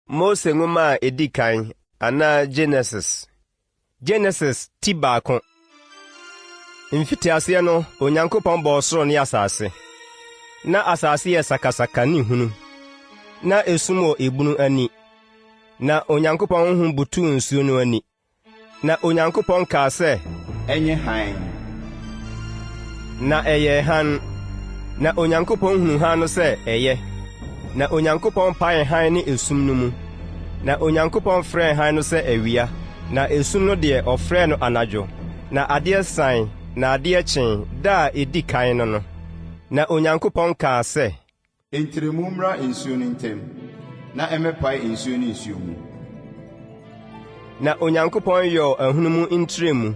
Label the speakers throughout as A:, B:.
A: Mose Nwoma a Edi Kan anaa Genesis. Genesis ti baako. Mfitiaseɛ no, Onyankopɔn bɔɔ soro ne asase. Na asase yɛ sakasaka ne hunu. Na esum wɔ ebunu ani. Na Onyankopɔn honhom butuu nsuo no ani. Na Onyankopɔn kaa sɛ.
B: Ɛnyɛ hann.
A: Na ɛyɛɛ hann. Na Onyankopɔn hunuu hann no sɛ ɛyɛ. Na Onyankopɔn paee hann ne esum no mu. Na Onyankopɔn frɛɛ hann no sɛ awia, na esum no deɛ, ɔfrɛɛ no anadwo. Na adeɛ sae, na adeɛ kyee, da a ɛdi kan no no. Na Onyankopɔn kaa sɛ.
B: Ntrɛmu mmra nsuo no ntam, na ɛmmɛpae nsuo ne nsuo mu.
A: Na Onyankopɔn yɔɔ ahunum ntrɛmu,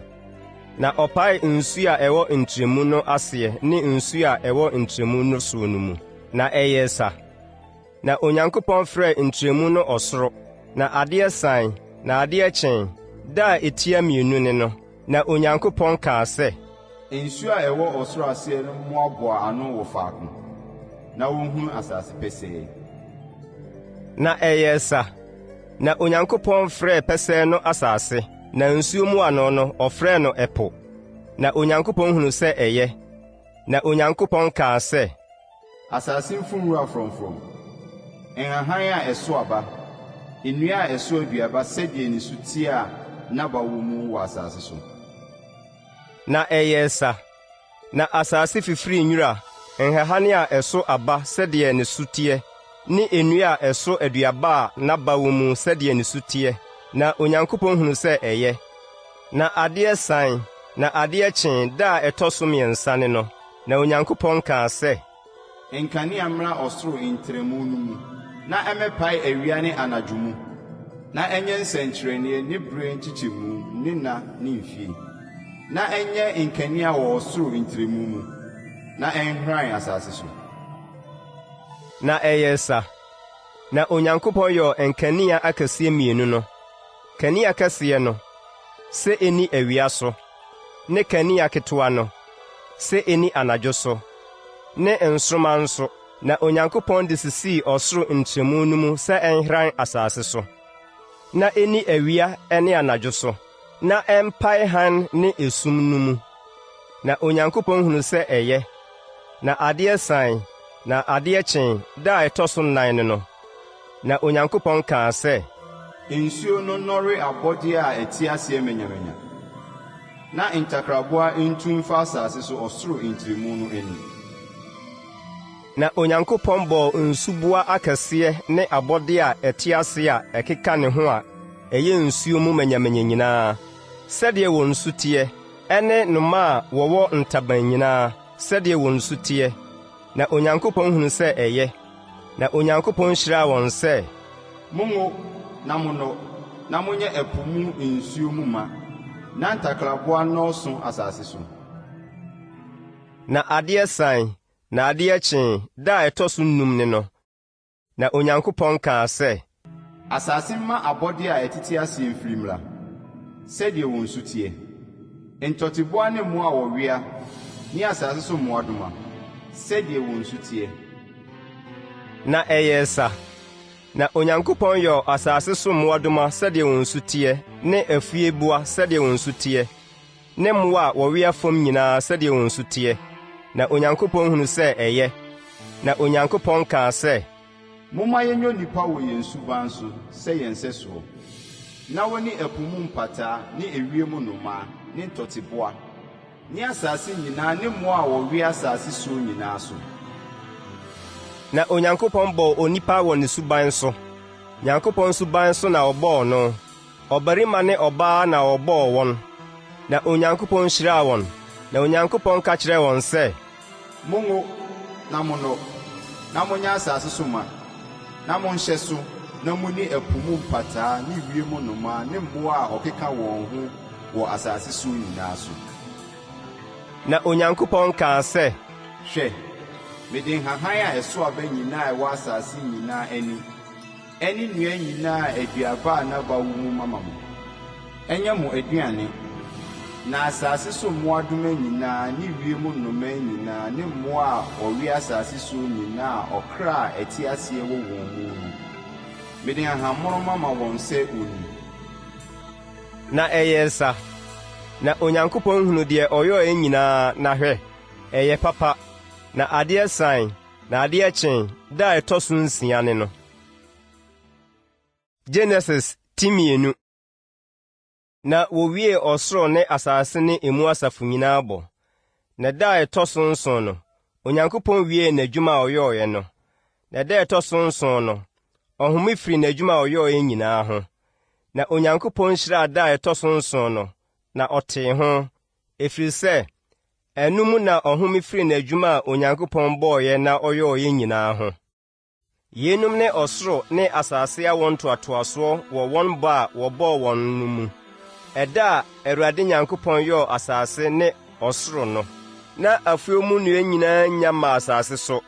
A: na ɔpaee nsuo a ɛwɔ ntrɛmu no aseɛ ne nsuo a ɛwɔ ntrɛmu no soɔ no mu, na ɛyɛɛ sa. Na Onyankopɔn frɛɛ ntrɛmu no ɔsoro. Na adeɛ sae, na adeɛ kyee, da a ɛtia mmienu ne no. Na Onyankopɔn kaa sɛ.
B: Nsuo a ɛwɔ ɔsoro aseɛ no mmoaboa ano wɔ faako, na wɔnhunu asase pɛsɛɛ.
A: Na ɛyɛɛ sa. Na Onyankopɔn frɛɛ pɛsɛɛ no asase, na nsuo mmoano no, ɔfrɛɛ no ɛpo. Na Onyankopɔn hunuu sɛ ɛyɛ. Na Onyankopɔn kaa sɛ.
B: Asase mfu nwura frɔmfrɔm, nhahan a ɛso aba, nnua a ɛso aduaba sɛdeɛ ne su teɛ a n'aba wɔ mu wɔ asase so.
A: Na ɛyɛɛ sa. Na asase fifirii nwura, nhahan a ɛso aba sɛdeɛ ne su teɛ, ne nnua a ɛso aduaba a n'aba wɔ mu sɛdeɛ ne su teɛ. Na Onyankopɔn hunuu sɛ ɛyɛ. Na adeɛ sae, na adeɛ kyee, da a ɛtɔ so mmiɛnsa ne no. Na Onyankopɔn kaa sɛ.
B: Nkanea mmra ɔsoro ntrɛmu no mu, na ɛmmɛpae awia ne anadwo mu, na ɛnyɛ nsɛnkyerɛnneɛ ne berɛ nkyekyɛmu ne nna ne mfie, na ɛnyɛ nkanea wɔ ɔsoro ntrɛmu mu, na ɛnhran asase so.
A: Na ɛyɛɛ sa. Na Onyankopɔn yɔɔ nkanea akɛseɛ mmienu no, kanea kɛseɛ no, sɛ ɛnni awia so, ne kanea ketewa no, sɛ ɛnni anadwo so, ne nsoromma nso, na Onyankopɔn de sisii ɔsoro ntrɛmu no mu sɛ ɛnhran asase so, na ɛnni awia ne anadwo so, na ɛmpae hann ne esum no mu. Na Onyankopɔn hunuu sɛ ɛyɛ. Na adeɛ sae, na adeɛ kyee, da a ɛtɔ so nnan ne no. Na Onyankopɔn kaa sɛ.
B: Nsuo no nnɔre abɔdeɛ a ɛte aseɛ manyamanya, na ntakraboa ntu mfa asase so ɔsoro ntrɛmu no ani.
A: Na Onyankopɔn bɔɔ nsuboa akɛseɛ ne abɔdeɛ a ɛte ase a ɛkeka ne ho a ɛyɛ nsuo mu manyamanya nyinaa, sɛdeɛ wɔn su teɛ, ɛne nnomaa a wɔwɔ ntaban nyinaa, sɛdeɛ wɔn su teɛ. Na Onyankopɔn hunuu sɛ ɛyɛ. Na Onyankopɔn hyiraa wɔn sɛ.
B: Monwo na monnɔ, na monyɛ ɛpo mu nsuo mu ma, na ntakraboa nnɔɔso asase so.
A: Na adeɛ sae, na adeɛ kyee, da a ɛtɔ so nnum ne no. Na Onyankopɔn kaa sɛ.
B: Asase mma abɔdeɛ a ɛtete aseɛ mfiri mmra, sɛdeɛ wɔn su teɛ, ntɔteboa ne mmoa a wɔwea ne asase so mmoadoma, sɛdeɛ wɔn su teɛ.
A: Na ɛyɛɛ sa. Na Onyankopɔn yɔɔ asase so mmoadoma sɛdeɛ wɔn su teɛ ne afieboa sɛdeɛ wɔn su teɛ, ne mmoa a wɔwea fam nyinaa sɛdeɛ wɔn su teɛ. Na Onyankopɔn hunuu sɛ ɛyɛ. Na Onyankopɔn kaa sɛ.
B: Momma yɛnyɛ onipa wɔ yɛn suban so sɛ yɛn sɛsoɔ, na wɔnni ɛpo mu mpataa ne ewiem nnomaa ne ntɔteboa ne asase nyinaa ne mmoa a wɔwea asase soɔ nyinaa so.
A: Na Onyankopɔn bɔɔ onipa wɔ ne suban so. Nyankopɔn suban so na ɔbɔɔ no, ɔbarima ne ɔbaa na ɔbɔɔ wɔn. Na Onyankopɔn hyiraa wɔn, na Onyankopɔn ka kyerɛɛ wɔn sɛ.
B: Monwo na monnɔ, na monyɛ asase so ma, na monhyɛ so, na munni ɛpo mu mpataa ne wiem nnomaa ne mmoa a wɔkeka wɔn ho wɔ asase so nyinaa so.
A: Na Onyankopɔn kaa sɛ.
B: Hwɛ, mede nhahan a ɛso aba nyinaa a ɛwɔ asase nyinaa ani Ɛne nnua nyinaa a aduaba a n'aba wɔ mu mama mo. Ɛnyɛ mo aduane. Na asase so mmoadoma nyinaa ne wiem nnomaa nyinaa ne mmoa a wɔwea asase soɔ nyinaa a ɔkra a ɛte aseɛ wɔ wɔn mu no. Mede nhahammono mama wɔn sɛ wɔnni.
A: Na ɛyɛɛ sa. Na Onyankopɔn hunuu deɛ ɔyɔeɛ nyinaa, na hwɛ, ɛyɛ papa. Na adeɛ sae, na adeɛ kyee, da a ɛtɔ so nsia ne no. Genesis ti mmienu. Na wɔwiee ɔsoro ne asase ne emu asafo nyinaa bɔ. Na da a ɛtɔ so nson no, Onyankopɔn wiee n'adwuma a ɔyɔeɛ no. Na da a ɛtɔ so nson no, ɔhome firii n'adwuma a ɔyɔeɛ nyinaa ho. Na Onyankopɔn hyiraa da a ɛtɔ so nson no, na ɔtee ho, ɛfiri sɛ ɛno mu na ɔhome firii n'adwuma a Onyankopɔn bɔeɛ na ɔyɔeɛ nyinaa ho. Yeinom ne ɔsoro ne asase awoɔ ntoatoasoɔ wɔ wɔn bɔ a wɔbɔɔ wɔn no mu, ɛda a Awurade Nyankopɔn yɔɔ asase ne ɔsoro no. Na afuo mu nnua nyinaa nnya mmaa asase so,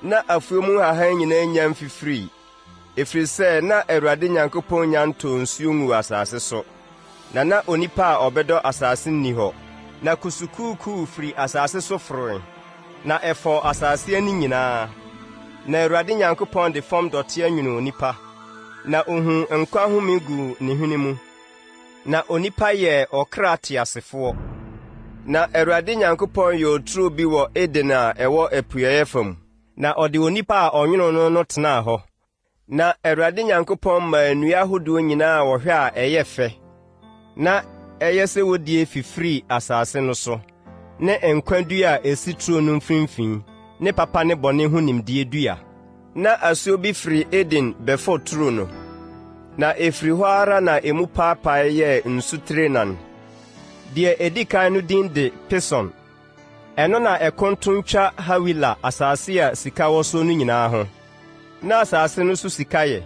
A: na afuo mu nhahan nyinaa nnya mfifirii, ɛfiri sɛ na Awurade Nyankopɔn nnya ntɔɔ nsuo nguu asase so, na na onipa a ɔbɛdɔ asase nni hɔ. Na kusukuukuu firi asase so foroe, na ɛfɔɔ asase ani nyinaa. Na Awurade Nyankopɔn de fam dɔteɛ nwonoo onipa, na ohuu nkwa home guu ne hwene mu, na onipa yɛɛ ɔkra teasefoɔ. Na Awurade Nyankopɔn yɔɔ turo bi wɔ Eden a ɛwɔ apueeɛ fam, na ɔde onipa a ɔnwonoo no no tenaa hɔ. Na Awurade Nyankopɔn maa nnua ahodoɔ nyinaa a wɔhwɛ a ɛyɛ fɛ, na ɛyɛ sɛ wodie fifirii asase no so, ne nkwa dua a ɛsi turo no mfimfini, ne papa ne bɔne ho nimdeɛ dua. Na asuo bi firi Eden bɛfɔ turo no, na ɛfiri hɔ ara na emu paapae yɛɛ nsutire nan. Deɛ ɛdi kan no din de Pison. Ɛno na ɛkonton twa Hawila asase a sika wɔ so no nyinaa ho. Na asase no so sika yɛ.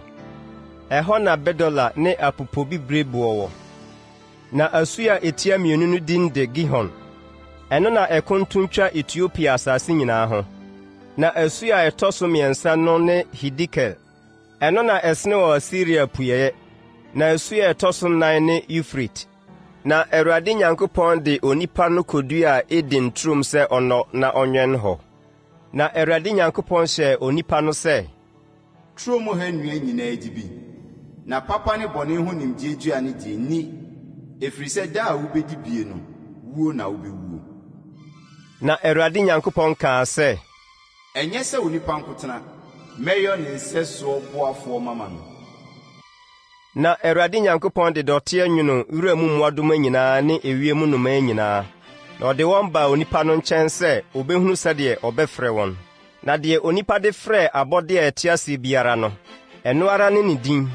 A: Ɛhɔ na bedola ne apopobibireboɔ wɔ. Na asu a ɛtia mmienu no din de Gihon. Ɛno na ɛkonton twa Etiopia asase nyinaa ho. Na asu a ɛtɔ so mmiɛnsa no ne Hidekel. Ɛno na ɛsene wɔ Asiria apueeɛ. Na asu a ɛtɔ so nnan ne Eufrate. Na Awurade Nyankopɔn de onipa no koduaa Eden turom sɛ ɔnnɔ na ɔnwɛn hɔ. Na Awurade Nyankopɔn hyɛɛ onipa no sɛ.
B: Turo mu ha nnua nyinaa di bi, na papa ne bɔne ho nimdeɛ dua no deɛ, nni, ɛfiri sɛ da a wobɛdi bie no, wuo na wobɛwuo.
A: Na Awurade Nyankopɔn kaa sɛ.
B: Ɛnyɛ sɛ onipa nko tena. Mɛyɔ ne nsɛsoɔ boafoɔ mama no.
A: Na Awurade Nyankopɔn de dɔteɛ nwonoo wura mu mmoadoma nyinaa ne ewiem nnomaa nyinaa, na ɔde wɔn baa onipa no nkyɛn sɛ ɔbɛhunu sɛdeɛ ɔbɛfrɛ wɔn. Na deɛ onipa de frɛɛ abɔdeɛ a ɛte aseɛ biara no, ɛno ara ne ne din.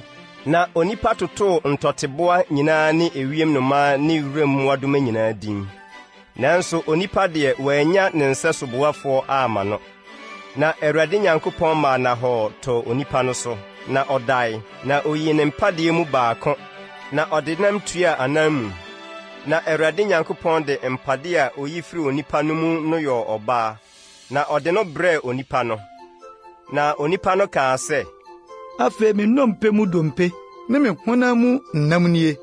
A: Na onipa totoo ntɔteboa nyinaa ne ewiem nnomaa ne wuram mmoadoma nyinaa din. Nanso onipa deɛ, wannya ne nsɛso boafoɔ amma no. Na Awurade Nyankopɔn maa nnahɔɔ tɔɔ onipa no so, na ɔdae, na oyii ne mpadeɛ mu baako, na ɔde nam tuaa ananmu. Na Awurade Nyankopɔn de mpadeɛ a oyi firii onipa no mu no yɔɔ ɔbaa, na ɔde no brɛɛ onipa no. Na onipa no kaa sɛ.
C: Afei me nnompe mu dompe ne me honam mu nam nie.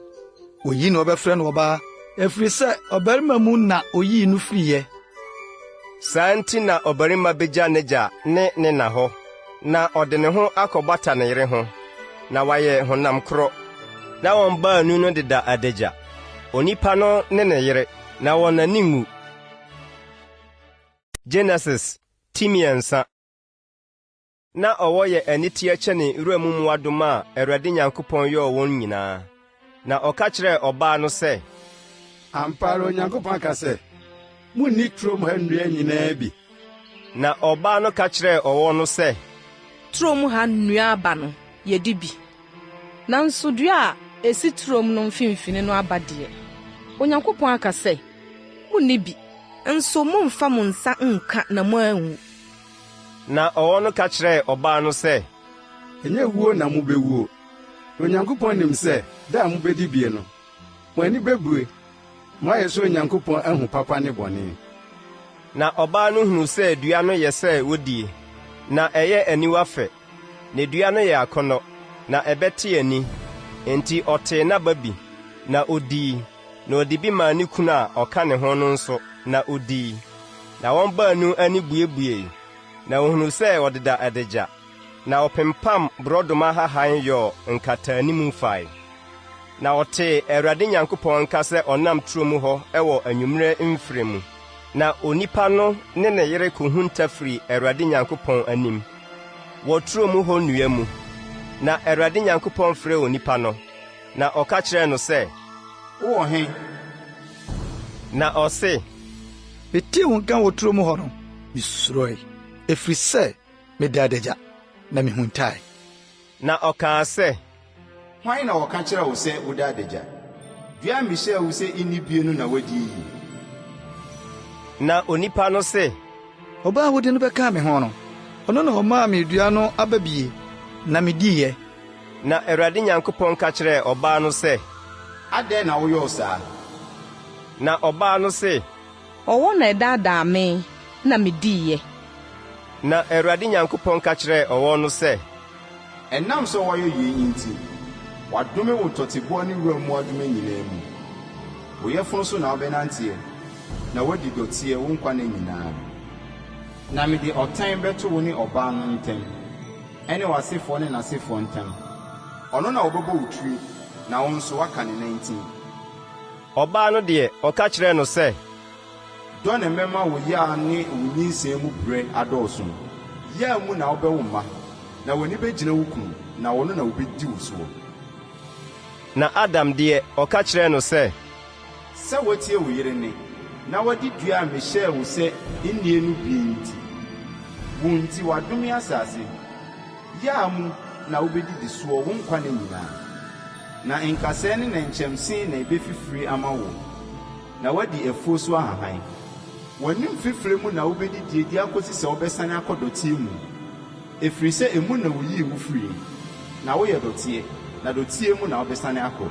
C: Oyi na wɔbɛfrɛ no ɔbaa, ɛfiri sɛ ɔbarima mu na oyii no firiiɛ.
A: Saa nti na ɔbarima begya n'agya ne ne na hɔ, na ɔde ne ho akɔbata ne yere ho, na wɔayɛ honam koro. Na wɔn baanu no deda adagya, onipa no ne ne yere, na wɔn ani nwu. Genesis ti mmiɛnsa. Na ɔwɔ yɛ aniteɛ kyɛne wuram mmoadoma a Awurade Nyankopɔn yɔɔ wɔn nyinaa. Na ɔka kyerɛɛ ɔbaa no sɛ.
B: Ampa ara Onyankopɔn aka sɛ, 'Munnni turom ha nnua nyinaa bi'?
A: Na ɔbaa no ka kyerɛɛ ɔwɔ no sɛ.
D: Turom ha nnua aba no, yedi bi. Nanso dua a esi turom no mfimfini no aba deɛ, Onyankopɔn aka sɛ, 'Munnni bi, nso mommfa mo nsa nnka na moanwu.
A: Na ɔwɔ no ka kyerɛɛ ɔbaa no sɛ.
B: Ɛnyɛ wuo na mubewuo. Na Onyankopɔn nim sɛ da a mubedi bie no, mo ani bebue, moayɛ sɛ Onyankopɔn ahu papa ne bɔne.
A: Na ɔbaa no hunuu sɛ dua no yɛ sɛ wodie, na ɛyɛ aniwa fɛ, na dua no yɛ akɔnnɔ, na ɛbɛte ani. Enti ɔtee n'aba bi, na odii. Na ɔde bi maa ne kunu a ɔka ne ho no nso, na odii. Na wɔn baanu ani buebuei, na wɔhunuu sɛ wɔdeda adagya. Na ɔpempam borɔdɔma ahahan yɔɔ nkataanimu fae. Na ɔtee Awurade Nyankopɔn nka sɛ ɔnam turo mu hɔ wɔ anwummerɛ mferɛ mu. Na onipa no ne ne yere kɔhunta firii Awurade Nyankopɔn anim, wɔ turo mu hɔ nnua mu. Na Awurade Nyankopɔn frɛɛ onipa no, na ɔka kyerɛɛ no sɛ,
B: Wowɔ he?
A: Na ɔse,
C: Metee wo nka wɔ turo mu hɔ no, misuroe, ɛfiri sɛ meda adagya, na mihuntae.
A: Na ɔkaa sɛ,
B: Hwan na ɔka kyerɛɛ wo sɛ woda adagya? Dua a mehyɛɛ wo sɛ nni bie no na woadie yi?
A: Na onipa no se,
C: Ɔbaa a wode no bɛkaa me ho no, ɔno na ɔmaa me dua no aba bie, na midiiɛ.
A: Na Awurade Nyankopɔn ka kyerɛɛ ɔbaa no sɛ,
B: Adɛn na woyɔɔ saa?
A: Na ɔbaa no se,
D: Ɔwɔ na ɛdaadaa me na midiiɛ.
A: Na Awurade Nyankopɔn ka kyerɛɛ ɔwɔ no sɛ,
B: Ɛnam sɛ woayɔ yei nti, wɔadome wo ntɔteboa ne wuram mmoadoma nyinaa mu. Wo yafunu so na wobɛnanteɛ, na woadi dɔteɛ wo nkwa nna nyinaa. Na mede ɔtan bɛto wo ne ɔbaa no ntam, ɛne w'asefoɔ ne n'asefoɔ ntam. Ɔno na ɔbɛbɔ wo tiri, na wo nso woaka ne nantin.
A: Ɔbaa no deɛ, ɔka kyerɛɛ no sɛ.
B: Dɔ na mɛma wo yea ne wo nyinsɛn mu brɛ adɔɔso. Yea mu na wobɛwo mma, na w'ani bɛgyina wo kunu, na ɔno na ɔbɛdi wo soɔ.
A: Na Adam deɛ, ɔka kyerɛɛ no sɛ.
B: Sɛ woatie wo yere nne, na woadi dua a mehyɛɛ wo sɛ nnie no bie nti, wo nti wɔadome asase. Yea mu na wobɛdidi soɔ wo nkwa nna nyinaa. Na nkasɛɛ ne nnɛnkyɛmse na ɛbɛfifire ama wo, na woadi afuo so ahahan. W'anim fifire mu na wobɛdidie de akɔsi sɛ wobɛsane akɔ dɔteɛ mu, ɛfiri sɛ emu na wɔyii wo firiiɛ, na woyɛ dɔteɛ, na dɔteɛ mu na wobɛsane akɔ.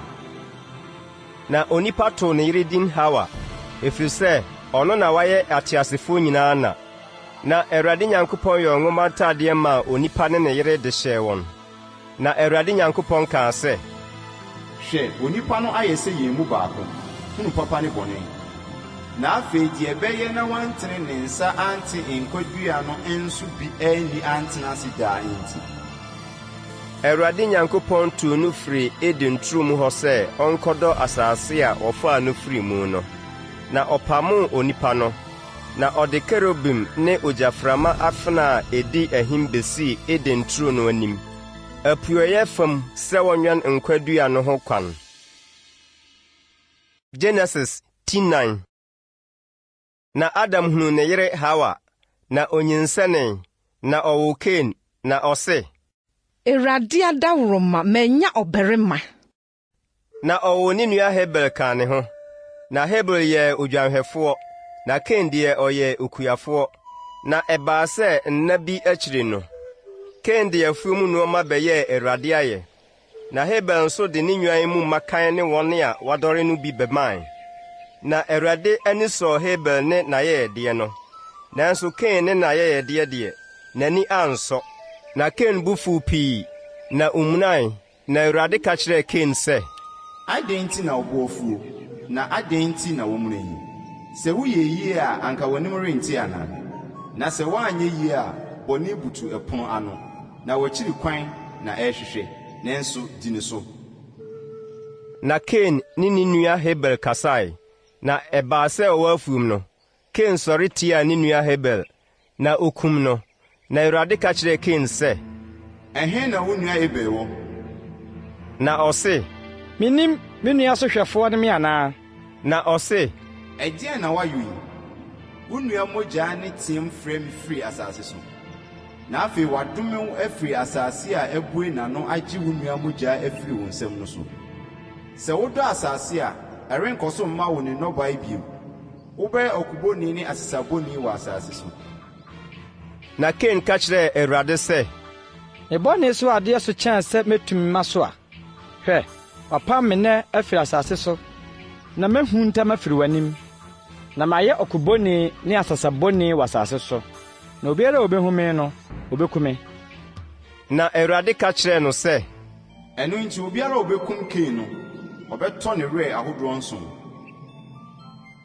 A: Na onipa too ne yere din Hawa, ɛfiri sɛ ɔno na wayɛ ateasefoɔ nyinaa na. Na Awurade Nyankopɔn yɔɔ nwoma ntadeɛ maa onipa ne ne yere de hyɛɛ wɔn. Na Awurade Nyankopɔn kaa sɛ.
B: Hwɛ, onipa no ayɛ sɛ yɛn mu baako, hunu papa ne bɔne. Na afei deɛ ɛbɛyɛ na wantene ne nsa ante nkwa dua no nso bi anni antena ase daa nti.
A: Awurade Nyankopɔn tuu no firii Eden turo mu hɔ sɛ ɔnkɔdɔ asase a wɔfaa no firii mu no. Na ɔpamoo onipa no, Na ɔde kerubim ne ogyaframa afena a edi ahim besii Eden turo no anim, apueeɛ fam sɛ wɔnwɛn nkwa dua no ho kwan. Genesis ti nan. Na Adam hunuu ne yere Hawa, na onyinsɛnee, na ɔwoo Kain, na ɔse.
D: Awurade adaworoma, manya ɔbarima.
A: Na ɔwoo ne nua Habel kaa ne ho. Na Habel yɛɛ odwanhwɛfoɔ, na Kain deɛ ɔyɛɛ okuafoɔ. Na ɛbaa sɛ nna bi akyiri no, Kain de afuo mu nnoɔma bɛyɛɛ Awurade ayɛ, na Habel nso de ne nnwan mu mmakan ne wɔn a wɔadɔre no bi bɛmae. Na Awurade ani sɔɔ Habel ne n'ayɛyɛdeɛ no, nanso Kain ne n'ayɛyɛdeɛ deɛ, n'ani ansɔ. Na Kain bo fuu pii, na ɔmunae. Na Awurade ka kyerɛɛ Kain sɛ.
B: Adɛn nti na wo bo afuo, na adɛn nti na womuna yi? Sɛ woyɛɛ yie a, anka w'anim rente anaa? Na sɛ woanyɛ yie a, bɔne butu ɛpono ano, na w'akyiri kwan na ɛrehwehwɛ, nanso di ne so.
A: Na Kain ne ne nua Habel kasae, na ɛbaa sɛ wɔwɔ afuom no, Kain sɔre tiaa ne nua Habel, na okum no. Na Awurade ka kyerɛɛ Kain sɛ.
B: Ɛhe na wo nua Habel wɔ?
A: Na ɔse.
E: Minnim, me nua so hwɛfoɔ ne me anaa?
A: Na ɔse.
B: Ɛdeɛn na woayɔ yi? Wo nua mogya nne team frɛ me firi asase so. Na afei wɔadome wo afiri asase a abue n'ano agye wo nua mogya afiri wo nsam no so. Sɛ wodɔ asase a, ɛrenkɔ so mma wo ne nnɔbae bio. Wobɛyɛ ɔkobɔni ne asesabɔni wɔ asase so.
A: Na Kain ka kyerɛɛ Awurade sɛ.
E: Me bɔne so adeɛ so kyɛn sɛ mɛtumi masoa. Hwɛ, wɔapam me nnɛ afiri asase so, na mɛhunta mafiri w'anim, na mayɛ ɔkobɔni ne asesabɔni wɔ asase so, na obiara a ɔbɛhu me no, ɔbɛku me.
A: Na Awurade ka kyerɛɛ no sɛ.
B: Ɛno nti obiara a ɔbɛkum Kain no, ɔbɛtɔ ne werɛ ahodoɔ nson.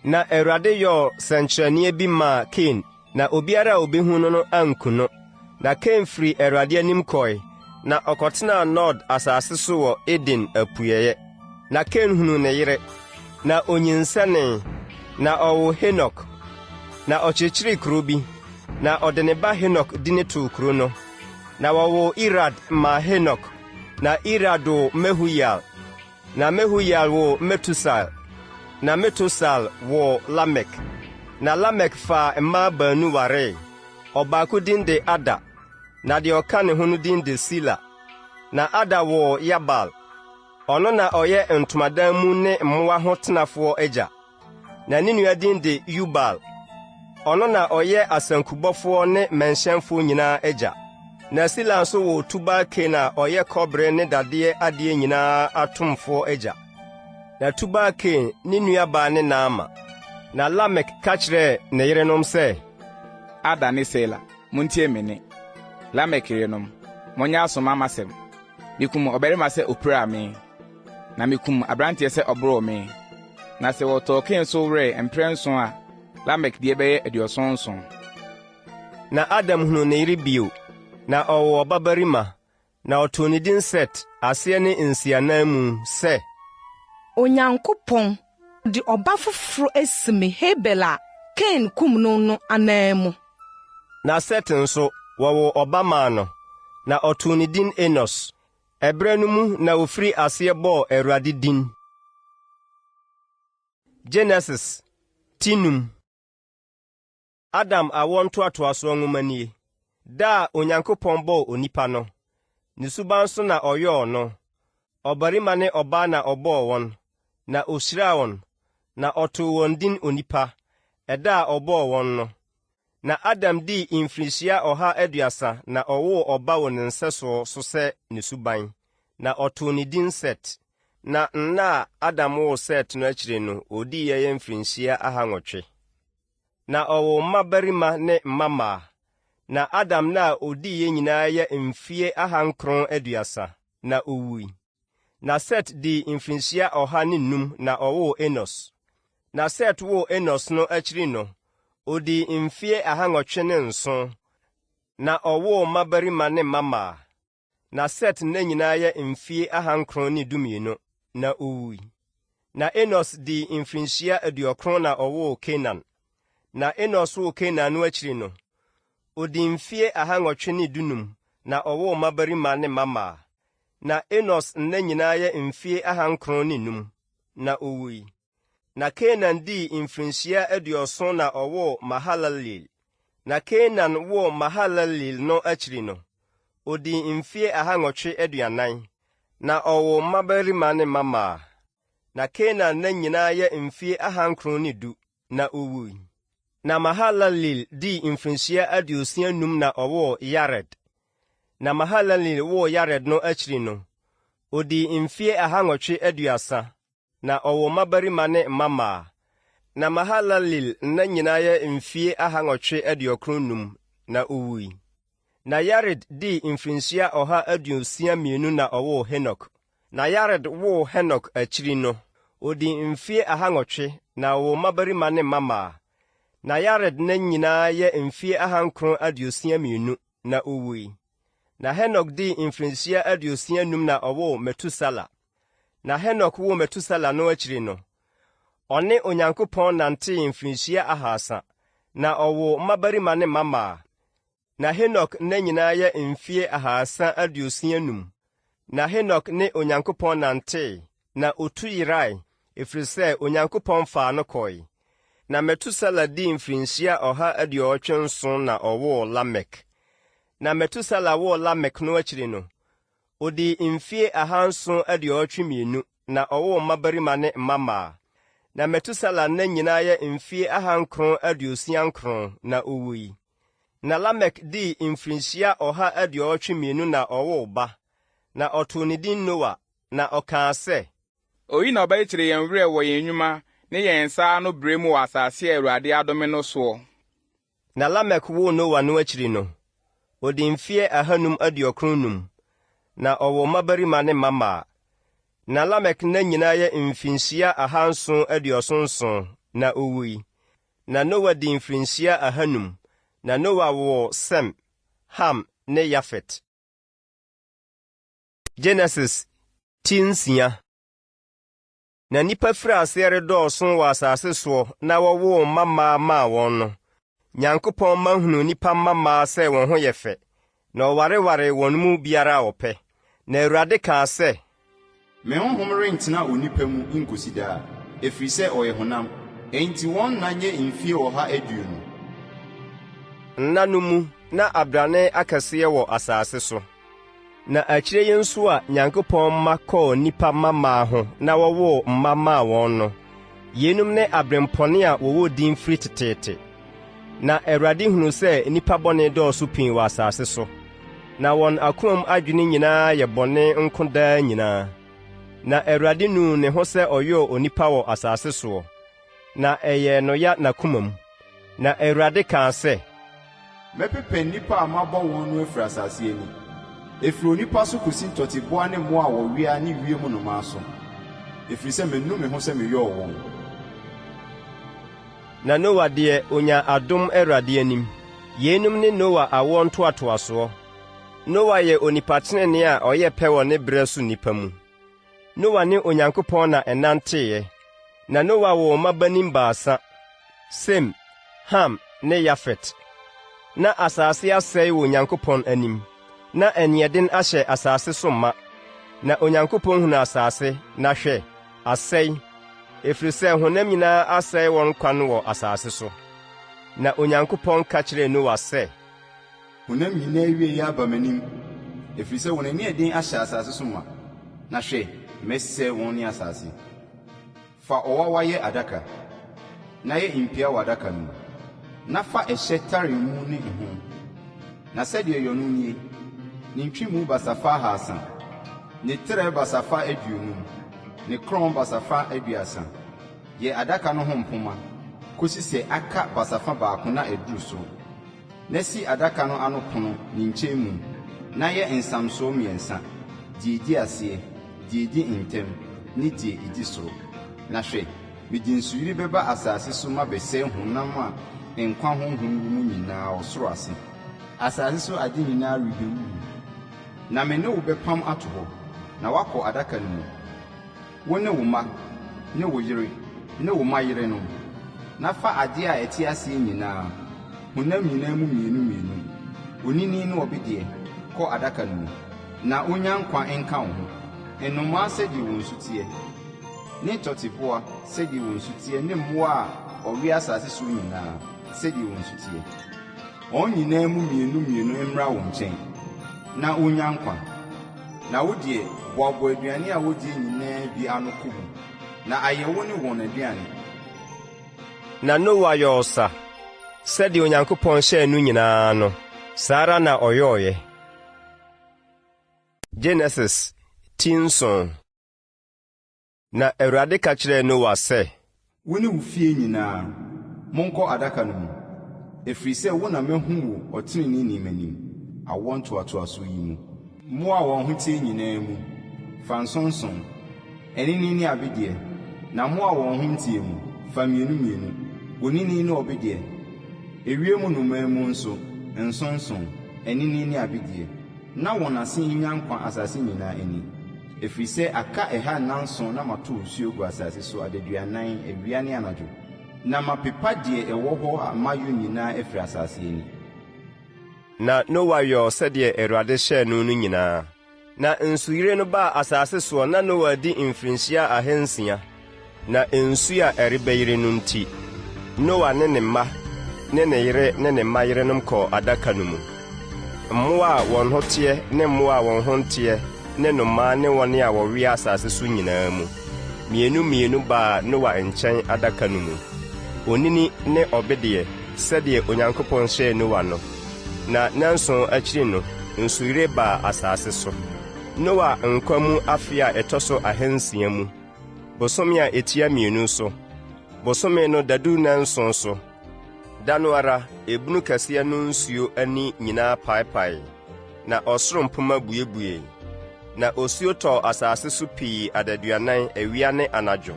A: Na Awurade yɔɔ sɛnkyerɛnneɛ bi maa Kain, na obiara a ɔbɛhu no no anku no. Na Kain firii Awurade anim kɔe, na ɔkɔtenaa Nod asase so wɔ Eden apueeɛ. Na Kain hunuu ne yere, na ɔnyinsɛnee, na ɔwoo Henok. Na ɔkyekyeree kuro bi, na ɔde ne ba Henok dini too kuro no. Na wɔwoo Irad maa Henok, na Irad woo Mehuyael, na Mehuyael woo Metusael, na Metusael woo Lamek. Na Lamek faa mmaa baanu waree. Ɔbaako din de Ada, na deɛ ɔka ne ho no din de Sila. Na Ada woo Yabal. Ɔno na ɔyɛ ntomadan mu ne mmoa ho tenafoɔ agya. Na ne nua din de Yubal. Ɔno na ɔyɛ asankubɔfoɔ ne mmɛnhyɛnfoɔ nyinaa agya. Na Sila nso woo Tubal-Kain a ɔyɛ kɔbere ne dadeɛ adeɛ nyinaa atomfoɔ agya. Na Tubal-Kain ne nuabaa ne Naama. Na Lamek ka kyerɛɛ ne yerenom sɛ,
F: Ada ne Sila, muntie me nne. Lamek yerenom, monyɛ aso mma m'asɛm. Mikum ɔbarima sɛ opiraa me, na mikum aberanteɛ sɛ ɔboroo me. Na sɛ wɔtɔɔ Kain so werɛ mprɛnson a, Lamek deɛ bɛyɛ 77.
A: Na Adam hunuu ne yere bio, na ɔwoo ɔbabarima, Na ɔtoo ne din Set, aseɛ ne nsiananmu, sɛ.
D: Onyankopɔn de ɔba foforo asi me Habel a Kain kum no no ananmu.
A: Na Set nso, wɔwoo ɔba maa no, na ɔtoo ne din Enos. Ɛberɛ no mu na wɔfirii aseɛ bɔɔ Awurade din. Genesis ti num. Adam awoɔ ntoatoasoɔ nwoma nie. Da a Onyankopɔn bɔɔ onipa no, ne suban so na ɔyɔɔ no, ɔbarima ne ɔbaa na ɔbɔɔ wɔn, na ɔhyiraa wɔn, na ɔtoo wɔn din onipa, ɛda a ɔbɔɔ wɔn no. Na Adam dii mfirinhyia 130 na ɔwoo ɔba wɔ ne nsɛsoɔ so sɛ ne suban, na ɔtoo ne din Set. Na nna a Adam woo Set no akyiri no, ɔdiiɛ yɛ mfirinhyia ahanwɔtwe. Na ɔwoo mmabarima ne mmammaa. Na Adam nna a odiiɛ nyinaa yɛ mfeɛ 930, na ɔwui. Na Set dii mfirinhyia 105 na ɔwoo Enos. Na Set woo Enos no akyiri no, ɔdii mfeɛ 807, na ɔwoo mmabarima ne mmammaa. Na Set nna nyinaa yɛ mfeɛ 912, na ɔwui. Na Enos dii mfirinhyia 90 na ɔwoo Kenan. Na Enos woo Kenan no akyiri no, ɔdii mfeɛ 815 na ɔwoo mmabarima ne mmammaa. Na Enos nna nyinaa yɛ mfeɛ 905, na ɔwui. Na Kenan dii mfirinhyia 70 na ɔwoo Mahalaleel. Na Kenan woo Mahalaleel no akyiri no, odii mfeɛ 840, na ɔwoo mmabarima ne mmammaa. Na Kenan nna nyinaa yɛ mfeɛ 910, na owui. Na Mahalaleel dii mfirinhyia 65 na ɔwoo Yared. Na Mahalaleel woo Yared no akyiri no, odii mfeɛ 830, Na ɔwoo mmabarima ne mmammaa. Na Mahalaleel nna nyinaa yɛ mfie 895, na owui. Na Yared dii mfirinhyia 162 na ɔwoo Henok. Na Yared woo Henok akyiri no, odii mfie ahanwɔtwe, na ɔwoo mmabarima ne mmammaa. Na Yared nna nyinaa yɛ mfie 962, na owui. Na Henok dii mfirinhyia 65 na ɔwoo Metusela. Na Henok woo Metusela no akyiri no, ɔne Onyankopɔn nantee mfirinhyia 300, na ɔwoo mmabarima ne mmammaa. Na Henok nna nyinaa yɛ mfeɛ 365. Na Henok ne Onyankopɔn nantee, na otu yerae, ɛfiri sɛ Onyankopɔn faa no kɔe. Na Metusela dii mfirinhyia 187 na ɔwoo Lamek. Na Metusela woo Lamek no akyiri no, Odii mfeɛ 782 na ɔwoo mmabarima ne mmammaa. Na Metusela nna nyinaa yɛ mfeɛ 969 na ɔwui. Na Lamek dii mfirinhyia 182 na ɔwoo ba, na ɔtoo ne din Noa, na ɔkaa sɛ.
F: Oyi na ɔbɛkyekyere yɛn werɛ wɔ yɛn nnwuma ne yɛn nsa ano brɛ mu wɔ asase a Awurade adome no soɔ.
A: Na Lamek woo Noa no akyiri no, odii mfeɛ 595, na ɔwoo mmabarima ne mmammaa. Na Lamek nna nyinaa yɛ mfirinhyia 777, na ɔwui. Na Noa dii mfirinhyia 500, na Noa woo Sem, Ham ne Yafet. Genesis ti nsia. Na nnipa firii aseɛ redɔɔso wɔ asase soɔ na wɔwoo mma mmaa maa wɔn no, Nyankopɔn mma hunuu nnipa mma mmaa sɛ wɔn ho yɛ fɛ, na wɔwarewaree wɔn mu biara a ɔpɛ. Na Awurade kaa sɛ.
B: Me honhom rentena onipa mu nkɔsi daa, ɛfiri sɛ ɔyɛ honam, enti wɔn nna nyɛ mfie 120.
A: Nna no mu na abrane akɛseɛ wɔ asase so. Na akyire yi nso a Nyankopɔn mma kɔɔ nnipa mmammaa ho na wɔwoo mma maa wɔn no, yeinom ne aberempɔne a wɔwɔ din firi teteete. Na Awurade hunuu sɛ nnipa bɔne dɔɔso pii wɔ asase so, na wɔn akomam adwene nyinaa yɛ bɔne nko daa nyinaa. Na Awurade nuu ne ho sɛ ɔyɔɔ onipa wɔ asase soɔ, na ɛyɛɛ no ya n'akomam. Na Awurade kaa sɛ.
B: Mɛpepa nnipa a mabɔ wɔn no afiri asase ani, ɛfiri onipa so kɔsi ntɔteboa ne mmoa a wɔwea ne wiem nnomaa so, ɛfiri sɛ manu me ho sɛ meyɔɔ wɔn.
A: Na Noa deɛ, ɔnyaa adom Awurade anim. Yeinom ne Noa awoɔ ntoatoasoɔ. Noa yɛ onipa tenenee a ɔyɛ pɛ wɔ ne berɛ so nnipa mu. Noa ne Onyankopɔn na ɛnanteeɛ. Na Noa woo mmabanin baasa, Sem, Ham ne Yafet. Na asase asɛe wɔ Onyankopɔn anim, na aniɛden ahyɛ asase so ma. Na Onyankopɔn hunuu asase, na hwɛ, asɛe, ɛfiri sɛ honam nyinaa asɛe wɔn kwan wɔ asase so. Na Onyankopɔn ka kyerɛɛ Noa sɛ.
B: Honam nyinaa awieeɛ aba m'anim, ɛfiri sɛ wɔn aniɛden ahyɛ asase so ma, na hwɛ, mɛsɛe wɔn ne asase. Fa ɔwawa yɛ adaka, na yɛ mpia wɔ adaka no mu, na fa ɛhyɛ tare mu ne ɛho. Na sɛdeɛ yɔ no nie, ne ntwemu basafa 300, ne trɛ basafa 50, ne korɔn basafa 30. Yɛ adaka no ho mpomma kɔsi sɛ aka basafa baako na aduru soro. Na si adaka no ano pono ne nkyɛn mu, na yɛ nsamsoɔ mmiɛnsa, deɛ ɛdi aseɛ, deɛ ɛdi ntam, ne deɛ ɛdi soro. Na hwɛ, mede nsuyire bɛba asase so mabɛsɛe honam a nkwa honhom wɔ mu nyinaa ɔsoro ase. Asase so ade nyinaa rebɛwuwu. Na me ne wo bɛpam ato hɔ, na woakɔ adaka no mu. Wo ne wo mma, ne wo yere, ne wo mma yerenom, na fa adeɛ a ɛte aseɛ nyinaa, honam nyinaa mu mmienu mmienu, onini ne ɔbedeɛ, kɔ adaka no mu, na ɔnnya nkwa nka wo ho, nnomaa sɛdeɛ wɔn su teɛ, ne ntɔteboa sɛdeɛ wɔn su teɛ ne mmoa a wɔwea asase soɔ nyinaa sɛdeɛ wɔn su teɛ. Wɔn nyinaa mu mmienu mmienu mmra wo nkyɛn, na wɔnnya nkwa. Na wo deɛ, boaboa aduane a wodie nyinaa bi ano kɔ mu, na ayɛ wo ne wɔn aduane.
A: Na Noa yɔɔ sa, sɛdeɛ Onyankopɔn hyɛɛ no nyinaa no, saa ara na ɔyɔeɛ. Genesis ti nson. Na Awurade ka kyerɛɛ Noa sɛ.
B: Wo ne wo fie nyinaa, monkɔ adaka no mu, ɛfiri sɛ wo na mahu wo ɔteneneeni m'anim, awoɔ ntoatoasoɔ yi mu. Mmoa a wɔn ho teɛ nyinaa mu, fa nsonson, anini ne abedeɛ, na mmoa a wɔn ho nteɛ mu, fa mmienu mmienu, onini ne ɔbedeɛ. Ewiem nnomaa mu nso, nsonson, anini ne abedeɛ, na wɔn ase nnya nkwa asase nyinaa ani. Ɛfiri sɛ aka ɛha nnanson na mato osuo agu asase so adaduanan, awia ne anadwo, na mapepa deɛ ɛwɔ hɔ a mayɔ nyinaa afiri asase ani.
A: Na Noa yɔɔ sɛdeɛ Awurade hyɛɛ no no nyinaa. Na nsuyire no baa asase soɔ na Noa adi mfirinhyia 600. Na nsuo a ɛrebɛyere no nti, Noa ne ne mma ne ne yere ne ne mma yerenom kɔɔ adaka no mu. Mmoa a wɔn ho teɛ ne mmoa a wɔn ho nteɛ ne nnomaa ne wɔn a wɔwea asase so nyinaa mu, mmienu mmienu baa Noa nkyɛn adaka no mu, onini ne ɔbedeɛ, sɛdeɛ Onyankopɔn hyɛɛ Noa no. Na nnanson akyiri no, nsuyire baa asase so. Noa nkwa mu afe a ɛtɔ so 600 mu, Bosome a ɛtia mmienu so, bosome no dadu nnanson so, da no ara, ebunu kɛseɛ no nsuo ani nyinaa paepaee, na ɔsoro mpomma buebuei. Na osuo tɔɔ asase so pii adaduanan awia ne anadwo.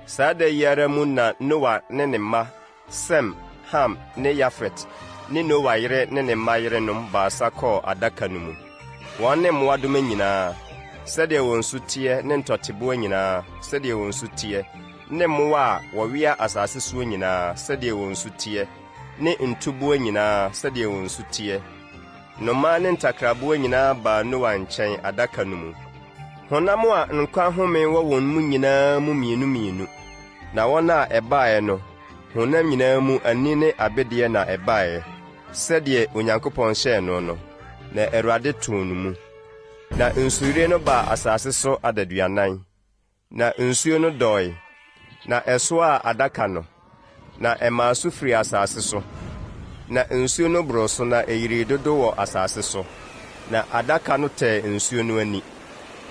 A: Saa da yi ara mu na Noa ne ne mma, Sem, Ham ne Yafet. ne Noa yere ne ne mma yerenom baasa kɔɔ adaka no mu, wɔn ne mmoadoma nyinaa, sɛdeɛ wɔn su teɛ ne ntɔteboa nyinaa, sɛdeɛ wɔn su teɛ, ne mmoa a wɔwea asase soɔ nyinaa, sɛdeɛ wɔn su teɛ, ne ntuboa nyinaa, sɛdeɛ wɔn su teɛ. Nnomaa ne ntakraboa nyinaa baa Noa nkyɛn adaka no mu. Honam a nkwa home wɔ wɔn mu nyinaa mu mmienu mmienu, na wɔn a ɛbaeɛ no, honam nyinaa mu ani ne abedeɛ na ɛbaeɛ, sɛdeɛ Onyankopɔn hyɛɛ no no, na Awurade too no mu. Na nsuyire no baa asase so adaduanan. Na nsuo no dɔe, na ɛsoaa adaka no, na ɛmaa so firii asase so. Na nsuo no boroo so na ɛyirii dodo wɔ asase so, na adaka no tɛɛ nsuo no ani.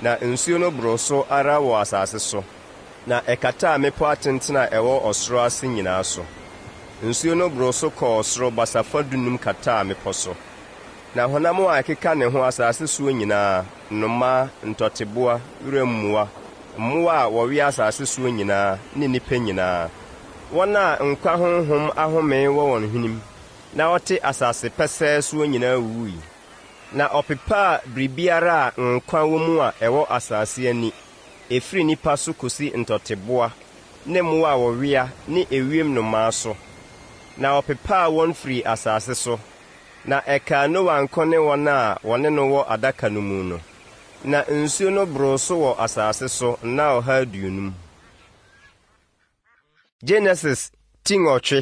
A: Na nsuo no boroo so ara wɔ asase so, na ɛkataa mmepɔ atentene a ɛwɔ ɔsoro ase nyinaa so. Nsuo no boroo so kɔɔ soro basafa dunum kataa mmepɔ so. Na honam a ɛkeka ne ho asase soɔ nyinaa, nnomaa, ntɔteboa, wuram mmoa, mmoa a wɔwea asase soɔ nyinaa, ne nnipa nyinaa, wɔn a nkwa honhom ahome wɔ wɔn hwenem na wɔte asase pɛsɛɛ soɔ nyinaa wuwui. Na ɔpepaa biribiara a nkwa wɔ mu a ɛwɔ asase ani, ɛfiri nnipa so kɔsi ntɔteboa ne mmoa a wɔwea ne ewiem nnomaa so, na ɔpepaa wɔn firii asase so. Na ɛkaa Noa nko ne wɔn a wɔne no wɔ adaka no mu no. Na nsuo no boroo so wɔ asase so nna 150. Genesis ti nwɔtwe.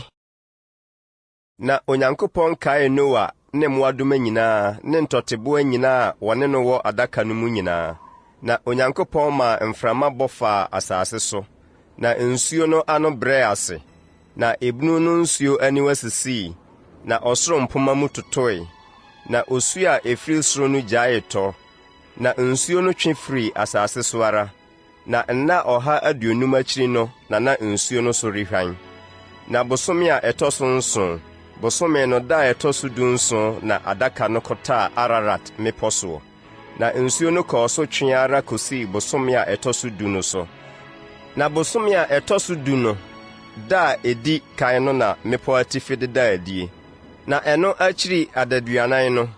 A: Na Onyankopɔn kaee Noa ne mmoadoma nyinaa ne ntɔteboa nyinaa a wɔne no wɔ adaka no mu nyinaa. Na Onyankopɔn maa mframa bɔ faa asase so, na nsuo no ano brɛɛ ase. Na ebunu no nsuo aniwa sisii, na ɔsoro mpomma mu totoe, na osuo a ɛfiri soro no gyaee tɔ, na nsuo no twe firii asase so ara, na nna 150 akyiri no na na nsuo no so rehwan. Na bosome a ɛtɔ so nson, bosome no da a ɛtɔ so dunson na adaka no kɔtaa Ararat mmepɔ soɔ. Na nsuo no kɔɔ so twee ara kɔsii bosome a ɛtɔ so du no so. Na bosome a ɛtɔ so du no da a ɛdi kan no na mmepɔ atifi dedaa adie. Na ɛno akyiri adaduanan no,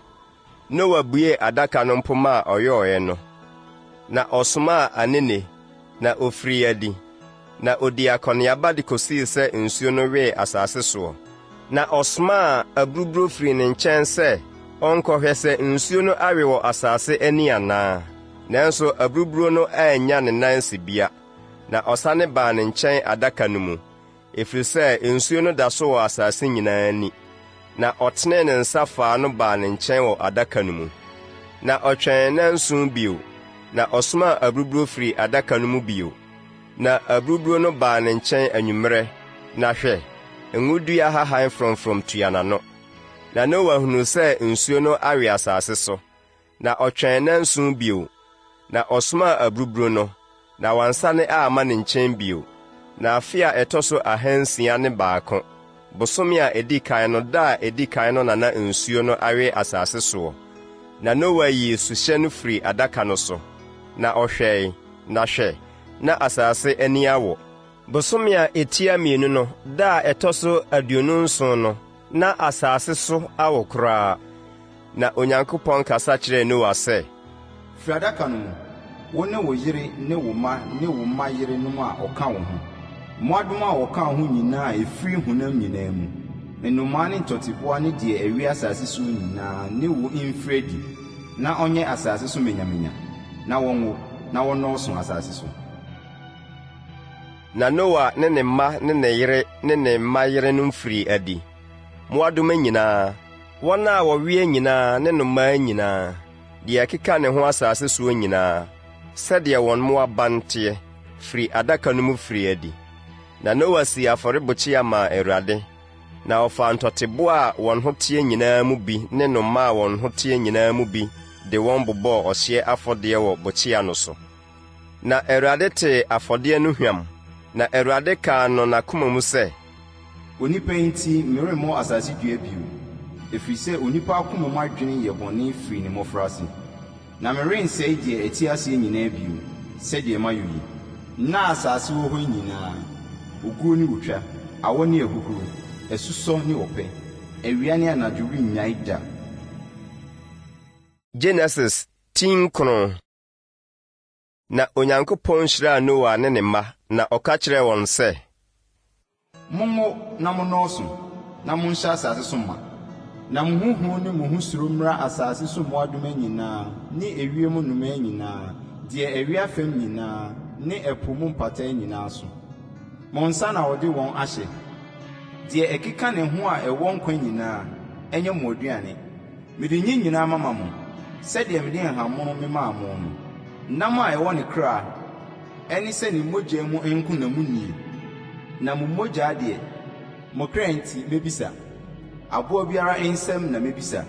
A: Noa buee adaka no mpomma a ɔyɔeɛ no, na ɔsomaa anene, na ɔfirii adi. Na ɔdii akɔneaba de kɔsii sɛ nsuo no wee asase soɔ. Na ɔsomaa aburuburo firii ne nkyɛn sɛ ɔnkɔhwɛ sɛ nsuo no awe wɔ asase ani anaa. Nanso aburuburo no annya ne nan sibea, na ɔsane baa ne nkyɛn adaka no mu, ɛfiri sɛ nsuo no da so wɔ asase nyinaa ani. Na ɔtenee ne nsa faa no baa ne nkyɛn wɔ adaka no mu. Na ɔtwɛn nnanson bio, na ɔsomaa aburuburo firii adaka no mu bio. Na aburuburo no baa ne nkyɛn anwummerɛ, na hwɛ, ngodua hahan frɔmfrɔm tua n'ano. Na Noa hunuu sɛ nsuo no awe asase so. Na ɔtwɛn nnanson bio, na ɔsomaa aburuburo no, na wansane amma ne nkyɛn bio. Na afe a ɛtɔ so 601, bosome a ɛdi kan no da a ɛdi kan no na na nsuo no awe asase soɔ. Na Noa yii suhyɛ no firii adaka no so, na ɔhwɛe, na hwɛ, na asase ani awo. Bosome a ɛtia mmienu no da a ɛtɔ so 27 no, na asase so awo koraa. Na Onyankopɔn kasa kyerɛɛ Noa sɛ.
B: Firi adaka no mu, wo ne wo yere ne wo mma ne wo mma yerenom a wɔka wo ho, mmoadoma a wɔka wo ho nyinaa a ɛfiri honam nyinaa mu, nnomaa ne ntɔteboa ne deɛ ɛwea asase soɔ nyinaa ne wo mfiri adi, na ɔnyɛ asase so manyamanya, na wɔnwo, na wɔnnɔɔso asase so.
A: Na Noa ne ne mma ne ne yere ne ne mma yerenom firii adi, mmoadoma nyinaa, wɔn a wɔwea nyinaa ne nnomaa nyinaa, deɛ ɛkeka ne ho asase soɔ nyinaa, sɛdeɛ wɔn mmoaban teɛ, firii adaka no mu firii adi. Na Noa sii afɔrebukyia maa Awurade, na ɔfaa ntɔteboa a wɔn ho teɛ nyinaa mu bi ne nnomaa a wɔn ho teɛ nyinaa mu bi de wɔn bobɔɔ ɔhyeɛ afɔdeɛ wɔ bukyia no so. Na Awurade tee afɔdeɛ no hwam, na Awurade kaa no n'akoma mu sɛ.
B: Onipa yi nti meremmɔ asase dua bio, ɛfiri sɛ onipa akoma mu adwene yɛ bɔne firi ne mmɔfraase. Na merensɛe deɛ ɛte aseɛ nyinaa bio, sɛdeɛ mayɔ yi. Nna a asase wɔ hɔ yi nyinaa, oguo ne otwa, awɔ ne ahuhuro, asusɔ ne ɔpɛ, Awia ne anadwo rennyae da.
A: Genesis ti nkron. Na Onyankopɔn hyiraa Noa ne ne mma, na ɔka kyerɛɛ wɔn sɛ.
B: Monwo na monnɔɔso, na monhyɛ asase so ma. Na mo ho hu ne mo ho suro mmra asase so mmoadoma nyinaa ne ewiem nnomaa nyinaa, deɛ ɛwea fam nyinaa ne ɛpo mu mpataa nyinaa so. Mo nsa na wɔde wɔn ahyɛ. Deɛ ɛkeka ne ho a ɛwɔ nkwa nyinaa, ɛnyɛ mo aduane. Mede nyi nyinaa mama mo, sɛdeɛ mede nhahammono memaa mo no. Nam a ɛwɔ ne kra, ɛne sɛ ne mogya mu nko na monnie, na mo mogya deɛ, mo kra nti mɛbisa. Aboa biara nsam na mɛbisa,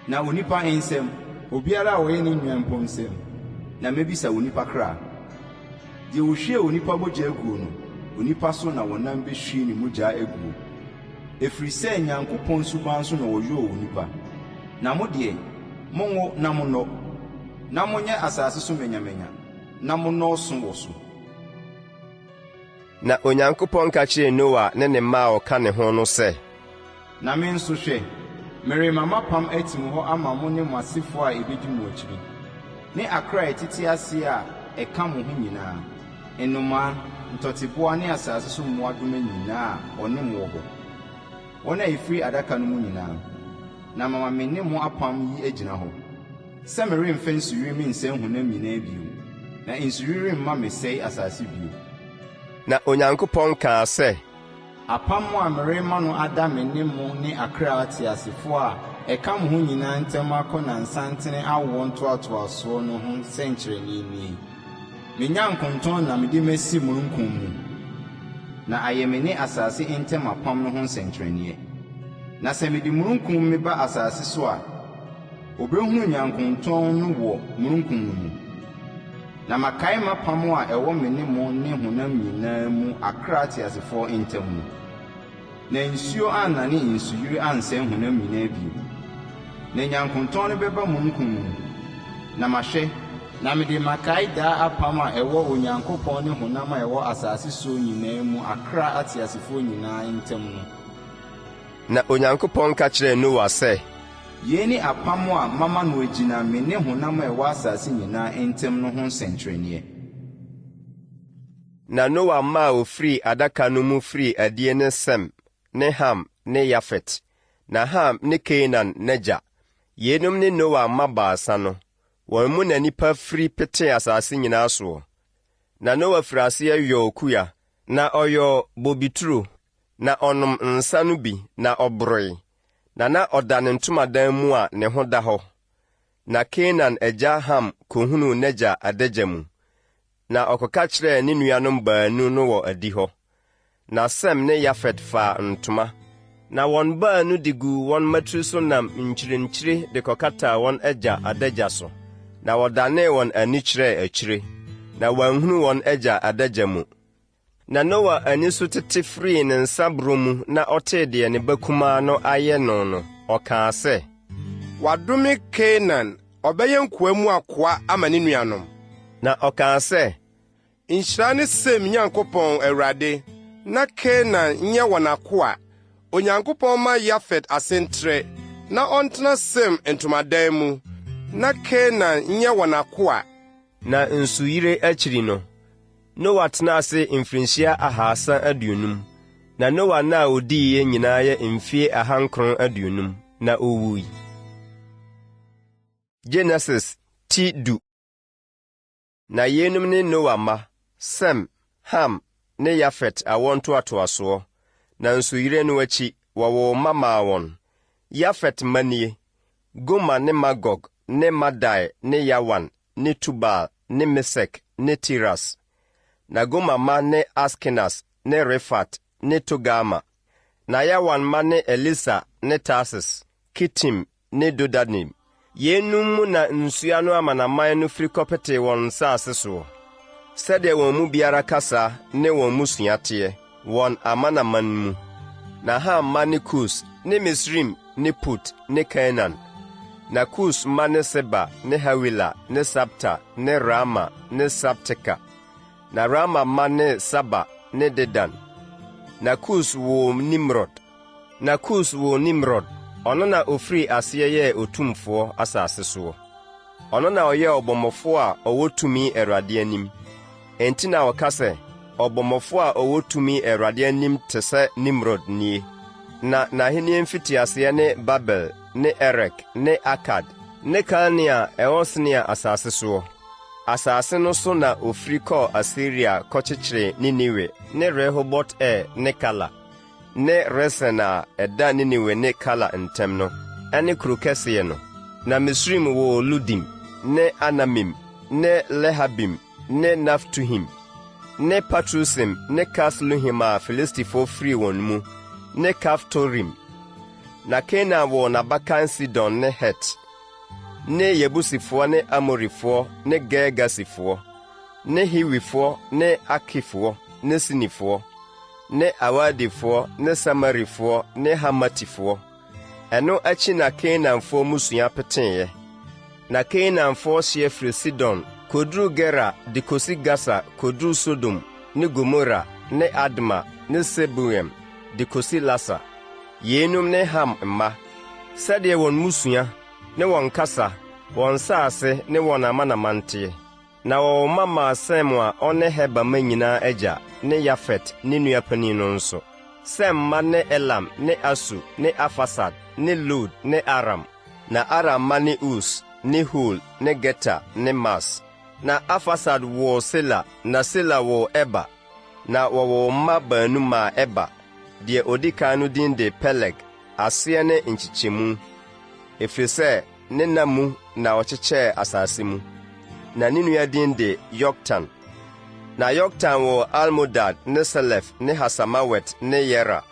B: na onipa nsam, obiara a ɔyɛ ne nua mpo nsam, na mɛbisa onipa kra. Deɛ ɔhwie onipa mogya guo no, onipa so na wɔnam bɛhwie ne mogya aguo. Ɛfiri sɛ Nyankopɔn suban so na wɔyɔɔ onipa. Na mo deɛ, monwo na monnɔ, na monyɛ asase so manyamanya, na monnɔɔso wɔ so.
A: Na Onyankopɔn ka kyerɛɛ Noa ne ne mma a wɔka ne ho no sɛ.
B: Na me nso, hwɛ, merema m'apam atim hɔ ama mo ne mo asefoɔ a ɛbɛdi mo akyire, ne akra a ɛtete ase a ɛka mo ho nyinaa, nnomaa, ntɔteboa ne asase so mmoadoma nyinaa a wɔne mo wɔ hɔ, wɔn a ɛfiri adaka no mu nyinaa, na mama me ne mo apam yi agyina hɔ, sɛ meremfa nsuyiri mensɛe honam nyinaa bio, na nsuyiri remma messɛe asase bio.
A: Na Onyankopɔn kaa sɛ.
B: Apam a merema no ada me ne mo ne akra ateasefoɔ a ɛka mo ho nyinaa ntam akɔ nnansantene awoɔ ntoatoasoɔ no ho nsɛnkyerɛnneɛ nie, Me nyankontɔn na mede masi mununkum mu, na ayɛ me ne asase ntam apam no ho nsɛnkyerɛnneɛ. Na sɛ mede mununkum meba asase so a, wɔbɛhunu nyankontɔn no wɔ mununkum no mu. Na makae m'apam a ɛwɔ me ne mo ne honam nyinaa mu akra ateasefoɔ ntam no. Na nsuo annane nsuyire ansɛe honam nyinaa bio. Na nyankontɔn no bɛba mununkum mu, na mahwɛ, na mede makae daa apam a ɛwɔ Onyankopɔn ne honam a ɛwɔ asase soɔ nyinaa mu akra ateasefoɔ nyinaa ntam no.
A: Na Onyankopɔn ka kyerɛɛ Noa sɛ.
B: Yei ne apam a mama no agyina me ne honam a ɛwɔ asase nyinaa ntam no ho nsɛnkyerɛnneɛ.
A: Na Noa mma a wɔfirii adaka no mu firii adie ne Sem ne Ham ne Yafet. Na Ham ne Kanaan n'agya. Yeinom ne Noa mma baasa no. Wɔn mu na nnipa firi petee asase nyinaa soɔ. Na Noa firii aseɛ yɔɔ kua, na ɔyɔɔ bobeturo. Na ɔnom nsa no bi, na ɔboroe, na na ɔda ne ntomadan mu a ne ho da hɔ. Na Kanaan agya Ham kohunuu n'agya adagya mu, na ɔkɔka kyerɛɛ ne nuanom baanu no wɔ adihɔ. Na Sem ne Yafet faa ntoma, na wɔn baanu de guu wɔn mmatiri so nam nkyirinkyiri de kɔkataa wɔn agya adagya so, na wɔdanee wɔn ani kyerɛɛ akyire, na wɔanhunu wɔn agya adagya mu. Na Noa ani so tete firii ne nsaborɔ mu na ɔtee deɛ ne ba kumaa no ayɛ no no, ɔkaa sɛ.
G: Wɔadome Kanaan, ɔbɛyɛ nkoa mu akoa ama ne nuanom.
A: Na ɔkaa sɛ.
G: Nhyira ne Sem Nyankopɔn, Awurade, na Kanaan nyɛ wɔn akoa. Onyankopɔn mma Yafet ase ntrɛ, na ɔntena Sem ntomadan mu, na Kanaan nyɛ wɔn akoa.
A: Na nsuyire akyiri no, Noa tenaa ase mfirinhyia 350, na Noa nna a odiiɛ nyinaa yɛ mfie 950, na ɔwui. Genesis ti du. Na yeinom ne Noa mma, Sem, Ham ne Yafet awoɔ ntoatoasoɔ. Na nsuyire no akyi, wɔwoo mma maa wɔn. Yafet mma nie, Gomer ne Magog ne Madai ne Yawan ne Tubal ne Mesek ne Tiras. Na Gomer mma ne Askenas ne Rifat ne Togarma. Na Yawan mma ne Elisa ne Tarsis, Kitim ne Dodanim. Yeinom mu na nsuano amanaman no firi kɔpetee wɔn nsase soɔ, sɛdeɛ wɔn mu biara kasa ne wɔn mmusua teɛ, wɔn amanaman mu. Na Ham mma ne Kus ne Misraim ne Put ne Kanaan. Na Kus mma ne Seba ne Hawila ne Sabta ne Raama ne Sabteka. Na Raama mma ne Saba ne Dedan. Na Kus woo Nimrod. Na Kus woo Nimrod, ɔno na ɔfirii aseɛ yɛɛ otumfoɔ asase soɔ. Ɔno na ɔyɛɛ ɔbɔmmɔfoɔ a ɔwɔ tumi Awurade anim. Enti na ɔka sɛ, Ɔbɔmmɔfoɔ a ɔwɔ tumi Awurade anim te sɛ Nimrod nie. Na n'ahennie mfitiaseɛ ne Babel ne Erek ne Akad ne Kalne a ɛwɔ Sinear asase soɔ. Asase no so na ɔfiri kɔɔ Asiria kɔkyekyeree Ninewe ne Rehobot-Ir ne Kala, ne Resen a ɛda Ninewe ne Kala ntam no, ɛne kuro kɛseɛ no. Na Misraim woo Ludim ne Anamim ne Lehabim ne Naftuhim, ne Patrusim ne Kasluhim a Filistifoɔ firii wɔn mu, ne Kaftorim. Na Kanaan woo n'abakan Sidon ne Het, ne Yebusifoɔ ne Amorifoɔ ne Girgasifoɔ, ne Hiwifoɔ ne Arkifoɔ ne Sinifoɔ, ne Arwadifoɔ ne Samarifoɔ ne Hamatifoɔ. Ɛno akyi na Kanaanfoɔ mmusua peteeɛ. Na Kanaanfoɔ hyeɛ firi Sidon kɔduru Gerar de kɔsi Gasa kɔduru Sodom ne Gomora ne Adma ne Seboim de kɔsi Lasa. Yeinom ne Ham mma, sɛdeɛ wɔn mmusua ne wɔn kasa, wɔn nsase ne wɔn amanaman teɛ. Na wɔwoo mma maa Sem a ɔne Heber mma nyinaa agya ne Yafet ne nua panin no nso. Sem mma ne Elam ne Asur ne Arfaksad ne Lud ne Aram. Na Aram mma ne Us ne Hul ne Geter ne Mas. Na Arfaksad woo Sela, na Sela woo Eber. Na wɔwoo mma baanu maa Eber. Deɛ ɔdi kan no din de Peleg, aseɛ ne nkyekyɛmu, ɛfiri sɛ ne nna mu na ɔkyekyɛɛ asase mu. Na ne nua din de Yoktan. Na Yoktan woo Almodad ne Selef ne Hasamawet ne Yera,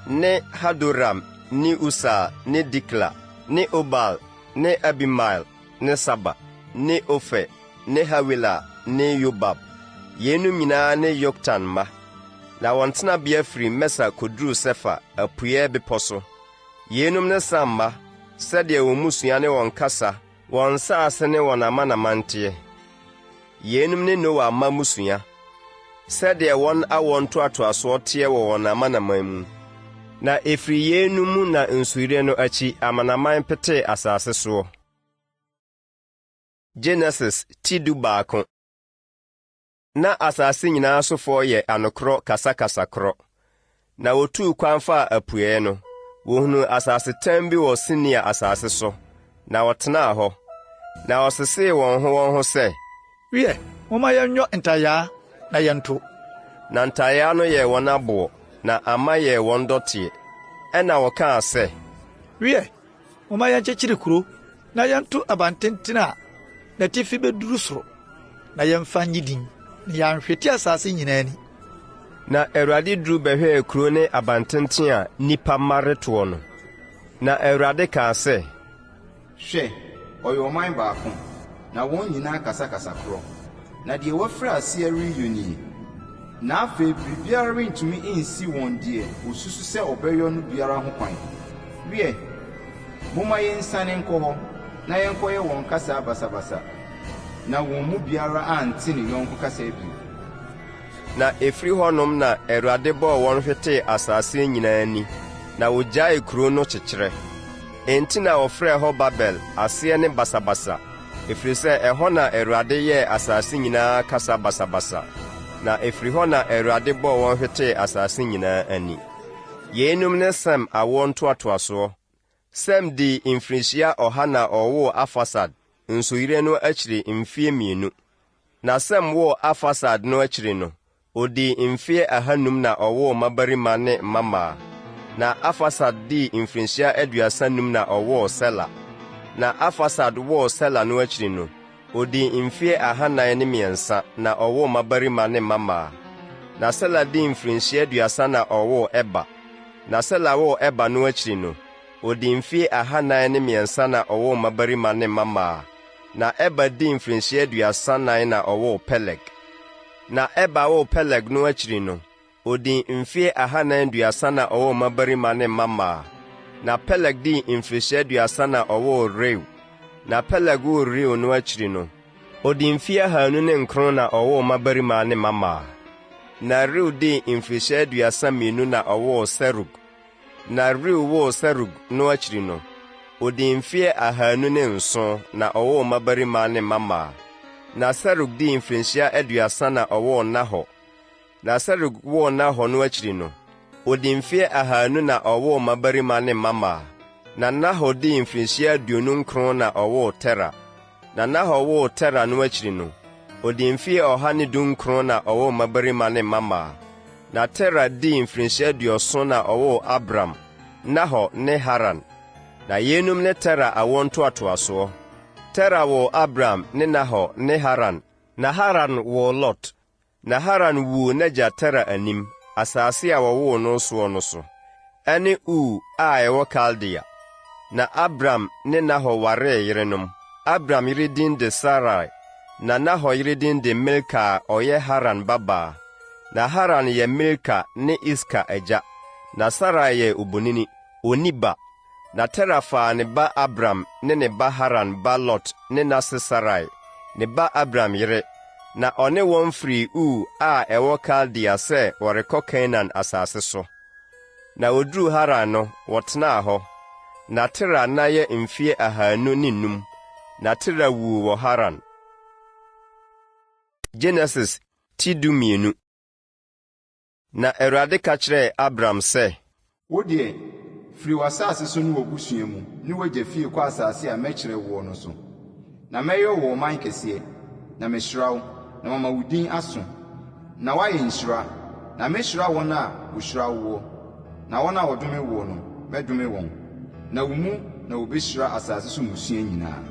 A: ne Hadoram ne Usal ne Dikla, ne Obal ne Abimael ne Saba, ne Ofir ne Hawila ne Yobab. Yeinom nyinaa ne Yoktan mma. Na wɔn tenabea firi Mesa kɔduruu Sefar, apueeɛ bepɔ so. Yeinom ne Sam mma, sɛdeɛ wɔn mmusua ne wɔn kasa, wɔn nsase ne wɔn amanaman teɛ. Yeinom ne Noa mma mmusua, sɛdeɛ wɔn awoɔ ntoatoasoɔ teɛ wɔ wɔn amanaman mu. Na ɛfiri yeinom mu na nsuyire no akyi amanaman petee asase soɔ. Genesis ti 11. Na asase nyinaa sofoɔ yɛ anokorɔ kasa kasa korɔ. Na wɔtuu kwan faa apueeɛ no, wɔhunuu asasetam bi wɔ Sinear asase so, na wɔtenaa hɔ. Na wɔsesee wɔn ho wɔn ho sɛ.
C: Wiɛ, momma yɛnyɔ ntayaa na yɛnto.
A: Na ntayaa no yɛɛ wɔn aboɔ, na ama yɛɛ wɔn dɔteɛ. Ɛnna wɔkaa sɛ.
C: Wiɛ, Momma yɛnkyekyere kuro na yɛnto abantenten a n'atifi bɛduru soro, na yɛmfa nnye din, na yɛanhwete asase nyinaa ani.
A: Na Awurade duru bɛhwɛɛ kuro ne abantenten a nnipa mma retoɔ no. Na Awurade kaa sɛ.
B: Hwɛ, wɔyɛ ɔman baako, na wɔn nyinaa kasa kasa korɔ, na deɛ wɔafiri aseɛ reyɔ nie. Na afei biribiara rentumi nsi wɔn deɛ wɔsusu sɛ wɔbɛyɔ no biara ho kwan. Wiɛ, momma yɛnsiane nkɔ hɔ na yɛnkɔyɛ wɔn kasa basabasa, na wɔn mu biara ante ne yɔnko kasa bio.
A: Na ɛfiri hɔnom na Awurade bɔɔ wɔn hwetee asase nyinaa ani, na wɔgyaee kuro no kyekyerɛ. Enti na wɔfrɛɛ hɔ Babel, aseɛ ne basabasa, ɛfiri sɛ ɛhɔ na Awurade yɛɛ asase nyinaa kasa basabasa, na ɛfiri hɔ na Awurade bɔɔ wɔn hwetee asase nyinaa ani. Yeinom ne Sem awoɔ ntoatoasoɔ. Sem dii mfirinhyia ɔha na ɔwoo Arfaksad nsuyire no akyiri mfeɛ mmienu. Na Sem woo Arfaksad no akyiri no, Ɔdii mfeɛ ahanum na ɔwoo mmabarima ne mmammaa. Na Arfaksad dii mfirinhyia 35 na ɔwoo Sela. Na Arfaksad woo Sela no akyiri no, ɔdii mfeɛ 403 na ɔwoo mmabarima ne mmammaa. Na Sela dii mfirinhyia 30 na ɔwoo Eber. Na Sela woo Eber no akyiri no, ɔdii mfeɛ 403 na ɔwoo mmabarima ne mmammaa. Na Eber dii mfirinhyia 34 na ɔwoo Peleg. Na Eber woo Peleg no akyiri no, odii mfeɛ 430 na ɔwoo mmabarima ne mmammaa. Na Peleg dii mfirihyia 30 na ɔwoo Reu. Na Peleg woo Reu no akyiri no, odii mfeɛ 209 na ɔwoo mmabarima ne mmammaa. Na Reu dii mfirihyia 32 na ɔwoo Serug. Na Reu woo Serug no akyiri no, ɔdii mfeɛ 207 na ɔwoo mmabarima ne mmammaa. Na Serug dii mfirinhyia 30 na ɔwoo Nahor. Na Serug woo Nahor no akyiri no, ɔdii mfeɛ 200 na ɔwoo mmabarima ne mmammaa. Na Nahor dii mfirinhyia 29 na ɔwoo Tera. Na Nahor woo Tera no akyiri no, ɔdii mfeɛ 119 na ɔwoo mmabarima ne mmammaa. Na Tera dii mfirinhyia 70 na ɔwoo Abram, Nahor ne Haran. Na yeinom ne Tera awoɔ ntoatoasoɔ. Tera woo Abram ne Nahor ne Haran. Na Haran woo Lot. Na Haran wuu n'agya Tera anim, asase a wɔwoo no soɔ no so, ɛne Ur a ɛwɔ Kaldea. Na Abram ne Nahor waree yerenom. Abram yere din de Sarai, na Nahor yere din de Milka a ɔyɛ Haran babaa. Na Haran yɛ Milka ne Iska agya. Na Sarai yɛ obonini, ɔnni ba. Na Tera faa ne ba Abram ne ne ba Haran ba Lot ne n'ase Sarai, ne ba Abram yere, na ɔne wɔn firii Ur a ɛwɔ Kaldea sɛ wɔrekɔ Kanaan asase so. Na wɔduruu Haran no, wɔtenaa hɔ. Na Tera nna yɛ mfeɛ 205, na Tera wuu wɔ Haran. Genesis ti 12. Na Awurade ka kyerɛɛ Abram sɛ.
B: Wo deɛ, firi w'asase so ne w'abusua mu ne w'agya fie kɔ asase a mɛkyerɛ woɔ no so. Na mɛyɛ wo ɔman kɛseɛ, na mahyira wo, na mama wo din aso, na woayɛ nhyira. Na mɛhyira wɔn a wɔhyira woɔ, na wɔn a wɔdome woɔ no, mɛdome wɔn, na wo mu na wɔbɛhyira asase so mmusua nyinaa.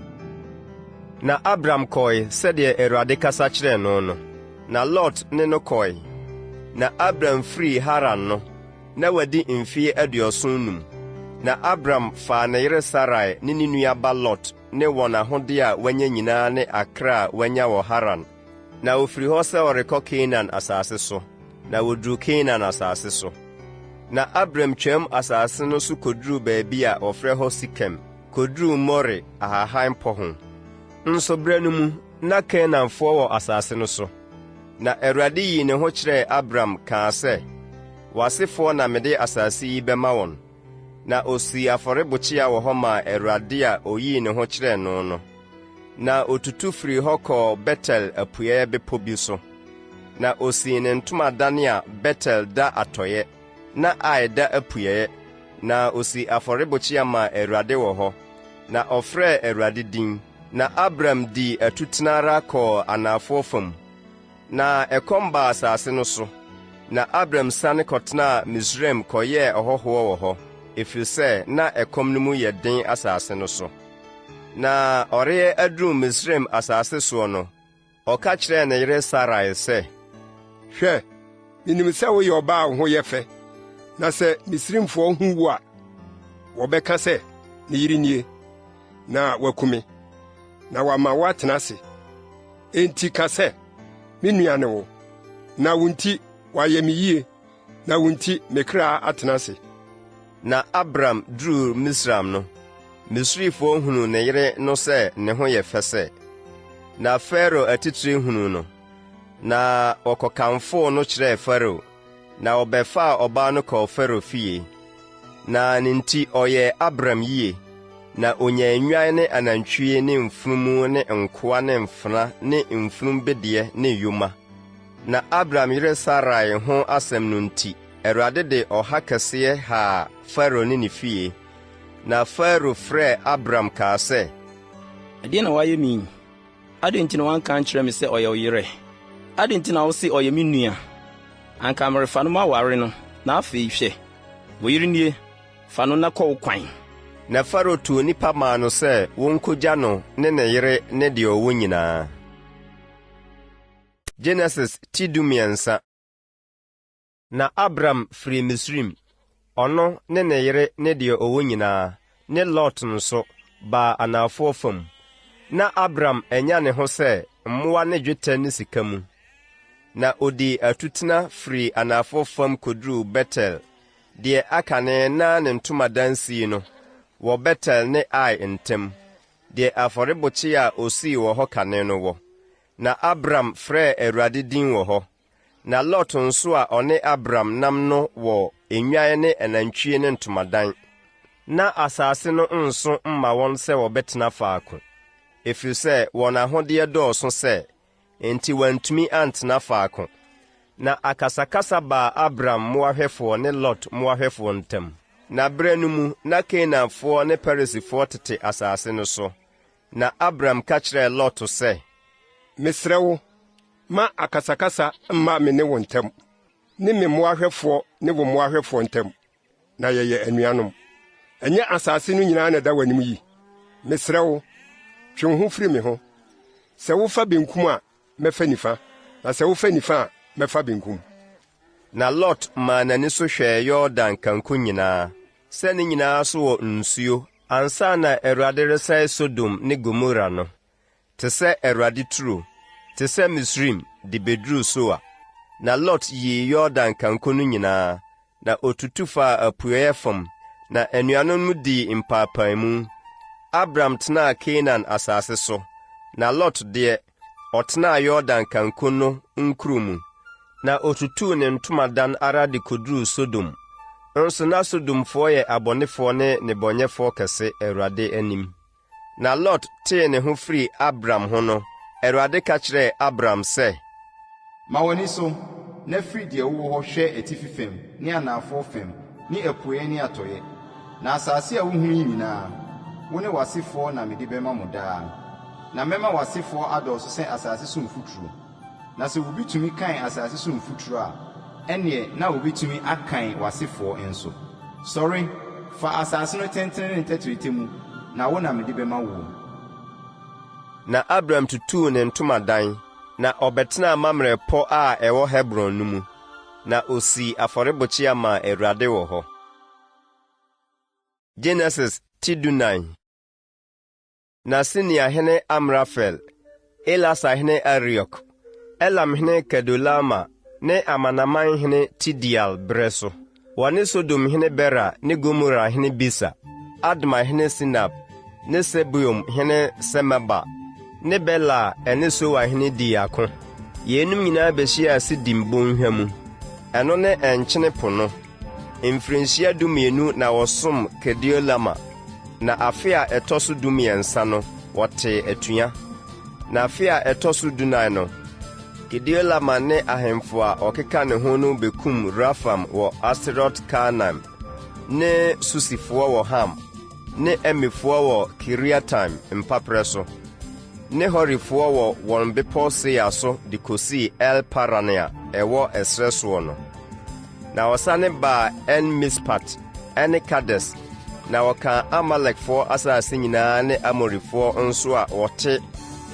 A: Na Abram kɔe sɛdeɛ Awurade kasa kyerɛɛ no no, na Lot ne no kɔe. Na Abram firii Haran no, na wadi mfeɛ 75. Na Abram faa ne yere Sarai ne ne nua ba Lot ne wɔn ahodeɛ a wɔanya nyinaa ne akra a wɔanya wɔ Haran, na wɔfirii hɔ sɛ wɔrekɔ Kanaan asase so, na wɔduruu Kanaan asase so. Na Abram twaam asase no so kɔduruu baabi a wɔfrɛ hɔ Sekem, kɔduruu More ahahan pɔ ho. Nso berɛ no mu na Kanaanfoɔ wɔ asase no so. Na Awurade yii ne ho kyerɛɛ Abram kaa sɛ, W'asefoɔ na mede asase yi bɛma wɔn. Na ɔsii afɔrebukyia wɔ hɔ maa Awurade a ɔyii ne ho kyerɛɛ no no. Na ɔtutu firii hɔ kɔɔ Betel apueeɛ bepɔ bi so. Na ɔsii ne ntomadan a Betel da atɔeɛ, na Ai da apueeɛ, na ɔsii afɔrebukyia maa Awurade wɔ hɔ, na ɔfrɛɛ Awurade din. Na Abram dii atutena ara kɔɔ anafoɔ fam, na ɛkɔm baa asase no so. Na Abram siane kɔtenaa Misraim kɔyɛɛ ɔhɔhoɔ wɔ hɔ, ɛfiri sɛ na ɛkɔm no mu yɛ den asase no so. Na ɔreyɛ aduru Misraim asase soɔ no, ɔka kyerɛɛ ne yere Sarai sɛ,
G: Hwɛ, minim sɛ woyɛ ɔbaa a wo ho yɛ fɛ, na sɛ Misraimfoɔ hu wo a, wɔbɛka sɛ, 'Ne yere nie,' na wɔaku me, na wɔama woatena ase. Enti ka sɛ, 'Me nua ne wo, na wo nti wɔayɛ me yie, na wo nti me kra atena ase.
A: Na Abram duruu Misraim no, Misrifoɔ hunuu ne yere no sɛ ne ho yɛ fɛ sɛ. Na Farao atitire hunuu no, na wɔkɔkamfoo no kyerɛɛ Farao, na wɔbɛfaa ɔbaa no kɔɔ Farao fie. Na ne nti ɔyɛɛ Abram yie, na ɔnyaa nnwan ne anantwie ne mfunumu ne nkoa ne mfena ne mfunumbedeɛ ne yoma. Na Abram yere Sarai ho asɛm no nti, Awurade de ɔha kɛseɛ haa Farao ne ne fie. Na Farao frɛɛ Abram kaa sɛ,
H: Ɛdeɛn na woayɛ me yi? Adɛn nti na woanka ankyerɛ me sɛ ɔyɛ wo yerɛ? Adɛn nti na wose ɔyɛ me nua? Anka merefa no maware no, na afei hwɛ, wo yere nie, fa no na kɔ wo kwan.
A: Na Farao tuu nnipa maa no sɛ wɔnkɔgya no ne ne yere ne deɛ ɔwɔ nyinaa. Genesis ti 13. Na Abram firii Misraim, ɔno ne ne yere ne deɛ ɔwɔ nyinaa, ne Lot nso, baa anafoɔ fam. Na Abram anya ne ho sɛ mmoa ne dwetɛ ne sika mu. Na ɔdii atutena firii anafoɔ fam kɔduruu Betel, deɛ akane na ne ntomadan sie no, wɔ Betel ne Ai ntam, deɛ afɔrebukyia a ɔsii wɔ hɔ kane no wɔ. Na Abram frɛɛ Awurade din wɔ hɔ. Na Lot nso a ɔne Abram nam no wɔ nnwan ne anantwie ne ntomadan. Ná asase no nso mma wɔn sɛ wɔbɛtena faako, ɛfiri sɛ wɔn ahodeɛ dɔɔso sɛ, enti wɔantumi antena faako. Na akasakasa baa Abram mmoahwɛfoɔ ne Lot mmoahwɛfoɔ ntam. Na berɛ no mu na Kanaanfoɔ ne Perisifoɔ tete asase no so. Na Abram ka kyerɛɛ Lot sɛ.
G: Mesrɛ wo, mma akasakasa mma me ne wo ntam, ne me mmoahwɛfoɔ ne wo mmoahwɛfoɔ ntam, na yɛyɛ anuanom. Ɛnyɛ asase no nyinaa na ɛda w'anim yi? Mesrɛ wo, twe wo ho firi me ho. Sɛ wofa benkum a, mɛfa nifa, na sɛ wofa nifa a, mɛfa benkum.
A: Na Lot maa n'ani so hwɛɛ Yordan kanko nyinaa, sɛ ne nyinaa so wɔ nsuo, ansa na Awurade resɛe Sodom ne Gomora no. Te sɛ Awurade turo, te sɛ Misraim de bɛduruu Soar. Na Lot yii Yordan kanko no nyinaa, na ɔtutu faa apueeɛ fam, na anuanom no dii mpaapaemu. Abram tenaa Kanaan asase so, na Lot deɛ, ɔtenaa Yordan kanko no nkuro mu. Na ɔtutuu ne ntomadan ara de kɔduruu Sodom. Nso na Sodomfoɔ yɛ abɔnefoɔ ne nnebɔneyɛfoɔ kɛse Awurade anim. Na Lot tee ne ho firii Abram ho no, Awurade ka kyerɛɛ Abram sɛ.
B: Ma w'ani so, na firi deɛ wowɔ hɔ hwɛ atifi fam ne anafoɔ fam ne apueeɛ ne atɔeɛ. Na asase a wohunu yi nyinaa, wo ne w'asefoɔ na mede bɛma mo daa. Na mɛma w'asefoɔ adɔɔso sɛ asase so mfuturo. Na sɛ obi tumi kan asase so mfuturo a, ɛnneɛ na ɔbɛtumi akan w'asefoɔ nso. Sɔre, fa asase no tentene ne ne tɛtrɛtɛ mu, na wo na mede bɛma woɔ.
A: Na Abram tutuu ne ntomadan, na ɔbɛtenaa Mamre pɔ a ɛwɔ Hebron no mu, na ɔsii afɔrebukyia maa Awurade wɔ hɔ. Genesis ti dunan. Na Sinear hene Amrafel, Elasar hene Ariok, Elam hene Kedorlaomer ne amanaman hene Tideal berɛ so, wɔne Sodom hene Bera ne Gomora hene Bisa, Adma hene Sinab ne Seboim hene Semeber ne Bela a ɛne Soar hene dii ako. Yeinom nyinaa bɛhyiaa Sidim bɔnhwa mu, ɛno ne Nkyene Po no. Mfirinhyia dumienu na wɔsom Kedorlaomer, na afe a ɛtɔ so dumiɛnsa no, wɔtee atua. Na afe a ɛtɔ so dunan no, Kedorlaomer ne ahemfo a wɔkeka ne ho no bekum Rafaim wɔ Asterot-Karnaim, ne Susifoɔ wɔ Ham, ne Emifoɔ wɔ Kiriataim mpaperɛ so, ne Horifoɔ wɔ wɔn bepɔ Seir so de kɔsii El-Paran a ɛwɔ ɛserɛ soɔ no. Na wɔsane baa En-Mispat ne Kades, na wɔkaa Amalekfoɔ asase nyinaa ne Amorifoɔ nso a wɔte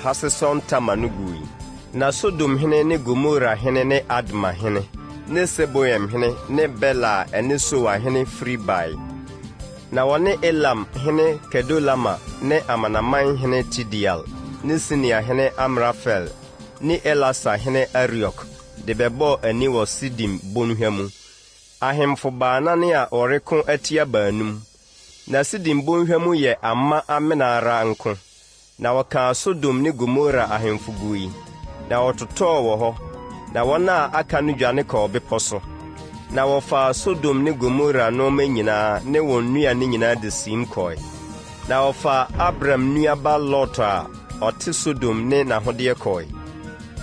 A: Haseson-Tamar no gui. Na Sodom hene ne Gomora hene ne Adma hene ne Seboim hene ne Bela a ɛne Soar hene firi bae. Na wɔne Elam hene Kedorlaomer ne amanaman hene Tideal ne Sinear hene Amrafel ne Elasar hene Ariok de bɛbɔɔ ani wɔ Sidim bonhwa mu, ahemfo baanan a wɔreko atia baanum. Na Sidim bonhwa mu yɛ ama amena ara nko. Na wɔkaa Sodom ne Gomora ahemfo gui, na wɔtotɔɔ wɔ hɔ, na wɔn a aka no dwane kɔɔ bepɔ so. Na wɔfaa Sodom ne Gomora nnoɔma nyinaa ne wɔn nnuane nyinaa de siim kɔe. Na ɔfaa Abram nua ba Lot a ɔte Sodom ne n'ahodeɛ kɔe.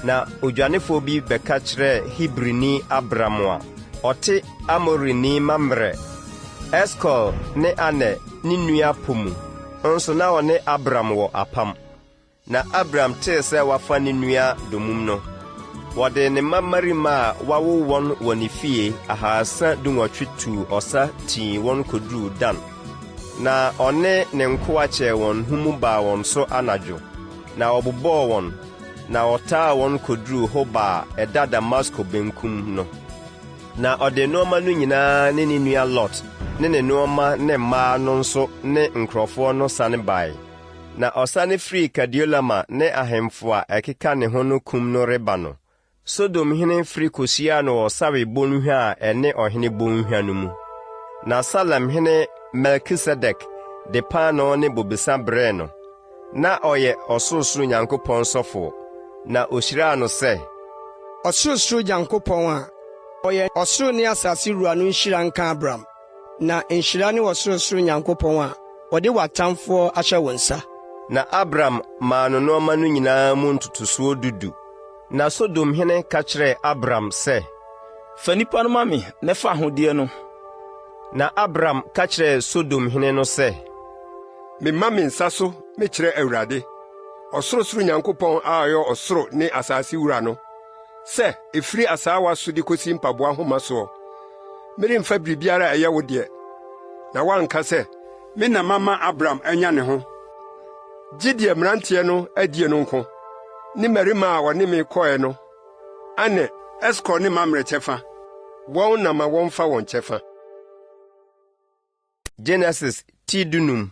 A: Na odwanefoɔ bi bɛka kyerɛɛ Hebrini Abram a ɔte Amorini Mamre, Eskol ne Aner ne nua pɔ mu, nso na ɔne Abram wɔ apam. Na Abram tee sɛ wɔafa ne nua dommum no, wɔde ne mmammarima a wawo wɔn wɔ ne fie ahasa dunwɔtwe tuu ɔsa tii wɔn koduruu Dan. Na ɔne ne nkoa kyɛɛ wɔn ho mu baa wɔn so anadwo, na ɔbobɔɔ wɔn, na ɔtaa wɔn koduruu Hoba a ɛda Damasko benkum no. Na ɔde nnoɔma no nyinaa ne ne nua Lot ne ne nnoɔma ne mmaa no nso ne nkurɔfoɔ no sane bae. Na ɔsane firii Kedorlaomer ne ahemfo a ɛkeka ne ho no kum no reba no, Sodom hene firi kɔhyiaa no wɔ Sawe bɔnhwa a ɛne ɔhene bɔnhwa no mu. Na Salem hene Melkisedek de paanoo ne bobesa brɛɛ no. Na ɔyɛ ɔsorosoro Nyankopɔn sɔfoɔ, na ɔhyiraa no sɛ.
I: Ɔsorosoro Nyankopɔn a ɔyɛ ɔsoro ne asase wura no nhyira nka Abram, na nhyira ne Ɔsorosoro Nyankopɔn a ɔde w'atamfoɔ ahyɛ wo nsa.
A: Na Abram maa no nnoɔma no nyinaa mu ntotosoɔ du du. Na Sodom hene ka kyerɛɛ Abram sɛ,
H: Fa nnipa no ma me na fa ahodeɛ no.
A: Na Abram ka kyerɛɛ Sodom hene no sɛ,
G: Mema me nsa so mekyerɛ Awurade, ɔsorosoro Nyankopɔn a ɔyɛ ɔsoro ne asase wura no, sɛ ɛfiri asaawa so de kosi mpaboa nhoma soɔ, meremfa biribiara a ɛyɛ wo deɛ, na woanka sɛ, 'Me na mama Abram anya ne ho, gye deɛ mmeranteɛ no adie no nko, ne mmarima a wɔne me kɔe no, Aner, Eskol ne Mamre kyɛfa, wɔn na ma wɔmfa wɔn kyɛfa.
A: Genesis ti dunum.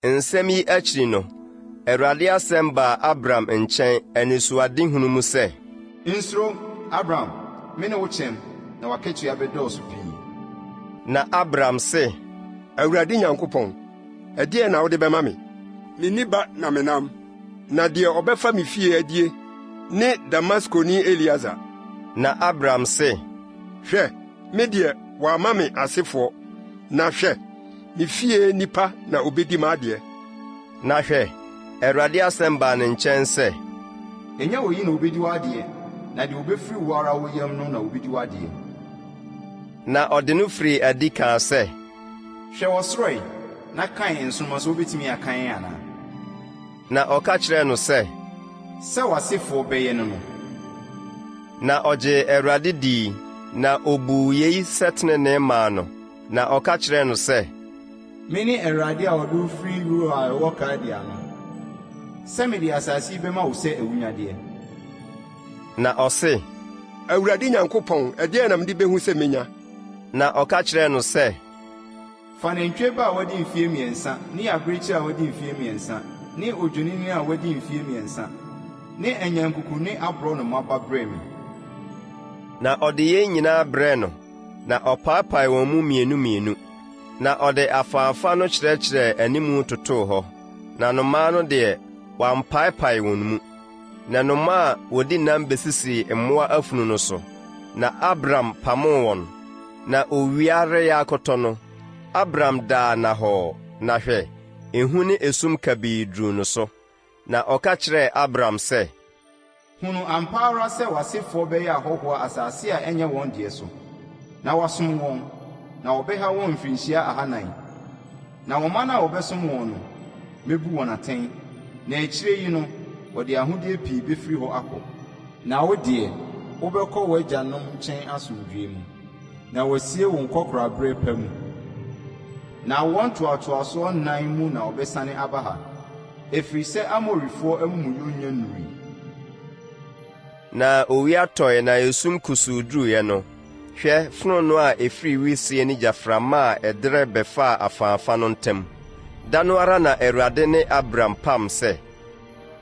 A: Nsɛm yi akyiri no, Awurade asɛm baa Abram nkyɛn anisoadehunu mu sɛ.
B: Nsuro, Abram, mene wo kyɛm, na w'akatua bɛdɔɔso pii.
A: Na Abram se.
G: Awurade Nyankopɔn, ɛdeɛn na wode bɛma me? Menni ba na menam, na deɛ ɔbɛfa me fie adie ne Damaskoni Elieser.
A: Na Abram se.
G: Hwɛ, me deɛ, wɔamma me asefoɔ, na hwɛ, me fie nnipa na obedi m'adeɛ.
A: Na hwɛ, Awurade asɛm baa ne nkyɛn sɛ.
B: Ɛnyɛ oyi na obedi w'adeɛ, na deɛ obefiri wo ara wo yam no na obedi w'adeɛ.
A: Na ɔde no firii adi kaa sɛ.
B: Hwɛ ɔsoro ɛ, na kan nsoromma sɛ wobetumi akan anaa?
A: Na ɔka kyerɛɛ no sɛ.
B: Sɛ w'asefoɔ bɛyɛ ne no.
A: Na ɔgyee Awurade dii, na obuu yei sɛ tenenee maa no. Na ɔka kyerɛɛ no sɛ.
B: Mene Awurade a ɔde wo firi Ur a ɛwɔ Kaldea no, sɛ mede asase yi bɛma wo sɛ awunnyadeɛ.
A: Na ɔse.
G: Awurade Nyankopɔn, ɛdeɛn na mede bɛhu sɛ mɛnya?
A: Na ɔka kyerɛɛ no sɛ.
B: Fa nantwie ba a wadi mfeɛ mmiɛnsa ne abirekyie a wadi mfeɛ mmiɛnsa ne odwennini a wadi mfeɛ mmiɛnsa ne anyankuku ne aborɔnoma ba brɛ me.
A: Na ɔde yei nyinaa brɛɛ no. Na ɔpaapaee wɔn mu mmienu mmienu, na ɔde afaafa no kyerɛkyerɛɛ animu totoo hɔ, na nnomaa no deɛ, wampaepae wɔn mu. Na nnomaa a wɔdi nam besisii mmoa afunu no so, na Abram pamoo wɔn. Na owia reyɛ akɔtɔ no, Abram daa nnahɔɔ, na hwɛ, ehu ne esum kabii duruu no so. Na ɔka kyerɛɛ Abram sɛ.
B: Hunu ampa ara sɛ w'asefoɔ bɛyɛ ahɔhoɔ asase a ɛnyɛ wɔn deɛ so, na wɔasom wɔn, na wɔbɛha wɔn mfirinhyia ahanan. Na ɔman a wɔbɛsom wɔn no, mɛbu wɔn atɛn, na akyire yi no, wɔde ahodeɛ pii bɛfiri hɔ akɔ. Na wo deɛ, wobɛkɔ w'agyanom nkyɛn asomdwoeɛ mu, na wɔasie wo nkɔkoraaberɛ pa mu. Na awoɔ ntoatoasoɔ nnan mu na wɔbɛsane aba ha. Ɛfiri sɛ Amorifoɔ amumuyɔ nnya nnurui.
A: Na owia tɔe na esum kusuu duruiɛ no, hwɛ, fononoo a ɛfiri wisie ne gyaframa a ɛderɛ bɛfaa afaafa no ntam. Da no ara na Awurade ne Abram pam sɛ.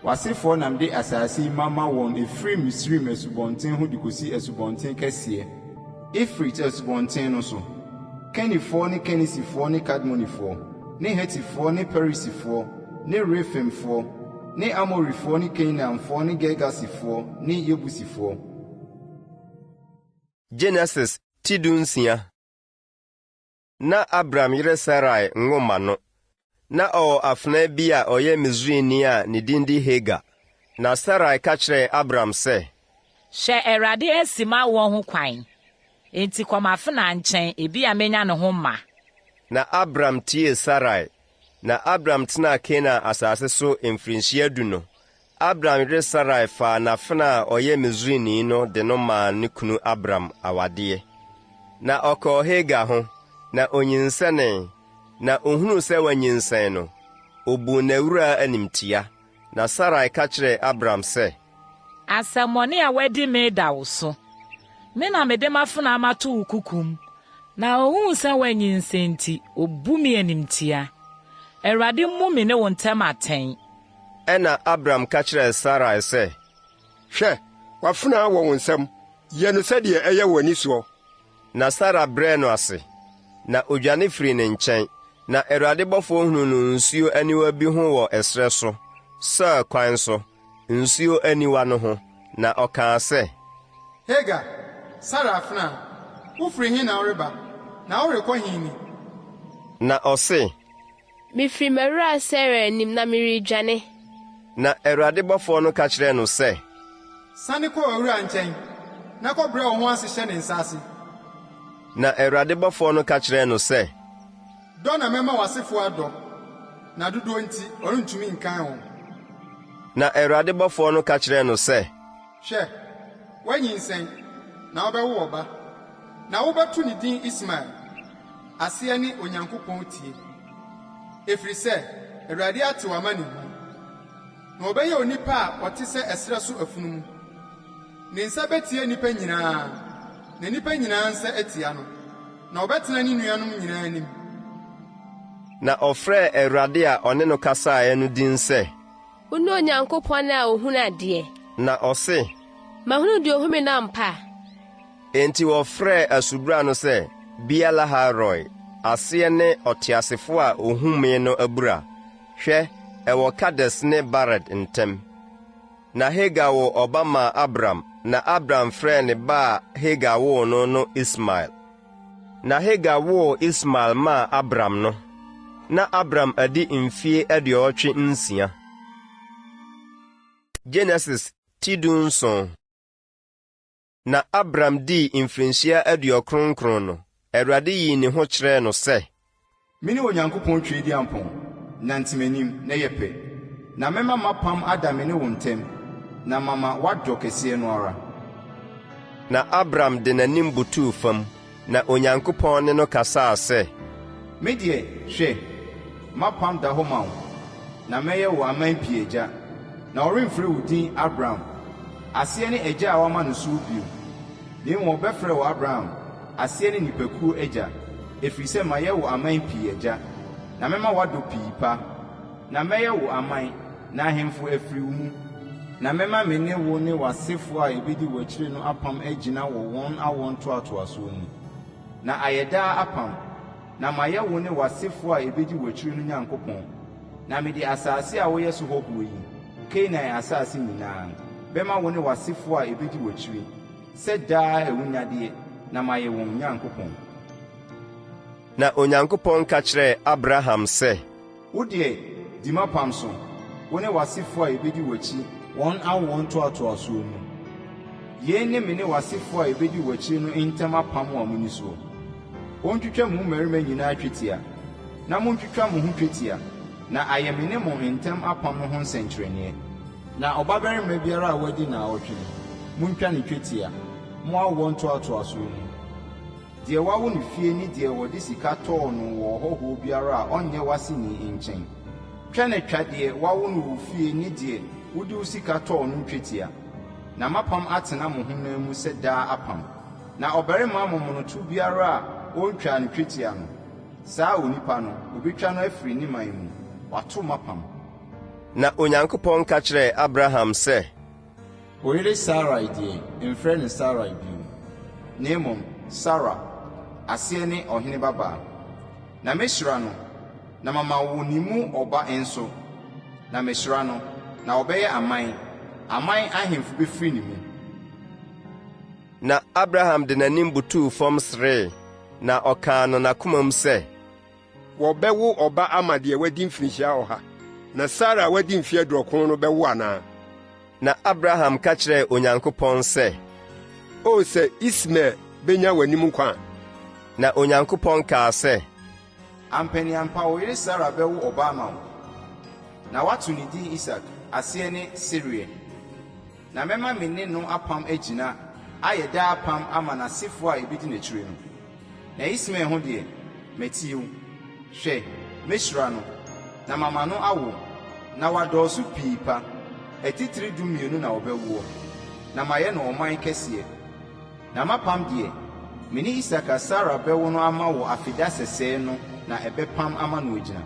B: W'asefoɔ na mede asase yi mama wɔn ɛfiri Misraim asubɔnten ho de kɔsi asubɔnten kɛseɛ, Eufrate asubɔnten no so, Kenifoɔ ne Kenisifoɔ ne Kadmonifoɔ. Ne Hetifoɔ ne Perisifoɔ ne Refaimfoɔ ne Amorifoɔ ne Kanaanfoɔ ne Girgasifoɔ ne Yebusifoɔ.
A: Genesis ti dunsia. Ná Abram yere Sarai nwo mma no. Ná ɔwɔ afenaa bi a ɔyɛ Misrini a ne din de Hagar. Na Sarai ka kyerɛɛ Abram sɛ,
J: Hwɛ, Awurade asi m'awoɔ ho kwan, enti kɔ m'afenaa nkyɛn, ebia menya ne ho mma.
A: Na Abram tiee Sarai. Na Abram tenaa Kanaan asase so mfirinhyia du no, Abram yere Sarai faa n'afenaa a ɔyɛ Misrini no de no maa ne kunu Abram awadeɛ. Na ɔkɔɔ Hagar ho, na onyinsɛnee. Na ohunuu sɛ wanyinsɛn no, obuu n'awuraa animtia. Na Sarai ka kyerɛɛ Abram sɛ.
J: Asɛmmɔne a woadi me da wo so. Me na mede m'afenaa mato wo kokom, na ohuu sɛ woanyinsɛn nti, obu me animtia. Awurade mmu me ne wo ntam atɛn.
A: Ɛnna Abram ka kyerɛɛ Sarai sɛ.
G: Hwɛ, w'afenaa wɔ wo nsam, yɛ no sɛdeɛ ɛyɛ w'ani soɔ.
A: Na Sara brɛɛ no ase, na odwane firii ne nkyɛn. Na Awurade bɔfoɔ hunuu no nsuo aniwa bi ho wɔ ɛserɛ so, Sur kwan so, nsuo aniwa no ho. Na ɔkaa sɛ.
K: Hagar, Sara afenaa, wofiri he na woreba, na worekɔ he ni?
A: Na ɔse.
L: Mefiri m'awuraa Sara anim na meredwane.
A: Na Awurade bɔfoɔ no ka kyerɛɛ no sɛ.
K: Sane kɔ w'awuraa nkyɛn, na kɔbrɛ wo ho ase hyɛ ne nsa ase.
A: Na Awurade bɔfoɔ no ka kyerɛɛ no sɛ.
K: Dɔ na mɛma w'asefoɔ adɔ, na dodoɔ nti wɔrentumi nkan wɔn.
A: Na Awurade bɔfoɔ no ka kyerɛɛ no sɛ.
K: Hwɛ, woanyinsɛn, na wobɛwo ɔba, na wobɛto ne din Ismael, aseɛ ne Onyankopɔn tie, ɛfiri sɛ Awurade ate w'amanehunu. Na ɔbɛyɛ onipa a ɔte sɛ ɛserɛ so afunumu. Ne nsa bɛtia nnipa nyinaa, na nnipa nyinaa nsa atia no, na ɔbɛtena ne nuanom nyinaa anim.
A: Na ɔfrɛɛ Awurade a ɔne no kasaeɛ no din sɛ.
L: Wone Onyankopɔn a ɔhunu adeɛ.
A: Na ɔse.
L: Mahunu deɛ ɔhu me no ampa?
A: Enti wɔfrɛɛ asubura no sɛ Beer-lahai-roi, aseɛ ne Ɔteasefoɔ a ɔhu me no abura. Hwɛ, ɛwɔ Kades ne Bared ntam. Na Hagar woo ɔba maa Abram, na Abram frɛɛ ne ba a Hagar woo no no Ismael. Na Hagar woo Ismael maa Abram no, na Abram adi mfeɛ 86. Genesis ti 17. Na Abram dii mfirinhyia 99 no, Awurade yii ne ho kyerɛɛ no sɛ.
B: Mene Onyankopɔn Tweaduampɔn, nante m'anim, na yɛ pɛ, na mɛma m'apam ada me ne wo ntam, na mama woadɔ kɛseɛ no ara.
A: Na Abram de n'anim butuu fam, na Onyankopɔn ne no kasaa sɛ.
B: Me deɛ, hwɛ, m'apam da hɔ ma wo, na mɛyɛ wo aman pii agya. Na wɔremfrɛ wo din Abram, aseɛ ne Agya a wɔama no soɔ bio, na mmom wɔbɛfrɛ wo Abraham, aseɛ ne Nnipakuo agya, ɛfiri sɛ mayɛ wo aman pii agya, na mɛma woadɔ pii pa. Na mɛyɛ wo aman, na ahemfo afiri wo mu. Na mɛma me ne wo ne w'asefoɔ a ɛbɛdi w'akyire no apam agyina wɔ wɔn awoɔ ntoatoasoɔ mu, na ayɛ daa apam, na mayɛ wo ne w'asefoɔ a ɛbɛdi w'akyire no Nyankopɔn. Na mede asase a woyɛ so hɔhoɔ yi, Kanaan asase nyinaa, bɛma wo ne w'asefoɔ a ɛbɛdi w'akyire, sɛ daa awunnyadeɛ, na mayɛ wɔn Nyankopɔn.
A: Na Onyankopɔn ka kyerɛɛ Abraham sɛ.
B: Wo deɛ, di m'apam so, wo ne w'asefoɔ a ɛbɛdi w'akyi wɔn awoɔ ntoatoasoɔ mu. Yei ne me ne w'asefoɔ a ɛbɛdi w'akyire no ntam apam a monni soɔ. Wɔntwitwa mo mu mmarima nyinaa twetia, na montwitwa mo ho twetia, na ayɛ me ne mo ntam apam no ho nsɛnkyerɛnneɛ. Na ɔbabarima biara a wadi nnawɔtwe no, montwa no twetia, mo awoɔ ntoatoasoɔ mu. Deɛ wɔawo no fie ne deɛ wɔde sika tɔɔ no wɔ ɔhɔhoɔ biara a ɔnyɛ w'aseni nkyɛn. Twa na twa deɛ wɔawo no wo fie ne deɛ wode wo sika tɔɔ no twetia, na m'apam atena mo honam mu sɛ daa apam. Na ɔbarima momonoto biara a wɔntwaa no twetia no, saa onipa no, wɔbɛtwa no afiri ne man mu. Wato m'apam.
A: Na Onyankopɔn ka kyerɛɛ Abraham sɛ.
B: Wo yere Sarai deɛ, mfrɛ no Sarai bio, na mmom Sara, aseɛ ne ɔhene babaa. Na mɛhyira no, na mama wo ne mu ɔba nso, na mɛhyira no, na ɔbɛyɛ aman, aman ahemfo bɛfiri ne mu.
A: Na Abraham de n'anim butuu fam seree, na ɔkaa no n'akomam sɛ.
G: Wɔbɛwo ɔba ama deɛ wadi mfirinhyia ɔha, na Sara a wadi mfeɛ 90 no bɛwo anaa?
A: Na Abraham ka kyerɛɛ Onyankopɔn sɛ,
G: O sɛ Ismael benya w'anim nkwa a!
A: Na Onyankopɔn kaa sɛ,
B: Ampaneampa wo yere Sara bɛwo ɔba ama wo, na woato ne din Isak, aseɛ ne Sereɛ. Na mɛma me ne no apam agyina ayɛ daa apam ama n'asefoɔ a ɛbɛdi n'akyire no. Na Ismael ho deɛ, matie wo. Hwɛ, mɛhyira no, na mama no awo, na wadɔɔso pii pa. Atitire dummienu na wɔbɛwoɔ, na mayɛ no ɔman kɛseɛ. Na m'apam deɛ, me ne Isak a Sara bɛwo no ama wo afeda sɛsɛɛ no na ɛbɛpam ama no agyina.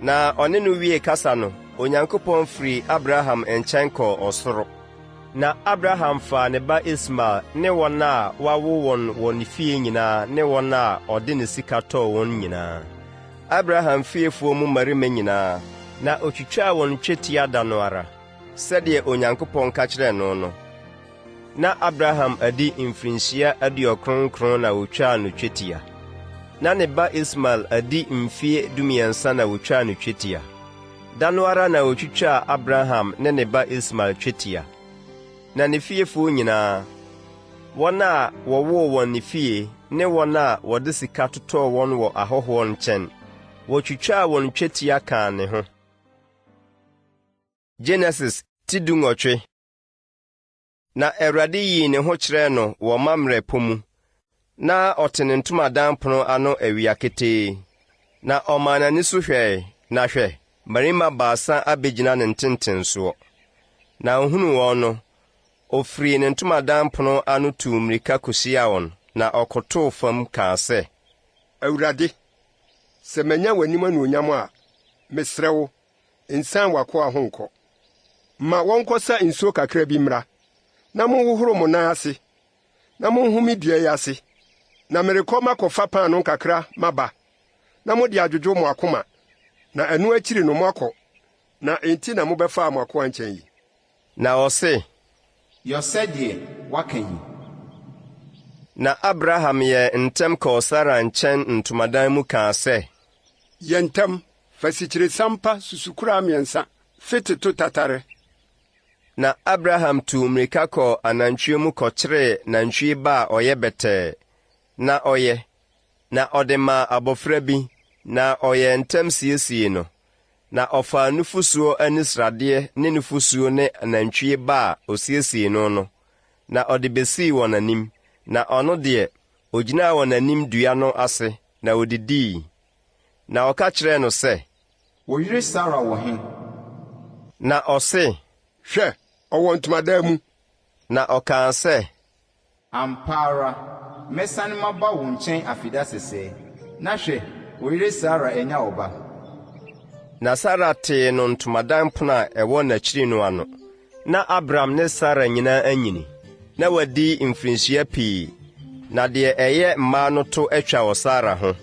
A: Na ɔne no wiee kasa no, Onyankopɔn firii Abraham nkyɛn kɔɔ ɔsoro. Na Abraham faa ne ba Ismael ne wɔn a wɔawo wɔn wɔ ne fie nyinaa ne wɔn a ɔde ne sika tɔɔ wɔn nyinaa, Abraham fiefoɔ mu mmarima nyinaa, na ɔtwitwaa wɔn twetia da no ara. sɛdeɛ Onyankopɔn ka kyerɛɛ no no. Na Abraham adi mfirinhyia 99 na wɔtwaa no twetia. Na ne ba Ismael adi mfeɛ 13 na wɔtwaa no twetia. Da no ara na wɔtwitwaa Abraham ne ne ba Ismael twetia. Na ne fiefoɔ nyinaa, wɔn a wɔwoo wɔn ne fie ne wɔn a wɔde sika totɔɔ wɔn wɔ ahɔhoɔ nkyɛn, wɔtwitwaa wɔn twetia kaa ne ho. Genesis ti 18. Na Awurade yii ne ho kyerɛɛ no wɔ Mamrɛ pɔ mu. Na ɔte ne ntomadan pono ano awia ketee. Na ɔmaa n'ani so hwɛe, na hwɛ, mmarima baasa abɛgyina ne ntentensoɔ. Na ɔhunuu wɔn no, ɔfirii ne ntomadan pono ano tuu mmirika kɔhyiaa wɔn, na ɔkotoo fam kaa sɛ.
G: Awurade, sɛ manya w'anim anuonyam a, mesrɛ wo, nsian w'akoa ho nkɔ. Ma wɔnkɔsa nsuo kakra bi mmra, na monhohoro mo nan ase, na monhome dua yi ase. Na merekɔ makɔfa paanoo kakra maba, na mode adwodwo mo akoma, na ɛno akyiri no moakɔ, na enti na mobɛfaa mo akoa nkyɛn yi.
A: Na ɔse.
B: Yɔ sɛdeɛ woaka yi.
A: Na Abraham yɛɛ ntɛm kɔɔ Sara nkyɛn ntomadan mu kaa sɛ.
G: Yɛ ntɛm, fa asikyiresiam pa susukoraa mmiɛnsa fete to tatare.
A: Na Abraham tuu mmirika kɔɔ anantwie mu kɔkyeree nantwie ba a ɔyɛ bɛtɛɛ, na ɔyɛ, na ɔde maa abɔfra bi, na ɔyɛɛ ntɛm siesiee no. Na ɔfaa nufosuo ani sradeɛ ne nufosuo ne nantwie ba a ɔsiesiee no no, na ɔde bɛsii wɔn anim, na ɔno deɛ, ɔgyinaa wɔn anim dua no ase, na ɔdidii. Na ɔka kyerɛɛ no sɛ.
B: Wo yere Sara wɔ he?
A: Na ɔse.
G: Hwɛ, ɔwɔ ntomadan mu.
A: Na ɔkaa sɛ.
B: Ampa ara, mɛsane maba wo nkyɛn afeda sɛsɛɛ, na hwɛ, wo yere Sara anya ɔba.
A: Na Sara tee no ntomadan pono a ɛwɔ n'akyiri no ano. Ná Abram ne Sara nyinaa anyini, na wɔadi mfirinhyia pii, na deɛ ɛyɛ mmaa no to atwa wɔ Sara ho.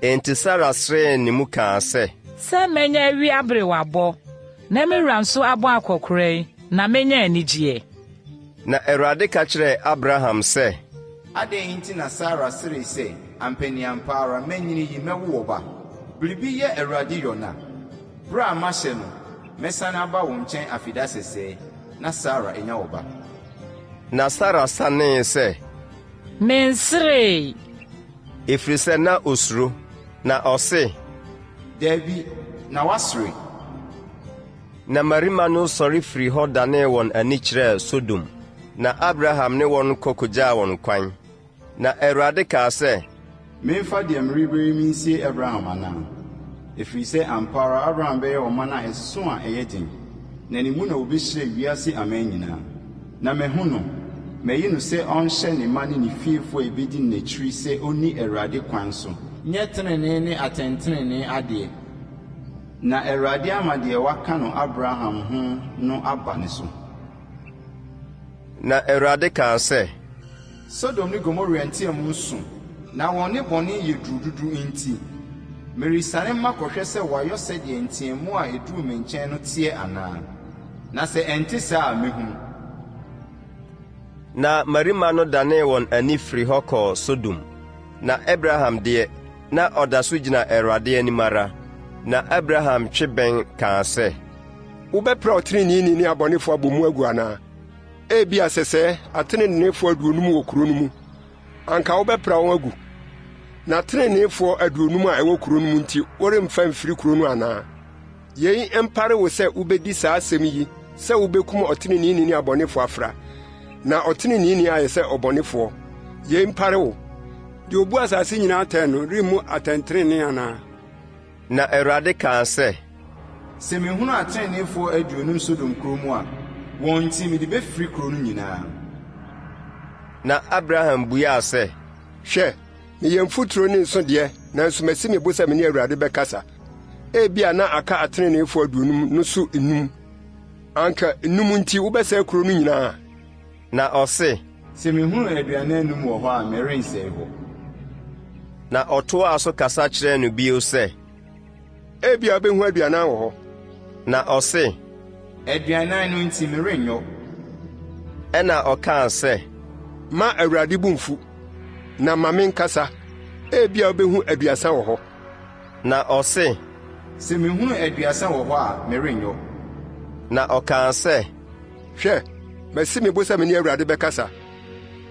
A: Enti Sara seree ne mu kaa sɛ.
J: Sɛ manya awie aberewabɔ, na me wura nso abɔ akɔkoraa yi, na menya anigyeɛ.
A: Na Awurade ka kyerɛɛ Abraham sɛ.
B: Adɛn nti na Sara seree sɛ, Ampaniampa ara manyini yi mɛwo ɔba? Biribi yɛ Awurade yɔna? Berɛ a mahyɛ no, mɛsane aba wo nkyɛn afeda sɛsɛɛ, na Sara anya ɔba.
A: Na Sara sanee sɛ.
J: Menseree.
A: Ɛfiri sɛ na ɔsuro. Na ɔse.
B: Dabi, na woasere.
A: Na mmarima no sɔre firii hɔ danee wɔn ani kyerɛɛ Sodom, na Abraham ne wɔn kɔ kɔgyaa wɔn kwan. Na Awurade kaa sɛ.
B: Memfa deɛ merebɛyɛ yi mensie Abraham anaa? Ɛfiri sɛ ampa ara Abraham bɛyɛ ɔman a ɛso a ɛyɛ den, na ne mu na wɔbɛhyira wiase aman nyinaa. Na mahu no, mayi no sɛ ɔnhyɛ ne mma ne ne fiefoɔ a ɛbɛdi n'akyiri sɛ ɔnni Awurade kwan so, nyɛ tenenee ne atɛntenenee adeɛ, na Awurade ama deɛ waka no Abraham ho no aba ne so.
A: Na Awurade kaa sɛ.
B: Sodom ne Gomora nteamu so, na wɔn nnebɔne yɛ duru dodo nti, meresiane makɔhwɛ sɛ wɔayɔ sɛdeɛ nteamu a ɛduruu me nkyɛn no teɛ anaa, na sɛ ɛnte saa a, mɛhunu.
A: Na mmarima no danee wɔn ani firii hɔ kɔɔ Sodom. Na Abraham deɛ, na ɔda so gyina Awurade anim ara.
G: Na Abraham twe bɛn kaa sɛ. Wobɛpra ɔtreneeni ne abɔnefo abɔ mu agu anaa? Ebia sɛsɛɛ atreneefo 50 wɔ kurow no mu, anka wobɛpra wɔn agu? Na treneefo 50 a ɛwɔ kurow no mu nti woremfa mfiri kurow no anaa? Yei mpare wo sɛ wubedi saa asɛm yi sɛ wubekum ɔtreneeni ne abɔnefo afra, na ɔtreneeni ayɛ sɛ ɔbɔnefoɔ. Yei mpare wo. Deɛ obu asase nyinaa atɛn no remmu atɛntrenee anaa?
A: Na Awurade kaa sɛ.
B: Sɛ mehunu ateneneefoɔ 50 Sodom kuro mu a, wɔn nti mede bɛfiri kuro no nyinaa.
A: Na Abraham buaa sɛ.
G: Hwɛ, meyɛ mfuturo ne nsõ deɛ, nanso masi me bo sɛ me ne Awurade bɛkasa. Ebia na aka ateneneefoɔ 50 no so nnum. Anka nnum nti wobɛsɛe kuro no nyinaa?
A: Na ɔse.
B: Sɛ mehunu 45 wɔ hɔ a, merensɛe hɔ.
A: Na ɔtoaa so kasa kyerɛɛ no bio sɛ.
G: Ebia wubehu 40 wɔ hɔ.
A: Na ɔse.
B: 40 no nti merenyɔ.
A: Ɛnna ɔkaa sɛ,
G: Mma Awurade bo mmfu, na ma menkasa. Ebia wubehu 30 wɔ hɔ.
A: Na ɔse,
B: Sɛ mehunu 30 wɔ hɔ a, merenyɔ.
A: Na ɔkaa sɛ,
G: Hwɛ, masi me bo sɛ me ne Awurade bɛkasa.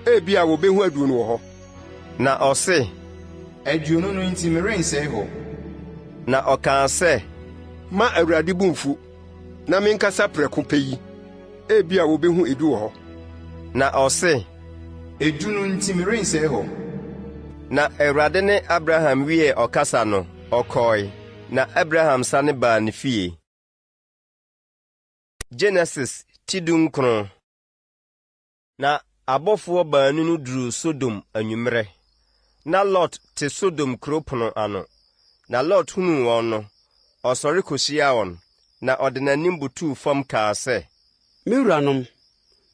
G: Ebia wobehu 20 wɔ hɔ.
A: Na ɔse,
B: 20 no nti merensɛe hɔ.
A: Na ɔkaa sɛ,
G: Mma Awurade bo mmfu, na menkasa prɛko pɛ yi. Ebia wobehu 10 wɔ hɔ.
A: Na ɔse,
B: 10 no nti merensɛe hɔ.
A: Na Awurade ne Abraham wiee ɔkasa no, ɔkɔe, na Abraham sane baa ne fie. Genesis ti 19. Na abɔfoɔ baanu no duruu Sodom anwummerɛ. Na Lot te Sodom kuro pono ano. Na Lot hunuu wɔn no, ɔsɔre kɔhyiaa wɔn, na ɔde n'anim butuu fam kaa sɛ.
M: Me wuranom,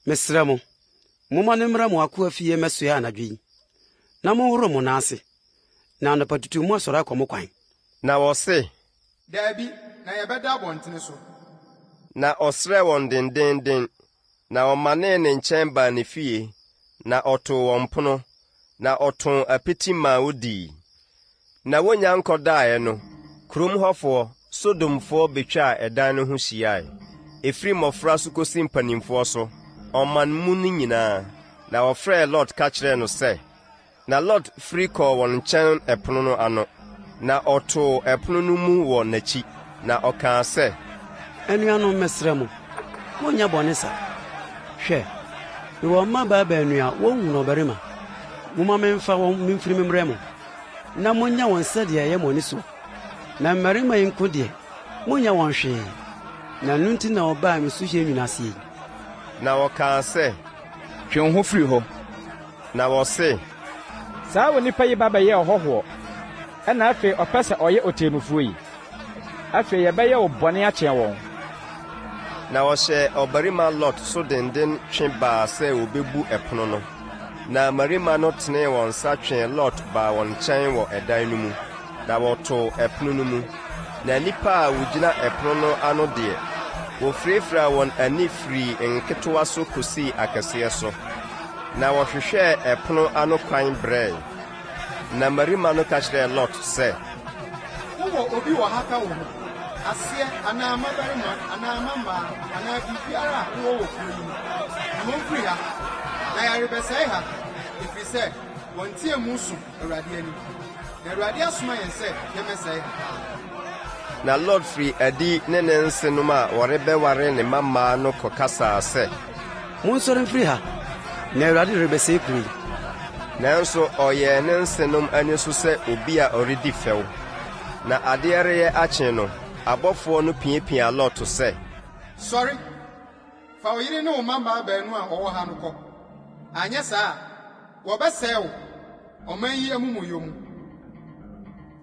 M: mesrɛ mo, momma no mmra mo akoa fie mmɛsoɛ anadwo yi, na monhoro mo nan ase, na anɔpatutu moasɔre akɔ mo kwan.
A: Na wɔse.
K: Dabi, na yɛbɛda abɔntene so.
A: Na ɔsrɛɛ wɔn dendeenden, Na ɔmanee ne nkyɛn baa ne fie, na ɔtoo wɔn pono, na ɔtoo apiti maa wodii. Na wonnya nkɔdaeɛ no, kurom hɔfoɔ, Sodomfoɔ betwaa ɛdan no ho hyiae, ɛfiri mmɔfra so kɔsi mpanimfoɔ so, ɔman mu no nyinaa. Na wɔfrɛɛ Lot ka kyerɛɛ no sɛ, Na Lot firi kɔɔ wɔn nkyɛn ɛpono no ano, na ɔtoo ɛpono no mu wɔ n'akyi, na ɔkaa sɛ.
M: Anuanom, mesrɛ mo, monnyɛ bɔne sa. Hwɛ, mewɔ mmabaa baanu a wonhunuu ɔbarima. Momma memfa wɔn mimfiri memmrɛ mo, na monyɛ wɔn sɛdeɛ ɛyɛ mo ani soɔ. Na mmarima yi nko deɛ, monnyɛ wɔn hwee, na ɛno nti na wɔbaa me suhyɛn nwunu aseɛ yi.
A: Na wɔkaa sɛ,
F: Twe wo ho firi hɔ.
A: Na wɔse.
E: Saa onipa yi ba bɛyɛɛ ɔhɔhoɔ, ɛnna afei ɔpɛ sɛ ɔyɛ ɔtemmufoɔ yi? Afei yɛbɛyɛ wo bɔne akyɛn wɔn.
A: Na wɔhyɛɛ ɔbarima Lot so denden twe baa sɛ wɔbɛbu ɛpono no. Na mmarima no tenee wɔn nsa twee Lot baa wɔn nkyɛn wɔ ɛdan no mu, na wɔtoo ɛpono no mu. Na nnipa a wɔgyina ɛpono no ano deɛ, wɔfirafiraa wɔn ani firii nketewa so kɔsii akɛseɛ so. Na wɔhwehwɛɛ ɛpono ano kwan brɛe. Na mmarima no ka kyerɛɛ Lot sɛ.
K: Wowɔ obi wɔ ha ka wo ho, aseɛ anaa mmabarima anaa mmammaa anaa biribiara a wowɔ wɔ kuro yi mu? Yi wɔn firi ha, na yɛrebɛsɛe ha, ɛfiri sɛ wɔn nteamu so Awurade anim, na Awurade asoma yɛn sɛ yɛmmɛsɛe ha.
A: Na Lot firii adi ne ne nsenom a wɔrebɛware ne mmammaa no kɔkasaa sɛ.
M: Monsɔre mfiri ha, na Awurade rebɛsɛe kuro yi.
A: Nanso ɔyɛɛ ne nsenom ani so sɛ obi a ɔredi fɛw. Na adeɛ reyɛ akye no, abɔfoɔ no piapiaa Lot sɛ.
K: Sɔre! Fa wo yere ne wo mmammaa baanu a wɔwɔ ha no kɔ, anyɛ saa a, wɔbɛsɛe wo, ɔman yi amumuyɛ mu.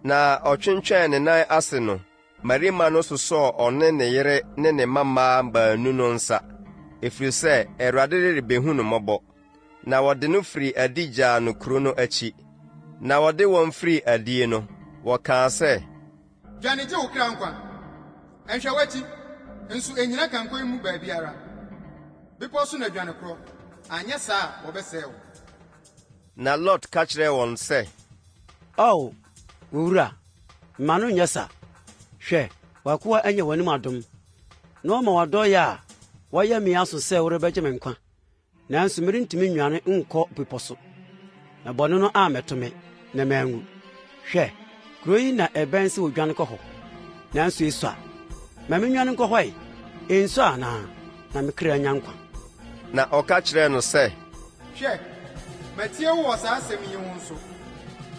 A: Na ɔtwentwɛn ne nan ase no, mmarima no sosɔɔ ɔne ne yere ne ne mmammaa baanu no nsa, ɛfiri sɛ Awurade rebehu no mmɔbɔ. Na wɔde no firii adi gyaa no kuro no akyi. Na wɔde wɔn firii adie no, wɔkaa sɛ.
K: Dwane gye wo kra nkwa! Nhwɛ w'akyi, nso nnyina kanko yi mu baabiara. Bepɔ so na dwane korɔ, anyɛ saa a wɔbɛsɛe wo.
A: Na Lot ka kyerɛɛ wɔn sɛ.
M: Ao, wo wura, mma no nnyɛ sa. Hwɛ, w'akoa anya w'anim adom, na woama w'adɔeɛ a woayɛ me aso sɛ worebɛgye me nkwa. Nanso merentumi nnwane nkɔ bepɔ so, na bɔne no ammɛto me, na manwu. Hwɛ, kurow yi na ɛbɛn sɛ wodwane kɔ hɔ, nanso esua. Ma minnwane nkɔ hɔ ɛ, ensua anaa? Na me kra anya nkwa.
A: Na ɔka kyerɛɛ no sɛ.
K: Hwɛ, matie wo wɔ saa asɛm yi ho nso,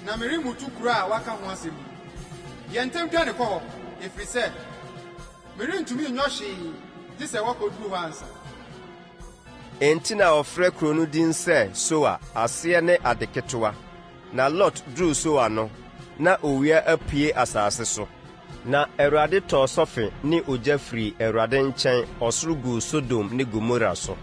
K: na meremmutu kuro a woaka ho asɛm yi. Yɛ ntɛm dwane kɔ hɔ, ɛfiri sɛ merentumi nyɔ hwee gye sɛ woakɔduru hɔ ansa.
A: Enti na wɔfrɛ kuro no din sɛ Soar, aseɛ ne Ade Ketewa. Na Lot duruu Soar no, na owia apue asase so. Na Awurade tɔɔ sɔfe ne ogya firii Awurade nkyɛn ɔsoro guu Sodom ne Gomora so,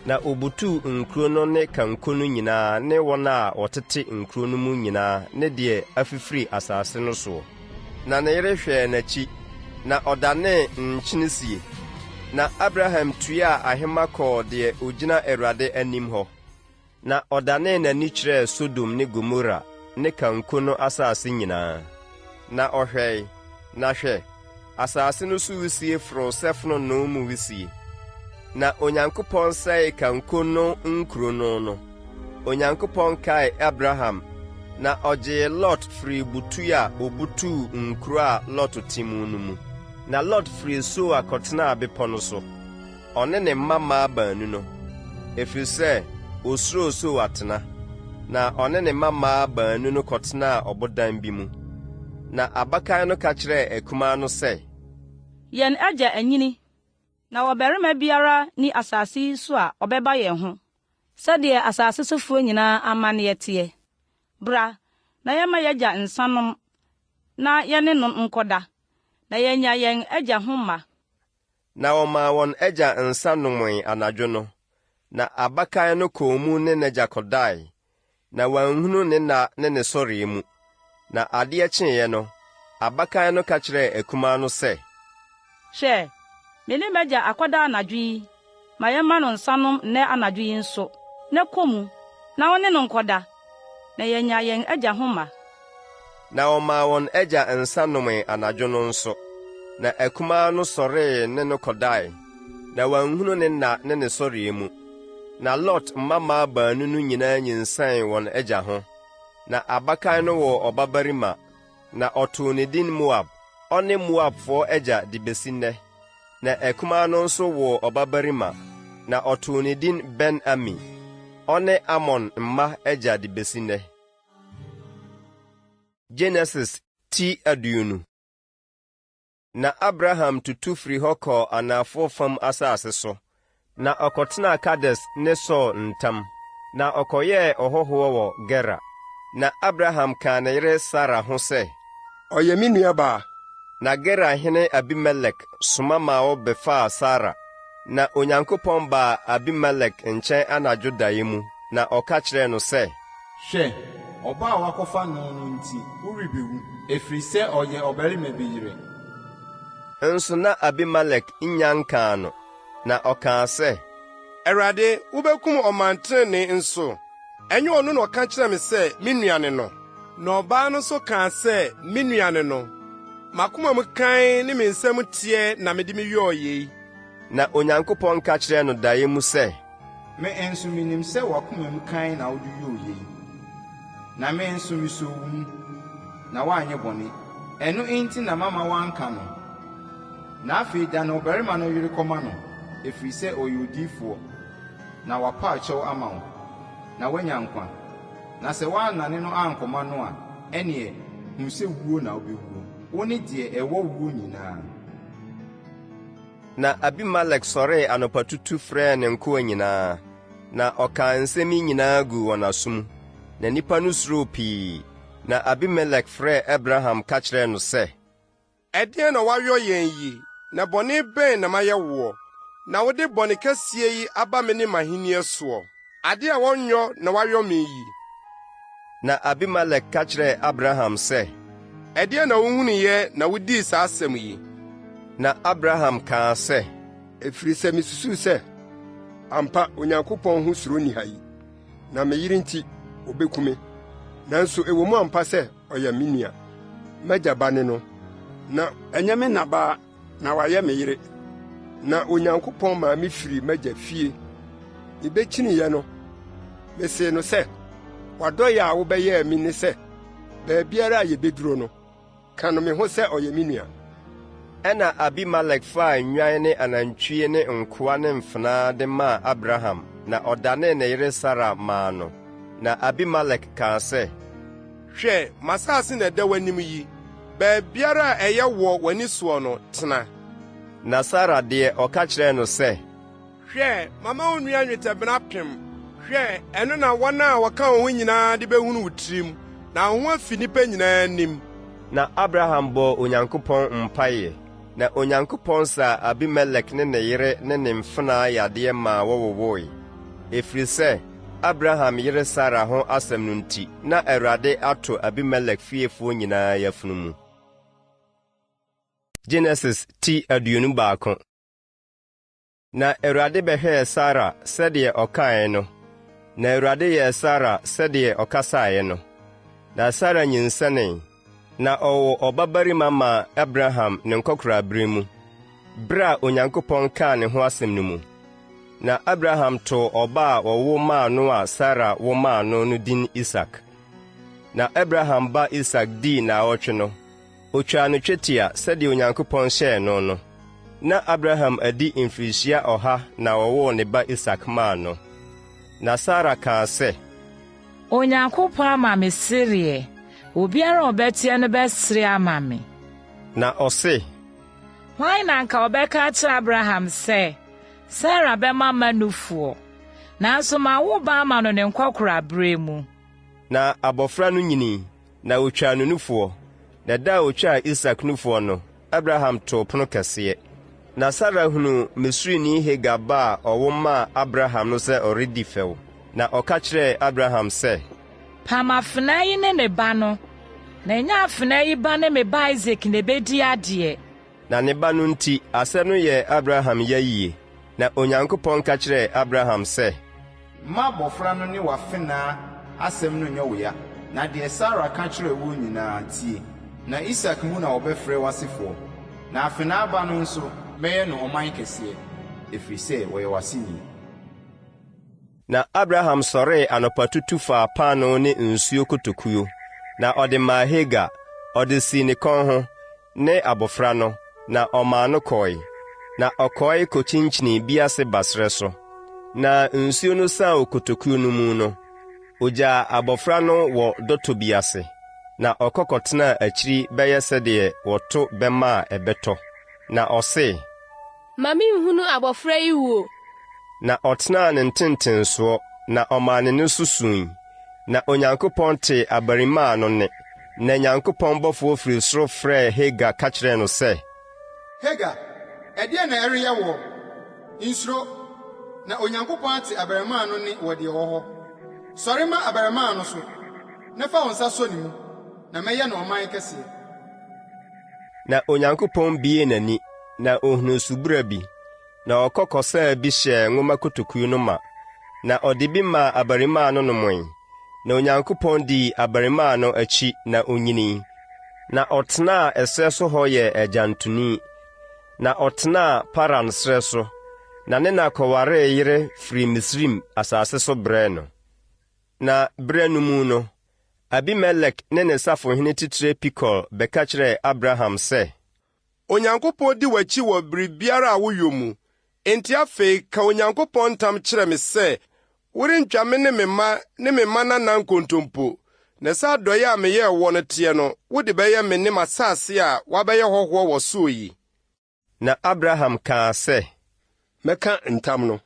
A: na ɔbutuu nkuro no ne kanko no nyinaa ne wɔn a wɔtete nkuro no mu nyinaa ne deɛ afifiri asase no soɔ. Na ne yere hwɛɛ n'akyi, na ɔdanee nkyene sie. Na Abraham tuaa ahema kɔɔ deɛ ɔgyina Awurade anim hɔ. Na ɔdanee n'ani kyerɛɛ Sodom ne Gomora ne kanko no asase nyinaa. Na ɔhwɛe, na hwɛ, asase no so wisie foroo sɛ fononoo mu wisie. Na Onyankopɔn sɛee kanko no nkuro no no, Onyankopɔn kaee Abraham, na ɔgyee Lot firii butu a ɔbutuu nkuro a Lot te mu no mu. Na Lot firii Soar kɔtenaa bepɔ no so. Ɔne ne mma mmaa baanu no, ɛfiri sɛ ɔsuroo Soar tena, na ɔne ne mma mmaa baanu no kɔtenaa ɔbodan bi mu. Na abakan no ka kyerɛɛ akumaa no sɛ.
N: Yɛn agya anyini, na ɔbarima biara nni asase yi so a ɔbɛba yɛn ho, sɛdeɛ asase sofoɔ nyinaa amanneɛ teɛ. Bra, na yɛmma y'agya nsa nnom, na yɛne no nkɔda, na yɛanya yɛn agya ho mma.
A: Na wɔmaa wɔn agya nsa nomee anadwo no, na abakan no kɔɔ mu ne n'agya kɔdae, na wanhunu ne nna ne ne sɔreɛ mu. Na adeɛ kyeeɛ no, abakan no ka kyerɛɛ akumaa no sɛ.
N: Hwɛ, me ne m'agya akɔda anadwo yi, ma yɛmma no nsa nnom nnɛ anadwo yi nso, na kɔ mu, na wo ne no nkɔda, na yɛanya yɛn agya ho mma.
A: Na wɔmaa wɔn agya nsa nomee anadwo no nso. Na akumaa no sɔree ne no kɔdae, na wanhunu ne nna ne ne sɔreɛ mu. Na Lot mmammaa baanu no nyinaa nyinsɛnee wɔn agya ho. Na abakan no woo ɔbabarima, na ɔtoo ne din Moab, ɔne Moabfoɔ agya de besi nnɛ. Na akumaa no nso woo ɔbabarima, na ɔtoo ne din Ben-Ami, ɔne Amon mma agya de besi nnɛ. Genesis ti 20. Na Abraham tutu firii hɔ kɔɔ anafoɔ fam asase so, na ɔkɔtenaa Kades ne Sur ntam, na ɔkɔyɛɛ ɔhɔhoɔ wɔ Gerar. Na Abraham kaa ne yere Sara ho sɛ.
G: Ɔyɛ me nuabaa.
A: Na Gerar hene Abimelek soma maa wɔbɛfaa Sara. Na Onyankopɔn baa Abimelek nkyɛn anadwo daeɛ mu, na ɔka kyerɛɛ no sɛ.
B: Hwɛ, ɔbaa a woakɔfa no no nti worebewu, ɛfiri sɛ ɔyɛ ɔbarima bi yere.
A: Nso na Abimelek nnya nkaa no, na ɔkaa sɛ.
G: Awurade, wubekum ɔman trenee nso? Ɛnyɛ ɔno na ɔka kyerɛɛ me sɛ, 'Me nua ne no'? Na ɔbaa no nso kaa sɛ, 'Me nua ne no. M'akoma mu kann ne me nsa mu teɛ na mede meyɔɔ yei.
A: Na Onyankopɔn ka kyerɛɛ no daeɛ mu sɛ.
B: Me nso minim sɛ w'akoma mu kann na wode yɔɔ yei, na me nso misoo wo mu, na woanyɛ bɔne, ɛno nti na mamma woanka no. Na afei dane ɔbarima no yere kɔma no, ɛfiri sɛ ɔyɛ odiyifoɔ, na wapa akyɛw ama wo, na woanya nkwa. Na sɛ woannane no ankɔma no a, ɛnneɛ, hu sɛ wuo na wobɛwuo, wo ne deɛ ɛwɔ woɔ nyinaa.
A: Na Abimelek sɔree anɔpatutu frɛɛ ne nkoa nyinaa, na ɔkaa nsɛm yi nyinaa guu wɔn aso mu. Na nnipa no suroo pii. Na Abimelek frɛɛ Abraham ka kyerɛɛ no sɛ.
G: Ɛdeɛn na woayɔ yɛn yi, na bɔne bɛn na mayɛ woɔ, na wode bɔne kɛseɛ yi aba me ne m'ahennie soɔ? Adeɛ a wɔnyɔ na woayɔ me yi.
A: Na Abimelek ka kyerɛɛ Abraham sɛ.
G: Ɛdeɛn na wohunuiɛ na wodii saa asɛm yi?
A: Na Abraham kaa sɛ.
G: Ɛfiri sɛ misusuu sɛ, 'Ampa, Onyankopɔn ho suro nni ha yi, na me yere nti, wobeku me. Nanso ɛwɔ mu ampa sɛ ɔyɛ me nua, m'agya ba ne no, na ɛnyɛ me na ba na wayɛ me yere. Na Onyankopɔn maa mifirii m'agya fie. Mibekyiniiɛ no, misee no sɛ, 'W'adɔe a wobɛyɛɛ me ne sɛ, baabiara a yebeduru no, ka no me ho sɛ ɔyɛ me nua.
A: Ɛnna Abimelek faa nnwan ne anantwie ne nkoa ne mfenaa de maa Abraham, na ɔdanee ne yere Sara maa no. Na Abimelek kaa sɛ.
G: Hwɛ, m'asase na ɛda w'anim yi, baabiara a ɛyɛ wɔ w'ani soɔ no, tena.
A: Na Sara deɛ, ɔka kyerɛɛ no sɛ.
G: Hwɛ, mama wo nua nnwetɛbena apem. Hwɛ, ɛno na wɔn a wɔka wo ho nyinaa de behunu wo tirim, na wo ho afi nnipa nyinaa anim.
A: Na Abraham bɔɔ Onyankopɔn mpaeɛ, na Onyankopɔn saa Abimelek ne ne yere ne ne mfenaa yadeɛ maa wɔwowoe, ɛfiri sɛ Abraham yere Sara ho asɛm no nti, na Awurade ato Abimelek fiefoɔ nyinaa yafunu mu. Genesis ti 21. Na Awurade bɛhwɛɛ Sara sɛdeɛ ɔkaeɛ no, na Awurade yɛɛ Sara sɛdeɛ ɔkasaeɛ no. Na Sara nyinsɛnee, na ɔwoo ɔbabarima maa Abraham ne nkɔkoraaberɛ mu, berɛ a Onyankopɔn kaa ne ho asɛm no mu. Na Abraham too ɔba a wɔwo maa no a Sara wo maa no no din Isak. Na Abraham ba Isak dii nnawɔtwe no, Otwaa no twetia sɛdeɛ Onyankopɔn hyɛɛ no no. Ná Abraham adi mfirihyia ɔha na wɔwoo ne ba Isak maa no. Na Sara kaa sɛ.
J: Onyankopɔn ama me sereɛ, obiara a ɔbɛteɛ no bɛsere ama me.
A: Na ɔse.
J: Hwan na anka ɔbɛka akyerɛ Abraham sɛ, 'Sara bɛma mma nufoɔ'? Nanso mawo ba ama no ne nkɔkoraaberɛ mu.
A: Na abɔfra no nyinii, na wɔtwaa no nufoɔ. Na da a wɔtwaa Isak nufoɔ no, Abraham too pono kɛseɛ. Na Sara hunuu Misrini Hagar ba a ɔwo maa Abraham no sɛ ɔredi fɛw, na ɔka kyerɛɛ Abraham sɛ.
J: Pam afenaa yi ne ne ba no, na ɛnyɛ afenaa yi ba ne me ba Isak na ɛbɛdi adeɛ.
A: Na ne ba no nti, asɛm no yɛɛ Abraham ya yie. Na Onyankopɔn ka kyerɛɛ Abraham sɛ.
B: Mma abɔfra no ne w'afenaa asɛm no nnyɛ wo ya, na deɛ Sara ka kyerɛɛ woɔ nyinaa, tie. Na Isak mu na wɔbɛfrɛ w'asefoɔ. Na afenaa ba no nso, mɛyɛ no ɔman kɛseɛ, ɛfiri sɛ ɔyɛ w'aseni.
A: Na Abraham sɔree anɔpatutu faa paanoo ne nsuo kotokuo, na ɔde maa Hagar, ɔde sii ne kɔn ho, ne abɔfra no, na ɔmaa no kɔe. Na ɔkɔe kokyinkyinii Beer-Seba serɛ so. Na nsuo no saa wɔ kotokuo no mu no, ɔgyaa abɔfra no wɔ dɔtɔ bi ase, na ɔkɔ kɔtenaa akyiri bɛyɛ sɛdeɛ wɔto bɛmma a ɛbɛtɔ. Na ɔse.
L: Ma minhunu abɔfra yi wuo.
A: Na ɔtenaa ne ntentensoɔ, na ɔmaa ne nne so sui. Na Onyankopɔn tee abarimaa no nne, na Nyankopɔn bɔfoɔ firi soro frɛɛ Hagar ka kyerɛɛ no sɛ.
K: Hagar, ɛdeɛn na ɛreyɛ woɔ? Nsuro, na Onyankopɔn ate abarimaa no nne wɔ deɛ ɔwɔ hɔ. Sɔre ma abarimaa no so, na fa wo nsa sɔ ne mu, na mɛyɛ no ɔman kɛseɛ.
A: Na Onyankopɔn buee n'ani, na ohunuu subura bi, na ɔkɔ kɔsaa bi hyɛɛ nwoma kotokuo no ma, na ɔde bi maa abarimaa no nomee. Na Onyankopɔn dii abarimaa no akyi na onyinii, na ɔtenaa ɛserɛ so hɔ yɛɛ agyantoni. Na ɔtenaa Paran serɛ so, na ne na kɔwaree yere firii Misraim asase so brɛɛ no. Na berɛ no mu no, Abimelek ne ne safohene titire Pikol bɛka kyerɛɛ Abraham sɛ.
G: Onyankopɔn di w'akyi wɔ biribiara a woyɔ mu. Enti afei ka Onyankopɔn ntam kyerɛ me sɛ worentwa me ne me mma ne me mmanana nkontompo, na sɛ adɔe a meyɛɛ woɔ no teɛ no, wode bɛyɛ me ne m'asase a woabɛyɛ hɔhoɔ wɔ soɔ yi.
A: Na Abraham kaa sɛ.
G: Mɛka ntam no.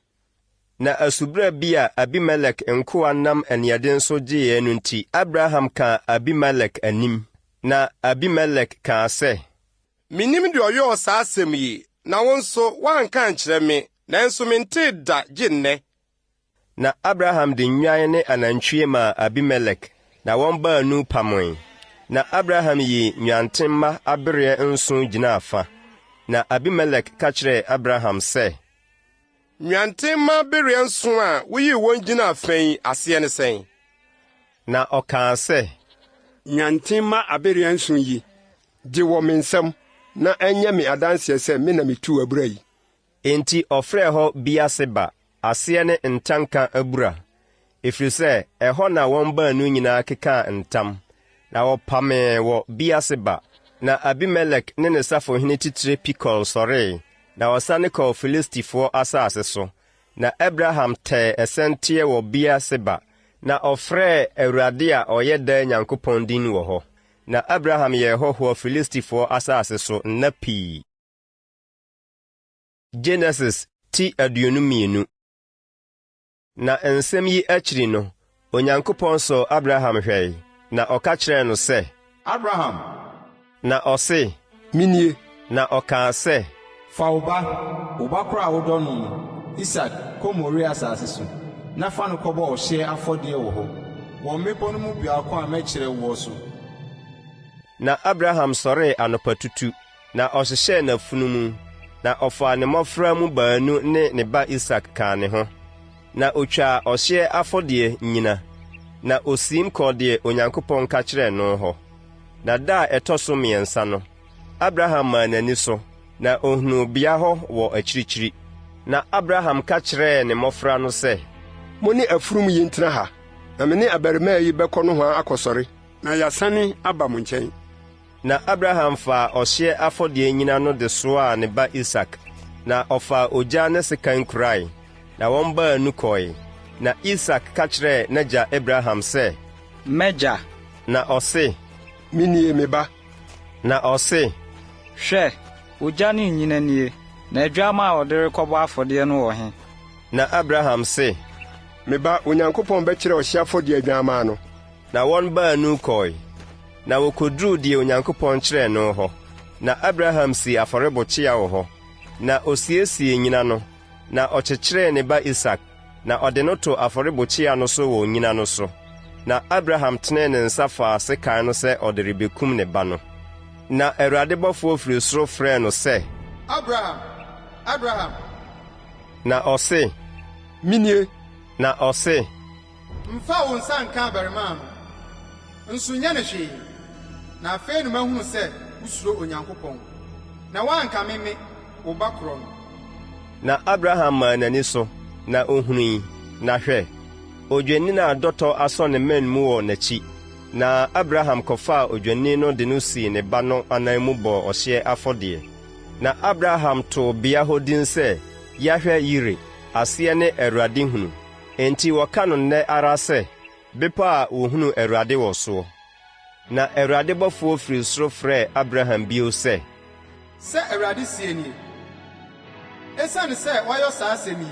A: Na asubura bi a Abimelek nkoa nam aniɛden so gyeeɛ no nti, Abraham kaa Abimelek anim. Na Abimelek kaa sɛ.
G: Mennim deɛ ɔyɔɔ saa asɛm yi, na wo nso, woanka ankyerɛ me, nanso mentee da gye nnɛ.
A: Na Abraham de nnwan ne anantwie maa Abimelek, na wɔn baanu pamoe. Na Abraham yii nnwanten mma abereɛ nson gyinaa fa. Na Abimelek ka kyerɛɛ Abraham sɛ.
G: Nnwanten mma abereɛ nson a woyii wɔn gyinaa fa yi aseɛ ne sɛn?
A: Na ɔkaa sɛ.
O: Nnwanten mma abereɛ nson yi, gye wɔ me nsam, na ɛnyɛ me adanseɛ sɛ me na metuu abura yi.
A: Enti ɔfrɛɛ hɔ Beer-Seba, aseɛ ne Ntanka Abura, ɛfiri sɛ ɛhɔ na wɔn baanu nyinaa kekaa ntam, na wɔpamee wɔ Beer-Seba. Na Abimelek ne ne safohene titire Pikol sɔree, na wɔsane kɔɔ Filistifoɔ asase so. Na Abraham tɛɛ ɛsɛnteɛ wɔ Beer-Seba, na ɔfrɛɛ Awurade a ɔyɛ daa Nyankopɔn din wɔ hɔ. Na Abraham yɛɛ hɔhoɔ Filistifoɔ asase so nna pii. Genesis ti 22. Na nsɛm yi akyiri no, Onyankopɔn sɔɔ Abraham hwɛe, na ɔka kyerɛɛ no sɛ.
B: Abraham!
A: Na ɔse.
O: Menie.
A: Na ɔkaa sɛ.
B: Fa wo ba, wo ba korɔ a wodɔ no no, Isak, kɔ Moria asase so, na fa no kɔbɔ ɔhyeɛ afɔdeɛ wɔ hɔ, wɔ mmepɔ no mu biako a mɛkyerɛ woɔ so.
A: Na Abraham sɔree anɔpatutu, Na ɔhyehyɛɛ n'afunumu, Na ɔfaa ne mmɔfra mu baanu ne ne ba Isak kaa ne ho, na ɔtwaa ɔhyeɛ afɔdeɛ nnyina, na ɔsiim kɔɔ deɛ Onyankopɔn ka kyerɛɛ no hɔ. Na da a ɛtɔ so mmiɛnsa no, Abraham maa n'ani so, na ɔhunuu bea hɔ wɔ akyirikyiri. Na Abraham ka kyerɛɛ ne mmɔfra no sɛ.
O: Mo ne afurum yi ntena ha, na me ne abarimaa yi bɛkɔ nohoa akɔsɔre, na yɛasane aba mo nkyɛn.
A: Na Abraham faa ɔhyeɛ afɔdeɛ nnyina no de soaa ne ba Isak, na ɔfaa ogya ne sekan kurae, na wɔn baanu kɔe. Na Isak ka kyerɛɛ n'agya Abraham sɛ.
P: M'agya.
A: Na ɔse.
O: Menie, me ba.
A: Na ɔse.
P: Hwɛ, ogya ne nnyina nie, na adwammaa a wɔde rekɔbɔ afɔdeɛ no wɔ he?
A: Na Abraham se.
O: Me ba, Onyankopɔn bɛkyerɛ ɔhyeɛ afɔdeɛ adwammaa no.
A: Na wɔn baanu kɔe, na wɔkɔduruu deɛ Onyankopɔn kyerɛɛ no hɔ. Na Abraham sii afɔrebukyia wɔ hɔ, na ɔsiesiee nnyina no, na ɔkyekyeree ne ba Isak, na ɔde no too afɔrebukyia no so wɔ nnyina no so. Na Abraham tenee ne nsa faa sekan no sɛ ɔde rebɛkum ne ba no. Na Awurade bɔfoɔ firi soro frɛɛ no sɛ.
K: Abraham! Abraham!
A: Na ɔse.
O: Menie!
A: Na ɔse.
K: Mfa wo nsa nka abarimaa no, nso nyɛ no hwee, na afei na mahunu sɛ wusuro Onyankopɔn, na woankame me, wo ba korɔ no.
A: Na Abraham maa n'ani so, na ohui, na hwɛ, odwennini a dɔtɔ asɔ ne mmɛn mu wɔ n'akyi. Na Abraham kɔfaa odwennini no de no sii ne ba no anan mu bɔɔ ɔhyeɛ afɔdeɛ. Na Abraham too bea hɔ din sɛ Yahweh-Yire, aseɛ ne Awurade hunu. Enti wɔka no nnɛ ara sɛ, Bepɔ a wɔhunu Awurade wɔ soɔ. Na Awurade bɔfoɔ firi soro frɛɛ Abraham bio sɛ.
K: Sɛ Awurade seɛ nie, Esiane sɛ woayɔ saa asɛm yi,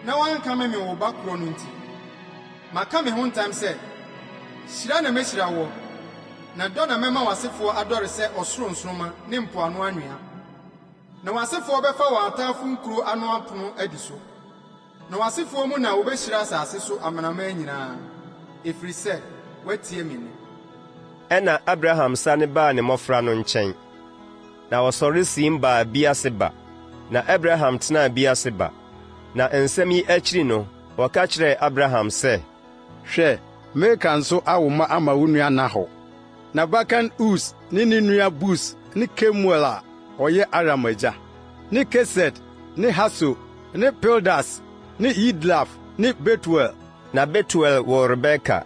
K: na woankame me wo ba korɔ no nti, maka me ho ntam sɛ, hyira na mɛhyira woɔ, na dɔ na mɛma w'asefoɔ adɔre sɛ ɔsoro nsoromma ne mpoano anwea. Na w'asefoɔ bɛfa wɔn atamfo nkuro ano apono adi so. Na w'asefoɔ mu na wɔbɛhyira asase so amanaman nyinaa, ɛfiri sɛ woatie me nne.
A: Ɛnna Abraham sane baa ne mmɔfra no nkyɛn, na wɔsɔre siim baa Beer-Seba, na Abraham tenaa Beer-Seba. Na nsɛm yi akyiri no, wɔka kyerɛɛ Abraham sɛ.
Q: Hwɛ, Milka nso awo mma ama wo nua Nahor. N'abakan Us ne ne nua Bus ne Kemuel a ɔyɛ Aram agya, ne Kesed ne Haso ne Pildas ne Yidlaf ne Betuel.
A: Na Betuel woo Rebeka.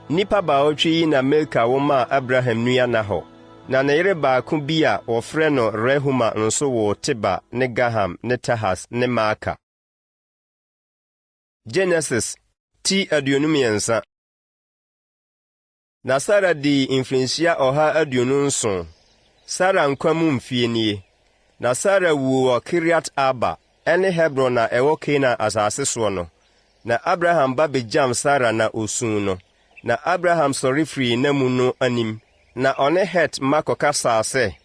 A: Nnipa baawɔtwe yi na Milka wo maa Abraham nua Nahor. Na ne yere baako bi a wɔfrɛ no Rehuma nso woo Teba ne Gaham ne Tahas ne Maaka. Genesis ti 23. Na Sara dii mfirinhyia 127. Sara nkwa mu mfeɛ nie. Na Sara wuu wɔ Kiriat-Arba, ɛne Hebron a ɛwɔ Kanaan asase soɔ no. Na Abraham ba bɛgyam Sara na ɔsuu no. Na Abraham sɔre firii n'amu no anim, na ɔne Het mma kɔkasaa sɛ.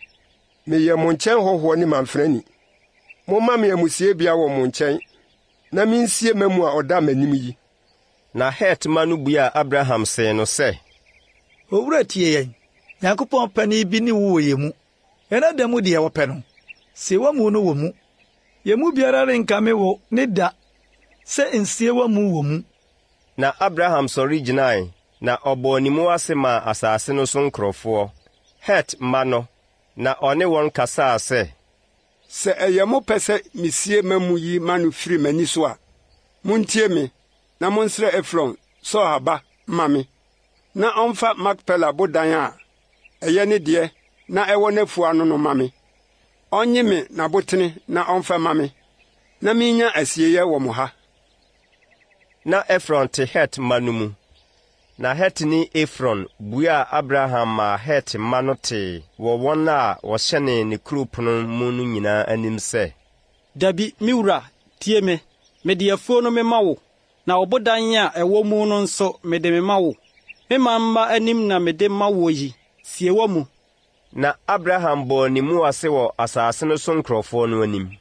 O: Meyɛ mo nkyɛn hɔhoɔ ne mamfrani. Momma me amusiebea wɔ mo nkyɛn, na mensie m'amu a ɔda m'anim yi.
A: Na Het mma no buaa Abraham see no sɛ.
C: Owura tie yɛn, Nyankopɔn panin bi ne wo wɔ yɛn mu. Yɛn ada mu deɛ wɔpɛ no, sie w'amu no wɔ mu. Yɛn mu biara renkame wo ne da sɛ nsie w'amu wɔ mu.
A: Na Abraham sɔre gyinae, na ɔbɔɔ ne mu ase maa asase no so nkurɔfoɔ, Het mma no, na ɔne wɔn kasaa sɛ.
O: Sɛ ɛyɛ mo pɛ sɛ misie m'amu yi ma no firi m'ani so a, muntie me, na monsrɛ Efron, Sohar ba, mma me, na ɔmfa Makpela bodan a ɛyɛ ne deɛ na ɛwɔ n'afuw ano no mma me. Ɔnnye me n'abotene na ɔmfa mma me, na minnya asieeɛ wɔ mo ha.
A: Na Efron te Het mma no mu. Na Hetini Efron buaa Abraham maa Het mma no tee wɔ wɔn a wɔhyɛnee ne kurow pono mu no nyinaa anim sɛ.
P: Dabi, me wura, tie me. Mede afuo no mema wo, na ɔbodan a ɛwɔ mu no nso mede mema wo. Me man mma anim na mede ma woɔ yi, sie wɔ mu.
A: Na Abraham bɔɔ ne mu ase wɔ asase no so nkurɔfoɔ no anim.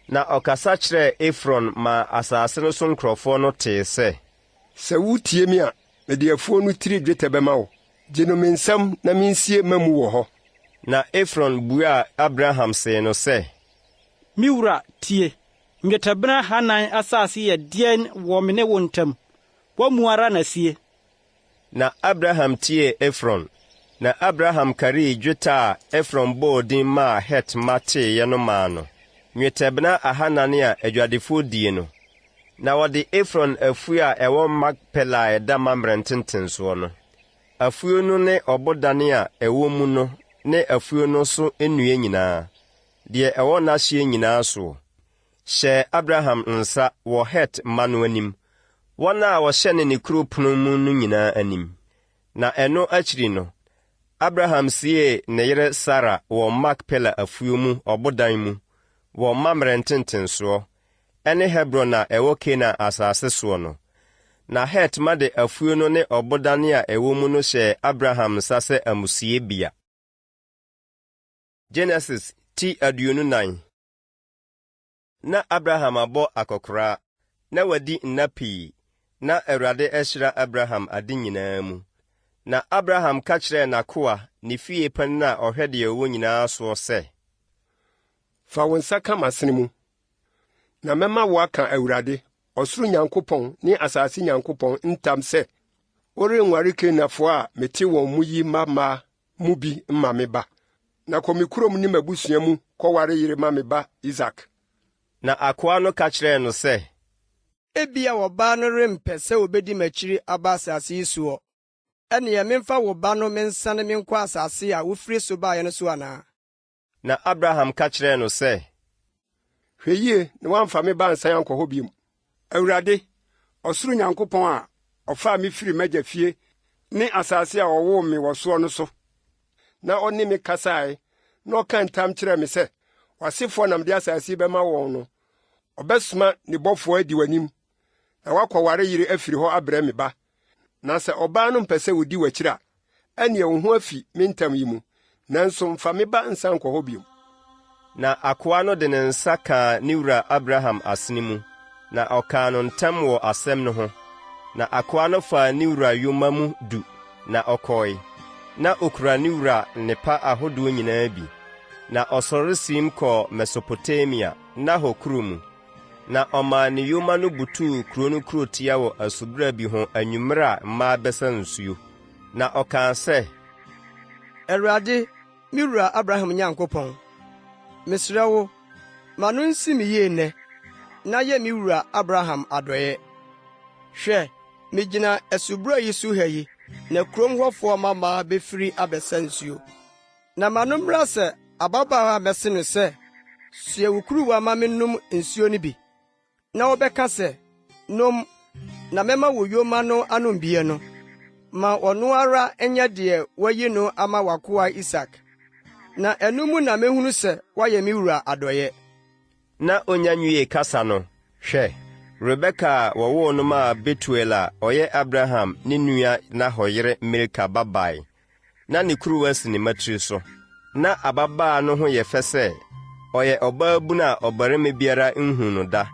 A: Na ɔkasa kyerɛɛ Efron maa asase no so nkurɔfoɔ no tee sɛ.
O: Sɛ wutie me a, mede afuw no tiri dwetɛ bɛma wo. Gye no me nsam na minsie m'amu wɔ hɔ.
A: Na Efron buaa Abraham see no sɛ.
P: Me wura, tie! Nnwetɛbena ahannan asase yɛ deɛn wɔ me ne wo ntam? W'amu ara na sie.
A: Na Abraham tiee Efron, na Abraham karii dwetɛ a Efron bɔɔ din maa Het mma teeɛ no maa no, nnwetɛbena ahanan a adwadifoɔ die no. Na wɔde Efron afuo a ɛwɔ Makpela a ɛda Mamre ntentensoɔ no, afuo no ne ɔbodan a ɛwɔ mu no ne afuo no so nnua nyinaa, deɛ ɛwɔ n'ahyeɛ nyinaa soɔ, hyɛɛ Abraham nsa wɔ Het mma no anim, wɔn a wɔhyɛne ne kuro pono mu no nyinaa anim. Na ɛno akyiri no, Abraham siee ne yere Sara wɔ Makpela afuo mu ɔbodan mu wɔ Mamre ntentensoɔ, ɛne Hebron a ɛwɔ Kanaan asase soɔ no. Na Het mma de afuo no ne ɔbodan a ɛwɔ mu no hyɛɛ Abraham nsa sɛ amusiebea. Genesis ti 24. Na Abraham abɔ akɔkoraa, na wadi nna pii, na Awurade ahyira Abraham ade nyinaa mu. Na Abraham ka kyerɛɛ n'akoa, ne fie panin a ɔhwɛ deɛ ɔwɔ nyinaa soɔ sɛ.
O: Fa wo nsa ka m'asene mu, na mɛma woaka Awurade, ɔsoro Nyankopɔn ne asase Nyankopɔn ntam sɛ worenware Kanaanfoɔ a mete wɔn mu yi mmammaa mu bi mma me ba. Na kɔ me kurom ne m'abusua mu kɔware yere ma me ba Isak.
A: Na akoa no ka kyerɛɛ no sɛ.
I: Ebia ɔbaa no rempɛ sɛ obedi m'akyiri aba asase yi soɔ. Ɛnneɛ memfa wo ba no mensane menkɔ asase a wofiri so baeɛ no so anaa?
A: Na Abraham ka kyerɛɛ no sɛ.
O: Hwɛ yie na woamfa me ba ansan ankɔ hɔ bio. Awurade, ɔsoro Nyankopɔn a ɔfaa me firii m'agya fie ne asase a ɔwoo me wɔ soɔ no so, na ɔne me kasaeɛ na ɔkaa ntam kyerɛɛ me sɛ, 'W'asefoɔ na mede asase yi bɛma wɔn' no, ɔbɛsoma ne bɔfoɔ adi w'anim na woakɔware yere afiri hɔ abrɛ me ba. Na sɛ ɔbaa no mpɛ sɛ odi w'akyiri a, ɛnneɛ wo ho afi me ntam yi mu, nanso mfa me ba nsan nkɔ hɔ bio.
A: Na akoa no de ne nsa kaa ne wura Abraham asene mu, na ɔkaa no ntam wɔ asɛm no ho. Na akoa no faa ne wura yoma mu du, na ɔkɔe. Na okura ne wura nnepa ahodoɔ nyinaa bi. Na ɔsɔre siim kɔɔ Mesopotamia, Nahor kuro mu. Na ɔmaa ne yoma no butuu kuro no kurotia wɔ asubura bi ho anwummerɛ a mmaa bɛsa nsuo. Na ɔkaa sɛ.
I: Awurade, me wura Abraham Nyankopɔn, mesrɛ wo, ma no nsi me yie nnɛ, na yɛ me wura Abraham adɔeɛ. Hwɛ, migyina asubura yi so ha yi, na kurom hɔfoɔ mmammaa befiri abɛsa nsuo. Na ma no mmra sɛ ababaawa a mɛse no sɛ, 'Soa wo kuruwa ma mennom nsuo no bi,' na wobɛka sɛ, 'Nom, na mɛma wo yoma no anom bi' no, ma ɔno ara nyɛ deɛ woayi no ama w'akoa Isak. Na ɛno mu na mehunu sɛ woayɛ me wura adɔeɛ.
A: Na onya nwiee kasa no, hwɛ, Rebeka a wɔwoo no maa Betuel a ɔyɛ Abraham ne nua Nahor yere Milka ba bae. Na ne kuruwa si ne mmatiri so. Ná ababaa no ho yɛ fɛ sɛ ɔyɛ ɔbaabun a ɔbarima biara nhuu no da.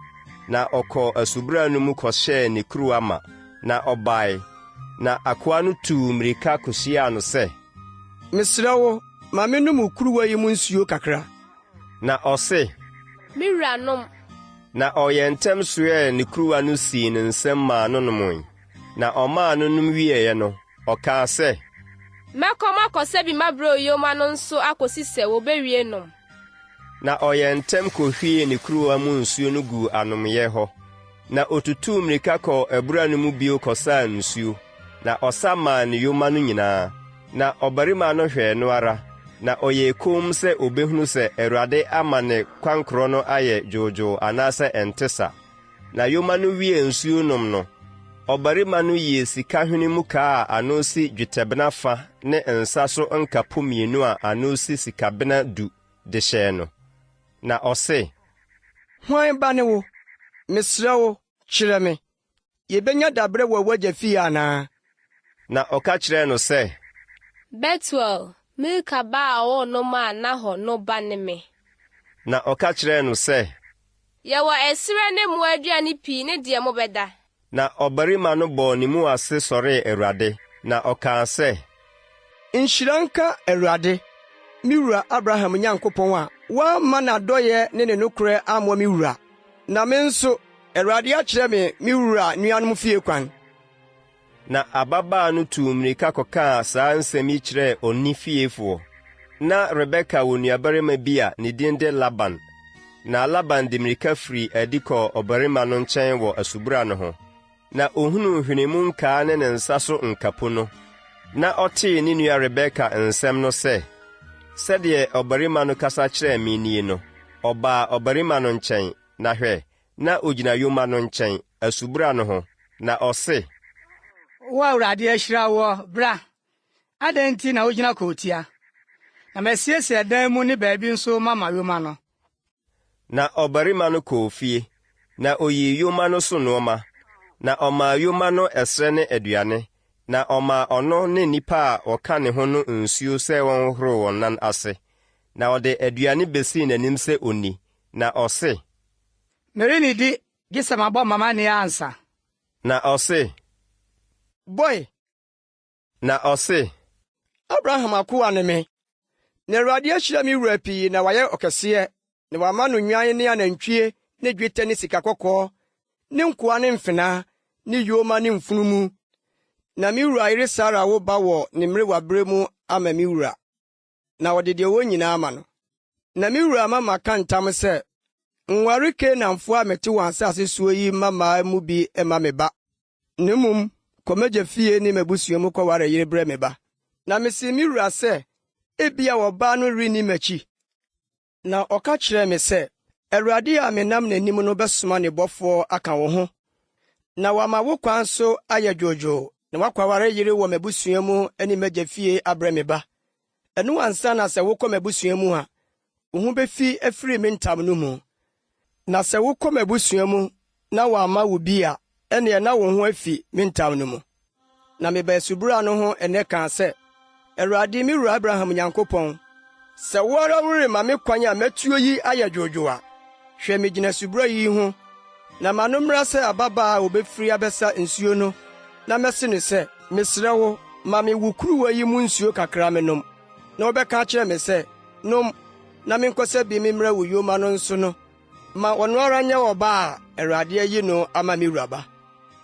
A: Na ɔkɔɔ asubura no mu kɔhyɛɛ ne kuruwa ma, na ɔbae. Na akoa no tuu mmirika kohyiaa no sɛ.
I: Mesrɛ wo, ma mennom wo kuruwa yi mu nsuo kakra.
A: Na ɔse.
L: Me wura, nom.
A: Na ɔyɛɛ ntɛm soɛɛ ne kuruwa no sii ne nsam maa no nomee. Na ɔmaa no nom wieeɛ no, ɔkaa sɛ.
L: Mɛkɔ makɔsa bi mabrɛ oyoma no nso akosi sɛ wobewie nom.
A: Na ɔyɛɛ ntɛm kohwiee ne kuruwa mu nsuo no guu anomeeɛ hɔ. Na otutuu mmirika kɔɔ abura no mu bio kɔsaa nsuo, na ɔsa maa ne yoma no nyinaa. Na ɔbarima no hwɛɛ no ara, na ɔyɛɛ komm sɛ obehunu sɛ Awurade ama ne kwankorɔ no ayɛ dwoodwoo anaasɛ ɛnte sa. Na yoma no wiee nsuo nom no, ɔbarima no yii sika hwene mu kaa a ano si dwetɛbena fa ne nsa so nkapo mmienu a ano si sikabena du de hyɛɛ no. Na ɔse.
I: Hwan ba ne wo? Mesrɛ wo, kyerɛ me. Yebenya dabere wɔ w'agya fie anaa?
A: Na ɔka kyerɛɛ no sɛ.
L: Betuel, Milka ba a ɔwoo no maa Nahor no ba ne me.
A: Na ɔka kyerɛɛ no sɛ.
L: Yɛwɔ ɛserɛ ne mmoa aduane pii ne deɛ mobɛda.
A: Na ɔbarima no bɔɔ ne mu ase sɔree Awurade, na ɔkaa sɛ.
I: Nhyira nka Awurade, me wura Abraham Nyankopɔn a wamma n'adɔeɛ ne ne nokorɛ ammɔ me wura. Na me nso, Awurade akyerɛ me me wura nuanom fie kwan.
A: Na ababaa no tuu mmirika kɔkaa saa nsɛm yi kyerɛɛ onni fiefoɔ. Ná Rebeka wɔ nuabarima bi a ne din de Laban. Na Laban de mmirika firii adi kɔɔ ɔbarima no nkyɛn wɔ asubura no ho, na ɔhunuu hwene mu nkaa ne ne nsa so nkapo no, na ɔtee ne nua Rebeka nsɛm no sɛ, Sɛdeɛ ɔbarima no kasa kyerɛɛ me nie no, ɔbaa ɔbarima no nkyɛn, na hwɛ, na ogyina yoma no nkyɛn, asubura no ho, na ɔse.
R: Wo a Awurade ahyira woɔ, bra. Adɛn nti na wogyina kurotia? Na masiesie ɛdan mu ne baabi nso mama yoma no.
A: Na ɔbarima no kɔɔ fie, na oyii yoma no so nnoɔma, na ɔmaa yoma no ɛserɛ ne aduane, na ɔmaa ɔno ne nnipa a wɔka ne ho no nsuo sɛ wɔnhohoro wɔn nan ase. Na ɔde aduane besii n'anim sɛ onni, na ɔse.
R: Merennidi gye sɛ mabɔ m'amanneɛ ansa.
A: Na ɔse.
I: Bɔ ɛ!
A: Na ɔse.
I: Abraham akoa ne me. Na Awurade ahyira me wura pii na wayɛ ɔkɛseɛ, na wama no nnwan ne anantwie ne dwetɛ ne sika kɔkɔɔ, ne nkoa ne mfenaa, ne yoma ne mfunumu. Na me wura yere Sara awo ba wɔ ne mmerewabere mu ama me wura. na ɔde deɛ ɔwɔ nyinaa ama no. Na me wura ama maka ntam sɛ, 'Nware Kanaanfoɔ a mete wɔn asase soɔ yi mmammaa mu bi mma me ba, na mmom kɔ m'agya fie ne m'abusua mu kɔware yere brɛ me ba. Na mesee me wura sɛ, 'Ebia ɔbaa no renni m'akyi. Na ɔka kyerɛɛ me sɛ, 'Awurade a menam n'anim no bɛsoma ne bɔfoɔ aka wo ho, na wama wo kwan so ayɛ dwoodwoo, na woakɔware yere wɔ m'abusua mu ne m'agya fie abrɛ me ba. Ɛno ansa na sɛ wokɔ m'abusua mu a, wo ho befi afiri me ntam no mu. Na sɛ wokɔ m'abusua mu na wɔamma wo bi a, ɛnneɛ na wo ho afi me ntam no mu. Na mebaa asubura no ho nnɛ kaa sɛ, Awurade, me wura Abraham Nyankopɔn, sɛ wo ara worema me kwan a matuo yi ayɛ dwoodwoo a, hwɛ migyina asubura yi ho, na ma no mmra sɛ ababaa a obefiri abɛsa nsuo no, na mɛse no sɛ, Mesrɛ wo, ma me wo kuruwa yi mu nsuo kakra mennom, na wobɛka akyerɛ me sɛ, Nom, na menkɔsa bi memmrɛ wo yoma no nso no, ma ɔno ara nyɛ ɔbaa a Awurade ayi no ama me wura ba.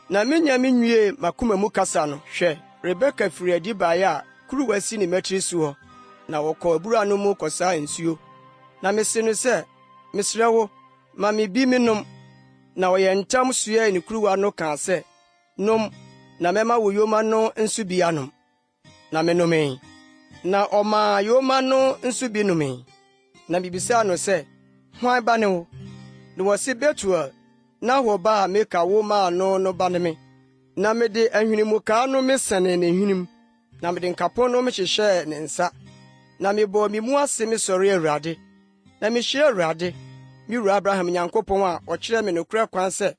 I: Na minnya minwiee m'akoma mu kasa no, hwɛ, Rebeka firii adi bae a kuruwa si ne mmatiri soɔ, na ɔkɔɔ abura no mu kɔsaa nsuo. Na mise no sɛ, Mesrɛ wo, ma me bi mennom. Na ɔyɛɛ ntɛm soɛɛ ne kuruwa no kaa sɛ, Nom, na mɛma wo yoma no nso bi anom. Na menomee. Na ɔmaa yoma no nso bi nomee. Na mibisaa no sɛ, ‘Hwan ba ne wo?’ Na ɔse, ‘Betuel, Nahor ba a Milka wo maa no no ba ne me.’ Na mede ahwenemukaa no mesɛnee ne hwenem, na mede nkapo no mehyehyɛɛ ne nsa. Na mebɔɔ me mu ase mesɔree Awurade. Na mihyiraa Awurade, me wura Abraham Nyankopɔn a ɔkyerɛɛ me nokorɛ kwan sɛ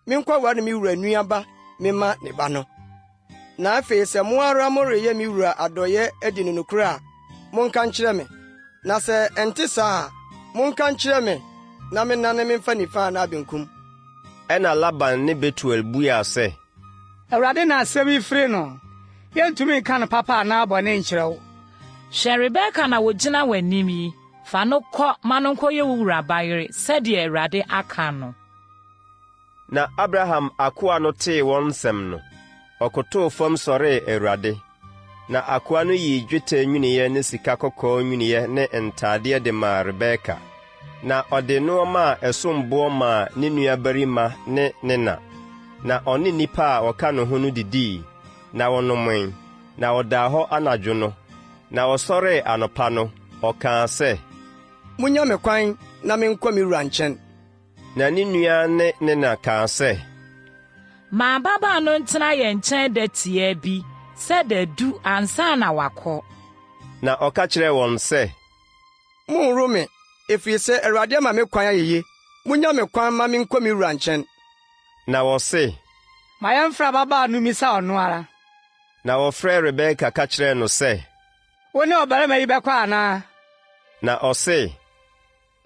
I: menkɔware me wura nua ba memma ne ba no. Na afei sɛ mo ara moreyɛ me wura adɔe adi no nokorɛ a, monka nkyerɛ me. Na sɛ ɛnte saa a, monka nkyerɛ me na mennane memfa nifa anaa benkum.
A: Ɛnna Laban ne Betuel buaa sɛ.
R: Awurade na asɛm yi firi no. Yɛrentumi nka no papa anaa bɔne nkyerɛ wo.
J: Hwɛ, Rebeka na ogyina w'anim yi. Fa no kɔ ma no nkɔyɛ wo wura ba yere sɛdeɛ Awurade aka no.
A: Na Abraham akoa no tee wɔn nsɛm no, ɔkotow fam sɔree Awurade. Na akoa no yii dwetɛ nnwinneɛ ne sika kɔkɔɔ nnwinneɛ ne ntadeɛ de maa Rebeka. Na ɔde nnoɔma a ɛsom boɔ maa ne nuabarima ne ne na. Na ɔne nnipa a wɔka ne ho no didii, na wɔnomee, na wɔdaa hɔ anadwo no. Na wɔsɔree anɔpa no, ɔkaa sɛ.
I: Munnya me kwan na menkɔ me wura nkyɛn.
A: Na ne nua ne ne na kaa sɛ.
J: Ma ababaa no ntena yɛn nkyɛn da tiaa bi sɛ dadu ansa na wakɔ.
A: Na ɔka kyerɛɛ wɔn sɛ.
I: Monnworo me, ɛfiri sɛ Awurade ama me kwan ayɛ ye. Munnya me kwan mma menkɔ me wura nkyɛn.
A: Na wɔse.
R: Ma yɛmfrɛ ababaa no mmisa ɔno ara.
A: Na wɔfrɛɛ Rebeka ka kyerɛɛ no sɛ.
R: Wo ne ɔbarima yi bɛkɔ anaa?
A: Na ɔse.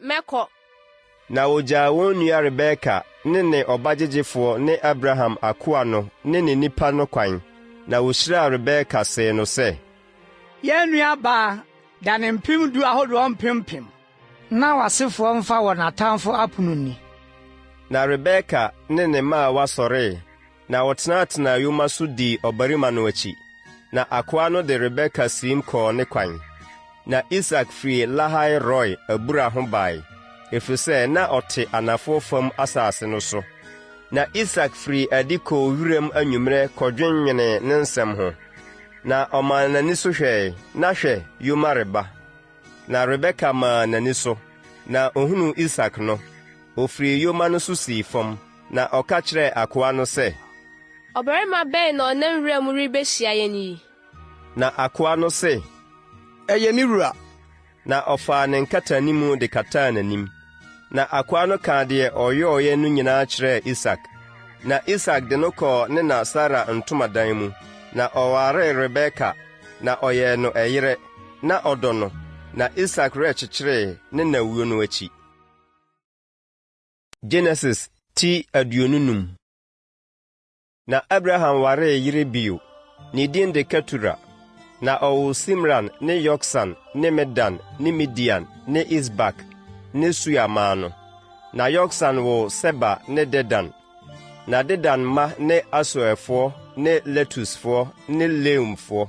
L: Mɛkɔ.
A: Na wɔgyaa wɔn nua Rebeka ne ne ɔbagyegyefoɔ ne Abraham akoa no ne ne nnipa no kwan, na wɔhyiraa Rebeka see no sɛ.
R: Yɛn nuabaa, Dane mpemdu ahodoɔ mpempem, na w'asefoɔ mfa wɔn atamfo apono nni.
A: Na Rebeka ne ne mmaawa sɔree, na wɔtenatenaa yoma so dii ɔbarima no akyi. Na akoa no de Rebeka siim kɔɔ ne kwan. Na Isak firii Lahai-Roi abura ho bae, ɛfiri sɛ na ɔte anafoɔ fam asase no so. Na Isak firii adi kɔɔ wiram anwummerɛ kɔdwennwenee ne nsɛm ho. Na ɔmaa n'ani so hwɛe, na hwɛ, yoma reba. Na Rebeka maa n'ani so, na ohunuu Isak no, ofirii yoma no so sii fam, na ɔka kyerɛɛ akoa no sɛ,
L: Ɔbarima bɛn na ɔnam wuram rebehyia yɛn yi?
A: Na akoa no se,
I: Ɛyɛ me wura.
A: Na ɔfaa ne nkatanimu de kataa n'anim. Na akoa no kaa deɛ ɔyɔeɛ no nyinaa kyerɛɛ Isak. Na Isak de no kɔɔ ne na Sara ntomadan mu, na ɔwaree Rebeka, na ɔyɛɛ no ɛyerɛ, na ɔdɔ no, na Isak werɛ kyekyeree ne na wuo no akyi. Genesis ti 25. Na Abraham waree yere bio. Ne din de Ketura. Na ɔwoo Simran ne Yoksan ne Medan ne Midian ne Isbak ne Sua maa no. Na Yoksan woo Seba ne Dedan. Na Dedan mma ne Asuerfoɔ ne Letusfoɔ ne Leumfoɔ.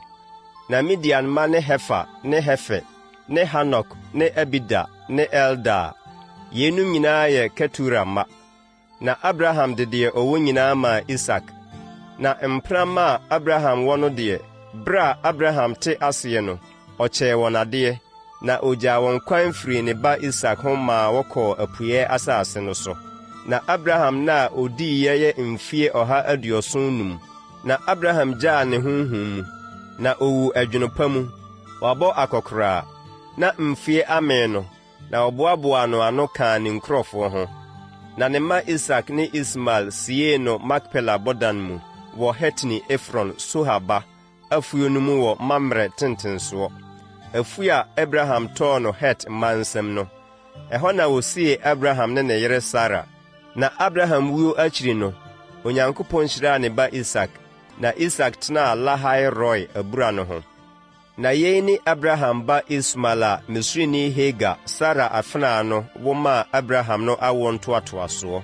A: Na Midian mma ne Hefa ne Hefer ne Hanok ne Abida ne Eldaa. Yeinom nyinaa yɛ Ketura mma. Na Abraham de deɛ ɔwɔ nyinaa maa Isak. Na mpena mma a Abraham wɔ no deɛ, berɛ a Abraham te aseɛ no, ɔkyɛɛ wɔn adeɛ, na ɔgyaa wɔn kwan firii ne ba Isak ho maa wɔkɔɔ apueeɛ asase no so. Na Abraham nna a ɔdiiɛ yɛ mfeɛ 175. Na Abraham gyaa ne honhom mu, na ɔwuu ɛdwono pa mu, wabɔ akɔkoraa, na mfeɛ amee no. Na ɔboaboaa no ano kaa ne nkurɔfoɔ ho. Na ne mma Isak ne Ismael siee no Makpela bɔdan mu wɔ Hetini Efron, Sohar ba, afuo no mu wɔ Mamre ntentensoɔ, afuo a Abraham tɔɔ no Het mma nsam no. Ɛhɔ na wɔsiee Abraham ne ne yere Sara. Na Abraham wuo akyiri no, Onyankopɔn hyiraa ne ba Isak, na Isak tenaa Lahai-Roi abura no ho. Na yei ne Abraham ba Ismael a Misrini Hagar, Sara afenaa no, wo maa Abraham no awoɔ ntoatoasoɔ.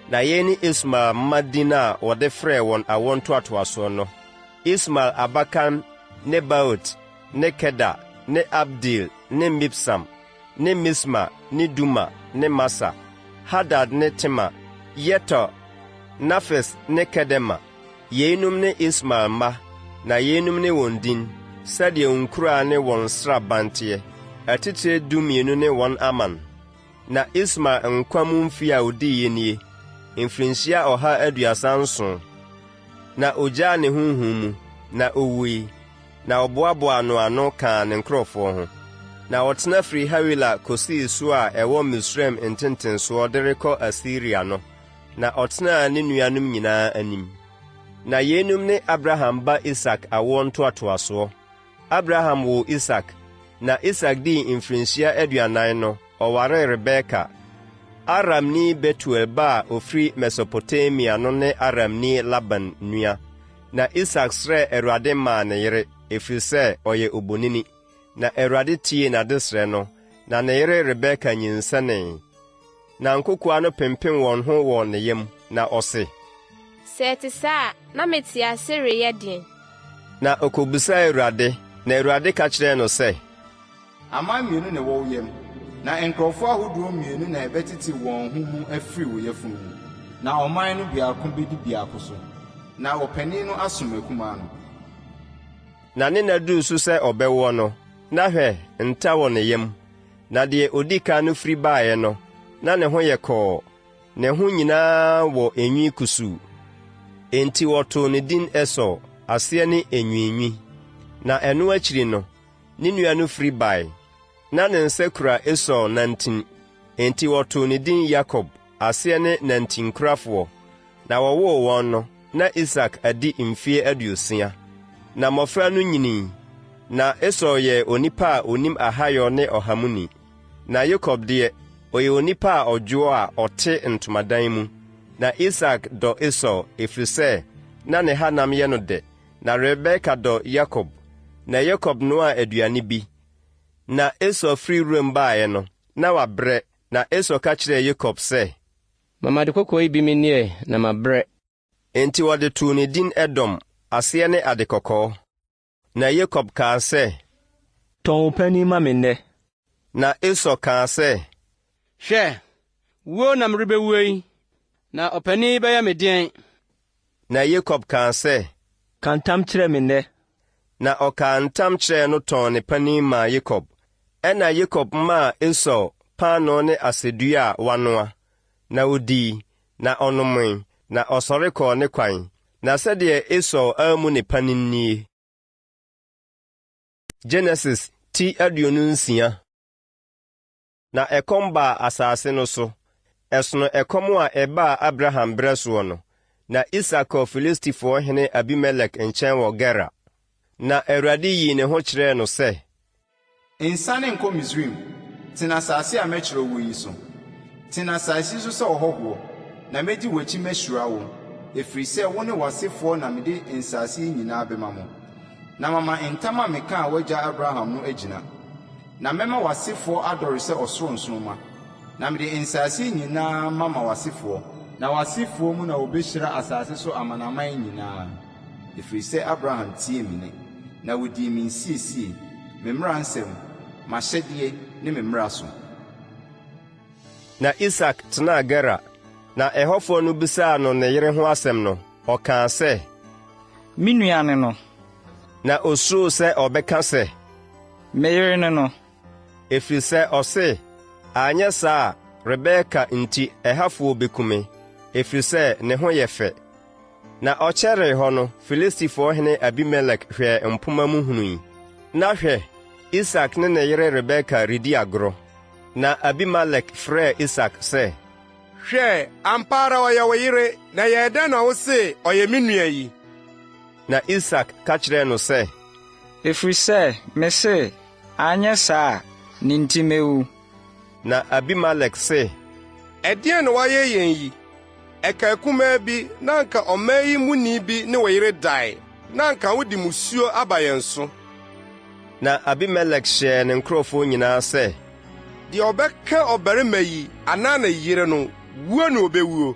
A: Na yei ne Ismael mma din a wɔde frɛɛ wɔn awoɔ ntoatoasoɔ no, Ismael abakan Nebaot ne Kedar ne Abdeel ne Mibsam ne Misma ne Duma ne Masa, Hadad ne Tema, Yetur, Nafis ne Kedema. Yeinom ne Ismael mma, na yeinom ne wɔn din, sɛdeɛ wɔn nkuraa ne wɔn nsraban teɛ, atitire dummienu ne wɔn aman. Na Ismael nkwa mu mfeɛ a ɔdiiɛ nie, mfirinhyia 137. Na ɔgyaa ne honhom mu, na ɔwui, na wɔboaboaa no ano kaa ne nkurɔfoɔ ho. Na ɔtena firii Hawila kɔsii Sur a ɛwɔ Misraim ntentensoɔ de rekɔ Asiria no. Na ɔtenaa ne nuanom nyinaa anim. Na yeinom ne Abraham ba Isak awoɔ ntoatoasoɔ. Abraham woo Isak, na Isak dii mfirinhyia 40 no, ɔwaree Rebeka, Aramni Betuel ba a ɔfiri Mesopotamia no ne Aramni Laban nua. Na Isak srɛɛ Awurade maa ne yere, ɛfiri sɛ ɔyɛ obonini. Na Awurade tiee n'adesrɛ no, na ne yere Rebeka nyinsɛnee. Na nkokoaa no pempem wɔn ho wɔ ne yam, na ɔse.
L: Sɛ ɛte saa a, na mete ase reyɛ deɛn?
A: Na ɔkɔbisaa Awurade, na Awurade ka kyerɛɛ no sɛ.
B: Aman mmienu na ɛwɔ wo yam, na nkurɔfoɔ ahodoɔ mmienu na ɛbɛtete wɔn ho mu afiri wo yafunu mu, na ɔman no biako bɛdi biako so, na ɔpanin no asom akumaa no.
A: Na ne nna duruu so sɛ ɔbɛwoɔ no, na hwɛ, nta wɔ ne yam. Na deɛ ɔdi kan no firi baeɛ no, na ne ho yɛ kɔɔ, ne ho nyinaa wɔ enwi kusuu. Enti wɔtoo ne din Esau, aseɛ ne Enwiinwi. Na ɛno akyiri no, ne nua no firi bae, na ne nsa kura Esau nantin. Enti wɔtoo ne din Yakob, aseɛ ne Nantinkurafoɔ. Na wɔwoo wɔn no, na Isak adi mfeɛ 60. Na mmɔfra no nyinii, na Esau yɛɛ onipa a ɔnim ahayɔ ne ɔhamuni, na Yakob deɛ, ɔyɛ onipa a ɔdwoɔ a ɔte ntomadan mu. Na Isak dɔ Esau, ɛfiri sɛ na ne hanam yɛ no dɛ, na Rebeka dɔ Yakob. Na Yakob noaa aduane bi. Na Esau firi wuram baeɛ no, na wabrɛ, na Esau ka kyerɛɛ Yakob sɛ,
S: Ma m'ade kɔkɔɔ yi bi menni ɛ, na mabrɛ.
A: Enti wɔde too ne din Edom, aseɛ ne ade kɔkɔɔ. Na Yakob kaa sɛ,
S: Tɔn wo panin ma me nnɛ.
A: Na Esau kaa sɛ,
T: Hwɛ, wuo na merebɛwuo yi, na ɔpanin yi bɛyɛ me deɛn?
A: Na Yakob kaa sɛ,
S: Ka ntam kyerɛ me nnɛ.
A: Na ɔkaa ntam kyerɛɛ no tɔn ne panin maa Yakob. Ɛnna Yakob maa Esau paanoo ne asɛdua a wanoa, na ɔdii, na ɔnomee, na ɔsɔre kɔɔ ne kwan. Na sɛdeɛ Esau ammu ne panin nie. Genesis ti 26. Na ɛkɔm baa asase no so, ɛsono ɛkɔm a ɛbaa Abraham berɛ soɔ no. Na Isak kɔɔ Filistifoɔ hene Abimelek nkyɛn wɔ Gerar. Na Awurade yii ne ho kyerɛɛ no sɛ.
B: Nsiane nkɔ Misraim, tena asase a mɛkyerɛ wo yi so. Tena asase yi so sɛ ɔhɔhoɔ, na mɛdi w'akyi mahyira wo, ɛfiri sɛ wo ne w'asefoɔ na mede nsase yi nyinaa bɛma mo, na mama ntam a mekaa w'agya Abraham no agyina. Na mɛma w'asefoɔ adɔre sɛ ɔsoro nsoromma, na mede nsase yi nyinaa mama w'asefoɔ. Na w'asefoɔ mu na wɔbɛhyira asase so amanaman nyinaa, ɛfiri sɛ Abraham tiee me nne, na ɔdii me nsiesie, me mmara nsɛm, m'ahyɛdeɛ ne me mmara so.
A: Na Isak tenaa Gerar. Na ɛhɔfoɔ no bisaa no ne yere ho asɛm no, ɔkaa sɛ,
E: Me nua ne no.
A: Na ɔsuroo sɛ ɔbɛka sɛ,
E: Me yere ne no.
A: Ɛfiri sɛ ɔse, Anyɛ saa a, Rebeka nti ɛhafoɔ bɛku me, ɛfiri sɛ ne ho yɛ fɛ. Na ɔkyɛree hɔ no, Filistifoɔ hene Abimelek hwɛɛ mpomma mu hunui, na hwɛ, Isak ne ne yere Rebeka redi agorɔ. Na Abimelek frɛɛ Isak sɛ,
G: Hwɛ, ampa ara ɔyɛ wo yere, na ɛyɛɛ dɛn na wose, 'Ɔyɛ me nua' yi?
A: Na Isak ka kyerɛɛ no sɛ,
E: Ɛfiri sɛ mese, 'Anyɛ saa a, ne nti mɛwu.
A: Na Abimelek se,
G: Ɛdeɛn na woayɛ yɛn yi? Ɛkaa kumaa bi na anka ɔman yi muni bi ne wo yere dae, na anka wode mmusuo aba yɛn so.
A: Na Abimelek hyɛɛ ne nkurɔfoɔ nyinaa sɛ,
G: Deɛ ɔbɛka ɔbarima yi anaa ne yere no, wuo na ɔbɛwuo.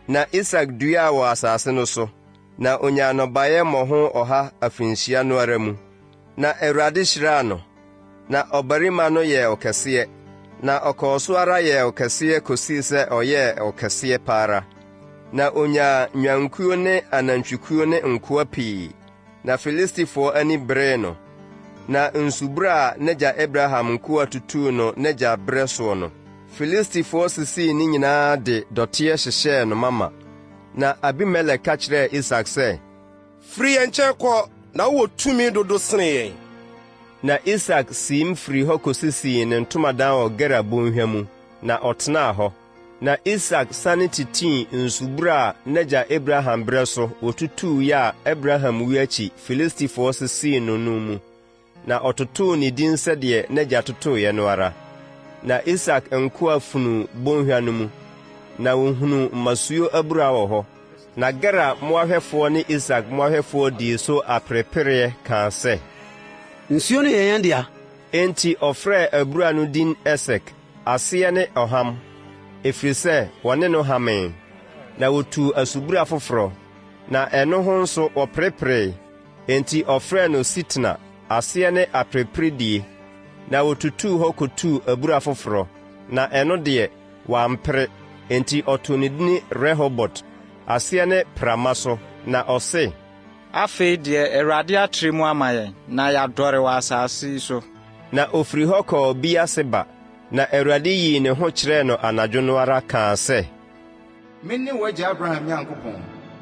A: Na Isak duaa wɔ asase no so, na onyaa nnɔbaeɛ mmɔho ɔha afirinhyia no ara mu. Na Awurade hyiraa no, na ɔbarima no yɛɛ ɔkɛseɛ, na ɔkɔɔ so ara yɛɛ ɔkɛseɛ kɔsii sɛ ɔyɛɛ ɔkɛseɛ pa ara. Na ɔnyaa nnwankuo ne anantwikuo ne nkoa pii, na Filistifoɔ ani beree no. Na nsubura a n'agya Abraham nkoa tutuu no n'agya berɛ soɔ no, Filistifoɔ sisii ne nyinaa de dɔteɛ hyehyɛɛ no mama. Na Abimelek ka kyerɛɛ Isak sɛ,
G: Firi yɛn nkyɛn kɔ, na wowɔ tumi dodo sene yɛn.
A: Na Isak siim firii hɔ kɔsisii ne ntomadan wɔ Gerar bɔnhwa mu, na ɔtenaa hɔ. Na Isak sane titii nsubura a n'agya Abraham berɛ so wɔtutuiɛ a Abraham wuo akyi Filistifoɔ sisii no no mu, na ɔtotoo ne din sɛdeɛ n'agya totoeɛ no ara. Na Isak nkoa funuu bɔnhwa no mu, na wɔhunuu mmasuo abura wɔ hɔ. Na Gerar mmoahwɛfoɔ ne Isak mmoahwɛfoɔ dii so aperepereɛ kaa sɛ,
M: Nsuo no yɛ yɛn dea.
A: Enti ɔfrɛɛ abura no din Esek, aseɛ ne Ɔham, ɛfiri sɛ wɔne no hamee. Na wɔtuu asubura foforɔ, na ɛno ho nso wɔpereperee. Enti ɔfrɛɛ no Sitna, aseɛ ne Apereperedie. Na wɔtutuu hɔ kɔtuu abura foforɔ, na ɛno deɛ, wɔampere. Enti ɔtoo ne dini Rehobot, aseɛ ne Prama so, na ɔse.
E: Afei deɛ Awurade atre mu ama yɛn, na yɛadɔre wɔ asase yi so.
A: Na ɔfirii hɔ kɔɔ Beer-seba, na Awurade yii ne ho kyerɛɛ no anadwo no ara kaa sɛ.
B: Mene w'agya Abraham Nyankopɔn.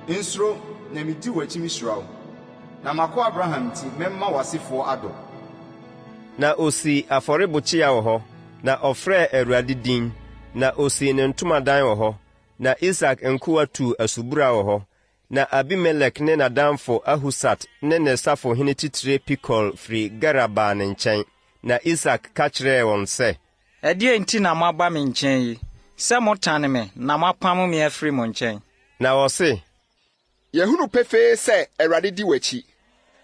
B: Nsuro, na medi w'akyi mehyira wo, na m'akoa Abraham nti mɛma w'asefoɔ adɔ.
A: Na ɔsii afɔrebukyia wɔ hɔ, na ɔfrɛɛ Awurade din, na ɔsii ne ntomadan wɔ hɔ. Na Isak nkoa tuu asubura wɔ hɔ. Na Abimelek ne n'adamfo Ahusat ne ne safohene titire Pikol firi Gerar baa ne nkyɛn. Na Isak ka kyerɛɛ wɔn sɛ.
E: Ɛdeɛn nti na moaba me nkyɛn yi, sɛ motane me na moapamo me afiri mo nkyɛn?
A: Na wɔse.
F: Yɛahunu pefee sɛ Awurade di w'akyi.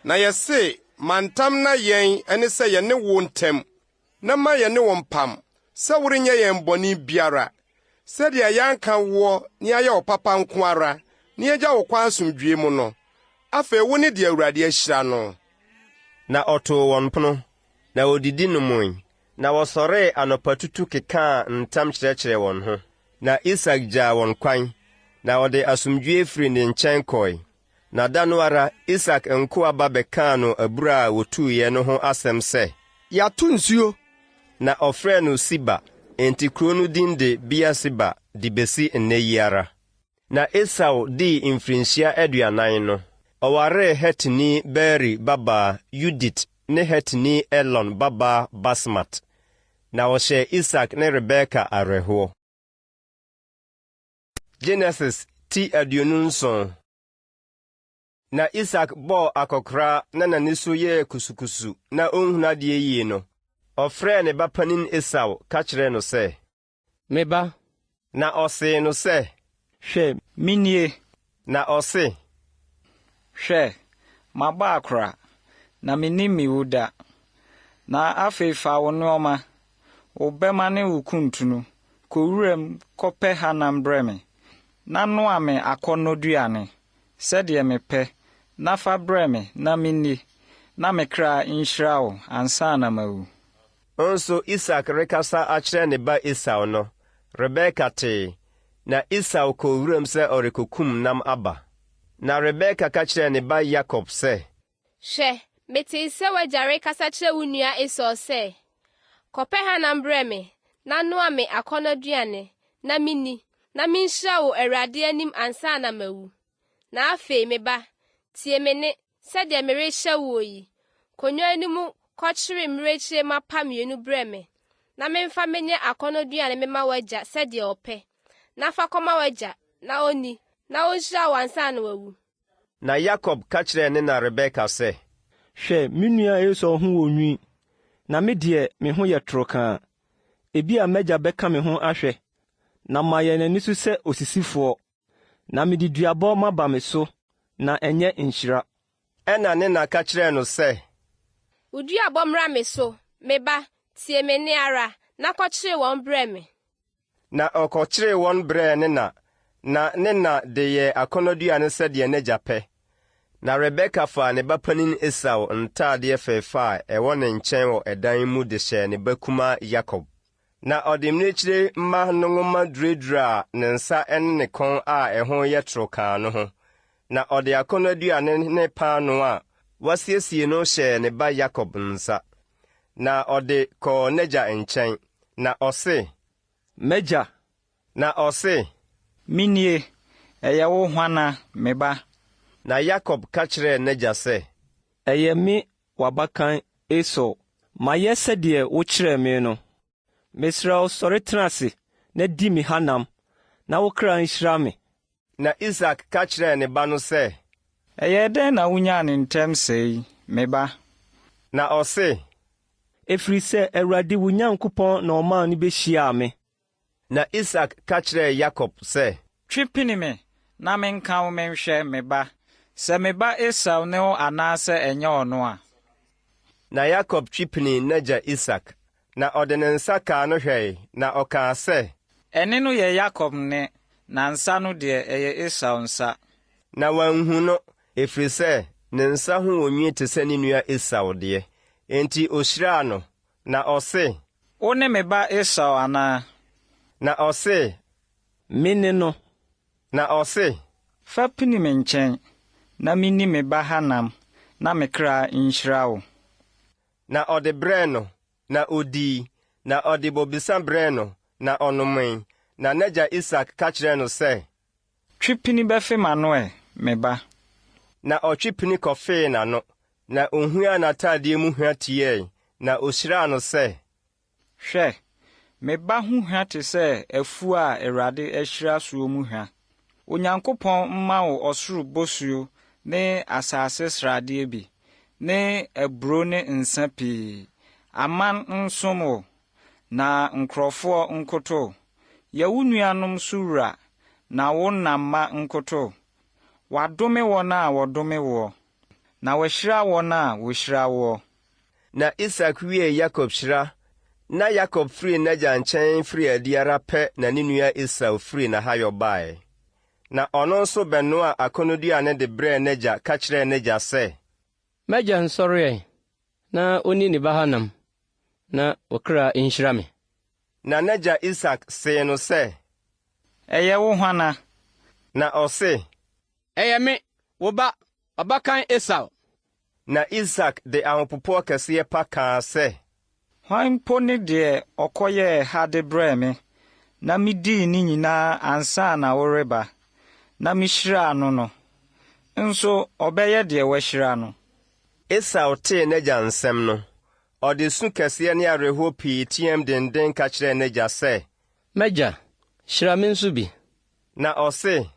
G: Na yɛse, Ma ntam nna yɛn ne sɛ yɛne wo ntam. na ma yɛne wo mpam, sɛ worenyɛ yɛn bɔne biara, sɛdeɛ yɛanka woɔ na yɛayɛ wo papa nko ara, na yɛagya wo kwan asomdwoeɛ mu no. Afei wo ne deɛ Awurade ahyira no.
A: Na ɔtoo wɔn pono, na wɔdidi nomee, na wɔsɔree anɔpatutu kekaa ntam kyerɛkyerɛɛ wɔn ho. Na Isak gyaa wɔn kwan, na ɔde asomdwoeɛ firii ne nkyɛn kɔe. Na da no ara Isak nkoa ba bɛkaa no abura a wɔtuiɛ no ho asɛm sɛ.
I: Yɛato nsuo.
A: Na ɔfrɛɛ no Siba, enti kuro no din de Beer-Seba de bɛsi nnɛ yi ara. Na Esau dii mfirinhyia 40 no, ɔwaree Hetini Beeri babaa Yudit ne Hetini Elon babaa Basmat, na ɔhyɛɛ Isak ne Rebeka awerɛhoɔ. Genesis ti 27. Na Isak bɔɔ akɔkoraa na n'ani so yɛɛ kusukusu na ɔnhunu adeɛ yie no, ɔfrɛɛ ne ba panin Esau ka kyerɛɛ no sɛ.
S: Me ba.
A: Na ɔsee no sɛ.
P: Hwɛ, menie.
A: Na ɔse.
P: Hwɛ, mabɔ akora, na mennim me wu da. Na afei fa wo nnoɔma, wo bɛmma ne wo kuntunu, kɔ wuram kɔpɛ hanam brɛ me, na noa me akɔnnɔduane, sɛdeɛ mepɛ, na fa brɛ me na menni, na me kra nhyira wo ansa na mawu.
A: Nso Isak rekasa akyerɛ ne ba Esau no, Rebeka tee, na Esau kɔɔ wuram sɛ ɔrekokum nam aba. Na Rebeka ka kyerɛɛ ne ba Yakob sɛ.
L: Hwɛ, metee sɛ w'agya rekasa kyerɛ wo nua Esau sɛ, 'Kɔpɛ hanam brɛ me, na noa me akɔnnɔduane, na minni, na minhyira wo Awurade anim ansa na mawu. Na afei, me ba, tie me nne sɛdeɛ merehyɛ woɔ yi, kɔ nnwan no mu kɔkyere mmirekyie mapa mmienu brɛ me, na memfa menyɛ akɔnnɔduane memma w'agya sɛdeɛ ɔpɛ, na fa kɔma w'agya, na ɔnni, na ɔnhyira wo ansa na wawu.
A: Na Yakob ka kyerɛɛ ne na Rebeka sɛ.
S: Hwɛ, me nua Esau ho wɔ nwi, na me deɛ, me ho yɛ torokaa. Ebia m'agya bɛka me ho ahwɛ, na mayɛ n'ani so sɛ osisifoɔ. Na mede duabɔ maba me so, na ɛnyɛ nhyira.
A: Ɛnna ne na ka kyerɛɛ no sɛ.
L: Wo duabɔ mmra me so, me ba, tie me nne ara, na kɔkyere wɔn brɛ me.
A: Na ɔkɔkyeree wɔn brɛɛ ne na, na ne na de yɛɛ akɔnnɔduane sɛdeɛ n'agya pɛ. Na Rebeka faa ne ba panin Esau ntadeɛ fɛfɛ a ɛwɔ ne nkyɛn wɔ ɛdan mu de hyɛɛ ne ba kumaa Yakob. Na ɔde mmirekyire mma no nwoma duraduraa ne nsa ne ne kɔn a ɛho yɛ toro kaa no ho, na ɔde akɔnnɔduane ne paanoo a wasiesie no hyɛɛ ne ba Yakob nsa. Na ɔde kɔɔ n'agya nkyɛn, na ɔse.
S: M'agya!
A: Na ɔse.
P: Menie, ɛyɛ wo hwana, me ba?
A: Na Yakob ka kyerɛɛ n'agya sɛ.
S: Ɛyɛ me w'abakan Esau. Mayɛ sɛdeɛ wokyerɛɛ me no. Mesrɛ wo, sɔre tena ase na di me hanam, na wo kra nhyira me.
A: Na Isak ka kyerɛɛ ne ba no sɛ.
P: Ɛyɛɛ dɛn na wunyaa no ntɛm sɛɛ yi, me ba?
A: Na ɔse.
S: Ɛfiri sɛ Awurade wo Nyankopɔn na ɔmaa no bɛhyiaa me.
A: Na Isak ka kyerɛɛ Yakob sɛ.
P: Twe pini me, na menka wo menhwɛ, me ba, sɛ me ba Esau ne wo anaasɛ ɛnyɛ ɔno a.
A: Na Yakob twe pinii n'agya Isak, na ɔde ne nsa kaa no hwɛe, na ɔkaa sɛ.
P: Ɛnne no yɛ Yakob nne, na nsa no deɛ, ɛyɛ Esau nsa.
A: Na wanhu no, ɛfiri sɛ ne nsa ho wɔ nwi te sɛ ne nua Esau deɛ. Enti ɔhyiraa no, Na ɔse.
P: Wo ne me ba Esau anaa?
A: Na ɔse.
S: Me ne no.
A: Na ɔse.
P: Fa pini me nkyɛn, na minni me ba hanam, na me kra nhyira wo.
A: Na ɔde brɛɛ no, na odii, na ɔde bobesa brɛɛ no, na ɔnomee. Na n'agya Isak ka kyerɛɛ no sɛ.
P: Twe pini bɛfe m'ano ɛ, me ba.
A: Na ɔtwe pini kɔfee n'ano, na ohuaa n'atadeɛ mu hwa tiae, na ohyiraa no sɛ.
P: Hwɛ, me ba ho hwa te sɛ afuo a Awurade ahyira soɔ mu hwa. Onyankopɔn mma wo ɔsoro bosuo ne asase sradeɛ bi, ne aburoo ne nsã pii. Aman nsom wo, na nkurɔfoɔ nkoto wo. Yɛ wo nuanom so wura, na wo na mma nkoto wo. Wɔadome wɔn a wɔdome woɔ, na wɔahyira wɔn a wɔhyira woɔ.
A: Na Isak wiee Yakob hyira, Na Yakob firii n'agya nkyɛn firii adi ara pɛ na ne nua Esau firii n'ahayɔ baeɛ. Na ɔno nso bɛnoaa akɔnnɔduane de brɛɛ n'agya ka kyerɛɛ n'agya sɛ.
T: M'agya nsɔre ɛ, na onni ne ba hanam, na wo kra nhyira me.
A: Na n'agya Isak see no sɛ.
P: Ɛyɛ wo hwana?
A: Na ɔse.
T: Ɛyɛ me, wo ba, ɔbakan Esau.
A: Na Isak de ahopopoɔ kɛseɛ pa kaa sɛ.
P: Hwan mpo ne deɛ ɔkɔyɛɛ ha de brɛɛ me, na midii ne nyinaa ansa na woreba, na mihyiraa no no? Nso ɔbɛyɛ deɛ wɔahyira no.
A: Esau tee n'agya nsɛm no, ɔde su kɛseɛ ne awerɛhoɔ pii teɛɛm denden ka kyerɛɛ n'agya sɛ.
T: M'agya, hyira me nso bi.
A: Na ɔse.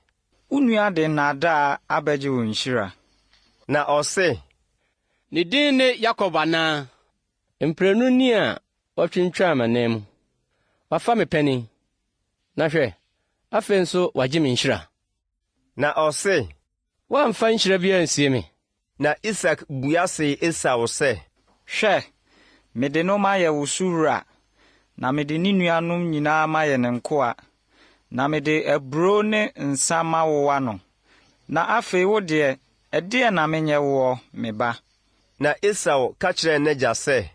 P: Wo nua de nnaadaa abɛgye wo nhyira.
A: Na ɔse.
T: Ne din ne Yakob anaa? Mprenu ni a watwintwan m'anan mu. Wafa me panin, na hwɛ, afei nso wagye me nhyira.
A: Na ɔse.
T: Woamfa nhyira biara ansie me.
A: Na Isak bua see Esau sɛ.
P: Hwɛ, mede no mayɛ wo so wura, na mede ne nuanom nyinaa mayɛ ne nkoa, na mede aburoo ne nsã mawowa no. Na afei wo deɛ, ɛdeɛn na menyɛ woɔ, me ba?
A: Na Esau ka kyerɛɛ n'agya sɛ.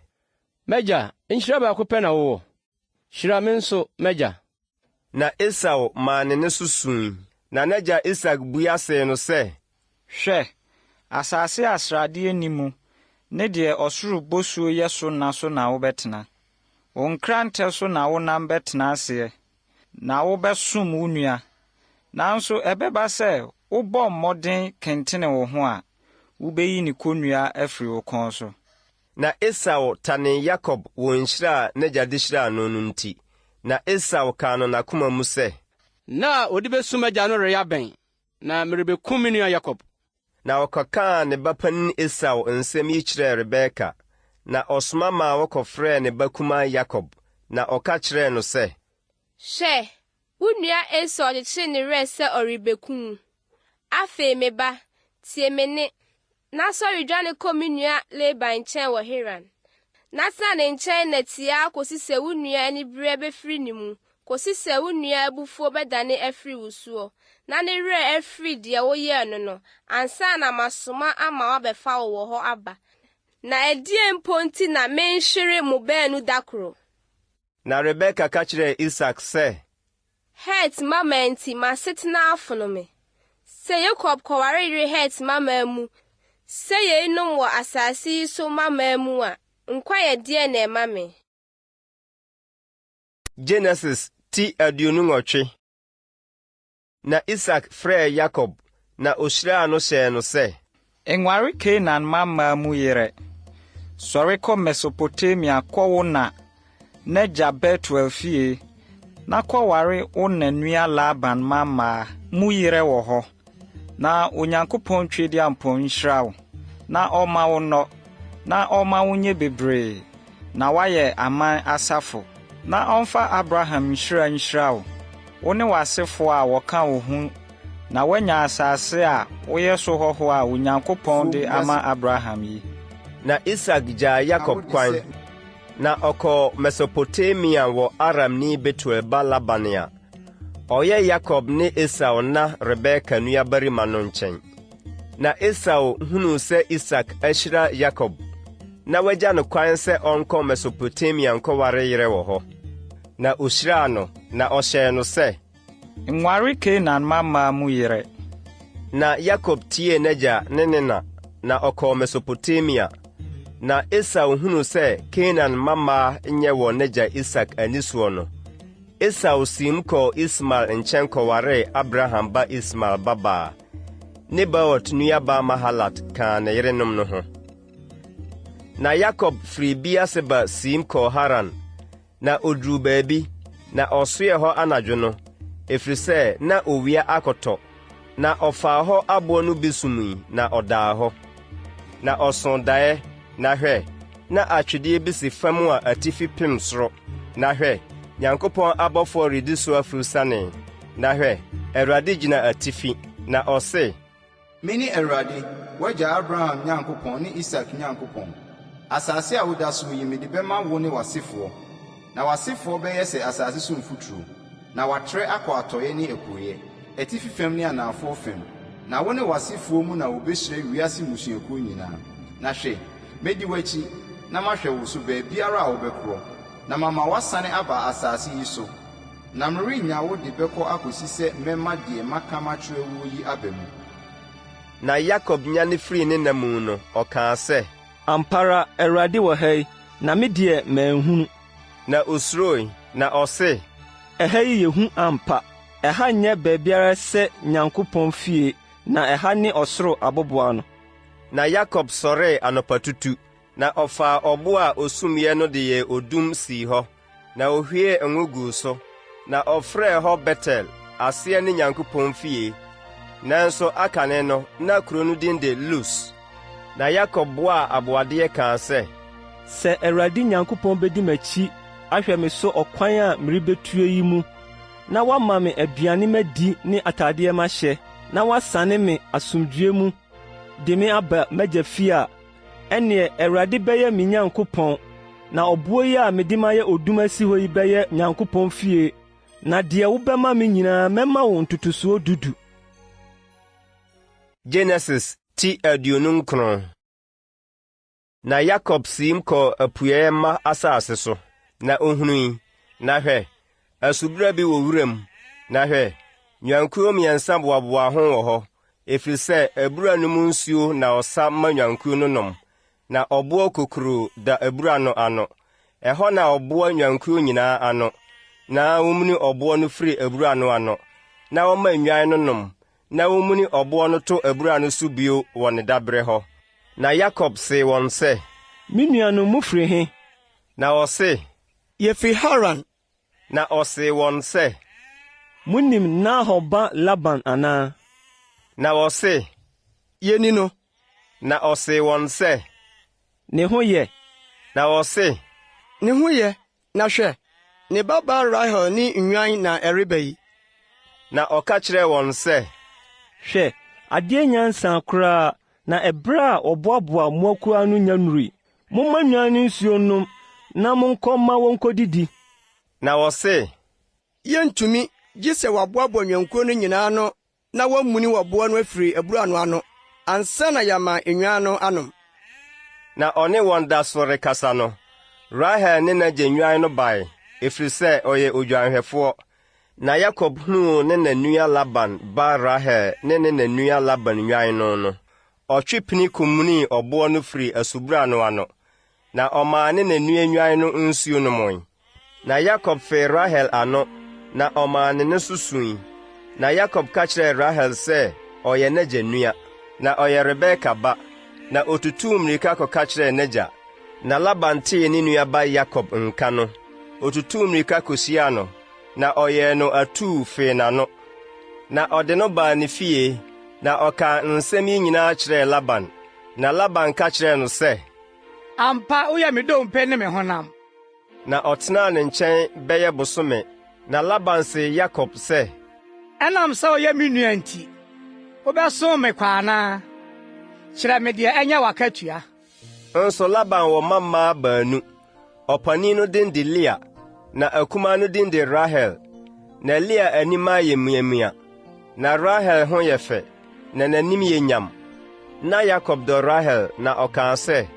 T: M'agya, nhyira baako pɛ na wowɔ? Hyira me nso, m'agya.
A: Na Esau maa ne nne so sui. Na n'agya Isak bua see no sɛ.
P: Hwɛ, asase a sradeɛ nni mu ne deɛ ɔsoro bosuo yɛ so na so na wobɛtena. Wo nkrantɛ so na wonam bɛtena aseɛ, na wobɛsom wo nua. Nanso ɛbɛba sɛ wobɔ mmɔden kentene wo ho a, wubeyi ne konnua afiri wo kɔn so.
A: Na Esau tanee Yakob wɔ nhyira a n'agya de hyiraa no no nti. Na Esau kaa no n'akoma mu sɛ.
T: Nna a wɔde besu m'agya no reyɛ abɛn, na merebekum me nua Yakob.
A: Na ɔkɔkaa ne ba panin Esau nsɛm yi kyerɛɛ Rebeka, na ɔsoma maa wɔkɔfrɛɛ ne ba kumaa Yakob, na ɔka kyerɛɛ no sɛ.
L: Hwɛ, wo nua Esau kyekyere ne werɛ sɛ ɔrebeku wo. Afei, me ba, tie me nne, na sɔre dwane kɔ me nua Laban nkyɛn wɔ Haran. Na tena ne nkyɛn nna tiaa kosi sɛ wo nua anibereɛ bɛfiri ne mu, kosi sɛ wo nua abufuo bɛdane afiri wo soɔ, na ne werɛ afiri deɛ woyɛɛ no no, ansa na masoma ama wɔabɛfa wo wɔ hɔ aba. Na ɛdeɛn mpo nti na menhwere mo baanu da koro?
A: Na Rebeka ka kyerɛɛ Isak sɛ.
L: Het mmammaa nti, m'asetena afono me. Sɛ Yakob kɔware yere Het mmammaa mu sɛ yeinom wɔ asase yi so mmammaa mu a, nkwa yɛ deɛn na ɛma me?
A: Genesis ti 28. Na Isak frɛɛ Yakob, na ohyiraa no hyɛɛ no sɛ.
P: Nware Kanaan mmammaa mu yerɛ. Sɔre kɔ Mesopotamia kɔ wo na n'agya Betuel fie, na kɔware wo na nua Laban mmammaa mu yerɛ wɔ hɔ. Na Onyankopɔn Tweaduampɔn nhyira wo, na ɔmma wo nnɔ, na ɔmma wo nyɛ bebree, na woayɛ aman asafo, na ɔmfa Abraham nhyira nhyira wo, wo ne w'asefoɔ a wɔka wo ho na woanya asase a woyɛ so hɔhoɔ a Onyankopɔn de ama Abraham yi.
A: Na Isak gyaa Yakob kwan, na ɔkɔɔ Mesopotamia wɔ Aramni Betuel ba Laban a ɔyɛ Yakob ne Esau na Rebeka nuabarima no nkyɛn. Na Esau hunuu sɛ Isak ahyira Yakob, na wagya no kwan sɛ ɔnkɔ Mesopotamia nkɔware yerɛ wɔ hɔ. Na ohyiraa no, na ɔhyɛɛ no sɛ.
P: Nware Kanaan mmammaa mu yerɛ.
A: Na Yakob tiee n'agya ne ne na, na ɔkɔɔ Mesopotamia. Na Esau hunuu sɛ Kanaan mmammaa nyɛ wɔ n'agya Isak ani soɔ no, Esau siim kɔɔ Ismael nkyɛn kɔwaree Abraham ba Ismael babaa, Nebaot nuabaa Mahalat kaa ne yerenom no ho. Na Yakob firii Beer-Seba siim kɔɔ Haran, Na ɔduruu baabi, na ɔsoɛɛ hɔ anadwo no, ɛfiri sɛ na owia akɔtɔ. Na ɔfaa hɔ aboɔ no bi sumii, na ɔdaa hɔ. Na ɔsoo daeɛ, na hwɛ, na atwedeɛ bi si fam a atifi pem soro, na hwɛ, Nyankopɔn abɔfoɔ redi so aforosiane. Na hwɛ, Awurade gyina atifi, na ɔse.
B: Mene Awurade, w'agya Abraham Nyankopɔn ne Isak Nyankopɔn. Asase a woda so yi, mede bɛma wo ne w'asefoɔ. Na w'asefoɔ bɛyɛ sɛ asase so mfuturo, na wɔatrɛ akɔ atɔeɛ ne apueeɛ, atifi fam ne anafoɔ fam. Na wo ne w'asefoɔ mu na wɔbɛhyira wiase mmusuakuo nyinaa. Na hwɛ, mɛdi w'akyi, na mahwɛ wo so baabiara a wobɛkorɔ, na mama woasane aba asase yi so. Na merennya wo de bɛkɔ akɔsi sɛ mɛma deɛ maka makyerɛ woɔ yi aba mu.
A: Na Yakob nyane firii ne nna mu no, ɔkaa sɛ.
S: Ampa ara, Awurade wɔ ha yi, na me deɛ manhunu.
A: Na osuroe, na ɔse.
S: Ɛha yi yɛ hu ampa! Ɛha nyɛ baabiara sɛ Nyankopɔn fie, na ɛha ne ɔsoro aboboano.
A: Na Yakob sɔree anɔpatutu, na ɔfaa ɔbo a osumiiɛ no de yɛɛ odum sii hɔ, na ohwiee ngo guu so, na ɔfrɛɛ hɔ Betel, aseɛ ne Nyankopɔn fie. Nanso akane no, na kuro no din de Lus. Na Yakob boaa aboadeɛ kaa sɛ.
S: Sɛ Awurade Nyankopɔn bedi m'akyi ahwɛ me so ɔkwan a merebetuo yi mu, na wama me aduane madi ne atadeɛ mahyɛ, na wasane me asomdwoe mu de me aba m'agya fie a, ɛnneɛ Awurade bɛyɛ me Nyankopɔn, na ɔboɔ yi a mede mayɛ odum asi hɔ yi bɛyɛ Nyankopɔn fie, na deɛ wobɛma me nyinaa mɛma wo ntotosoɔ dudu.
A: Genesis ti 29. Na Yakob siim kɔɔ apueeɛ mma asase so, na ohunui, na hwɛ, asubura bi wɔ wuram, na hwɛ, nnwankuo mmiɛnsa boaboaa ho wɔ hɔ, ɛfiri sɛ abura no mu nsuo na ɔsa ma nnwankuo no nom, na ɔboɔ kokuroo da abura no ano. Ɛhɔ na ɔboa nnwankuo nyinaa ano, na wɔmuni ɔboɔ no firi abura no ano, na wɔma nnwan no nom, na womuni ɔboɔ no to abura no so bio wɔ ne daberɛ hɔ. Na Yakob see wɔn sɛ.
S: Me nuanom, mofiri he?
A: Na wɔse.
I: Yɛfiri Haran.
A: Na ɔsee wɔn sɛ.
S: Monim Nahor ba Laban anaa?
A: Na wɔse.
I: Yɛni no.
A: Na ɔsee wɔn sɛ.
S: Ne ho yɛ?
A: Na wɔse.
I: Ne ho yɛ, Na hwɛ, ne babaa Rahel ne nnwan na ɛreba yi.
A: Na ɔka kyerɛɛ wɔn sɛ,
S: Hwɛ, adeɛ nnya nsaa koraa, na ɛberɛ a wɔboaboa mmoakuo ano nnya nnurui. Momma nnwan no nsuo nnom, na monkɔ mma wɔnkɔdidi.
A: Na wɔse,
I: Yentumi, gye sɛ wɔaboaboa nnwankuo no nyinaa ano na wɔamuni ɔboɔ no afiri abura no ano ansa na yɛama nnwan no anom.
A: Na ɔne wɔn da so rekasa no, Rahel ne n'agya nnwan no bae, ɛfiri sɛ ɔyɛ odwanhwɛfoɔ. Na Yakob hunuu ne na nua Laban ba Rahel ne ne na nua Laban nnwan no no, ɔtwe pini kɔmunii ɔboɔ no firii asubura no ano, Na ɔmaa ne na nua nnwan no nsuo nomoe. Na Yakob fee Rahel ano, na ɔmaa ne nne so sui. Na Yakob ka kyerɛɛ Rahel sɛ ɔyɛ n'agya nua, na ɔyɛ Rebeka ba. Na otutuu mmirika kɔka kyerɛɛ n'agya. Na Laban tee ne nua ba Yakob nka no, otutuu mmirika kohyiaa no, na ɔyɛɛ no atuu fee n'ano. Na ɔde no baa ne fie, na ɔkaa nsɛm yi nyinaa kyerɛɛ Laban. Na Laban ka kyerɛɛ no sɛ,
R: Ampa, woyɛ me dompe ne me honam.
A: Na ɔtenaa ne nkyɛn bɛyɛ bosome. Na Laban see Yakob sɛ,
R: Ɛnam sɛ woyɛ me nua nti, wobɛsom me kwa anaa? Kyerɛ me deɛ ɛnyɛ w'akatua.
A: Nso Laban wɔ mma mmaa baanu. Ɔpanin no din de Lea, na akumaa no din de Rahel. Na Lea anim ayɛ muamua, na Rahel ho yɛ fɛ, na n'anim yɛ nyam. Na Yakob dɔ Rahel, na ɔkaa sɛ,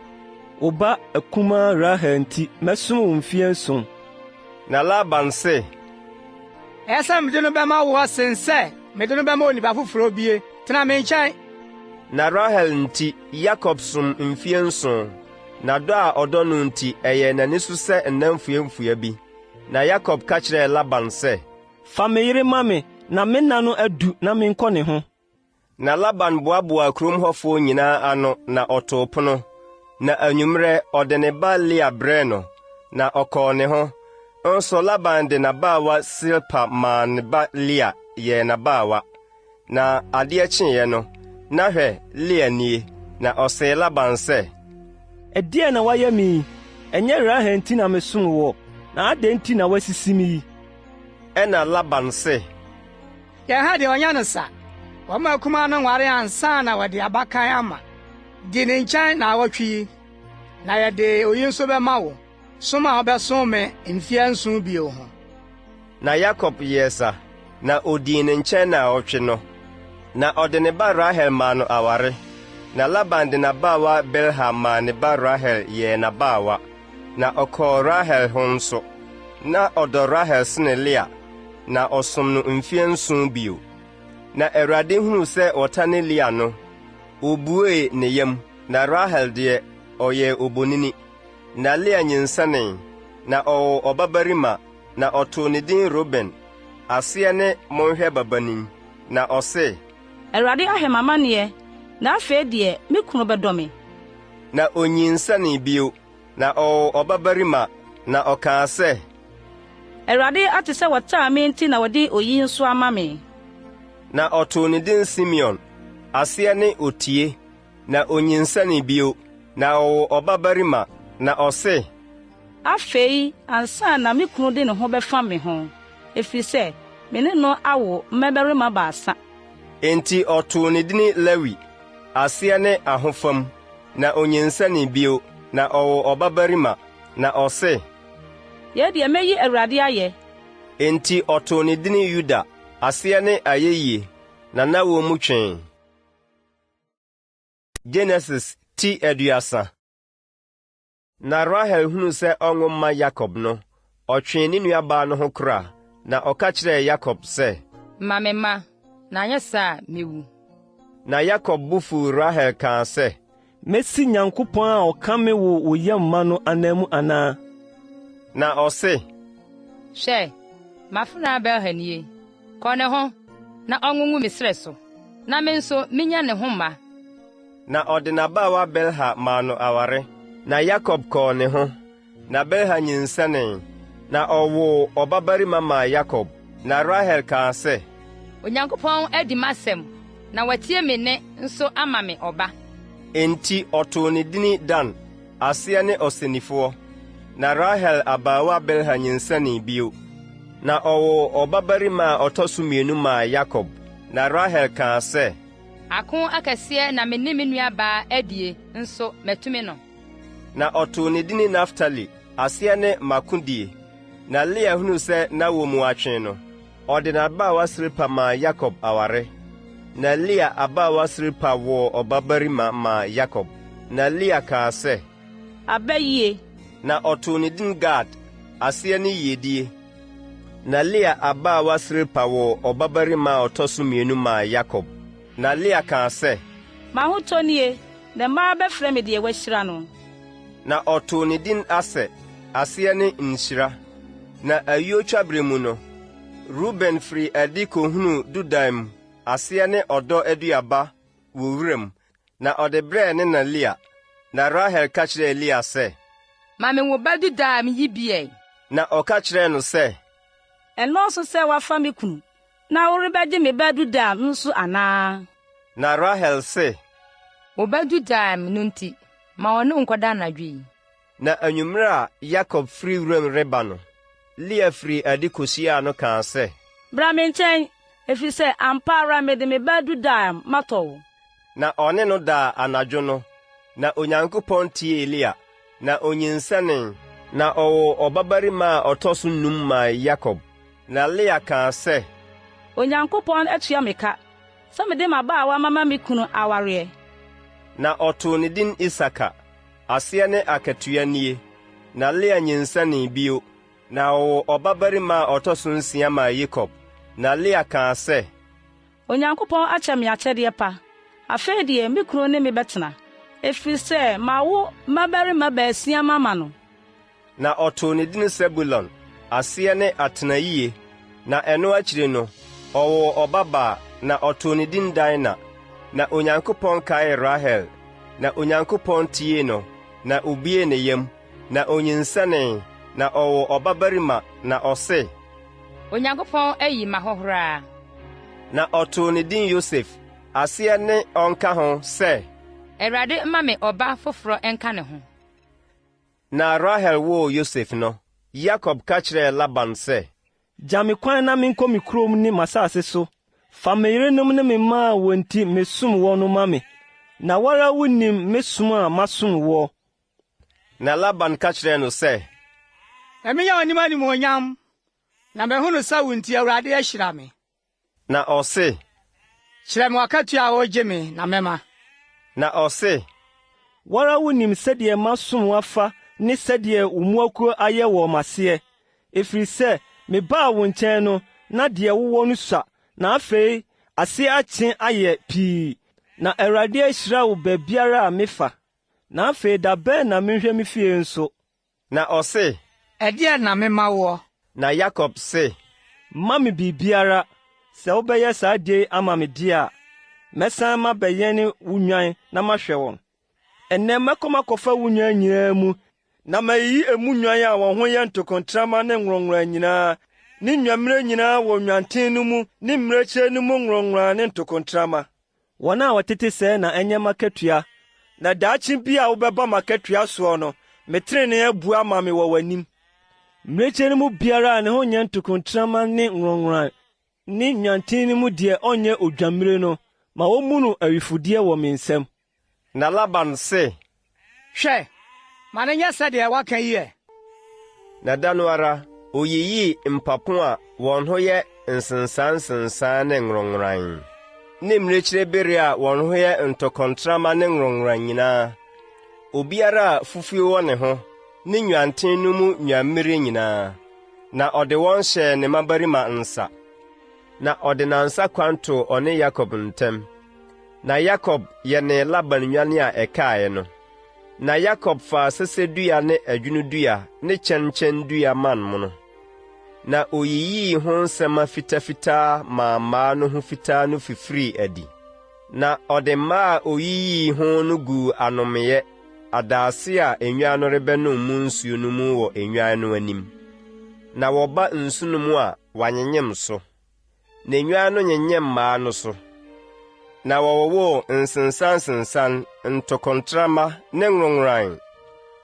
S: Wo ba akumaa Rahel nti mɛsom wo mfeɛ nson.
A: Na Laban se,
R: Ɛyɛ sɛ mede no bɛma woɔ sen sɛ mede no bɛma onipa foforɔ bie. Tena me nkyɛn.
A: Na Rahel nti Yakob som mfeɛ nson. Na dɔ a ɔdɔ no nti, ɛyɛɛ n'ani so sɛ nna mfuamfua bi. Na Yakob ka kyerɛɛ Laban sɛ,
S: Fa me yere ma me, na me nna no adu na menkɔ ne ho.
A: Na Laban boaboaa kurom hɔfoɔ nyinaa ano na ɔtoo pono. Na anwummerɛ ɔde ne ba Lea brɛɛ no, na ɔkɔɔ ne ho. Nso Laban de n'abaawa Silpa maa ne ba Lea yɛɛ n'abaawa. Na adeɛ kyeeɛ no, na hwɛ, Lea nie. Na ɔsee Laban sɛ,
S: Ɛdeɛn na woayɛ me yi? Ɛnyɛ Rahel nti na mesom woɔ, na adɛn nti na woasisi me yi?
A: Ɛnna Laban se,
R: Yɛn ha deɛ, wɔnyɛ no sa. Wɔmma akumaa no nware ansa na wɔde abakan ama. Di ne nkyɛn nnawɔtwe yi, na yɛde oyi nso bɛma wo. som a wobɛsom me mfeɛ nson bio ho.
A: Na Yakob yɛɛ sa, na odii ne nkyɛn nnaawɔtwe no. Na ɔde ne ba Rahel maa no aware. Na Laban de n'abaawa Bilha maa ne ba Rahel yɛɛ n'abaawa. Na ɔkɔɔ Rahel ho nso. Na ɔdɔ Rahel sene Lea, na ɔsom no mfeɛ nson bio. Na Awurade hunuu sɛ wɔtane Lea no, obuee ne yam, na Rahel deɛ, ɔyɛɛ obonini. Na Lea nyinsɛnee, na ɔwoo ɔbabarima, na ɔtoo ne din Ruben, aseɛ ne Monhwɛ babanin. Na ɔse.
N: Awurade ahwɛ m'amanneɛ, na afei deɛ me kunu bɛdɔ me.
A: Na onyinsɛnee bio, na ɔwoo ɔbabarima, na ɔkaa sɛ.
N: Awurade ate sɛ wɔtaa me nti na ɔde oyi nso ama me.
A: Na ɔtoo ne din Simeon, aseɛ ne Otie. Na onyinsɛnee bio, na ɔwoo ɔbabarima, na ɔse.
N: Afei ansa na me kunu de ne ho bɛfam me ho, ɛfiri sɛ me ne no awo mmabarima baasa.
A: Enti ɔtoo ne dini Lewi, aseɛ ne Ahofam. Na onyinsɛnee bio, na ɔwoo ɔbabarima, na ɔse.
N: Yei deɛ mɛyi Awurade ayɛ.
A: Enti ɔtoo ne dini Yuda, aseɛ ne Ayeyie, na n'awoɔ mu twee. Genesis ti aduasa. Na Rahel hunuu sɛ ɔnwo mma Yakob no, ɔtwee ne nuabaa no ho kora, na ɔka kyerɛɛ Yakob sɛ,
U: Ma me mma, na anyɛ saa a, mewu.
A: Na Yakob bo fuw Rahel kaa sɛ,
S: Mesi Nyankopɔn a ɔka me woo wo yam ma no ananmu anaa?
A: Na ɔse,
U: Hwɛ, m'afenaa Bilha nie. Kɔ ne ho, na ɔnwo ngu me srɛ so, na me nso minya ne ho mma.
A: Na ɔde n'abaawa Bilha maa no aware. Na Yakob kɔɔ ne ho, na Bilha nyinsɛnee, na ɔwoo ɔbabarima maa Yakob. Na Rahel kaa sɛ,
U: Onyankopɔn adi m'asɛm, na watie me nne nso ama me ɔba.
A: Enti ɔtoo ne dini Dan, aseɛ ne Ɔsɛnnifoɔ. Na Rahel abaawa Bilha nyinsɛnee bio, na ɔwoo ɔbabarima a ɔtɔ so mmienu maa Yakob. Na Rahel kaa sɛ,
U: Ako akɛseɛ na me ne me nuabaa adie, nso matumi no.
A: Na ɔtoo ne dini Naftali, aseɛ ne M'akodie. Na Lea hunuu sɛ n'awoɔ mu atwe no, ɔde n'abaawa Silpa maa Yakob aware. Na Lea abaawa Silpa woo ɔbabarima maa Yakob. Na Lea kaa sɛ,
N: Aba yie!
A: Na ɔtoo ne din Gad, aseɛ ne Yiedie. Na Lea abaawa Silpa woo ɔbabarima a ɔtɔ so mmienu maa Yakob. Na Lea kaa sɛ,
N: M'ahotɔ nie, na mmaa bɛfrɛ me deɛ wɔahyira no.
A: Na ɔtoo ne din Aser, aseɛ ne Nhyira. Na ayuo twaberɛ mu no, Ruben firii adi kɔhunuu dudaim, aseɛ ne ɔdɔ aduaba, wɔ wuram, na ɔde brɛɛ ne na Lea. Na Rahel ka kyerɛɛ Lea sɛ,
U: Ma me wo ba dudaim yi bi ɛ!
A: Na ɔka kyerɛɛ no sɛ,
N: Ɛnnɔɔso sɛ woafa me kunu, na worebɛgye me ba dudaim nso anaa?
A: Na Rahel se,
U: Wo ba dudaim no nti, ma ɔne wo nkɔda anadwo yi.
A: Na anwummere a Yakob firi wuram reba no, Lea firii adi kohyiaa no kaa sɛ.
N: Bra me nkyɛn, efisɛ ampa ara mede me ba dudaim matɔ wo.
A: Na ɔne no daa anadwo no. Na Onyankopɔn tiee Lea, na onyinsɛnee, na ɔwoo ɔbabarima a ɔtɔ so num maa Yakob. Na Lea kaa sɛ.
N: Onyankopɔn atua me ka sɛ mede m'abaawa mama me kunu awareɛ.
A: Na ɔtoo ne din Isakar. Aseɛ ne Akatua nie. Na Lea nyinsɛnee bio, na ɔwoo ɔbabarima a ɔtɔ so nsia maa Yakob. Na Lea kaa sɛ.
N: Onyankopɔn akyɛ me akyɛdeɛ pa. Afei deɛ me kunu ne me bɛtena, ɛfiri sɛ mawo mmabarima baasia mama no.
A: Na ɔtoo ne din Sebulon, aseɛ ne Atenayie. Na ɛno akyiri no, ɔwoo ɔbabaa, na ɔtoo ne din Dina. Na Onyankopɔn kaee Rahel, na Onyankopɔn tiee no, na obuee ne yam, na onyinsɛnee, na ɔwoo ɔbabarima, na ɔse.
U: Onyankopɔn ayi m'ahohora.
A: Na ɔtoo ne din Yosef, aseɛ ne Ɔnka ho sɛ.
U: Awurade mma me ɔba foforɔ nka ne ho.
A: Na Rahel woo Yosef no, Yakob ka kyerɛɛ Laban sɛ.
S: Gya me kwan na menkɔ me kurom ne m'asase so. Fa me yerenom ne me mma a wɔn nti mesom woɔ no ma me, na wo ara wunim me som a masom woɔ.
A: Na Laban ka kyerɛɛ no sɛ.
R: Na menya w'anim animuonyam, na mahunu sɛ wo nti Awurade ahyira me.
A: Na ɔse.
R: Kyerɛ me w'akatua a woregye me, na mɛma.
A: Na ɔse.
S: Wo ara wunim sɛdeɛ masom wo afa ne sɛdeɛ wo mmoakuo ayɛ wɔ m'aseɛ, ɛfiri sɛ mebaa wo nkyɛn no, na deɛ wowɔ no sua, na afei ase akye ayɛ pii, na Awurade ahyira wo baabiara a mefa. Na afei da bɛn na menhwɛ me fie nso?
A: Na ɔse.
R: Ɛdeɛn na memma woɔ?
A: Na Yakob se.
S: Mma me biribiara, sɛ wobɛyɛ saa adeɛ yi ama me deɛ a, mɛsan mabɛyɛne wo nnwan na mahwɛ wɔn. Ɛnnɛ mɛkɔ makɔfa wo nnwan nyinaa mu, na mayiyi emu nnwan a wɔn ho yɛ ntokontrama ne nworonnworan nyinaa, ne nnwammire nyinaa wɔ nnwanten no mu ne mmirekyie no mu nworonnworan ne ntokontrama. Wɔn a wɔtete sɛɛ na ɛnyɛ m'akatua, na daakye bi a wobɛba m'akatua soɔ no, me trenee abua ama me wɔ w'anim. Mmirekyie no mu biara a ne ho nyɛ ntokontrama ne nworonnworan ne nnwanten no mu deɛ ɔnyɛ odwammire no, ma wɔmmu no awifodeɛ wɔ me nsam.
A: Na Laban se.
R: Hwɛ, ma no nyɛ sɛdeɛ woaka yi ɛ.
A: Na da no ara oyiyii mpapo a wɔn ho yɛ nsensansensan ne nworonnworan, ne mmirekyirebere a wɔn ho yɛ ntɔkɔntrama ne nworonnworan nyinaa, obiara a fufuo wɔ ne ho, ne nnwanten no mu nnwammire nyinaa, na ɔde wɔn hyɛɛ ne mmabarima nsa. Na ɔde nnansa kwan too ɔne Yakob ntam. Na Yakob yɛnee Laban nnwan a ɛkaeɛ no. Na Yakob faa sɛsɛdua ne ɛdwono dua ne kyɛnkyɛn dua man mono, na oyiyii ho nsɛmma fitafitaa maa mmaa no ho fitaa no fifirii adi. Na ɔde mmaa a oyiyii ho no guu anomeeɛ, adaase a nnwan no rebɛnom mu nsuo no mu wɔ nnwan no anim. Na wɔba nsu nom a, wɔanyenyem so. Na nnwan no nyenyem mmaa no so, na wɔwowoo nsensansensan, ntokontrama ne nworonnworan.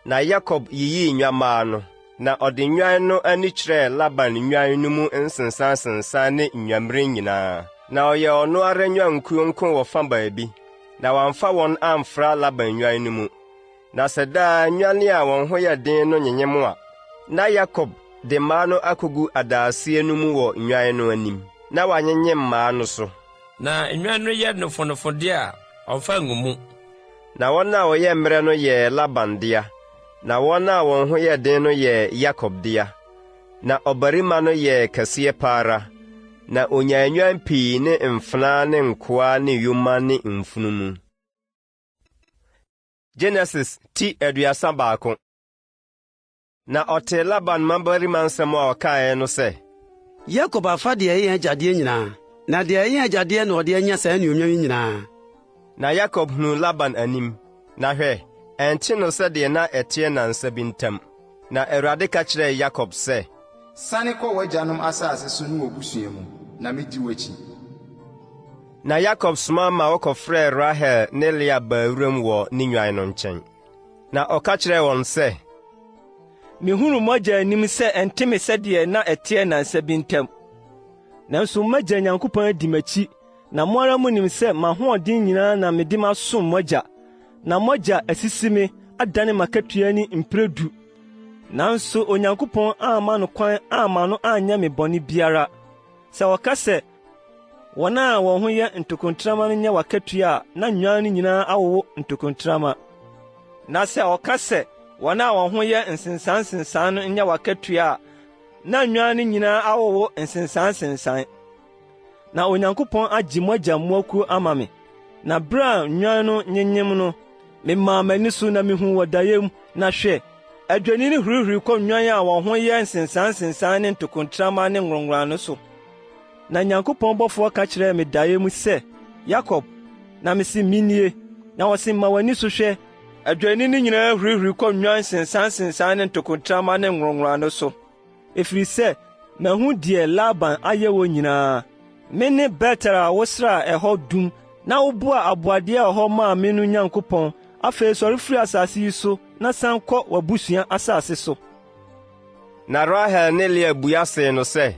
A: Na Yakob yiyii nnwammaa no, na ɔde nnwan no ani kyerɛɛ Laban nnwan no mu nsensansensan ne nnwammire nyinaa. Na ɔyɛɛ ɔno ara nnwankuo nko wɔ fa baabi, na wamfa wɔn amfra Laban nnwan no mu. Na sɛ daa nnwan a wɔn ho yɛ den no nyenyem a, na Yakob de mmaa no akogu adaaseɛ no mu wɔ nnwan no anim, na wanyenyem mmaa no so.
D: Na nnwan no yɛ nofonofo de a, ɔmfa ngu mu.
A: Na wɔn a wɔyɛ mmerɛ no yɛɛ Laban dea, na wɔn a wɔn ho yɛ den no yɛɛ Yakob dea. Na ɔbarima no yɛɛ kɛseɛ pa ara, na ɔnyaa nnwan pii ne mfenaa ne nkoa ne yoma ne mfunumu. Genesis ti 31. Na ɔtee Laban mmabarima nsɛm a ɔkaeɛ no sɛ.
M: Yakob afa deɛ ɛyɛ yɛn agya deɛ nyinaa, na deɛ ɛyɛ yɛn agya deɛ na ɔde anya saa anuonyam yi nyinaa.
A: Na Yakob hunuu Laban anim, na hwɛ, ɛnte no sɛdeɛ na ɛteɛ nnansa bi ntam. Na Awurade ka kyerɛɛ Yakob sɛ.
B: Sane kɔ w'agyanom asase so ne w'abusua mu, na mɛdi w'akyi.
A: Na Yakob soma ma wɔkɔfrɛɛ Rahel ne Lea baa wuram wɔ ne nnwan no nkyɛn. Na ɔka kyerɛɛ wɔn sɛ,
S: Mehunu mo agya anim sɛ ɛnte me sɛdeɛ na ɛteɛ nnansa bi ntam. Nanso m'agya Nyankopɔn adi m'akyi, na mo ara munim sɛ m'ahoɔden nyinaa na mede masom mo agya, na mo agya asisi me, adane m'akatua ani mprɛ du. Nanso Onyankopɔn amma no kwan amma no anyɛ me bɔne biara. Sɛ ɔka sɛ, Wɔn a wɔn ho yɛ ntokontrama no nyɛ w'akatua a na nnwan no nyinaa awowo ntokontrama. Na sɛ ɔka sɛ, Wɔn a wɔn ho yɛ nsensansensan no nyɛ w'akatua a na nnwan no nyinaa awowo nsensansensan. Na Onyankopɔn agye mo agya mmoakuo ama me. Na bere a nnwan no nyenyem no, memaa m'ani so na mihuu wɔ daeɛ mu, na hwɛ, adwennini hurihuri kɔ nnwan a wɔn ho yɛ nsensansensan ne ntokontrama ne nworonnworan no so. Na Nyankopɔn bɔfoɔ ka kyerɛɛ me daeɛ mu sɛ, 'Yakob! Na mise, 'Menie. Na ɔse, 'Ma w'ani so hwɛ, adwennini nyinaa hurihuri kɔ nnwan nsensansensan ne ntokontrama ne nworonnworan no so. Ɛfiri sɛ mahu deɛ Laban ayɛ wo nyinaa. Mene Betel a wosraa ɛhɔ dum na woboaa aboadeɛ wɔ hɔ maa me no Nyankopɔn. Afei sɔre firi asase yi so na san kɔ w'abusua asase so.
A: Na Rahel ne Lea bua see no sɛ.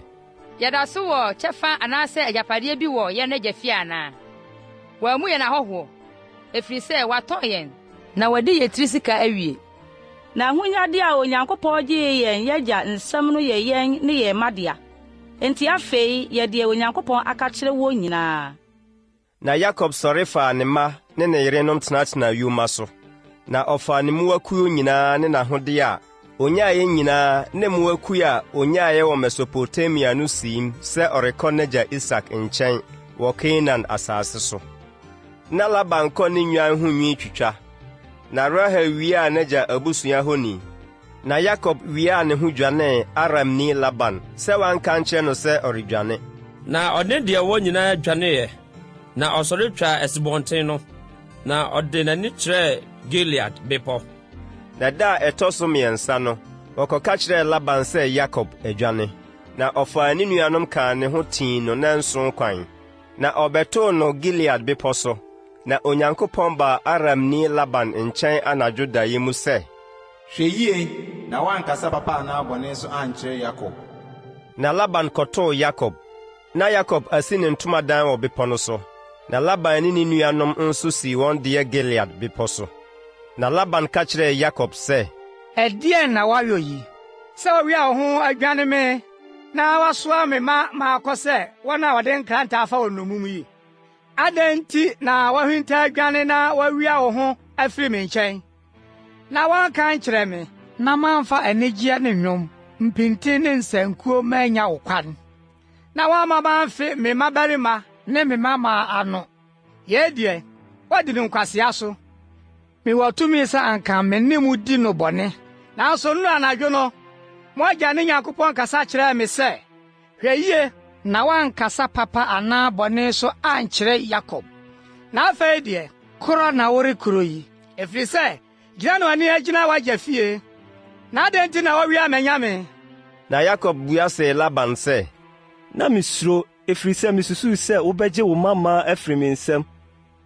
U: Yɛda so wɔ kyɛfa anaasɛ agyapadeɛ bi wɔ yɛn agya fie anaa? Wammu yɛn ahɔhoɔ, ɛfiri sɛ watɔn yɛn na wadi yɛn tiri sika awie.
N: Na ahonyade a Onyankopɔn gyee yɛn agya nsam no yɛ yɛn ne yɛn mma dea. Enti afei yɛ deɛ Onyankopɔn aka akyerɛ woɔ nyinaa.
A: Na Yakob sɔre faa ne mma ne ne yerenom tenatenaa yoma so, na ɔfaa ne mmoakuo nyinaa ne n'ahodeɛ a ɔnyaeɛ nyinaa ne mmoakuo a ɔnyaeɛ wɔ Mesopotamia no siim sɛ ɔrekɔ n'agya Isak nkyɛn wɔ Kanaan asase so. Na Laban kɔ ne nnwan ho nwi twitwa, na Rahel wiaa n'agya abusua honi. Na Yakob wiaa ne ho dwanee Aramni Laban sɛ wanka ankyerɛ no sɛ ɔredwane.
D: Na ɔne deɛ ɔwɔ nyinaa dwaneeɛ, na ɔsɔre twaa asubɔnten no, na ɔde n'ani kyerɛɛ Gilead bepɔ.
A: Na da a ɛtɔ so mmiɛnsa no, wɔkɔka kyerɛɛ Laban sɛ Yakob adwane. Na ɔfaa ne nuanom kaa ne ho tii no nnanson kwan. Na ɔbɛtoo no Gilead bepɔ so. Na Onyankopɔn baa Aramni Laban nkyɛn anadwo daeɛ mu sɛ.
B: Hwɛ yie na woankasa papa anaa bɔne so ankyerɛ Yakob.
A: Na Laban kɔtoo Yakob. Na Yakob asi ne ntomadan wɔ bepɔ no so, na Laban ne ne nuanom nso sii wɔn deɛ Gilead bepɔ so. Na Laban ka kyerɛɛ Yakob sɛ.
R: Ɛdeɛn na woayɔ yi, sɛ woawia wo ho adwane me na woasoa me ma makɔ sɛ wɔn a wɔde nkrantɛ afa wɔn nnommum yi? Adɛn nti na woahinta adwane na woawia wo ho afiri me nkyɛn, na woanka ankyerɛ me, na mamfa anigyeɛ ne nnwom, mpintin ne nsankuo mannya wo kwan, na woamma mamfe me mmabarima ne me mmammaa ano? Yei deɛ, woadi no nkwasea so. Mewɔ tumi sɛ anka me ne mo di no bɔne. Nanso nnora anadwo no, mo agya ne Nyankopɔn kasa kyerɛɛ me sɛ, 'Hwɛ yie na woankasa papa anaa bɔne so ankyerɛ Yakob. Na afei deɛ, korɔ na worekorɔ yi, ɛfiri sɛ gyina na w'ani agyina w'agya fie. Na adɛn nti na woawia m'anyame?
A: Na Yakob bua see Laban sɛ,
S: Na misuro, ɛfiri sɛ misusuw sɛ wobɛgye wo mmammaa afiri me nsam.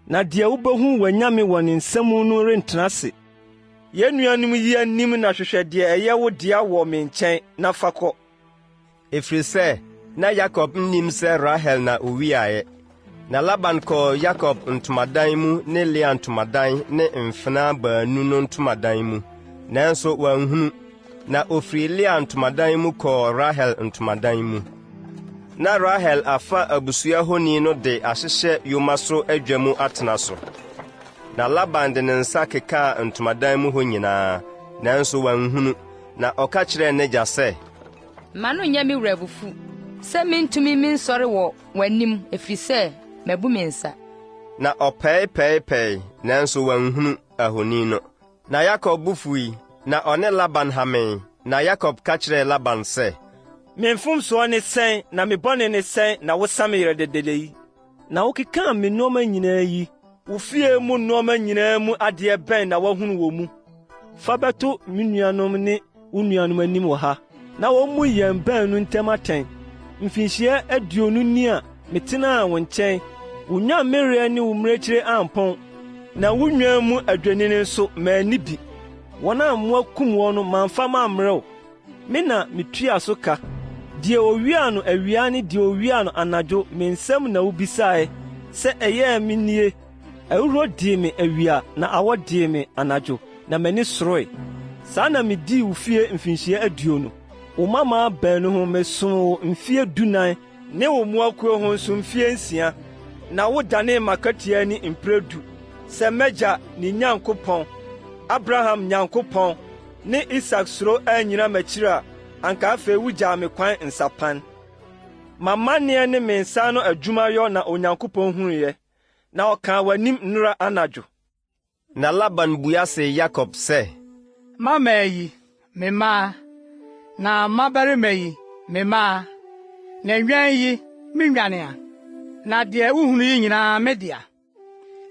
S: Na deɛ wubehu w'anyame wɔ ne nsa mu no rentena ase. Yɛn nuanom yi anim na hwehwɛ deɛ ɛyɛ wo dea wɔ me nkyɛn na fa kɔ.
A: Ɛfiri sɛ na Yakob nnim sɛ Rahel na owiaeɛ. Na Laban kɔɔ Yakob ntomadan mu ne Lea ntomadan ne mfenaa baanu no ntomadan mu, nanso wanhunu. Na ɔfirii Lea ntomadan mu kɔɔ Rahel ntomadan mu. Na Rahel afa abusua honi no de ahyehyɛ yoma so adwa mu atena so. Na Laban de ne nsa kekaa ntomadan mu hɔ nyinaa, nanso wanhunu. Na ɔka kyerɛɛ n'agya sɛ,
U: Mma no nnyɛ me wura abufuw sɛ mintumi mensɔre wɔ w'anim, efisɛ mabu me nsa.
A: Na ɔpɛe pɛe pɛe, nanso wanhunu ahoni no. Na Yakob bo fuwii, na ɔne Laban hamee, na Yakob ka kyerɛɛ Laban sɛ,
S: Me mfomsoɔ ne sɛn na me bɔne ne sɛn na wosa me yerɛdedɛdɛ yi, na wokekaa me nneɛma nyinaa yi? Wo fie mu nneɛma nyinaa mu adeɛ bɛn na woahunu wɔ mu? Fa bɛto me nuanom ne wo nuanom anim wɔ ha, na wommu yɛn baanu ntam atɛn. Mfinhyia 20 ni a metenaa wo nkyɛn, wo nnwammereɛ ne wo mmirekyie ampɔn, na wo nnwan mu adwennini nso, manni bi. Wɔn a mmoa kum wɔn no, mamfa mammrɛ wo. Me na mituaa so ka. Deɛ owiaa no awia ne deɛ owiaa no anadwo, me nsam na wobisae sɛ ɛyɛɛ me nie. Ahuhuro dee me awia na awɔ dee me anadwo, na m'ani soroe. Saa na midii wo fie mfinhyia 20. Wo mmammaa baanu ho mesom wo mfeɛ 14 ne wo mmoakuo ho nso mfeɛ nsia, na wodanee m'akatua ani mprɛ du sɛ m'agya ne Nyankopɔn, Abraham Nyankopɔn ne Isak suro annyina m'akyiri a, anka afei wugyaa me kwan nsapan. M'amanneɛ ne me nsa ano adwumayɔ na Onyankopɔn hunuiɛ, na ɔkaa w'anim nnora anadwo.
A: Na Laban bua see Yakob sɛ,
R: Mmammaa yi, me mma, na mmabarima yi, me mma, na nnwan yi, me nnwan a, na deɛ wohunu yi nyinaa me dea.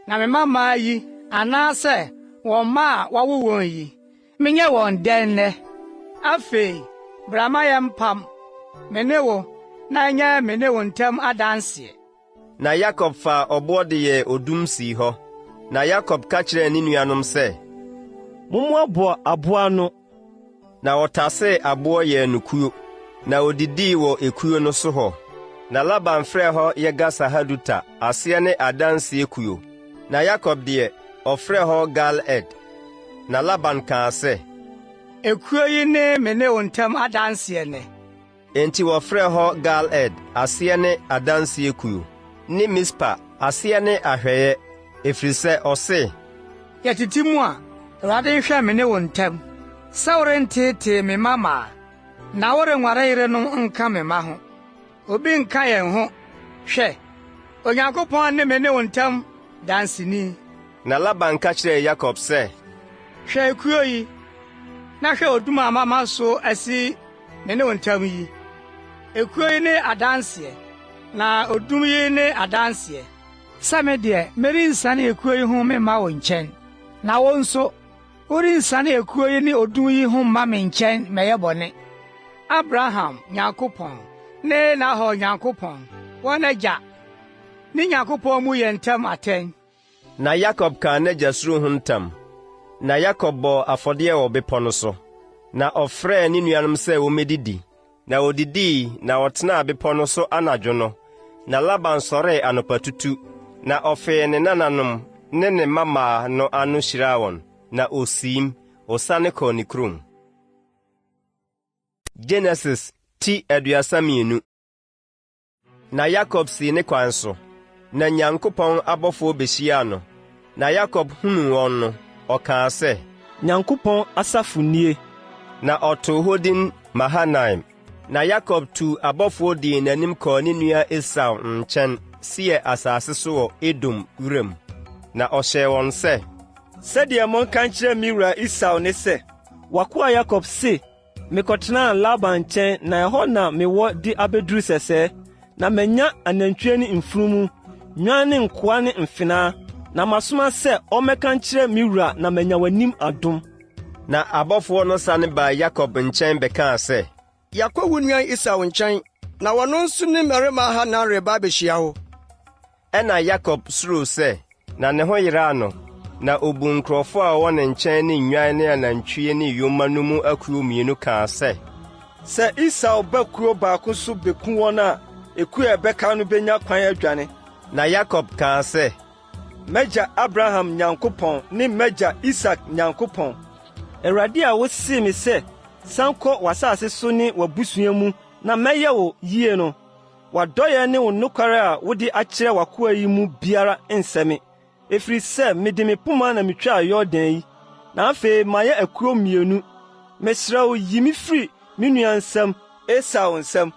R: Na me mmammaa yi, anaasɛ wɔn mma a wɔawo wɔn yi, menyɛ wɔn dɛn nnɛ? Afei, bra ma yɛmpam, me ne wo, na ɛnyɛ me ne wo ntam adanseɛ.
A: Na Yakob faa ɔboɔ de yɛɛ odum sii hɔ. Na Yakob ka kyerɛɛ ne nuanom sɛ,
S: Mommoaboa aboɔ ano.
A: Na wɔtasee aboɔ yɛɛ no kuo, na wɔdidii wɔ ekuo no so hɔ. Na Laban frɛɛ hɔ Yegar-Sahaduta, aseɛ ne Adanseɛ Kuo. Na Yakob deɛ, ɔfrɛɛ hɔ Gal-ed. Na Laban kaa sɛ.
R: Ekuo yi ne me ne wo ntam adanseɛ nnɛ.
A: Enti wɔfrɛɛ hɔ Gal-ed, aseɛ ne Adanseɛ Kuo, ne Mispa, aseɛ ne Ahwɛeɛ, ɛfiri sɛ ɔse,
R: Yɛtete mu a, Awurade nhwɛ me ne wo ntam, sɛ worenteetee me mmammaa, na worenware yerenom nka me mma ho. Obi nka yɛn ho. Hwɛ, Onyankopɔn ne me ne wo ntam danseni.
A: Na Laban ka kyerɛɛ Yakob sɛ,
R: Hwɛ ekuo yi, na hwɛ odum a mama so asi me ne wo ntam yi. Ekuo yi ne adanseɛ, na odum yi ne adanseɛ, sɛ me deɛ, merensiane ekuo yi ho memma wo nkyɛn, na wo nso, worensiane ekuo yi ne odum yi ho mma me nkyɛn mmɛyɛ bɔne. Abraham Nyankopɔn ne Nahor Nyankopɔn, wɔn agya, ne Nyankopɔn mmu yɛn ntam atɛn.
A: Na Yakob kaa n'agya suro ho ntam. Na Yakob bɔɔ afɔdeɛ wɔ bepɔ no so. Na ɔfrɛɛ ne nuanom sɛ wɔmmɛdidi. Na wɔdidii na wɔtenaa bepɔ no so anadwo no. Na Laban sɔree anɔpatutu, na ɔfee ne nananom ne ne mmammaa no ano hyiraa wɔn, na ɔsiim, ɔsiane kɔɔ ne kurom. Genesis ti 32. Na Yakob sii ne kwan so, na Nyankopɔn abɔfoɔ bɛhyiaa no. Na Yakob hunuu wɔn no, ɔkaa sɛ.
S: Nyankopɔn asafo nie!
A: Na ɔtoo hɔ din Mahanaim. Na Yakob tuu abɔfoɔ dii n'anim kɔɔ ne nua Esau nkyɛn Seir asase so wɔ Edom wiram. Na ɔhyɛɛ wɔn sɛ.
S: Sɛdeɛ monka nkyerɛ me wura Esau ne sɛ. W'akoa Yakob se, Mekɔtenaa Laban nkyɛn na ɛhɔ na mewɔ de abeduru sɛsɛɛ, na manya anantwie ne mfunumu, nnwan ne nkoa ne mfenaa, na masoma sɛ wɔmmɛka nkyerɛ me wura na manya w'anim adom.
A: Na abɔfoɔ no sane baa Yakob nkyɛn bɛkaa sɛ.
I: Yɛakɔ wo nua Esau nkyɛn, na ɔno nso ne mmarima ahannan reba abehyia wo.
A: Ɛnna Yakob suroo sɛ, na ne ho yeraa no, na obuu nkurɔfo a wɔwɔ ne nkyɛn ne nnwan ne anantwie ne yoma no mu akuw mmienu kaa sɛ,
S: Sɛ Esau ba kuo baako so beku wɔn a, ekuo a ɛbɛka no benya kwan adwane.
A: Na Yakob kaa sɛ,
S: M'agya Abraham Nyankopɔn ne m'agya Isak Nyankopɔn, Awurade a wosee me sɛ, 'San kɔ w'asase so ne w'abusua mu na mɛyɛ wo yiye no, W'adɔeɛ ne wo nokware a wode akyerɛ w'akoa yi mu biara nsɛ me, ɛfiri sɛ mede me poma na metwaa Yordan yi, na afei mayɛ akuo mmienu. Mesrɛ wo, yi me firi me nua nsam, Esau nsam,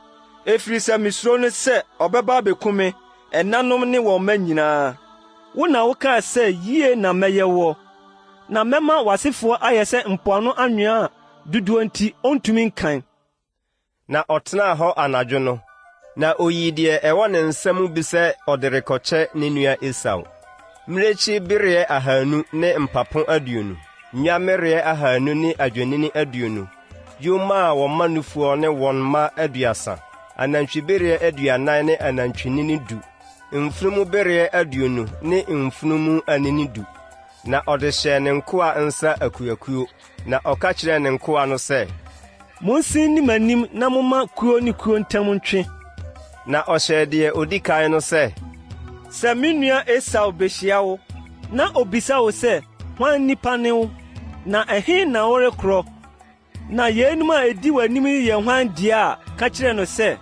S: ɛfiri sɛ mesuro no sɛ ɔbɛba abɛku me ɛnanom ne wɔn mma nyinaa. Wo na wokaa sɛ yie na mɛyɛ woɔ, na mɛma w'asefoɔ ayɛ sɛ mpoano anwea a dodoɔ nti ɔntumi nkan.
A: Na ɔtenaa hɔ anadwo no, na oyii deɛ ɛwɔ ne nsa mu bi sɛ ɔde rekɔkyɛ ne nua Esau. Mmirekyi bereɛ ahanu ne mpapo aduonu, nnwammereɛ ahanu ne adwennini aduonu, yoma a wɔma nufoɔ ne wɔn mma aduasa, anantwibereɛ aduanan ne anantwinini du, mfunumubereɛ aduonu ne mfunumu anini du. Na ɔde hyɛɛ ne nkoa nsa akuakuo, na ɔka kyerɛɛ ne nkoa no sɛ,
S: Monsen nni m'anim na momma kuo ne kuo ntam ntwe.
A: Na ɔhyɛɛ deɛ ɔdi kan no sɛ,
S: Sɛ me nua Esau behyia wo, na obisa wo sɛ, Hwan nipa ne wo, na ɛhe na worekorɔ, Na yeinom a edi w'anim yi yɛ hwan dea a, ka kyerɛ no sɛ,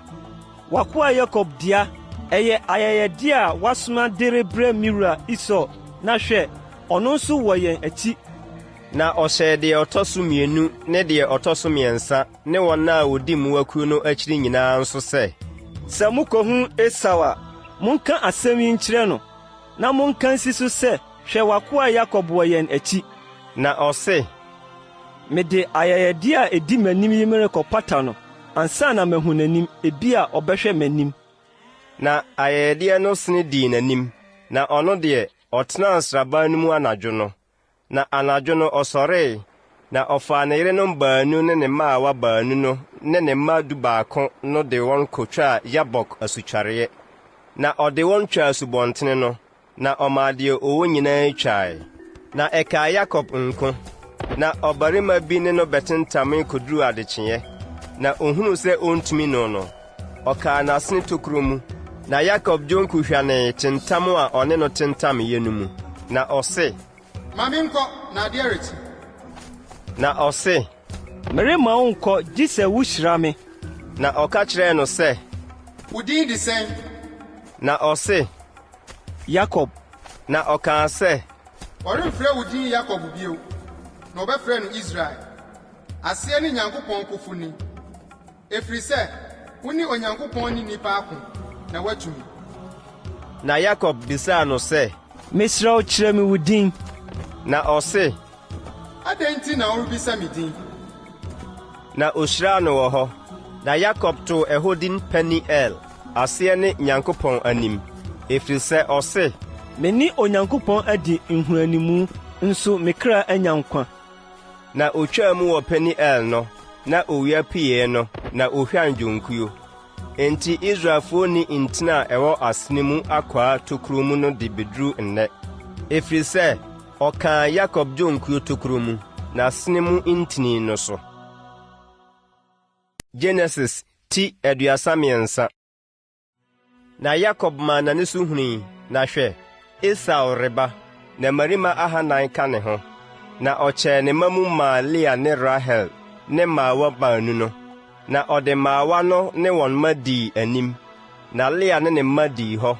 S: 'W'akoa Yakob dea, ɛyɛ ayɛyɛde a wasoma de rebrɛ me wura Esau, na hwɛ, ɔno nso wɔ yɛn akyi.
A: Na ɔhyɛɛ deɛ ɔtɔ so mmienu ne deɛ ɔtɔ so mmiɛnsa ne wɔn a wɔdi mmoakuo no akyiri nyinaa nso sɛ,
S: Sɛ mukohu Esau a, monka asɛm yi nkyerɛ no, na monka nsi so sɛ, 'Hwɛ, w'akoa Yakob wɔ yɛn akyi.
A: Na ɔse,
S: Mede ayɛyɛde a edi m'anim yi merekɔpata no ansa na mahu n'anim, ebia ɔbɛhwɛ m'anim.
A: Na ayɛyɛdeɛ no sene dii n'anim, na ɔno deɛ, ɔtenaa nsraban no mu anadwo no. Na anadwo no ɔsɔree, na ɔfaa ne yerenom baanu ne ne mmaawa baanu no ne ne mma dubaako no de wɔn kotwaa Yabok asutwareeɛ. Na ɔde wɔn twaa asubɔntene no, Na ɔmaa deɛ ɔwɔ nyinaa twae. Na ɛkaa Yakob nko. Na ɔbarima bi ne no bɛtentamee kɔduruu adekyeeɛ. Na ɔhunuu sɛ ɔntumi no no, ɔkaa n'asene tokuro mu. Na Yakob dwonku hwanee tentam a ɔne no tentameeɛ no mu. Na ɔse.
K: Ma menkɔ, na adeɛ rekye.
A: Na ɔse.
S: Meremma wo nkɔ gye sɛ wuhyira me.
A: Na ɔka kyerɛɛ no sɛ,
K: Wo din de sɛn?
A: Na ɔse,
S: Yakob.
A: Na ɔkaa sɛ,
K: Wɔremfrɛ wo din Yakob bio, na wɔbɛfrɛ no Israel. Aseɛ ne Nyankopɔn Kofoni, ɛfiri sɛ wo ne Onyankopɔn ne nnipa ako, na woatumi.
A: Na Yakob bisaa no sɛ,
S: Mesrɛ wo kyerɛ me wo din.
A: Na ɔse,
K: Adɛn nti na worebisa me din?
A: Na ohyiraa no wɔ hɔ. Na Yakob too ɛhɔ din Peni-El, aseɛ ne Nyankopɔn anim, ɛfiri sɛ ɔse,
S: Me ne Onyankopɔn adi nhuanimu, nso me kra anya nkwa.
A: Na otwaa mu wɔ Peni-El no, na owia pueeɛ no, na ohwan dwonkuo. Enti Israelfoɔ nni ntini a ɛwɔ asene mu akwaa tokuro mu no de bɛduru nnɛ, ɛfiri sɛ ɔkaa Yakob dwonkuo tokuro mu, n'asene mu ntini no so. Genesis ti 33. Na Yakob maa n'ani so hunui, na hwɛ, Esau reba, na mmarima ahannan ka ne ho. Na ɔkyɛɛ ne mma mu maa Lea ne Rahel ne mmaawa baanu no. Na ɔde mmaawa no ne wɔn mma dii anim, na Lea ne ne mma dii hɔ,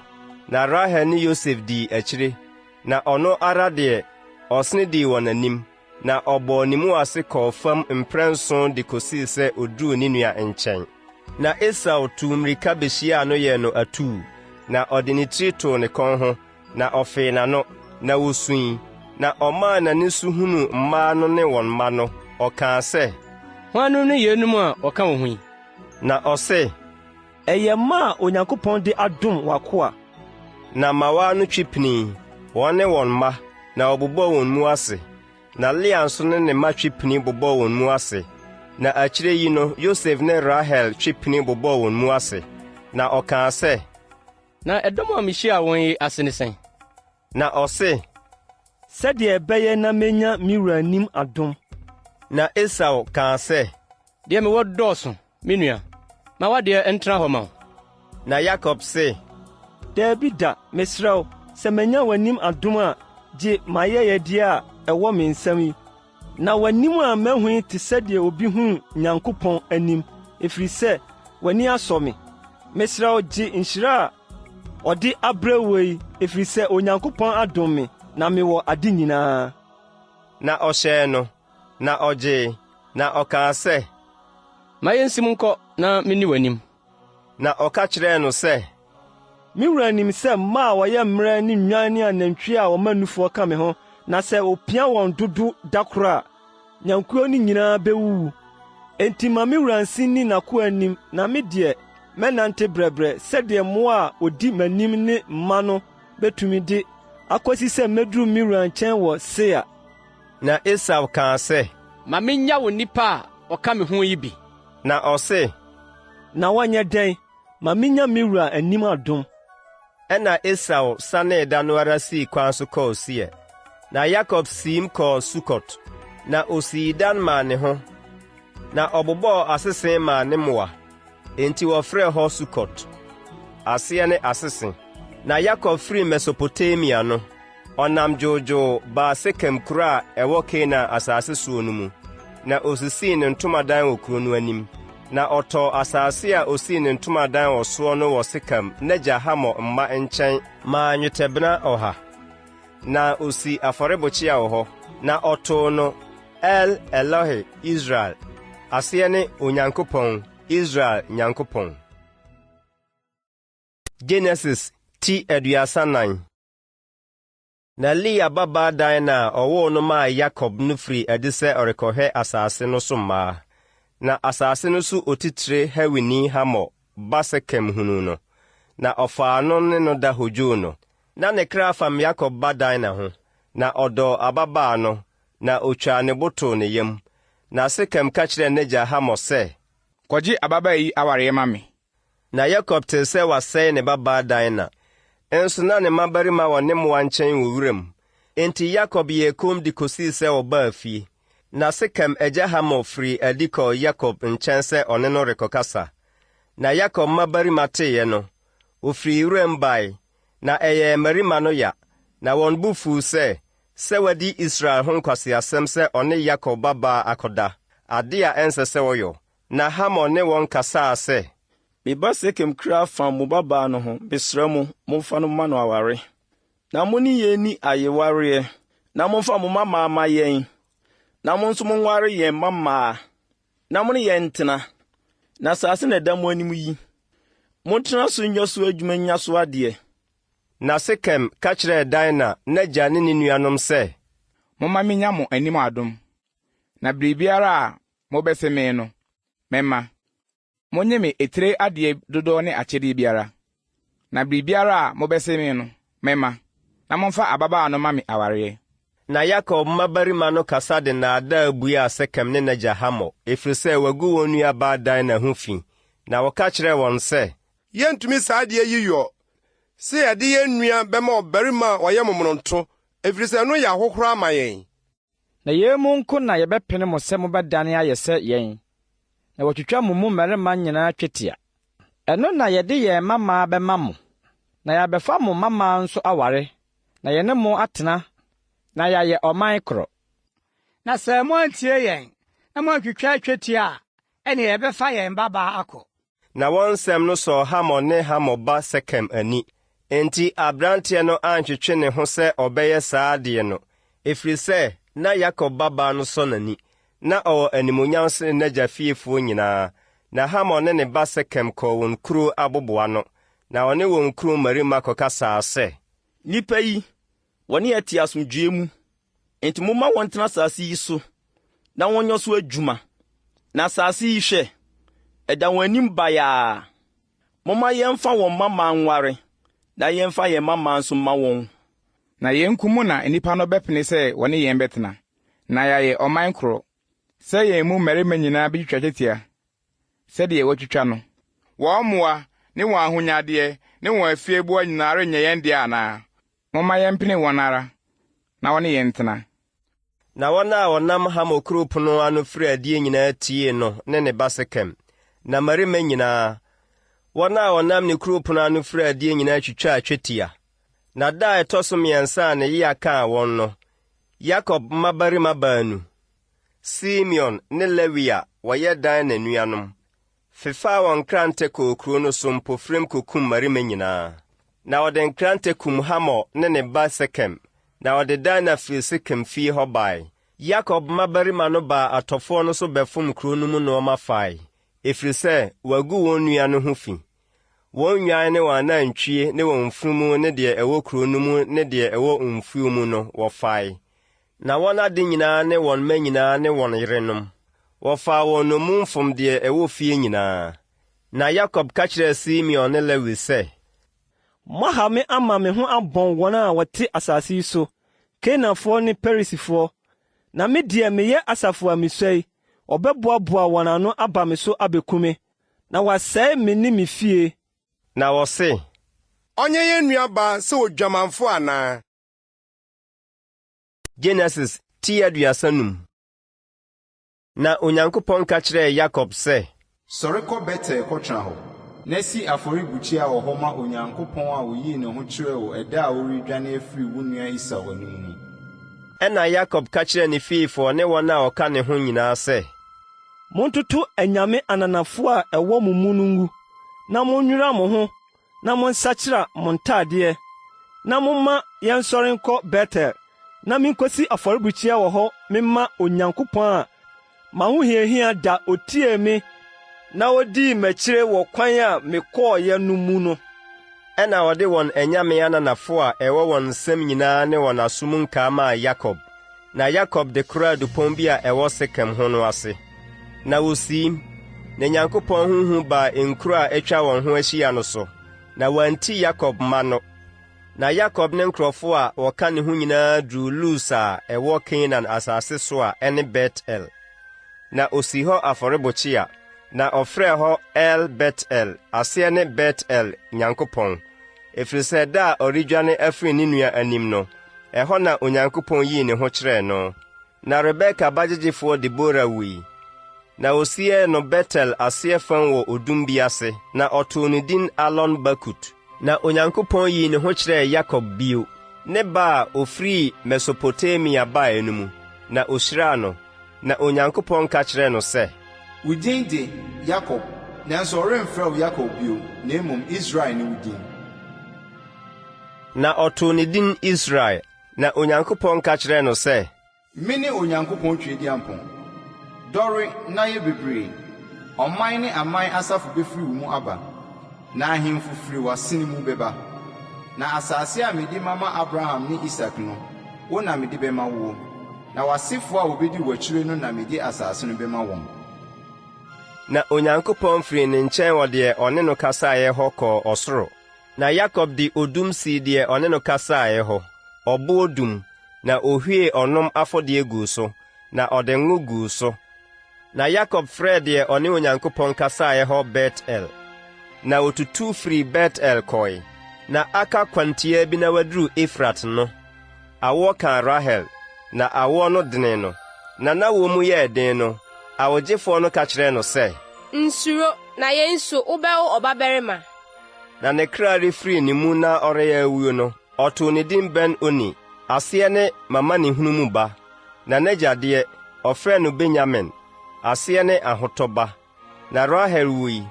A: na Rahel ne Yosef dii akyire, na ɔno ara deɛ, ɔsene dii wɔn anim. Na ɔbɔɔ ne mu ase kɔɔ fam mprɛnson de kosii sɛ oduruu ne nua nkyɛn. Na Esau tuu mmirika behyiaa no yɛɛ no atuu, na ɔde ne tiri too ne kɔn ho, na ɔfee n'ano, na wosui. Na ɔmaa n'ani so hunuu mmaa no ne wɔn mma no, ɔkaa sɛ,
T: Hwannom ne yeinom a wɔka wo ho yi?
A: Na ɔse,
S: Ɛyɛ mma a Onyankopɔn de adom w'akoa.
A: Na mmawaa no twe pinii, wɔn ne wɔn mma, na wɔbobɔɔ wɔn mu ase. Na Lea nso ne ne mma twe pini bobɔɔ wɔn mu ase. Na akyire yi no Yosef ne Rahel twe pini bobɔɔ wɔn mu ase. Na ɔkaa sɛ,
T: Na ɛdɔm a mihyiaa wɔn yi ase ne sɛn?
A: Na ɔse,
S: Sɛdeɛ ɛbɛyɛ na menya me wura anim adom.
A: Na Esau kaa sɛ,
T: Deɛ mewɔ dɔɔso, me nua. Ma w'adeɛ ntena hɔ ma wo.
A: Na Yakob se,
S: Dabi da, mesrɛ wo, sɛ manya w'anim adom a, gye m'ayɛyɛdeɛ a ɛwɔ me nsam yi. Na w'anim a mahu yi te sɛ deɛ obi hunu Nyankopɔn anim, ɛfiri sɛ w'ani asɔ me. Mesrɛ wo, gye nhyira a ɔde abrɛ woɔ yi, ɛfiri sɛ Onyankopɔn adom me, na mewɔ ade nyinaa.
A: Na ɔhyɛɛ no, na ɔgyee, na ɔkaa sɛ,
T: Ma yensim nkɔ na minni w'anim.
A: Na ɔka kyerɛɛ no sɛ,
S: Me wura nim sɛ mma a wɔyɛ mmerɛ ne nnwan ne anantwie a wɔma nufoɔ ka me ho, na sɛ wɔpia wɔn dodo da koro a, nnwankuo no nyinaa bɛwuwu. Enti ma me wura nse nni n'akoa anim, na me deɛ, mɛnante brɛbrɛ sɛdeɛ mmoa a wɔdi m'anim ne mma no bɛtumi de akɔsi sɛ mɛduru me wura nkyɛn wɔ Seir.
A: Na Esau kaa sɛ,
T: Ma minnya wo nnipa a wɔka me ho yi bi.
A: Na ɔse,
S: Na wɔnyɛ dɛn? Ma minnya me wura anim adom.
A: Ɛnna Esau sanee da no ara sii kwan so kɔɔ Seir. Na Yakob siim kɔɔ Sukot, na osii dan maa ne ho, na ɔbobɔɔ asese maa ne mmoa. Enti wɔfrɛɛ hɔ Sukot. Aseɛ ne Asese. Na Yakob firii Mesopotamia no, ɔnam dwoodwoo baa Sekem kuro a ɛwɔ Kanaan asase soɔ no mu, na ɔsisii ne ntomadan wɔ kuro no anim. Na ɔtɔɔ asase a ɔsii ne ntomadan wɔ soɔ no wɔ Sekem n'agya Hamor mma nkyɛn maa nnwetɛbena ɔha. Na ɔsii afɔrebukyia wɔ hɔ, na ɔtoo no El Elohe Israel, aseɛ ne Onyankopɔn, Israel Nyankopɔn. Genesis ti 34. Na Lea babaa Dina a ɔwoo no maa Yakob no firii adi sɛ ɔrekɔhwɛ asase no so mmaa. Na asase no so otitire Hewini Hamor ba Sekem hunuu no, na ɔfaa no ne no da hodwoo no. Na ne kra fam Yakob ba Dina ho, na ɔdɔɔ ababaa no, na otwaa ne bo too ne yam. Na Sekem ka kyerɛɛ n'agya Hamor sɛ,
F: Kɔgye ababaa yi awareɛ ma me.
A: Na Yakob tee sɛ wɔasɛe ne babaa Dina. Nso na ne mmabarima wɔ ne mmoa nkyɛn wɔ wuram. Enti Yakob yɛɛ komm de kosii sɛ wɔbaa fie. Na Sekem agya Hamor firii adi kɔɔ Yakob nkyɛn sɛ ɔne no rekɔkasa. Na Yakob mmabarima teeɛ no, wɔfirii wuram bae, na ɛyɛɛ mmarima no ya, na wɔn bo fuu sɛ, sɛ wadi Israel ho nkwaseasɛm sɛ ɔne Yakob babaa akɔda. ade a ɛnsɛ sɛ wɔyɔ. Na Hamor ne wɔn kasaa sɛ.
H: Me ba Sekem kra fam mo babaa no ho, mesrɛ mo, momfa no mma no aware. Na mo ne yɛn nni ayewareɛ, na momfa mo mmammaa mma yɛn, na mo nso monware yɛn mmammaa, na mo ne yɛn ntena. Na asase na ɛda mo anim yi, montena so nyɛ so adwuma nnya so adeɛ.
A: Na Sekem ka kyerɛɛ Dina n'agya ne ne nuanom sɛ.
F: Momma minnya mo anim adom, na biribiara a mobese me no, mɛma. Munnye me etire adeɛ dodoɔ ne akyɛdeɛ biara, na biribiara a mobese me no, mɛma, na momfa ababaa no mma me awareɛ.
A: Na Yakob mmabarima no kasa de nnaadaa buaa Sekem ne n'agya Hamor, ɛfiri sɛ wɔagu wɔn nuabaa Dina ho fi. Na wɔka kyerɛɛ wɔn sɛ.
G: Yɛrentumi saa adeɛ yi yɔ, sɛ yɛde yɛn nua bɛma ɔbarima a ɔyɛ momonoto, ɛfiri sɛ ɛno yɛ ahohora ma yɛn.
E: Na yei mu nko na yɛbɛpene mo sɛ mobɛdane ayɛ sɛ yɛn, na wɔatwitwa mo mu mmarima nyinaa twetia. Ɛno na yɛde yɛn mmammaa bɛma mo, na yɛabɛfa mo mmammaa nso aware, na yɛne mo atena, na yɛayɛ ɔman koro.
R: Na sɛ moantie yɛn na moantwitwa twetia a, ɛnneɛ yɛbɛfa yɛn babaa akɔ.
A: Na wɔn nsɛm no sɔɔ Hamor ne Hamor ba Sekem ani. Enti aberanteɛ no antwetwe ne ho sɛ ɔbɛyɛ saa adeɛ no, ɛfiri sɛ na Yakob babaa no sɔ n'ani, na ɔwɔ animuonyam sene n'agya fiefoɔ nyinaa. Na Hamor ne ne ba Sekem kɔɔ wɔn kuro aboboano, na ɔne wɔn kuro mmarima kɔkasaa sɛ.
H: Nnipa yi, wɔne yɛn te asomdwoeɛ mu, Enti momma wɔntena asase yi so na wɔnyɛ so adwuma. Na asase yi, hwɛ, ɛda wɔn anim bayaa. Momma yɛmfa wɔn mmammaa nware, na yɛmfa yɛn mmammaa nso mma wɔn.
F: Na yɛn nko mu na nnipa no bɛpene sɛ wɔne yɛn bɛtena, na yɛayɛ ɔman koro, sɛ yɛn mu mmarima nyinaa betwitwa twetia sɛdeɛ wɔatwitwa no. Wɔn mmoa ne wɔn ahonyadeɛ ne wɔn afieboa nyinaa renyɛ yɛn dea anaa? Momma yɛmpene wɔn ara na wɔne yɛn ntena.
A: Na wɔn a wɔnam Hamor kuro pono ano firi adie nyinaa tiee no ne ne ba Sekem, na mmarima nyinaa, wɔn a wɔnam ne kuro pono ano firi adie nyinaa twitwaa twetia. Na da a ɛtɔ so mmiɛnsa a ne yea kaa wɔn no, Yakob mmabarima baanu, Simeon ne Lewi a wɔyɛ Dina nuanom, fefaa wɔn nkrantɛ kɔɔ kuro no so mpofirim kɔkum mmarima nyinaa. Na wɔde nkrantɛ kum Hamor ne ne ba Sekem, na wɔde Dina firii Sekem fie hɔ bae. Yakob mmabarima no baa atɔfoɔ no so bɛfom kuro no mu nnoɔma fae, ɛfiri sɛ wɔagu wɔn nua no ho fi. Wɔn nnwan ne wɔn anantwie ne wɔn mfunumu ne deɛ ɛwɔ kuro no mu ne deɛ ɛwɔ mfuo mu no, wɔfae. Na wɔn ade nyinaa ne wɔn mma nyinaa ne wɔn yerenom, wɔfaa wɔn nnommum fom deɛ ɛwɔ fie nyinaa. Na Yakob ka kyerɛɛ Simeon ne Lewi sɛ.
S: Moaha me ama me ho abɔn wɔn a wɔte asase yi so, Kanaanfoɔ ne Perisifoɔ, na me deɛ meyɛ asafo a misua yi, wɔbɛboaboa wɔn ano aba me so abeku me, na wɔasɛe me ne me fie.
A: Na wɔse.
G: Ɔnyɛ yɛn nuabaa sɛ odwamanfo anaa?
A: Genesis ti 35. Na Onyankopɔn ka kyerɛɛ Yakob sɛ.
B: Sɔre kɔ Betel kɔtena hɔ, na si afɔrebukyia wɔ hɔ ma Onyankopɔn a oyii ne ho kyerɛɛ wo ɛda a woredwane afiri wo nua Esau anim no.
A: Ɛnna Yakob ka kyerɛɛ ne fiefoɔ ne wɔn a wɔka ne ho nyinaa sɛ.
S: Montoto anyame ananafo a ɛwɔ mo mu no ngu, na monnwira mo ho na monsakyera mo ntadeɛ, na momma yɛnsɔre nkɔ Betel, na minkosi afɔrebukyia wɔ hɔ memma Onyankopɔn a m'ahohiahia da otiee me na odii m'akyire wɔ kwan a mekɔeɛ no mu no.
A: Ɛnna wɔde wɔn anyame ananafo a ɛwɔ wɔn nsam nyinaa ne wɔn aso mu nkaa maa Yakob. Na Yakob de koraa dupɔn bi a ɛwɔ Sekem ho no ase. Na wosiim, na Nyankopɔn ho hu baa nkuro a atwa wɔn ho ahyia no so, na wɔanti Yakob mma no. Na Yakob ne nkurɔfo a wɔka ne ho nyinaa duruu Lus a ɛwɔ Kanaan asase so a ɛne Bet-El. Na osii hɔ afɔrebukyia, na ɔfrɛɛ hɔ El-Bet-El, aseɛ ne Bet-El Nyankopɔn, ɛfiri sɛ da a ɔredwane afiri ne nua anim no, ɛhɔ na Onyankopɔn yii ne ho kyerɛɛ no. Na Rebeka bagyegyefoɔ Debora wui, na wɔsiee no Betel aseɛ fam wɔ odum bi ase, na ɔtoo no din Alon-Bakut. Na Onyankopɔn yii ne ho kyerɛɛ Yakob bio, ne ba a ɔfirii Mesopotamia baeɛ no mu, na ɔhyiraa no. Na Onyankopɔn ka kyerɛɛ no sɛ,
B: Wo din de Yakob, nanso wɔremfrɛ wo Yakob bio, na mmom Israel ne wo din.
A: Na ɔtoo ne din Israel. Na Onyankopɔn ka kyerɛɛ no sɛ,
B: Mene Onyankopɔn Tweaduampɔn. Dɔre na yɛ bebree. Ɔman ne aman asafo befiri wo mu aba, na ahemfo firi w'asene mu bɛba. Na asase a mede mama Abraham ne Isak no, wo na mede bɛma woɔ, na w'asefoɔ a wɔbɛdi w'akyire no na mede asase no bɛma wɔn.
A: Na Onyankopɔn firii ne nkyɛn wɔ deɛ ɔne no kasaeɛ hɔ kɔɔ ɔsoro. Na Yakob de odum sii deɛ ɔne no kasaeɛ hɔ, ɔboɔ dum, na ɔhwiee ɔnom afɔdeɛ guu so, na ɔde ngo guu so. Na Yakob frɛɛ deɛ ɔne Onyankopɔn kasaeɛ hɔ Bet-El. Na ɔtutu firii Bet-El kɔe. Na aka kwan tiaa bi na waduru Efrat no, awoɔ kaa Rahel, na awoɔ no denee no. Na n'awoɔ mu yɛɛ den no, awogyefoɔ no ka kyerɛɛ no sɛ.
L: Nsuro, na yei nso, wobɛwo ɔbabarima.
A: Na ne kra refiri ne mu na ɔreyɛ awuo no, Ɔtoo ne din Ben-Oni, aseɛ ne M'amanehunu mu ba. Na n'agya deɛ, ɔfrɛɛ no Benyamin, aseɛ ne Ahotɔ ba. Na Rahel wui,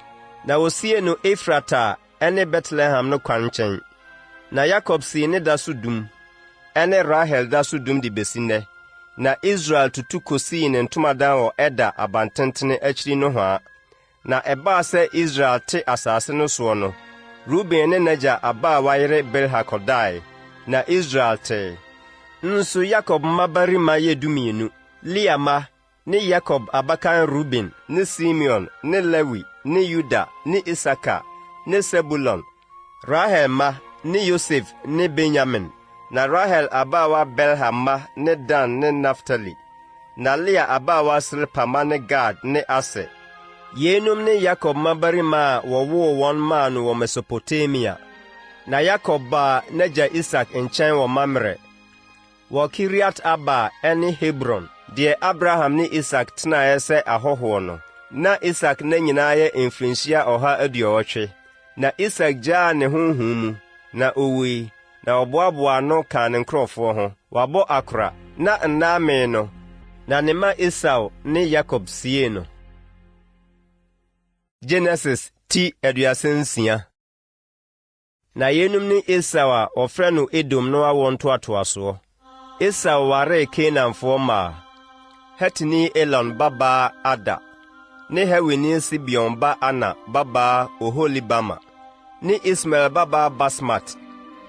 A: na wɔsiee no Efrata a ɛne Betlehem no kwan nkyɛn. Na Yakob sii ne da so dum, ɛne Rahel da so dum de bɛsi nnɛ. Na Israel tutu kɔsii ne ntomadan wɔ Eder abantentene akyiri nohoa. Na ɛbaa sɛ Israel te asase no soɔ no, Ruben ne n'agya abaawa yere Bilha kɔdae, na Israel tee. Nso Yakob mmabarima yɛ 12, Lea mma ne Yakob abakan Ruben ne Simeon ne Lewi ne Yuda ne Isakar ne Sebulon, Rahel mma ne Yosef ne Benyamin. Na Rahel abaawa Bilha mma ne Dan ne Naftali. Na Lea abaawa Silpa mma ne Gad ne Aser. Yeinom ne Yakob mmabarima a wɔwoo wɔn maa no wɔ Mesopotamia. Na Yakob baa n'agya Isak nkyɛn wɔ Mamre, wɔ Kiriat-Arba a ɛne Hebron, deɛ Abraham ne Isak tenaeɛ sɛ ahɔhoɔ no. Na Isak nna nyinaa yɛ mfirinhyia 180. Na Isak gyaa ne honhom mu, na ɔwui, na wɔboaboaa ano kaa ne nkurɔfoɔ ho. Wabɔ akora, na nna amee no, na ne mma Esau ne Yakob siee no. Genesis ti 36. Na yeinom ne Esau a wɔfrɛ no Edom no awoɔ ntoatoasoɔ. Esau waree Kanaanfoɔ mmaa, Hetini Elon babaa Ada, ne Hewini Sibeon ba Ana babaa Oholibama, ne Ismael babaa Basmat,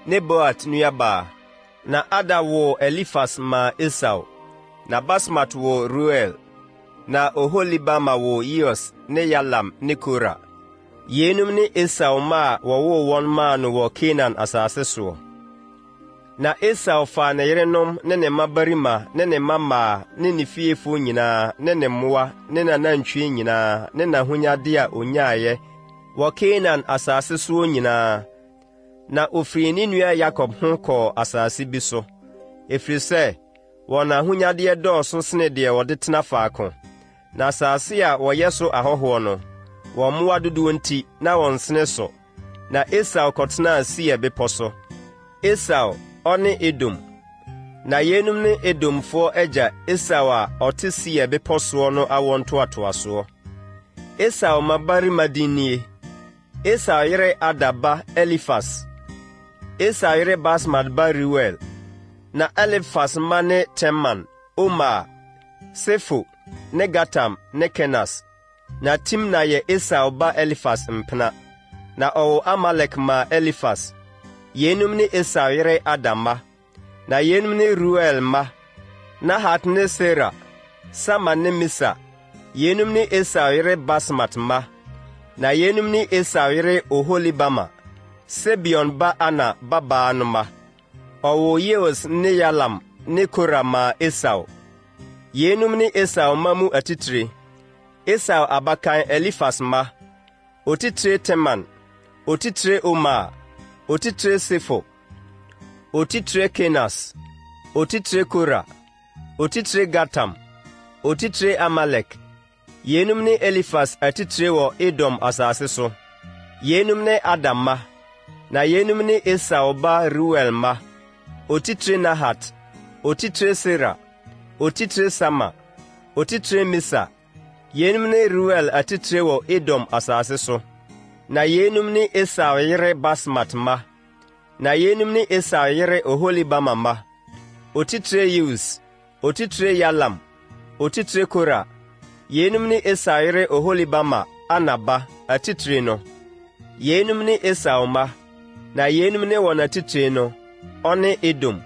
A: ne Boat nuabaa. Na Ada woo Elifas maa Esau, na Basmat woo Reuel, na Oholibama woo Yeus ne Yalam ne Kora. Yeinom ne Esau mma a wɔwoo wɔn maa no wɔ Kanaan asase soɔ. Na Esau faa ne yerenom ne ne mmabarima ne ne mmammaa ne ne fiefoɔ nyinaa ne ne mmoa ne n'anantwie nyinaa ne n'ahonyadeɛ a ɔnyaeɛ wɔ Kanaan asase soɔ nyinaa, na ɔfirii ne nua Yakob ho kɔɔ asase bi so, ɛfiri sɛ wɔn ahonyadeɛ dɔɔso sene deɛ wɔde tena faako. Na asase a wɔyɛ so ahɔhoɔ no, wɔn mmoa dodoɔ nti, na wɔnsene so. Na Esau kɔtenaa Seir bepɔ so. Esau, ɔne Edom. Na yeinom ne Edomfoɔ agya Esau a ɔte Seir bepɔ soɔ no awoɔ ntoatoasoɔ. Esau mmabarima din nie, Esau yere Ada ba Elifas, Esau yere Basmat ba Reuel. Na Elifas mma ne Teman, Omar, Sefo, ne Gatam ne Kenas. Na Timna yɛ Esau ba Elifas mpena, na ɔwoo Amalek maa Elifas. Yeinom ne Esau yere Ada mma. Na yeinom ne Reuel mma, Nahat ne Sera, Sama ne Misa. Yeinom ne Esau yere Basmat mma. Na yeinom ne Esau yere Oholibama, Sibeon ba Ana babaa no mma. Ɔwoo Yeus ne Yalam ne Kora maa Esau. Yeinom ne Esau mma mu atitire, Esau abakan Elifas mma, Otitire Teman, Otitire Omar, Otitire Sefo, Otitire Kenas, Otitire Kora, Otitire Gatam, Otitire Amalek. Yeinom ne Elifas atitire wɔ Edom asase so. Yeinom ne Ada mma. Na yeinom ne Esau ba Reuel mma, Otitire Nahat, Otitire Sera, Otitire Sama. Otitire Misa. Yeinom ne Reuel atitire wɔ Edom asase so. Na yeinom ne Esau yere Basmat mma. Na yeinom ne Esau yere Oholibama mma. Otitire Yeus, otitire Yalam, otitire Kora. Yeinom ne Esau yere Oholibama, Ana ba, atitire no. Yeinom ne Esau mma, na yeinom ne wɔn atitire no, ɔne Edom.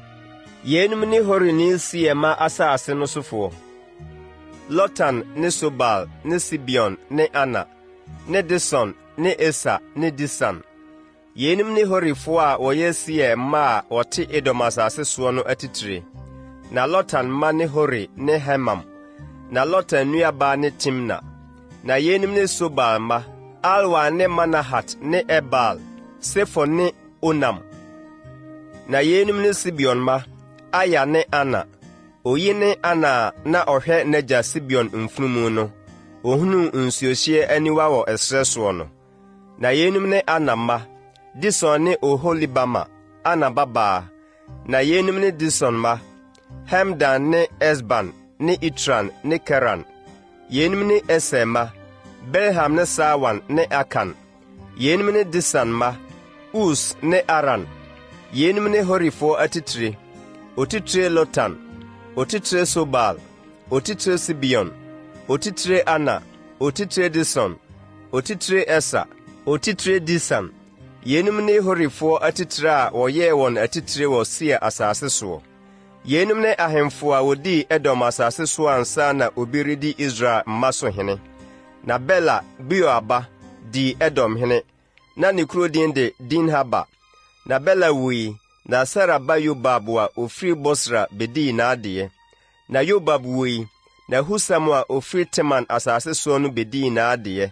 A: Yeinom ne Horini Seir mma asase no sofoɔ. Lotan ne Sobal ne Sibeon ne Ana, ne Dison ne Eser ne Disan. Yeinom ne Horifoɔ a wɔyɛ Seir mma a wɔte Edom asase soɔ no atitire. Na Lotan mma ne Hori ne Hemam. Na Lotan nuabaa ne Timna. Na yeinom ne Sobal mma, Alwan ne Manahat ne Ebal, Sefo ne Onam. Na yeinom ne Sibeon mma, Aya ne Ana. Oyi ne Ana a na ɔhwɛ n'agya Sibeon mfunumu no, ɔhunuu nsuohyeɛ aniwa wɔ ɛserɛ soɔ no. Na yeinom ne Ana mma, Dison ne Oholibama, Ana babaa. Na yeinom ne Dison mma, Hemdan ne Esban ne Itran ne Keran. Yeinom ne Eser mma, Bilhan ne Saawan ne Akan. Yeinom ne Disan mma, Us ne Aran. Yeinom ne Horifoɔ atitire, Otitire Lotan, otitire Sobal, otitire Sibeon, otitire Ana, otitire Dison, otitire Eser, otitire Disan. Yeinom ne Horifoɔ atitire a wɔyɛɛ wɔn atitire wɔ Seir asase soɔ. Yeinom ne ahemfo a wɔdii Edom asase soɔ ansa na obi redi Israel mma so hene. Na Bela, Beor ba, dii Edom hene. Na ne kuro din de Dinhaba. Na Bela wui, na Sera ba Yobab a ɔfiri Bosra bɛdii n'adeɛ. Na Yobab wui, na Husam a ɔfiri Teman asase soɔ no bɛdii n'adeɛ.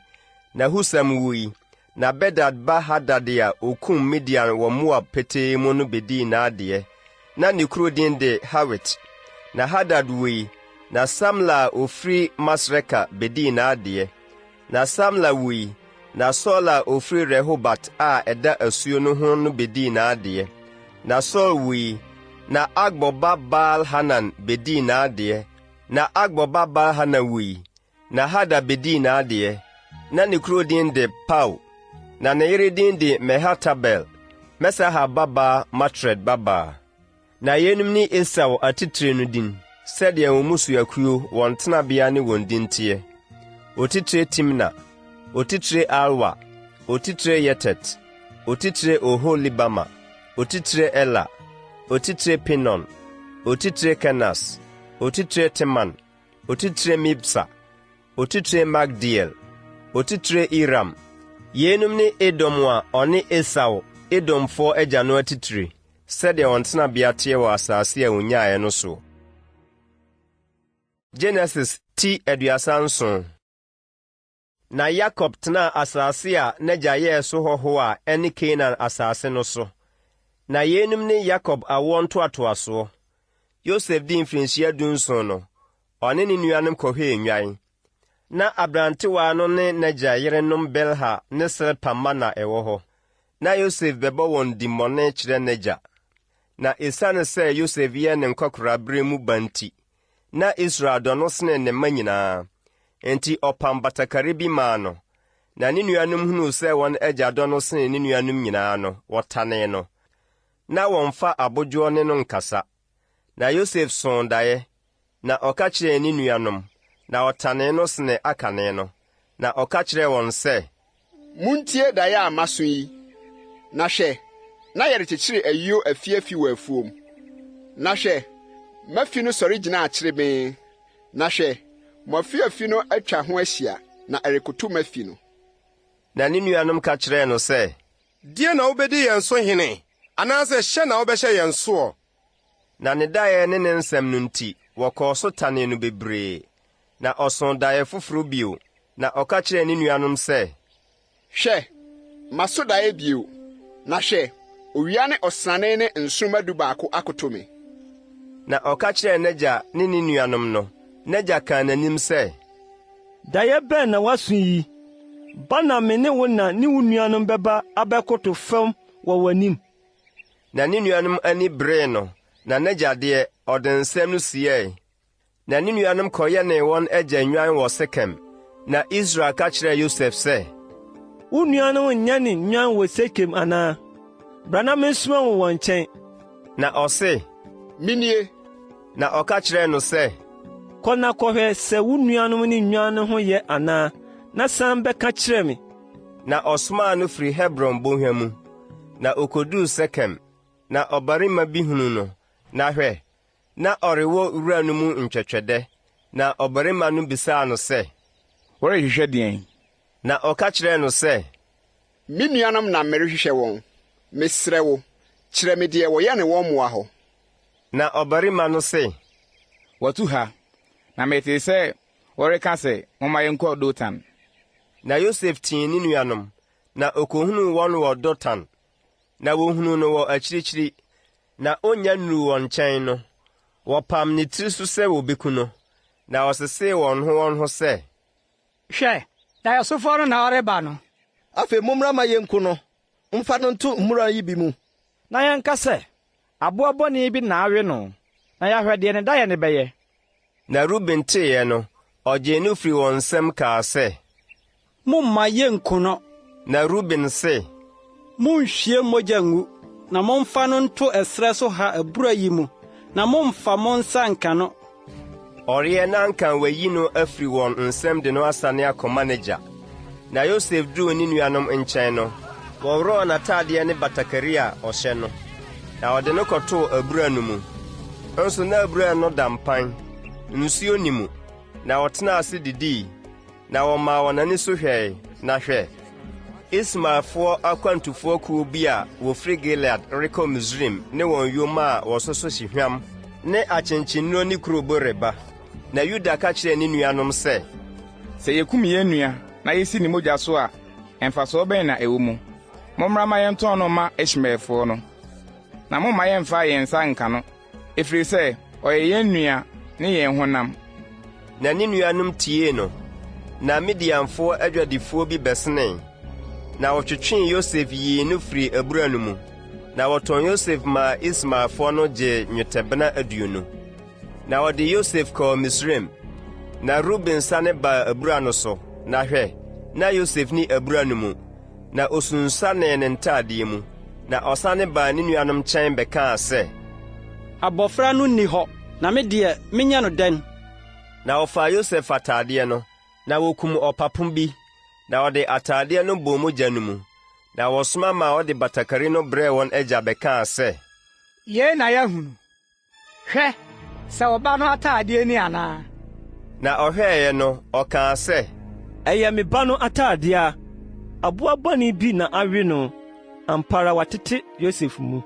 A: Na Husam wui, na Bedad ba Hadad a ɔkum Midian wɔ Moab petee mu no bɛdii n'adeɛ. Na ne kuro din de Hawit. Na Hadad wui, na Samla a ɔfiri Masreka bɛdii n'adeɛ. Na Samla wui, na Saul a ɔfiri Rehobat a ɛda asuo no ho no bɛdii n'adeɛ. Na Saul wui, na Akbor ba Baal-Hanan bɛdii n'adeɛ. Na Akbor ba Baal-Hanan wui, na Hadar bɛdii n'adeɛ. Na ne kuro din de Pau, na ne yere din de Mehetabel, Mesahab babaa Matred babaa. Na yeinom ne Esau atitire no din, sɛdeɛ wɔn mmusuakuo, wɔn tenabea ne wɔn din teɛ. Otitire Timna, otitire Alwa, otitire Yetet, otitire Oholibama, otitire Ela, otitire Pinon, otitire Kenas, otitire Teman, otitire Mibsar, otitire Magdiel, otitire Iram. Yeinom ne Edom a ɔne Esau, Edomfoɔ agya no atitire. Sɛdeɛ wɔn tenabea teɛ wɔ asase a wɔnyaeɛ no soɔ. Genesis ti 37. Na Yakob tenaa asase a n'agya yɛɛ so hɔhoɔ a ɛne Kanaan asase no so. Na yeinom ne Yakob awoɔ ntoatoasoɔ. Yosef dii mfirinhyia dunson no, ɔne ne nuanom kɔhwɛɛ nnwan. Na aberantewaa no ne n'agya yerenom Bilha ne Silpa mma na ɛwɔ hɔ. Na Yosef bɛbɔ wɔn dimmɔne kyerɛ n'agya. Na esiane sɛ Yosef yɛ ne nkwakoraabere mu ba nti, na Israel dɔ no sene ne mma nyinaa. Enti ɔpam batakari bi maa no. Na ne nuanom hunuu sɛ wɔn agya dɔ no sene ne nuanom nyinaa no, wɔtanee no. Na wɔmfa abodwoɔ ne no nkasa. Na Yosef soo daeɛ, na ɔka kyerɛɛ ne nuanom, na wɔtanee no sene akane no. Na ɔka kyerɛɛ wɔn sɛ.
Q: Muntie daeɛ a maso yi. Na hwɛ, na yɛrekyekyere ayuo afiafi wɔ afuom. Na hwɛ, m'afi no sɔre gyinaa kyerebenn, na hwɛ, mo afiafi no atwa ho ahyia, na ɛrekoto m'afi no.
A: Na ne nuanom ka kyerɛɛ no sɛ.
G: Deɛn na wobɛdi yɛn so hene, anaasɛ hyɛ na wobɛhyɛ yɛn soɔ?
A: Na ne daeɛ ne ne nsɛm no nti, wɔkɔɔ so tanee no bebree. Na ɔsoo daeɛ foforɔ bio, na ɔka kyerɛɛ ne nuanom sɛ.
Q: Hwɛ, maso daeɛ bio, na hwɛ, owia ne ɔsrane ne nsoromma dubaako akoto me.
A: Na ɔka kyerɛɛ n'agya ne ne nuanom no, n'agya kaa n'anim sɛ.
S: Daeɛ bɛn na woaso yi? Ba na me ne wo na ne wo nuanom bɛba abɛkoto fam wɔ w'anim.
A: Na ne nuanom ani beree no, na n'agya deɛ, ɔde nsɛm no siɛe. Na ne nuanom kɔyɛnee wɔn agya nnwan wɔ Sekem. Na Israel ka kyerɛɛ Yosef sɛ,
S: Wo nuanom nyɛne nnwan wɔ Sekem anaa? Bra na mensoma wo wɔn nkyɛn.
A: Na ɔse,
Q: Minie.
A: Na ɔka kyerɛɛ no sɛ,
S: Kɔ na kɔhwɛ sɛ wo nuanom ne nnwan no ho yɛ anaa, na san bɛka kyerɛ me.
A: Na ɔsomaa no firi Hebron bɔnhwa mu, na okoduu Sekem. Na ɔbarima bi hunuu no, na hwɛ, na ɔrewɔ wura no mu ntwɛtwɛdɛ. Na ɔbarima no bisaa no sɛ,
F: Worehwehwɛ deɛn?
A: Na ɔka kyerɛɛ no sɛ,
Q: Me nuanom na merehwehwɛ wɔn. Mesrɛ wo, kyerɛ me deɛ wɔyɛne wɔn mmoa hɔ.
A: Na ɔbarima no se,
F: Wɔatu ha, na metee sɛ wɔreka sɛ, 'Momma yɛnkɔ Dotan.
A: Na Yosef tii ne nuanom, na okohunuu wɔn wɔ Dotan. Na wohunuu no wɔ akyirikyiri, na onnya nnuruu wɔn nkyɛn no, wɔpam ne tiri so sɛ wobeku no. Na wɔsesee wɔn ho wɔn ho sɛ,
R: Hwɛ, daeɛsofoɔ no na ɔreba no.
C: Afei mommra mma yenku no mfa no nto mmura yi bi mu.
E: Na yɛnka sɛ, 'Aboa bɔne bi na awe no, na yɛahwɛ deɛ ne daeɛ no bɛyɛ.
A: Na Ruben teeɛ no, ɔgyee no firii wɔn nsam kaa sɛ,
V: Mommma yennku no.
A: Na Ruben se,
V: Monnhwie mogya ngu, na momfa no nto ɛserɛ so ha abura yi mu, na mommfa mo nsa nnka no.
A: Ɔreɛ na anka wayi no afiri wɔn nsam de no asane akɔma n'agya. Na Yosef duruu ne nuanom nkyɛn no, wɔworɔɔ n'atadeɛ ne batakari a ɔhyɛ no, na wɔde no kɔtoo abura no mu. Nso na abura no da mpan, nsuo nni mu. Na wɔtenaa ase didii. Na wɔmaa wɔn ani so hwɛe, na hwɛ, Ismaelfoɔ akwantufoɔ kuo bi a wɔfiri Gilead rekɔ Misraim ne wɔn yoma a wɔsoso hyehwam ne akyenkyennuro ne kurobo reba. Na Yuda ka kyerɛɛ ne nuanom sɛ,
F: Sɛ yekum yɛn nua na yesi ne mogya so a, mfasoɔ bɛn na ɛwɔ mu? Mommra mma yɛntɔn no mma Ismaelfoɔ no, na mommma yɛmmfa yɛn nsa nnka no. Ɛfiri sɛ ɔyɛ yɛn nua ne yɛn honam.
A: Na ne nuanom tiee no. Na Midianfoɔ adwadifoɔ bi bɛsenee, na wɔtwetwee Yosef yii no firii abura no mu, na wɔtɔn Yosef maa Ismaelfoɔ no gyee nnwetɛbena 20. Na wɔde Yosef kɔɔ Misraim. Na Ruben sane baa abura no so, na hwɛ, na Yosef nni abura no mu. Na osunsuanee ne ntadeɛ mu, na ɔsane baa ne nuanom nkyɛn bɛkaa sɛ,
V: Abɔfra no nni hɔ, na me deɛ, menyɛ no dɛn?
A: Na wɔfaa Yosef atadeɛ no, na wɔkum ɔpapo bi, na wɔde atadeɛ no bɔɔ mogya no mu. Na wɔsoma maa wɔde batakari no brɛɛ wɔn agya bɛkaa sɛ,
R: Yei na yɛahunu. Hwɛ, sɛ wo ba no atadeɛ ni anaa?
A: Na ɔhwɛeɛ no, ɔkaa sɛ,
S: Ɛyɛ me ba no atadeɛ a aboa bɔne bi na awe no, ampa ara wɔatete Yosef mu.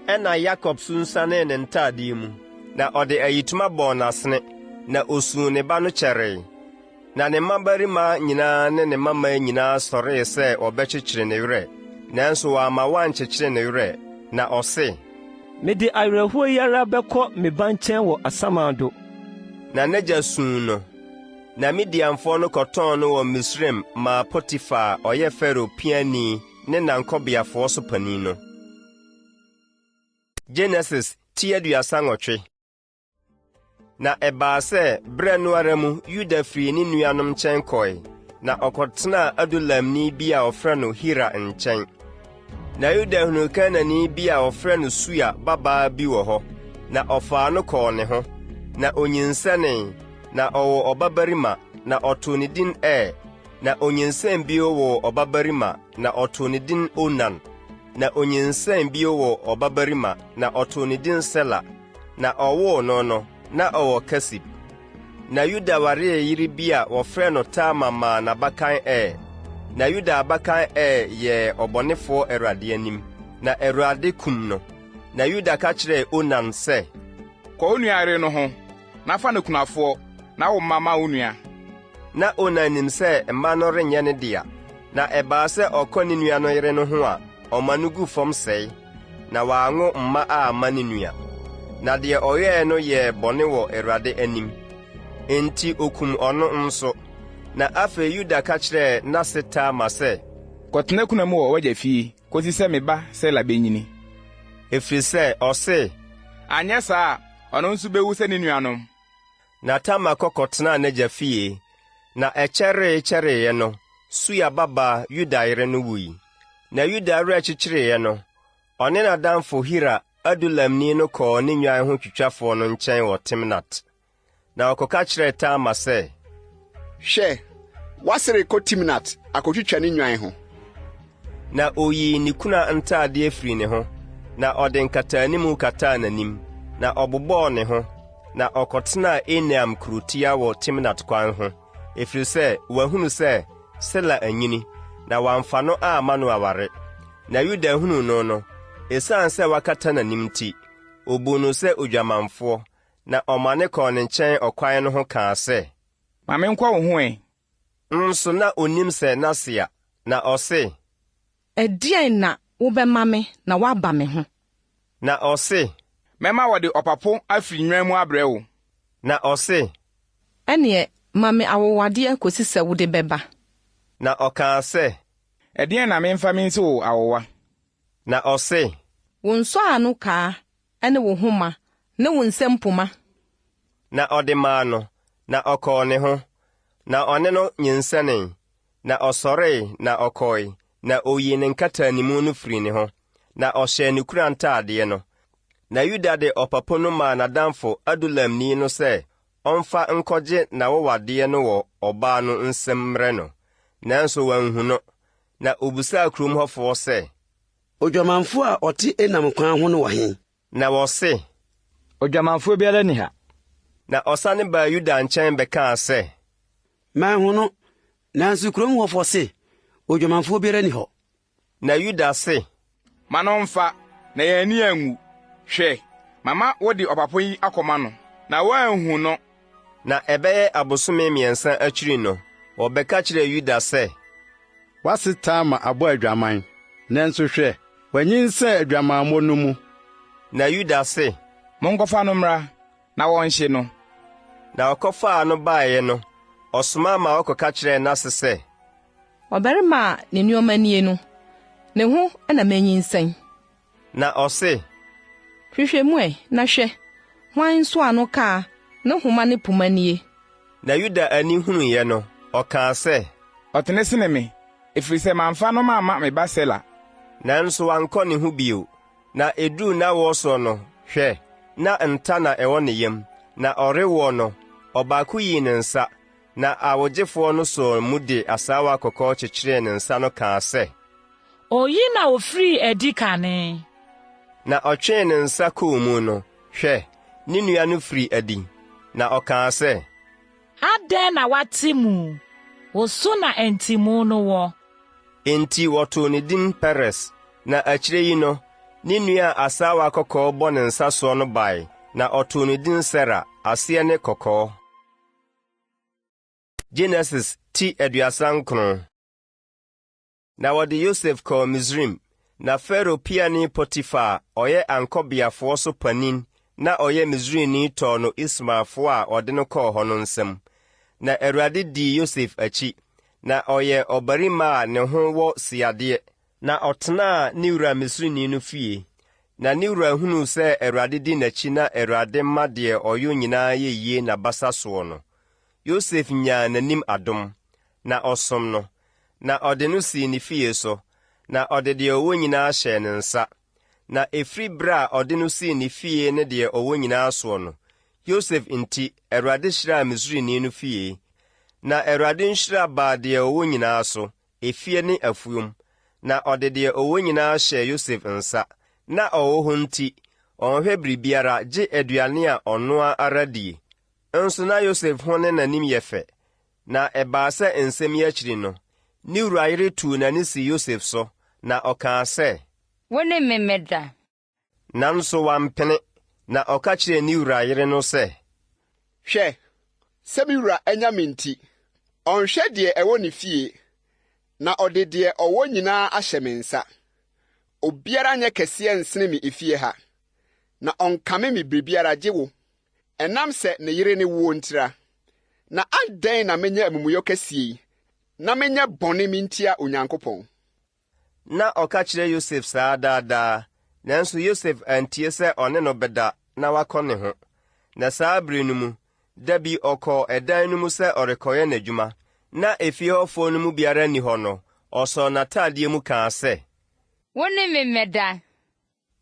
A: Ɛnna Yakob sunsuanee ne ntadeɛ mu, na ɔde ayitoma bɔɔ n'asene, na osuu ne ba no kyɛree. Na ne mmabarima nyinaa ne ne mmammaa nyinaa sɔree sɛ wɔbɛkyekyere ne werɛ, nanso wamma wɔankyekyere ne werɛ, na ɔse,
S: Mede awerɛhoɔ yi ara bɛkɔ me ba nkyɛn wɔ asamando.
A: Na n'agya suu no. Na Midianfoɔ no kɔtɔn no wɔ Misraim maa Potifar a ɔyɛ Farao piani ne n'ankɔbeafoɔ so panin no. Genesis ti 38. Na ɛbaa sɛ berɛ no ara mu Yuda firii ne nuanom nkyɛn kɔe, na ɔkɔtenaa Adulamni bi a wɔfrɛ no Hira nkyɛn. Na Yuda hunuu Kanaanni bi a wɔfrɛ no Sua babaa bi wɔ hɔ, na ɔfaa no kɔɔ ne ho. Na onyinsɛnee, na ɔwoo ɔbabarima, na ɔtoo ne din Er. Na onyinsɛn bio woo ɔbabarima, na ɔtoo ne din Onan. Na onyinsɛn bio woo ɔbabarima, na ɔtoo ne din Sela. Na ɔwoo no no, na ɔwɔ Kesib. Na Yuda waree yere bi a wɔfrɛ no Tamar maa n'abakan Er. Na Yuda abakan Er yɛɛ ɔbɔnefoɔ Awurade anim, na Awurade kum no. Na Yuda ka kyerɛɛ Onan sɛ,
F: Kɔ wo nua yere no ho, na fa no kunafoɔ, na wo mma ma wo nua.
A: Na Onan nim sɛ mma no renyɛ ne dea. Na ɛbaa sɛ ɔkɔ ne nua no yere no ho a, ɔma no gu fam sɛe. na wanwo mma amma ne nua. Na deɛ ɔyɛeɛ no yɛɛ bɔne wɔ Awurade anim, enti okum ɔno nso. Na afei Yuda ka kyerɛɛ n'ase Tamar sɛ,
F: Kɔtena kuna mu wɔ w'agya fie kosi sɛ me ba Sela benyini.
A: Ɛfiri sɛ ɔse,
F: Anyɛ saa a, ɔno nso bewu sɛ ne nuanom.
A: Na Tamar kɔ kɔtenaa n'agya fie, na ɛkyɛree kyɛreeɛ no, Sua babaa, Yuda yere no wui. Na Yuda werɛ kyekyereeɛ no, ɔne n'adamfo Hira Adulamni no kɔɔ ne nnwan ho twitwafoɔ no nkyɛn wɔ Timnat. Na ɔkɔka kyerɛɛ Tamar sɛ,
Q: Hwɛ, w'ase rekɔ Timnat akotwitwa ne nnwan ho.
A: Na oyii ne kuna ntadeɛ firii ne ho, na ɔde nkataanimu kataa n'anim, na ɔbobɔɔ ne ho, na ɔkɔtenaa Enaim kurotia wɔ Timnat kwan ho, ɛfiri sɛ wahunu sɛ Sela anyini, na wamfa no amma no aware. Na Yuda hunuu no no, ɛsiane sɛ wakata n'anim nti, ɔbuu no sɛ odwamanfoɔ, Na ɔmane kɔɔ ne nkyɛn ɔkwan no ho kaa sɛ.
F: Ma menkɔ wo ho ɛ.
A: Nso na onnim sɛ n'ase a, na ɔse.
J: Ɛdeɛn na wobɛma me na woaba me ho?
A: Na ɔse.
F: Mɛma wɔde ɔpapo afiri nnwan mu abrɛ wo.
A: Na ɔse.
J: Ɛnneɛ ma me awowadeɛ kɔsi sɛ wode bɛba.
A: Na ɔkaa sɛ.
F: Ɛdeɛn na memfa mensi wo awowa?
A: Na ɔse.
J: Wo nsɔano kaa ne wo homa ne wo nsam poma.
A: Na ɔde maa no, na ɔkɔɔ ne ho, na ɔne no nyinsɛnee. Na ɔsɔree, na ɔkɔe, na oyii ne nkataanimu no firii ne ho, na ɔhyɛɛ ne kura ntaadeɛ no. Na Yuda de ɔpapo no maa n'adamfo Adulamni no sɛ ɔmfa nkɔgye n'awowadeɛ no wɔ ɔbaa no nsam mmrɛ no, nanso wanhu no. Na obisaa kurom hɔfoɔ sɛ.
M: Odwamanfoɔ a ɔte Enaim kwan ho no wɔ he?
A: Na wɔse.
E: Odwamanfoɔ biara nni ha.
A: Na ɔsane baa Yuda nkyɛn bɛkaa sɛ.
M: Manhu no, nanso kurom hɔfoɔ se, 'Odwamanfoɔ biara nni hɔ.
A: Na Yuda se.
F: Ma no mfa, na yɛn ani anwu. Hwɛ, mama wode ɔpapo yi akɔma no, na woanhu no.
A: Na ɛbɛyɛ abosome mmiɛnsa akyiri no, wɔbɛka kyerɛɛ Yuda sɛ.
B: W'ase Tamar abɔ adwaman, nanso hwɛ, wanyinsɛn adwamammɔ no mu.
A: Na Yuda se,
F: Monkɔfa no mmra, na wɔnhye no.
A: Na ɔkɔfaa no baeɛ no, ɔsoma ma wɔkɔka kyerɛɛ n'ase sɛ.
J: Ɔbarima a ne nneɛma nie no, ne ho na manyinsɛn.
A: Na ɔse.
J: Hwehwɛ mu ɛ, na hwɛ, hwan nsɔano kaa ne homa ne poma nie?
A: Na Yuda ani hunuiɛ no, ɔkaa sɛ.
F: Ɔtene sene me, ɛfiri sɛ mamfa no mamma me ba Sela.
A: Nanso wankɔ ne ho bio. Na ɛduruu n'awoɔ soɔ no, hwɛ, na nta na ɛwɔ ne yam. Na ɔrewoɔ no, ɔbaako yii ne nsa, na awogyefoɔ no sɔɔ mu de asaawa kɔkɔɔ kyekyeree ne nsa no kaa sɛ.
O: Oyi na ofirii adi kane.
A: Na ɔtwee ne nsa kɔɔ mu no, hwɛ, ne nua no firii adi, na ɔkaa sɛ.
O: Adɛn na woate mu? Wo so na ntimu no wɔ.
A: Enti wɔtoo ne din Peres. Na akyire yi no, ne nua a asaawa kɔkɔɔ bɔ ne nsa soɔ no bae, na ɔtoo ne din Sera, aseɛ ne Kɔkɔɔ. Genesis ti 39. Na wɔde Yosef kɔɔ Misraim. Na Farao piani Potifar a ɔyɛ ankɔbeafoɔ so panin na ɔyɛ Misraimni tɔɔ no Ismaelfoɔ a wɔde no kɔɔ hɔ no nsam. Na Awurade dii Yosef akyi, na ɔyɛɛ ɔbarima a ne ho wɔ siadeɛ. Na ɔtenaa ne wura Misrini no fie. Na ne wura hunuu sɛ Awurade di n'akyi na Awurade ma deɛ ɔyɔ nyinaa yɛ yie n'abasa soɔ no, Yosef nyaa n'anim adom, na ɔsom no. Na ɔde no sii ne fie so, na ɔde deɛ ɔwɔ nyinaa hyɛɛ ne nsa. Na ɛfiri berɛ a ɔde no sii ne fie ne deɛ ɔwɔ nyinaa soɔ no, Yosef nti, Awurade hyiraa Misrini no fie. Na Awurade nhyira baa deɛ ɔwɔ nyinaa so, efie ne afuom. Na ɔde deɛ ɔwɔ nyinaa hyɛɛ Yosef nsa. Na ɔwɔ hɔ nti, ɔnhwɛ biribiara gye aduane a ɔno ara die. Nso na Yosef ho ne n'anim yɛ fɛ. Na ɛbaa sɛ nsɛm yi akyiri no, ne wura yere tuu n'ani sii Yosef so, na ɔkaa sɛ.
U: Wo ne me mmɛda.
A: Nanso wampene, na ɔka kyerɛɛ ne wura yere no sɛ.
Q: Hwɛ, sɛ me wura anya me nti, ɔnhwɛ deɛ ɛwɔ ne fie, na ɔde deɛ ɔwɔ nyinaa ahyɛ me nsa. Obiara nyɛ kɛseɛ nsene me efie ha, na ɔnkame me biribiara gye wo. Ɛnam sɛ ne yere ne woɔ ntira. Na adɛn na menyɛ amumuyɔ kɛseɛ yi, na menyɛ bɔne mentia Onyankopɔn?
A: Na ɔka kyerɛ Yosef saa daa daa, nanso Yosef antie sɛ ɔne no bɛda na wakɔ ne ho. Na saa bere no mu, Da bi ɔkɔɔ ɛdan no mu sɛ ɔrekɔyɛ n'adwuma, na efie hɔfoɔ no mu biara nni hɔ no, ɔsɔɔ n'atadeɛ mu kaa sɛ,
U: Wo ne me mmɛda.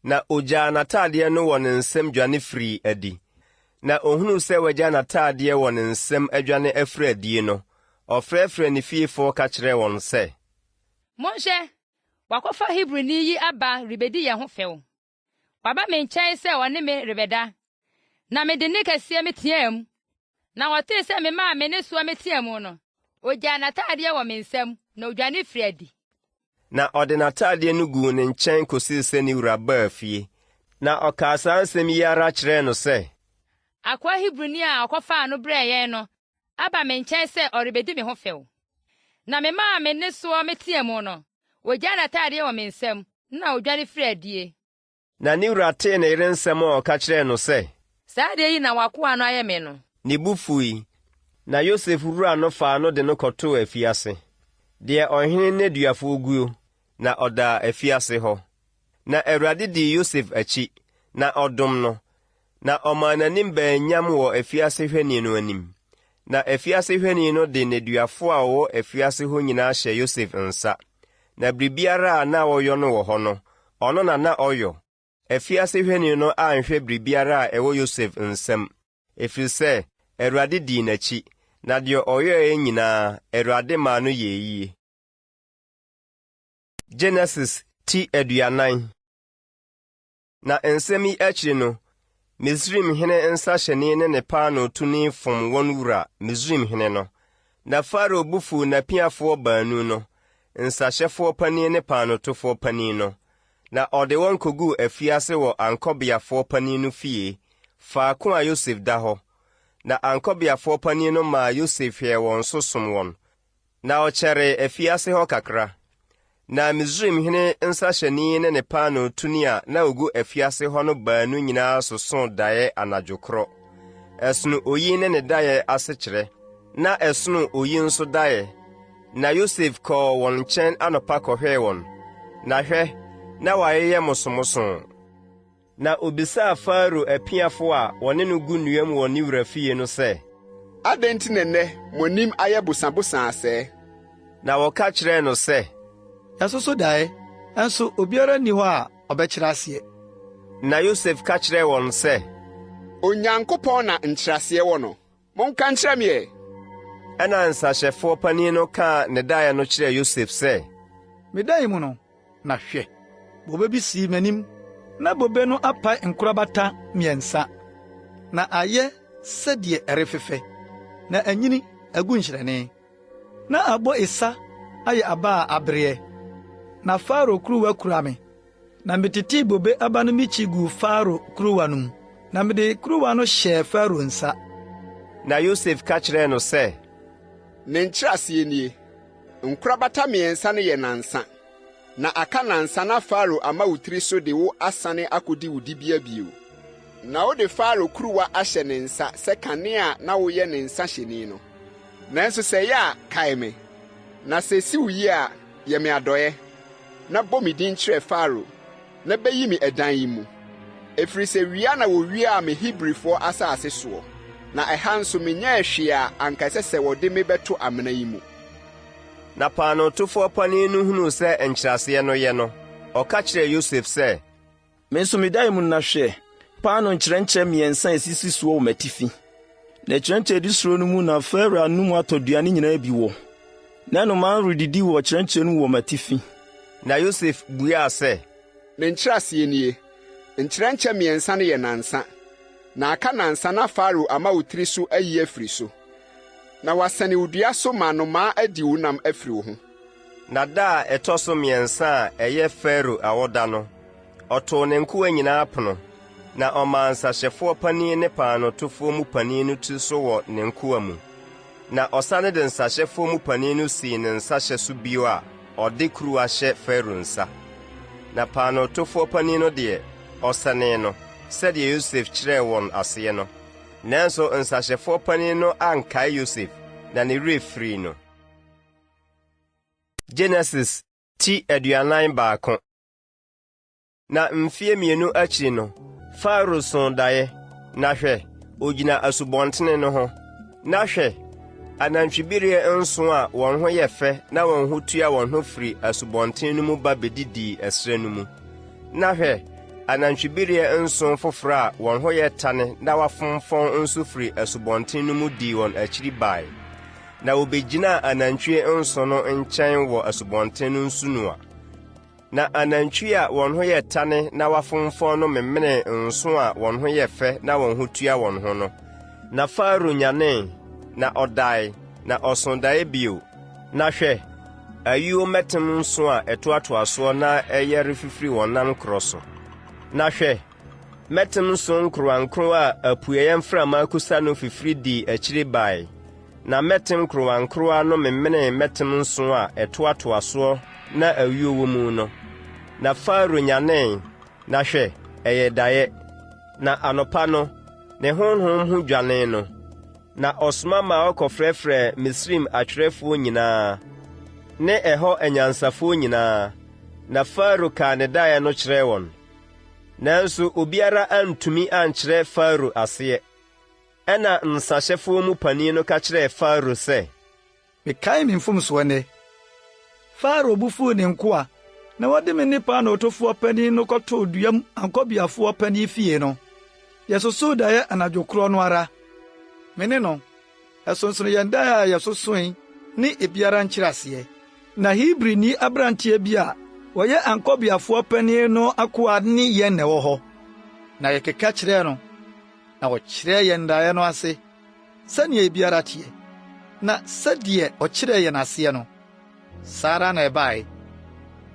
A: Na ɔgyaa n'atadeɛ no wɔ ne nsam dwane firii adi. Na ɔhunuu sɛ wagya n'atadeɛ wɔ ne nsam adwane afiri adie no, ɔfrɛfrɛɛ ne fiefoɔ ka kyerɛɛ wɔn sɛ.
U: Monhwɛ, wɔakɔfa Hebrini yi aba rebedi yɛn ho fɛw. Waba me nkyɛn sɛ ɔne me rebɛda, na mede nne kɛseɛ meteɛɛ mu. Na ɔtee sɛ memaa me nne soɔ meteɛɛ mu no, ogyaa n'ataadeɛ wɔ me nsam, na odwane firii adi.
A: Na ɔde n'ataadeɛ no guu ne nkyɛn kɔsii sɛ ne wura baa fie. Na ɔkaa saa nsɛm yi ara kyerɛɛ no sɛ.
U: Akoa Hebrini a ɔkɔfaa no brɛɛ yɛn no aba me nkyɛn sɛ ɔrebedi me ho fɛw. Na memaa me nne soɔ meteɛɛ mu no, ogyaa n'ataadeɛ wɔ me nsam, na odwane firii adie.
A: Na ne wura tee ne yere nsɛm a ɔka kyerɛɛ no sɛ.
U: Saa adeɛ yi na w'akoa no ayɛ me no.
A: Ne bo fui, na Yosef wura no faa no de no kɔtoo afiase, deɛ ɔhene nneduafoɔ guo, na ɔdaa afiase hɔ. Na Awurade dii Yosef akyi, na ɔdom no, na ɔmaa n'anim baa nyam wɔ afiase hwɛni no anim. Na afiase hwɛni no de nneduafoɔ a wɔwɔ afiase hɔ nyinaa hyɛɛ Yosef nsa, na biribiara a na wɔyɔ no wɔ hɔ no, ɔno na na ɔyɔ. Afiase hwɛni no anhwɛ biribiara a ɛwɔ Yosef nsam, ɛfiri sɛ Awurade dii n'akyi, na deɛ ɔyɔeɛ nyinaa, Awurade maa no yɛɛ yie. Genesis ti 40. Na nsɛm yi akyiri no, Misraim hene nsahyɛni ne ne paanootoni fom wɔn wura, Misraim hene no. Na Farao bo fuu n'apiafoɔ baanu no, nsahyɛfoɔ panin ne paanootofoɔ panin no, na ɔde wɔn kɔguu afiase wɔ ankɔbeafoɔ panin no fie, faako a Yosef da hɔ. Na ankɔbeafoɔ panin no maa Yosef hwɛɛ wɔn so som wɔn, Na ɔkyɛree afiase hɔ kakra. Na Misraimhene nsahyɛni ne ne paanootoni a na ogu afiase hɔ no baanu nyinaa sosoo daeɛ anadwo korɔ. Ɛsono oyi ne ne daeɛ asekyerɛ, na ɛsono oyi nso daeɛ. Na Yosef kɔɔ wɔn nkyɛn anɔpa kɔhwɛɛ wɔn, na hwɛ, na wɔayeyɛ mosomosoo. Na obisaa Farao apiafo a wɔne no gu nnua mu wɔ ne wura fie no sɛ.
Q: Adɛn nti na nnɛ mo anim ayɛ bosabosaa sɛɛ?
A: Na wɔka kyerɛɛ no sɛ.
N: Yɛasoso dae, nso obiara nni hɔ a ɔbɛkyerɛ aseɛ.
A: Na Yosef ka kyerɛɛ wɔn sɛ.
Q: Onyankopɔn na nkyerɛaseɛ wɔ no. Monka nkyerɛ me ɛ!
A: Ɛnna nsahyɛfoɔ panin no kaa ne daeɛ no kyerɛɛ Yosef sɛ.
N: Me dae mu no, Na hwɛ, bobe bi sii m'anim. Na bobe no apae nkorabata mmiɛnsa, na ayɛ sɛdeɛ ɛrefefɛ, na anyini agu nhyerɛnee, na abɔ esa ayɛ aba a abereɛ. Na Farao kuruwa kura me, na metetee bobe aba no mikyi guu Farao kuruwa no mu, na mede kuruwa no hyɛɛ Farao nsa.
A: Na Yosef ka kyerɛɛ no sɛ,
Q: Ne nkyerɛaseɛ nie, Nkorabata mmiɛnsa no yɛ nnansa. Na aka nnansa na Farao ama wo tiri so de wo asane akodi wo dibea bio. Na wode Farao kuruwa ahyɛ ne nsa sɛ kane a na woyɛ ne nsahyɛni no. Nanso sɛ ɛyɛ a, kae me, na sɛ esi wo yie a, yɛ me adɔeɛ, na bɔ me din kyerɛ Farao, na bɛyi me ɛdan yi mu. Ɛfiri sɛ wia na wɔwiaa me Hebrifoɔ asase soɔ, na ɛha nso menyɛɛ hwee a anka ɛsɛ sɛ wɔde me bɛto amena yi mu.
A: Na paanootofoɔ panin no hunuu sɛ nkyerɛaseɛ no yɛ no, ɔka kyerɛɛ Yosef sɛ,
H: Me nso me dae mu no na hwɛ, paanoo nkyerɛnkyɛ mmiɛnsa a esisi soɔ wɔ m'atifi. Na kyerɛnkyɛ a edi soro no mu na Farao anom atɔduane nyinaa bi wɔ, na nnomaa redidi wɔ kyerɛnkyɛ no mu wɔ m'atifi.
A: Na Yosef buaa sɛ,
Q: Ne nkyerɛaseɛ nie, Nkyerɛnkyɛ mmiɛnsa no yɛ nnansa. Na aka nnansa na Farao ama wo tiri so ayi afiri so, na wasɛne wo dua so ma nnomaa adi wo nam afiri wo ho.
A: Na da a ɛtɔ so mmiɛnsa a ɛyɛ Farao awoda no, ɔtoo ne nkoa nyinaa pono, na ɔmaa nsahyɛfoɔ panin ne paanootofoɔ mu panin no tiri so wɔ ne nkoa mu. Na ɔsane de nsahyɛfoɔ mu panin no sii ne nsahyɛ so bio a ɔde kuruwa hyɛ Farao nsa. Na paanootofoɔ panin no deɛ, ɔsɛnee no, sɛdeɛ Yosef kyerɛɛ wɔn aseɛ no. Nanso nsahyɛfoɔ panin no ankae Yosef, na ne werɛ firii no. Genesis ti 41. Na mfeɛ mmienu akyiri no, Farao soo daeɛ, na hwɛ, ogyina asubɔntene no ho. Na hwɛ, anantwibereɛ nson a wɔn ho yɛ fɛ na wɔn ho tua wɔn ho firi asubɔnten no mu ba bɛdidii ɛserɛ no mu. Na hwɛ, anantwibereɛ nson foforɔ a wɔn ho yɛ tane na wɔafomfɔn nso firi asubɔnten no mu dii wɔn akyiri bae, na wɔbɛgyinaa anantwie nson no nkyɛn wɔ asubɔnten no nsunoa. Na anantwie a wɔn ho yɛ tane na wɔafomfɔn no memenee nson a wɔn ho yɛ fɛ na wɔn ho tua wɔn ho no. Na Farao nyanee, na ɔdae, na ɔsoo daeɛ bio, na hwɛ, ayuo mmɛtem nson a ɛtoatoa soɔ na ɛyɛ refifiri wɔn nan korɔ so. Na hwɛ, mmɛtem nson nkorowankorowa a apueeɛ mframa akusa no fifiri dii akyiri bae, na mmɛtem nkorowankorowa no memenee mmɛtem nson a ɛtoatoa soɔ na ayuo wɔ mu no. Na Farao nyanee, na hwɛ, ɛyɛ daeɛ. Na anɔpa no, ne honhom ho dwanee no. Na ɔsoma maa wɔkɔfrɛfrɛɛ Misraim atwerɛfoɔ nyinaa ne ɛhɔ anyansafoɔ nyinaa, na Farao kaa ne daeɛ no kyerɛɛ wɔn. Nanso obiara antumi ankyerɛ Farao aseɛ. Ɛnna nsahyɛfoɔ mu panin no ka kyerɛɛ Farao sɛ,
N: Mekae me mfomsoɔ nnɛ. Farao bo fuu ne nkoa na wɔde me ne paanootofoɔ panin no kɔtoo duam ankɔbeafoɔ panin fie no. Yɛsosoo daeɛ anadwo korɔ no ara, me ne no. Ɛsonsono yɛn daeɛ a yɛsosoe ne ebiara nkyerɛaseɛ. Na Hebrini aberanteɛ bi a ɔyɛ ankɔbeafoɔ panin no akoa ne yɛn na ɛwɔ hɔ. Na yɛkeka kyerɛɛ no, na ɔkyerɛɛ yɛn daeɛ no ase. Sɛnea ebiara teɛ, na sɛdeɛ ɔkyerɛɛ yɛn aseɛ no, saa ara na ɛbaeɛ.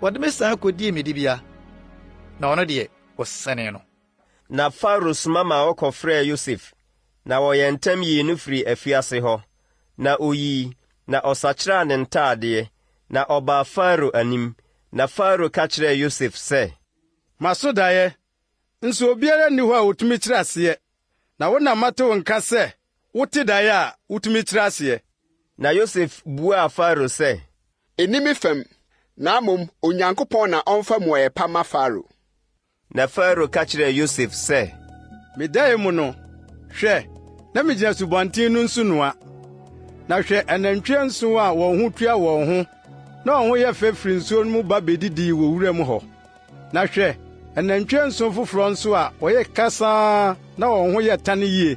N: Wɔde me san kɔdii me dibea, na ɔno deɛ, wɔsɛnee no.
A: Na Farao soma maa wɔkɔfrɛɛ Yosef, na wɔyɛɛ ntɛm yii no firii afiase hɔ. Na ɔyii, na ɔsakyeraa ne ntadeɛ, na ɔbaa Farao anim. Na Farao ka kyerɛɛ Yosef sɛ.
D: Maso daeɛ, nso obiara nni hɔ a otumi kyerɛ aseɛ, na wo na mate wo nka sɛ wote daeɛ a wotumi kyerɛ aseɛ.
A: Na Yosef buaa Farao sɛ.
Q: Enni me fam, na mmom Onyankopɔn na ɔmfa mmuaeɛ pa mma Farao.
A: Na Farao ka kyerɛɛ Yosef sɛ.
D: Me daeɛ mu no, hwɛ, na migyina asubɔnten no nsunoa, na hwɛ, anantwie nson a wɔn ho tua wɔn ho na wɔn ho yɛ fɛ firi nsuo no mu ba bedidii wɔ wuram hɔ. Na hwɛ, anantwie nson foforɔ nso a wɔyɛ kasaa na wɔn ho yɛ tan yie,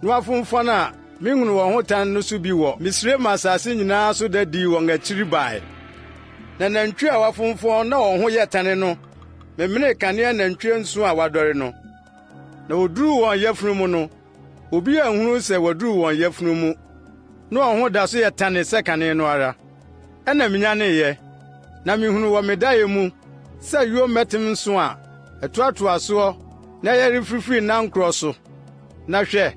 D: na wɔafomfɔn a menhunuu wɔn ho tan no so bi wɔ Misraim asase nyinaa so da dii wɔn akyiri bae. Na anantwie a wɔafomfɔn na wɔn ho yɛ tan no memenee kane anantwie nson a wɔadɔre no. Na woduruu wɔn yafunu mu no, obi anhunu sɛ wɔaduru wɔn yafunu mu, na wɔn ho da so yɛ tane sɛ kane no ara. Ɛnna minyaneeɛ, na mihunuu wɔ me daeɛ mu sɛ ayuo mmɛtem nson a ɛtoatoa soɔ na ɛyɛ refifiri nankorɔ so. Na hwɛ,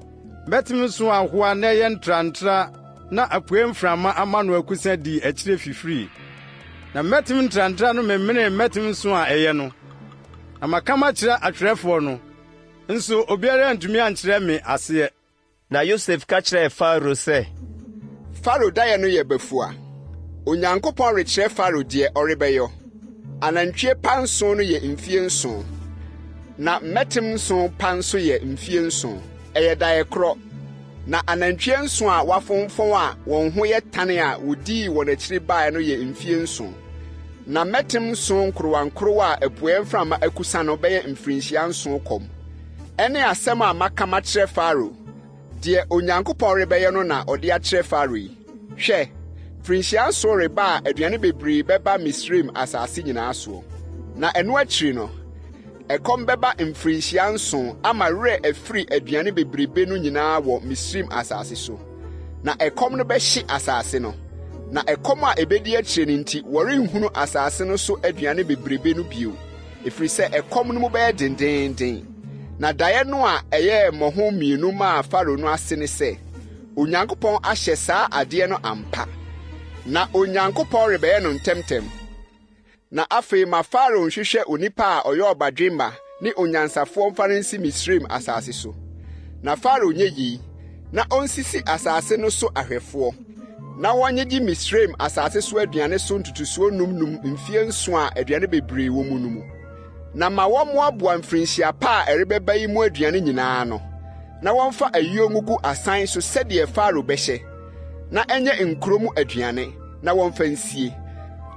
D: mmɛtem nson a ahoa na ɛyɛ ntrantraa na apuei mframa ama no akusa dii akyire fifirii. Na mmɛtem ntrantraa no memenee mmɛtem nson a ɛyɛ no. Na maka makyerɛ atwerɛfoɔ no, nso obiara antumi ankyerɛ me aseɛ.
A: Na Yosef ka kyerɛɛ Farao sɛ,
Q: Farao daeɛ no yɛ bafua. Onyankopɔn rekyerɛ Farao deɛ ɔrebɛyɔ. Anantwie pa nson no yɛ mfie nson, na mmɛtem nson pa nso yɛ mfie nson. Ɛyɛ daeɛ korɔ. Na anantwie nson a wɔafomfɔn a wɔn ho yɛ tane a wɔdii wɔn akyiri baeɛ no yɛ mfie nson. Na mmɛtem nson nkorowankorowa a apueeɛ mframa akusa no bɛyɛ mfirinhyia nson kɔm. Ɛne asɛm a maka makyerɛ Farao. Deɛ Onyankopɔn rebɛyɛ no na ɔde akyerɛ Farao yi. Hwɛ, mfirinhyia nson reba a aduane bebree bɛba Misraim asase nyinaa soɔ. Na ɛno akyiri no, ɛkɔm bɛba mfirinhyia nson ama werɛ afiri aduane bebrebe no nyinaa wɔ Misraim asase so. Na ɛkɔm no bɛhye asase no. Na ɛkɔm a ebedi akyire no nti wɔrenhunu asase no so aduane bebrebe no bio, ɛfiri sɛ ɛkɔm no mu bɛyɛ dendeenden. Na daeɛ no a ɛyɛɛ mmɔho mmienu maa Farao no ase ne sɛ, Onyankopɔn ahyɛ saa adeɛ no ampa, na Onyankopɔn rebɛyɛ no ntɛmntɛm. Na afei ma Farao nhwehwɛ onipa a ɔyɛ ɔbadwemma ne onyansafoɔ mfa no nsi Misraim asase so. Na Farao nyɛ yei, na ɔnsisi asase no so ahwɛfoɔ, na wɔnnyegye Misraim asase so aduane so ntotosoɔ num num mfeɛ nson a aduane bebree wɔ mu no mu. Na ma wɔmmoaboa mfirinhyia pa a ɛrebɛba yi mu aduane nyinaa ano. Na wɔmfa ayuo ngugu asan so sɛdeɛ Farao bɛhyɛ, na ɛnyɛ nkuro mu aduane, na wɔmfa nsie,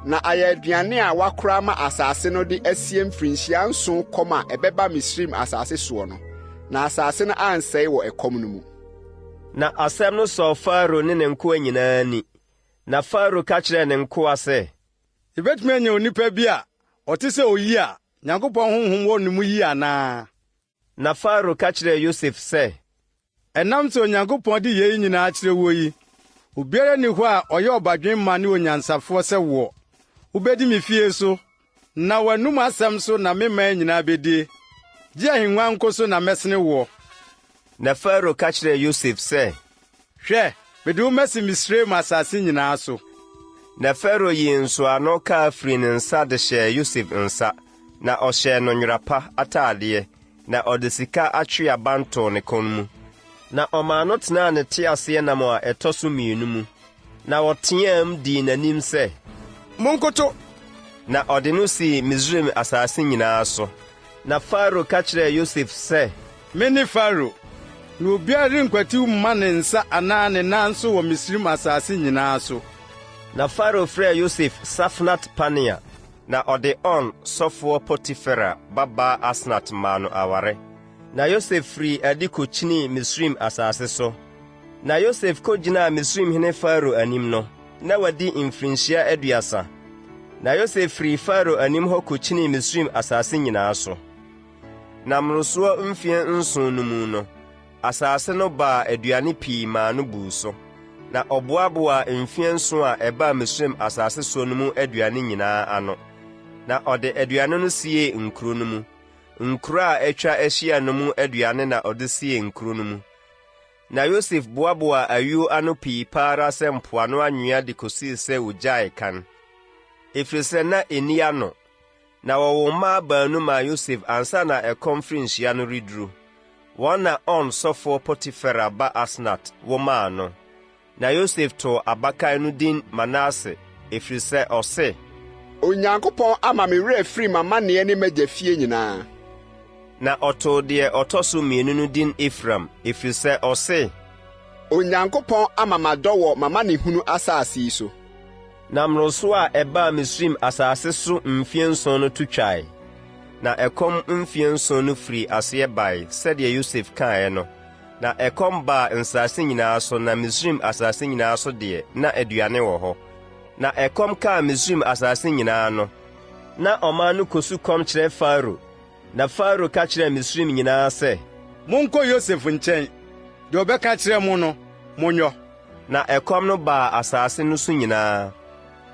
Q: na ayɛ aduane a wɔakora ama asase no de asie mfirinhyia nson kɔm a ɛbɛba Misraim asase soɔ no, na asase no ansɛe wɔ ɛkɔm no mu.
A: Na asɛm no sɔɔ Farao ne ne nkoa nyinaa ani. Na Farao ka kyerɛɛ ne nkoa sɛ,
D: Yebetumi anya onipa bi a ɔte sɛ oyi a Nyankopɔn honhom wɔ ne mu yi anaa?
A: Na Farao ka kyerɛɛ Yosef sɛ,
D: Ɛnam sɛ Onyankopɔn de yei nyinaa akyerɛ woɔ yi, obiara nni hɔ a ɔyɛ ɔbadwemma ne onyansafoɔ sɛ woɔ. Wobɛdi me fie so, na w'anomu asɛm so na me man nyinaa bɛdie. Gye ahennwa nko so na mɛsene woɔ.
A: Na Farao ka kyerɛɛ Yosef sɛ,
D: Hwɛ, mede wo masi Misraim asase nyinaa so.
A: Na Farao yii nsɔano kaa firii ne nsa de hyɛɛ Yosef nsa, na ɔhyɛɛ no nwera pa atadeɛ, na ɔde sika atweaban too ne kɔn mu. Na ɔmaa no tenaa ne teaseɛnam a ɛtɔ so mmienu mu, na wɔteaam dii n'anim sɛ,
G: Monkoto!
A: Na ɔde no sii Misraim asase nyinaa so. Na Farao ka kyerɛɛ Yosef sɛ.
D: Mene Farao, na obiara renkwatiw mma ne nsa anaa ne nan so wɔ Misraim asase nyinaa so.
A: Na Farao frɛɛ Yosef Safnat-Panea, na ɔde On sɔfoɔ Potifera babaa Asnat maa no aware. Na Yosef firii adi kokyinii Misraim asase so. Na Yosef kogyinaa Misraimhene Farao anim no, na wadi mfirinhyia 30. Na Yosef firii Farao anim hɔ kokyinii Misraim asase nyinaa so. Na mmorosoɔ mfeɛ nson no mu no, asase no baa aduane pii maa no buu so. Na ɔboaboaa mfeɛ nson a ɛbaa Misraim asase soɔ no mu aduane nyinaa ano. Na ɔde aduane no siee nkuro no mu. Nkuro a atwa ahyia no mu aduane na ɔde siee nkuro no mu. Na Yosef boaboaa ayuo ano pii pa ara sɛ mpoano anwea de kɔsii sɛ wɔgyaee kan, ɛfiri sɛ na ɛnni ano. Na wɔwoo mmaa baanu maa Yosef ansa na ɛkɔm mfirinhyia no reduru. Wɔn na On sɔfoɔ Potifera ba Asnat wo maa no. Na Yosef too abakan no din Manase, ɛfiri sɛ ɔse.
Q: Onyankopɔn ama me werɛ afiri m'amanneɛ ne m'agya fie nyinaa.
A: Na ɔtoo deɛ ɔtɔ so mmienu no din Efraim, ɛfiri sɛ ɔse.
Q: Onyankopɔn ama madɔ wɔ m'amanehunu asase yi so.
A: Na mmoroso a ɛbaa Misraim asase so mfeɛ nson no to twae, na ɛkɔm mfeɛ nson no firii aseɛ bae, sɛdeɛ Yosef kaeɛ no. Na ɛkɔm baa nsase nyinaa so, na Misraim asase nyinaa so deɛ, na aduane wɔ hɔ. Na ɛkɔm kaa Misraim asase nyinaa no, na ɔman no kɔsu kɔm kyerɛ Farao. Na Farao ka kyerɛɛ Misraim nyinaa sɛ.
D: Monkɔ Yosef nkyɛn, deɛ ɔbɛka akyerɛ mo no, monyɔ.
A: Na ɛkɔm no baa asase no so nyinaa.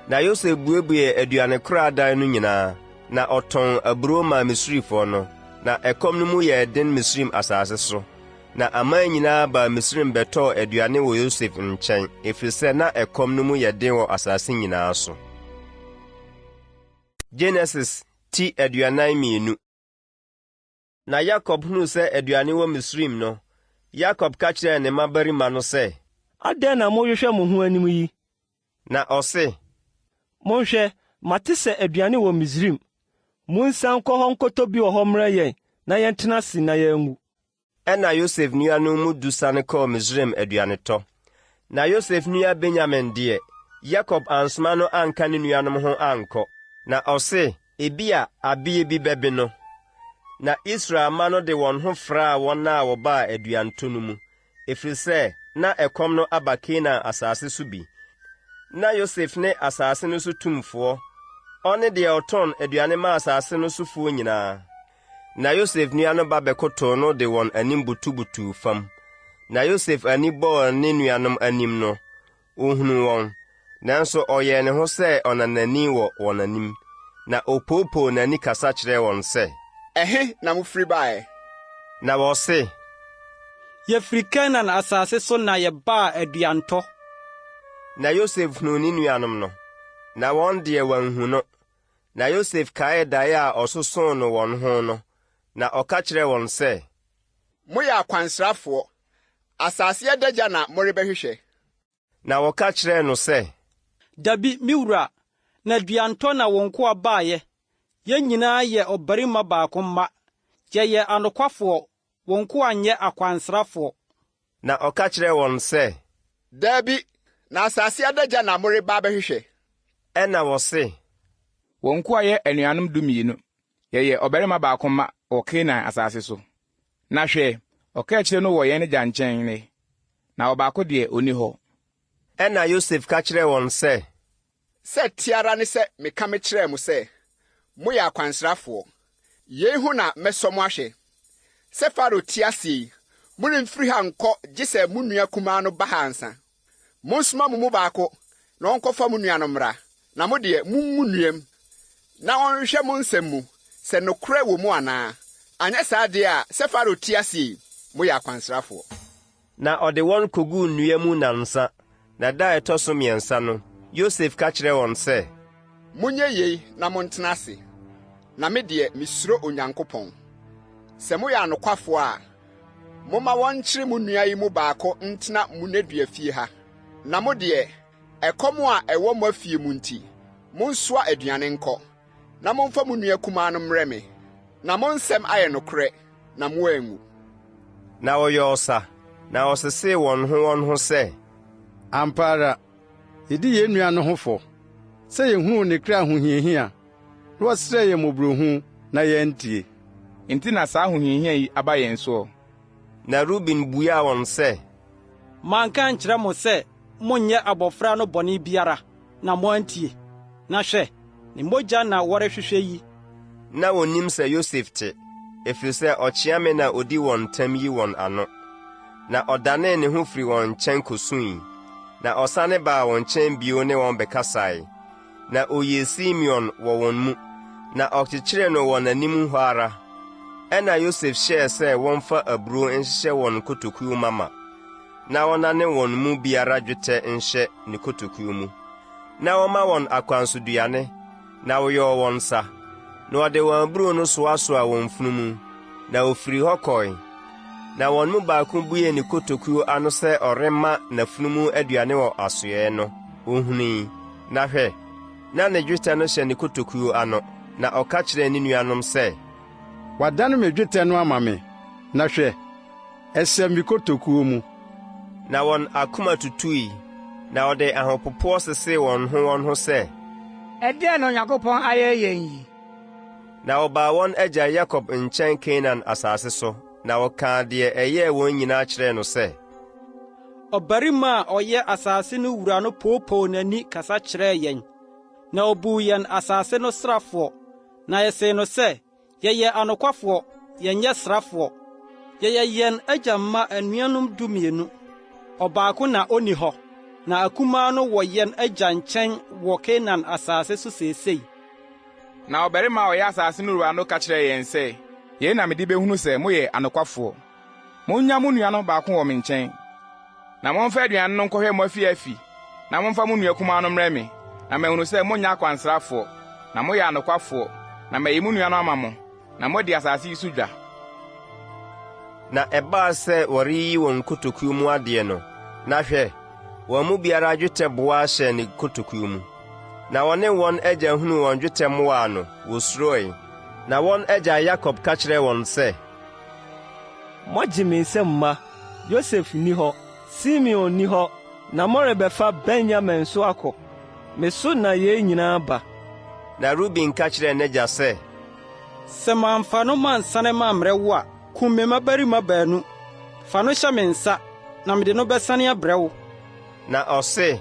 A: Na Yosef buebuee aduanekoradan no nyinaa, na ɔtɔn aburoo maa Misrifoɔ no. Na ɛkɔm no mu yɛɛ den Misraim asase so. Na aman nyinaa baa Misraim bɛtɔɔ aduane wɔ Yosef nkyɛn, ɛfiri sɛ na ɛkɔm no mu yɛ den wɔ asase nyinaa so. Genesis ti 42. Na Yakob hunuu sɛ aduane wɔ Misraim no, Yakob ka kyerɛɛ ne mmabarima no sɛ.
S: Adɛn na mohwehwɛ mo ho anim yi?
A: Na ɔse.
S: Monhwɛ, mate sɛ aduane wɔ Misraim. Munsian nkɔ hɔ nkɔtɔ bi wɔ hɔ mmrɛ yɛn na yɛntena ase na yɛanwu.
A: Ɛnna Yosef nuanom mu du siane kɔɔ Misraim aduanetɔ. Na Yosef nua Benyamin deɛ, Yakob ansoma no anka ne nuanom ho ankɔ. Na ɔse, Ebia abeɛ bi bɛbe no. Na Israel mma no de wɔn ho fraa wɔn a wɔbaa aduanetɔ no mu, ɛfiri sɛ na ɛkɔm no aba Kanaan asase so bi. Ná Yosef ne asase no so tumfoɔ, ɔne deɛ ɔtɔn aduane ma asase no sofoɔ nyinaa. Na Yosef nua no ba bɛkotow no de wɔn anim butubutuw fam. Na Yosef ani bɔɔ ne nuanom anim no, ohunuu wɔn, nanso ɔyɛɛ ne ho sɛ ɔnanani wɔ wɔn anim, na opoopoo n'ani kasa kyerɛɛ wɔn sɛ.
Q: Ɛhe na mofiri baeɛ?
A: Na wɔse.
V: Yɛfiri Kanaan asase so na yɛbaa aduantɔ.
A: Na Yosef hunuu ne nuanom no, na wɔn deɛ, wɔanhu no. Na Yosef kaee dae a ɔsosoo no wɔn ho no, na ɔka kyerɛɛ wɔn sɛ.
Q: Moyɛ akwansrafoɔ! Asase adagya na morebɛhwehwɛ.
A: Na wɔka kyerɛɛ no sɛ.
V: Dabi, me wura, na aduantɔ na wo nkoa baeɛ. Yɛn nyinaa yɛ ɔbarima baako mma. Yɛyɛ anokwafoɔ. Wo nkoa nyɛ akwansrafoɔ.
A: Na ɔka kyerɛɛ wɔn sɛ.
Q: Dabi, na asase adagya na moreba abɛhwehwɛ.
A: Ɛnna wɔse.
F: Wo nkoa yɛ anuanom dumienu. Yɛyɛ ɔbarima baako mma wɔ Kanaan asase so. Na hwɛ, ɔkaakyire no wɔ yɛn agya nkyɛn nnɛ, na ɔbaako deɛ, onni hɔ.
A: Ɛnna Yosef ka kyerɛɛ wɔn sɛ.
Q: Sɛ ɛte ara ne sɛ meka mekyerɛɛ mo sɛ, 'Moyɛ akwansrafoɔ. Yei ho na mɛsɔ mo ahwɛ, Sɛ Farao te ase yi, moremfiri ha nkɔ gye sɛ mo nua kumaa no ba ha ansa. Monsoma mo mu baako na ɔnkɔfa mo nua no mmra, na mo deɛ, mongu nnua mu, na ɔnhwehwɛ mo nsɛm mu, sɛ nokorɛ wɔ mu anaa. Anyɛ saa deɛ a, sɛ Farao te ase yi, moyɛ akwansrafoɔ.
A: Na ɔde wɔn koguu nnua mu nnansa, na da a ɛtɔ so mmiɛnsa no, Yosef ka kyerɛɛ wɔn sɛ.
Q: Monyɛ yei na montena ase, na me deɛ, mesuro Onyankopɔn. Sɛ moyɛ anokwafoɔ a, momma wɔnkyere mo nua yi mu baako ntena mo nneduafie ha, na mo deɛ, ɛkɔm a ɛwɔ mo afie mu nti, monsoa aduane nkɔ, na momfa mo nua kumaa no mmrɛ me, na mo nsɛm ayɛ nokorɛ. na moanwu.
A: Na wɔyɔɔ sa, na wɔsesee wɔn ho wɔn ho sɛ.
D: Ampa ara, yedi yɛn nua no ho fɔ, sɛ yehunuu ne kra ahohiahia, na ɔsrɛɛ yɛn mmɔborɔhunu, na yɛantie.
F: Enti na saa ahohiahia yi aba yɛn soɔ.
A: Na Ruben buaa wɔn sɛ.
V: Manka ankyerɛ mo sɛ monnyɛ abofra no bɔne biara, na moantie? Na hwɛ, ne mogya na wɔrehwehwɛ yi.
A: Ná wonnim sɛ Yosef te, ɛfiri sɛ ɔkyeame na ɔdi wɔn ntam yi wɔn ano. Na ɔdanee ne ho firii wɔn nkyɛn kɔsui. Na ɔsane baa wɔn nkyɛn bio ne wɔn bɛkasae. Na ɔyii Simeon wɔ wɔn mu, na ɔkyekyeree no wɔn anim hɔ ara. Ɛnna Yosef hyɛɛ sɛ wɔmfa aburow nhyehyɛ wɔn nkotokuo mama. na wɔnnane wɔn mu biara dwetɛ nhyɛ ne kotokuo mu, na wɔma wɔn akwansoduane, na wɔyɔɔ wɔn sa, na wɔde wɔn aburow no soasoaa wɔn mfunumu, na wɔfirii hɔ kɔe. Na wɔn mu baako buee ne kotokuo ano sɛ ɔrema n'afunumu aduane wɔ asoɛe no, ɔhunui, na hwɛ, na ne dwetɛ no hyɛ ne kotokuo ano, na ɔka kyerɛɛ ne nuanom sɛ,
D: Wɔadane me dwetɛ no ama me, na hwɛ, ɛhyɛ me kotokuo mu.
A: Na wɔn akoma tutui, na wɔde ahopopoɔ sesee wɔn ho wɔn ho sɛ.
R: Ɛdeɛn na Onyankopɔn ayɛ yɛn yi?
A: Na wɔbaa wɔn agya Yakob nkyɛn Kanaan asase so, na wɔkaa deɛ ɛyɛɛ wɔn nyinaa kyerɛɛ no sɛ.
V: Ɔbarima a ɔyɛ asase no wura no poopoo n'ani kasa kyerɛɛ yɛn, na obuu yɛn asase no srafoɔ. Na yɛsee no sɛ, 'Yɛyɛ anokwafoɔ, yɛnyɛ srafoɔ. Yɛyɛ yɛn agya mma anuanom dumienu. Ɔbaako na onni hɔ, na akumaa no wɔ yɛn agya nkyɛn wɔ Kanaan asase so seesei.
F: Na ɔbarima a ɔyɛ asase no wura no ka kyerɛɛ yɛn sɛ, 'Yei na mede behunu sɛ moyɛ anokwafoɔ. Munnya mo nua no baako wɔ me nkyɛn, na momfa aduane no nkɔhwɛ mo afiafi, na momfa mo nua kumaa no mmrɛ me, na mahunu sɛ monyɛ akwansrafoɔ, na moyɛ anokwafoɔ, na mayi mo nua no ama mo, na moadi asase yi so dwa.
A: Na ɛbaa sɛ wɔreyiyi wɔn nkotokuo mu adeɛ no, na hwɛ, wɔn mu biara dwetɛ boaa hyɛɛ ne kotokuo mu. Na wɔne wɔn agya hunuu wɔn dwetɛ mmoaa no, wɔsuroe. Na wɔn agya Yakob ka kyerɛɛ wɔn sɛ,
S: Moagye me nsam mma, Yosef nni hɔ, Simeon nni hɔ, na morebɛfa Benyamin nso akɔ. Me so na yei nyinaa ba.
A: Na Ruben ka kyerɛɛ n'agya sɛ,
V: Sɛ mamfa no mansane mammrɛ wo a, kum me mmabarima baanu. Fa no hyɛ me nsa, na mede no bɛsane abrɛ wo.
A: Na ɔse,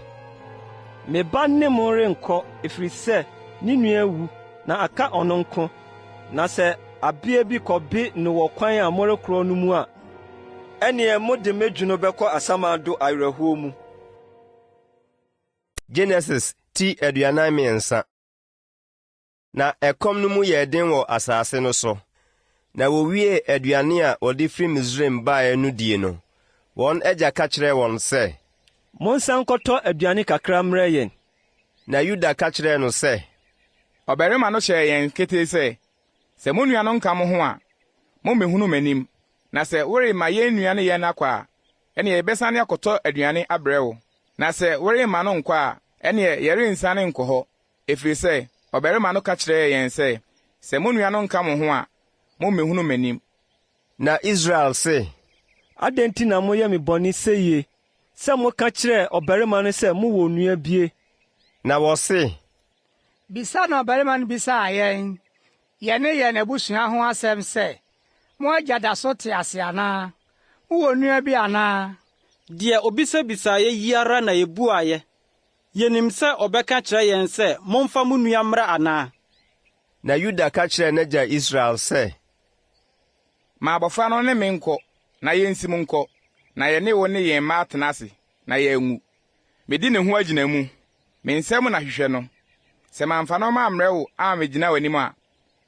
S: Me ba ne mo renkɔ, ɛfiri sɛ ne nua awu, na aka ɔno nko. Na sɛ abea bi kɔbe no wɔ kwan a morekorɔ no mu a, ɛnneɛ mode me dwono bɛkɔ asamando awerɛhoɔ mu.
A: Genesis ti 43. Na ɛkɔm no mu yɛɛ den wɔ asase no so. Na wɔwiee aduane a wɔde firi Misraim baeɛ no die no, wɔn agya ka kyerɛɛ wɔn sɛ,
S: Monsan nkɔtɔ aduane kakra mmrɛ yɛn.
A: Na Yuda ka kyerɛɛ no sɛ.
F: Ɔbarima no hyɛɛ yɛn ketee sɛ, 'Sɛ mo nua no nka mo ho a, mommmehunu m'anim. Na sɛ worema yɛn nua ne yɛn akɔ a, ɛnneɛ yɛbɛsane akɔtɔ aduane abrɛ wo. Na sɛ woremma no nkɔ a, ɛnneɛ yɛrensiane nkɔ hɔ, ɛfiri sɛ ɔbarima no ka kyerɛɛ yɛn sɛ, 'Sɛ mo nua no nka mo ho a, mommmehunu m'anim.
A: Na Israel se,
S: Adɛn nti na moyɛ me bɔne seyie, sɛ moka kyerɛɛ ɔbarima no sɛ mowɔ onua bie?
A: Na wɔse,
R: Bisa na ɔbarima no bisaa yɛn, yɛne yɛn abusua ho asɛm sɛ, 'Mo agya da so te ase anaa? Mowɔ nua bi anaa?
V: Deɛ obisabisaeɛ yi ara na yɛbuaeɛ. Yenim sɛ ɔbɛka akyerɛ yɛn sɛ, 'Momfa mo nua mmra' anaa?
A: Na Yuda ka kyerɛɛ n'agya Israel sɛ.
F: Ma abɔfra no ne me nkɔ, na yensim nkɔ, na yɛne wo ne yɛn mma atena ase, na yɛanwu. Medi ne ho agyinamu. Me nsam na hwehwɛ no. Sɛ mamfa no mammrɛ wo ammegyina w'anim a,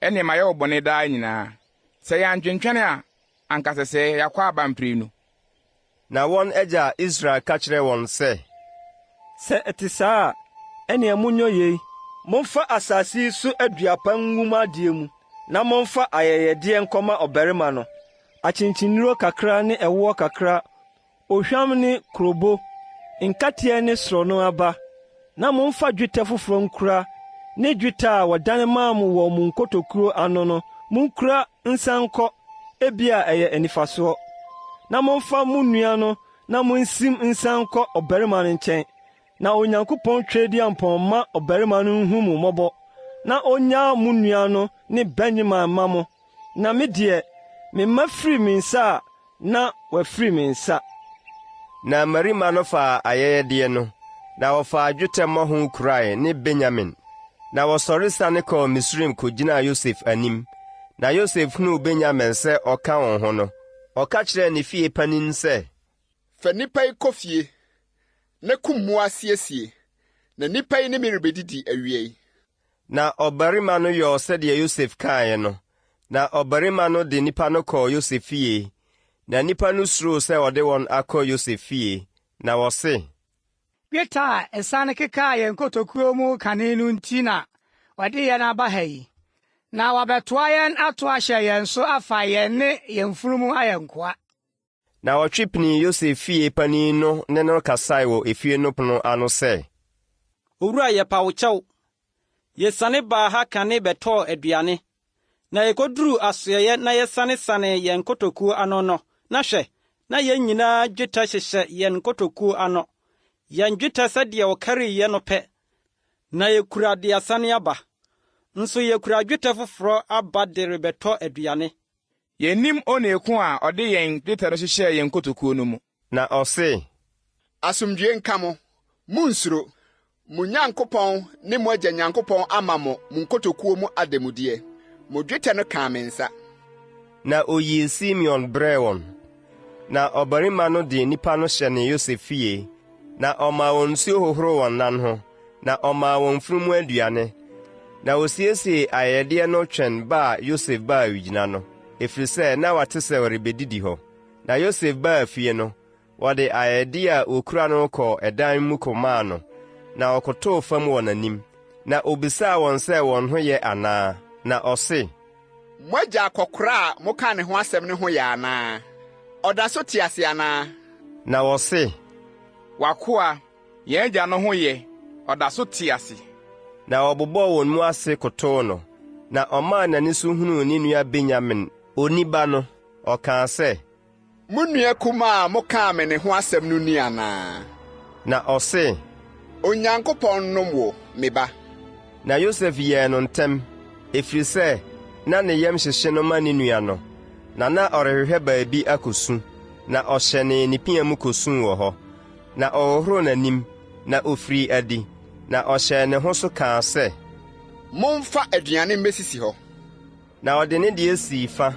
F: ɛnneɛ mayɛ wo bɔne daa nyinaa. Sɛ yɛantwentwɛn a, anka sɛsɛɛ yɛakɔ aba mprenu.
A: Na wɔn agya Israel ka kyerɛɛ wɔn sɛ.
S: Sɛ ɛte saa a, ɛnneɛ monyɔ yei, Momfa asase yi so aduaba ngu mo adeɛ mu, na momfa ayɛyɛdeɛ nkɔma ɔbarima no, akyenkyennuro kakra ne ɛwoɔ kakra, ohwam ne kurobo, nkateɛ ne sorɔno aba, na momfa dwetɛ foforɔ nkura ne dwetɛ a wɔdane maa mo wɔ mo nkotokuo ano no munkura nsan nkɔ, ebia ɛyɛ anifasoɔ. Na momfa mo nua no na munsim nsan nkɔ ɔbarima no nkyɛn, na Onyankopɔn Tweaduampɔn mma ɔbarima no nhu mo mmɔbɔ, na onnyaa mo nua no ne Benyamin mma mo. Na me deɛ, me mma firi me nsa a, na wɔafiri me nsa.
A: Na mmarima no faa ayɛyɛdeɛ no, na wɔfaa dwetɛ mmɔho kurae ne Benyamin. Na wɔsɔre siane kɔɔ Misraim kɔgyinaa Yosef anim. Na Yosef hunuu Benyamin sɛ ɔka wɔn ho no, ɔka kyerɛɛ ne fie panin sɛ,
Q: Fa nnipa yi kɔ fie, na kum mmoa siesie, na nnipa yi ne me rebedidi awia yi.
A: Na ɔbarima no yɔɔ sɛdeɛ Yosef kaeɛ no, na ɔbarima no de nnipa no kɔɔ Yosef fie. Na nnipa no suroo sɛ ɔde wɔn akɔ Yosef fie, na wɔse.
R: Dwetɛ a ɛsane kekaa yɛn nkotokuo mu kane no nti na wɔde yɛn aba ha yi, na wɔabɛtoa yɛn ato ahyɛ yɛn so afa yɛn ne yɛn mfunumu ayɛ nkoa.
A: Na wɔtwe pinii Yosef fie panin no ne no kasae wɔ efie no pono ano sɛ.
V: Owura, yɛpa wo kyɛw. Yesiane baa ha kane bɛtɔɔ aduane, na yekoduruu asoɛeɛ na yɛsanesanee yɛn nkotokuo ano no, na hwɛ, na yɛn nyinaa dwetɛ hyehyɛ yɛn nkotokuo ano, yɛn dwetɛ sɛdeɛ wɔkariiɛ no pɛ, na yekura de asane aba. Nso yekura dwetɛ foforɔ aba de rebɛtɔ aduane.
F: Yennim onii ko a ɔde yɛn dwetɛ no hyehyɛɛ yɛn nkotokuo no mu.
A: Na ɔse.
Q: Asomdwoe nka mo! Munnsuro! Mo Nyankopɔn ne mo agya Nyankopɔn ama mo mo nkotokuo mu ademudeɛ. Mo dwetɛ no kaa me nsa.
A: Na oyii Simeon brɛɛ wɔn. Na ɔbarima no de nnipa no hyɛnee Yosef fie, na ɔmaa wɔn nsuo hohoroo wɔn nan ho, na ɔmaa wɔn mfunumu aduane. Na ɔsiesiee ayɛyɛdeɛ no twɛn ba a Yosef baa awigyina no, ɛfiri sɛ na wate sɛ ɔrebɛdidi hɔ. Na Yosef baa fie no, wɔde ayɛyɛdeɛ a wɔkura no kɔɔ ɛdan mu kɔmaa no, na ɔkotoo fam wɔ n'anim. Na ɔbisaa wɔn sɛ wɔn ho yɛ anaa, na ɔse,
Q: Mo agya akɔkoraa a mokaa ne ho asɛm no ho yɛ anaa? Ɔda so te ase anaa?
A: Na wɔse,
F: W'akoa, yɛn agya no ho yɛ, ɔda so te ase.
A: Na wɔbobɔɔ wɔn mu ase kotoo no. Na ɔmaa n'ani so hunuu ne nua Benyamin, oniba no, ɔkaa sɛ.
Q: Mo nua kumaa a mokaa me ne ho asɛm no ni anaa?
A: Na ɔse.
Q: Onyankopɔn nnom wo, me ba.
A: Na Yosef yɛɛ no ntɛm, ɛfiri sɛ na ne yam hyehye no ma ne nua no, na na ɔrehwehwɛ baabi akɔsu, na ɔhyɛnee ne pia mu kɔsuu wɔ hɔ. Na ɔhohoroo n'anim, na ɔfirii adi, na ɔhyɛɛ ne ho so kaa sɛ.
Q: Momfa aduane mmɛsisi hɔ.
A: Na ɔde ne deɛ sii fa,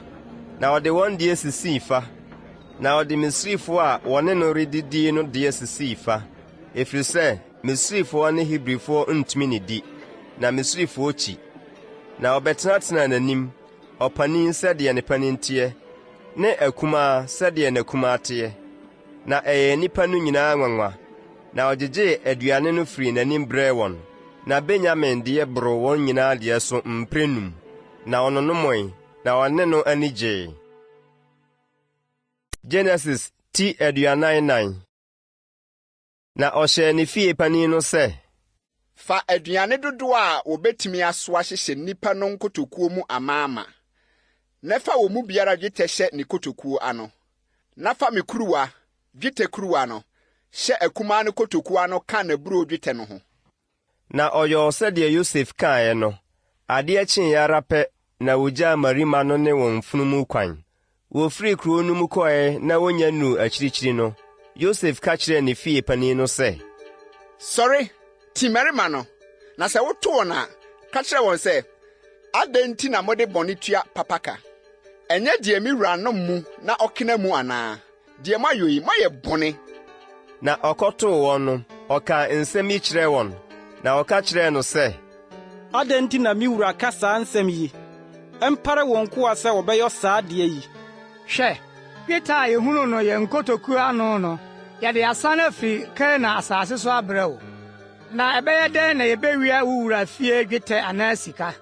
A: na ɔde wɔn deɛ sisii fa, na ɔde Misrifoɔ a wɔne no redidie no deɛ sisii fa, ɛfiri sɛ Misrifoɔ ne Hebrifoɔ ntumi nnidi, na Misrifoɔ kyi. Na ɔbɛtenatenaa n'anim, ɔpanin sɛdeɛ ne panin teɛ, ne akumaa sɛdeɛ n'akumaa teɛ. Na ɛyɛɛ nnipa no nyinaa nwanwa, na ɔgyegyee aduane no firii n'anim brɛɛ wɔn. Na Benyamin deɛ boroo wɔn nyinaa deɛ so mprɛnum, na ɔnonomoe, na ɔne no ani gyee. Genesis ti 44. Na ɔhyɛɛ ne fie panin no sɛ.
Q: Fa aduane dodoɔ a wɔbɛtumi asoa hyehyɛ nnipa no nkotokuo mu amaama. Na fa wɔn mu biara dwetɛ hyɛ ne kotokuo ano, na fa me kuruwa, dwetɛ kuruwa no, hyɛ akumaa no kotokuo ano ka n'aburoo dwetɛ no ho.
A: Na ɔyɔɔ sɛdeɛ Yosef kaeɛ no. Adeɛ kyeeɛ ara pɛ na wɔgyaa mmarima no ne wɔn mfunumu kwan. Wɔfirii kuro no mu kɔeɛ na wɔnnya nnuruu akyirikyiri no, Yosef ka kyerɛɛ ne fie panin no sɛ,
Q: Sɔre, ti mmarima no, na sɛ woto wɔn a, ka kyerɛ wɔn sɛ, 'Adɛn nti na mode bɔne tua papa ka? Ɛnyɛ deɛ me wura nom mu na ɔkena mu anaa? Deɛ moayɔ yi, moayɛ bɔne.
A: Na ɔkɔtoo wɔn no, ɔkaa nsɛm yi kyerɛɛ wɔn, na wɔka kyerɛɛ no sɛ,
V: Adɛn nti na me wura ka saa nsɛm yi? Ɛmpare wo nkoa sɛ wɔbɛyɔ saa adeɛ yi.
R: Hwɛ, dwetɛ a yehunuu no yɛn nkotokuo ano no, yɛde asane afiri Kanaan asase so abrɛ wo. Na ɛbɛyɛ dɛn na yebewia wo wura fie dwetɛ anaa sika?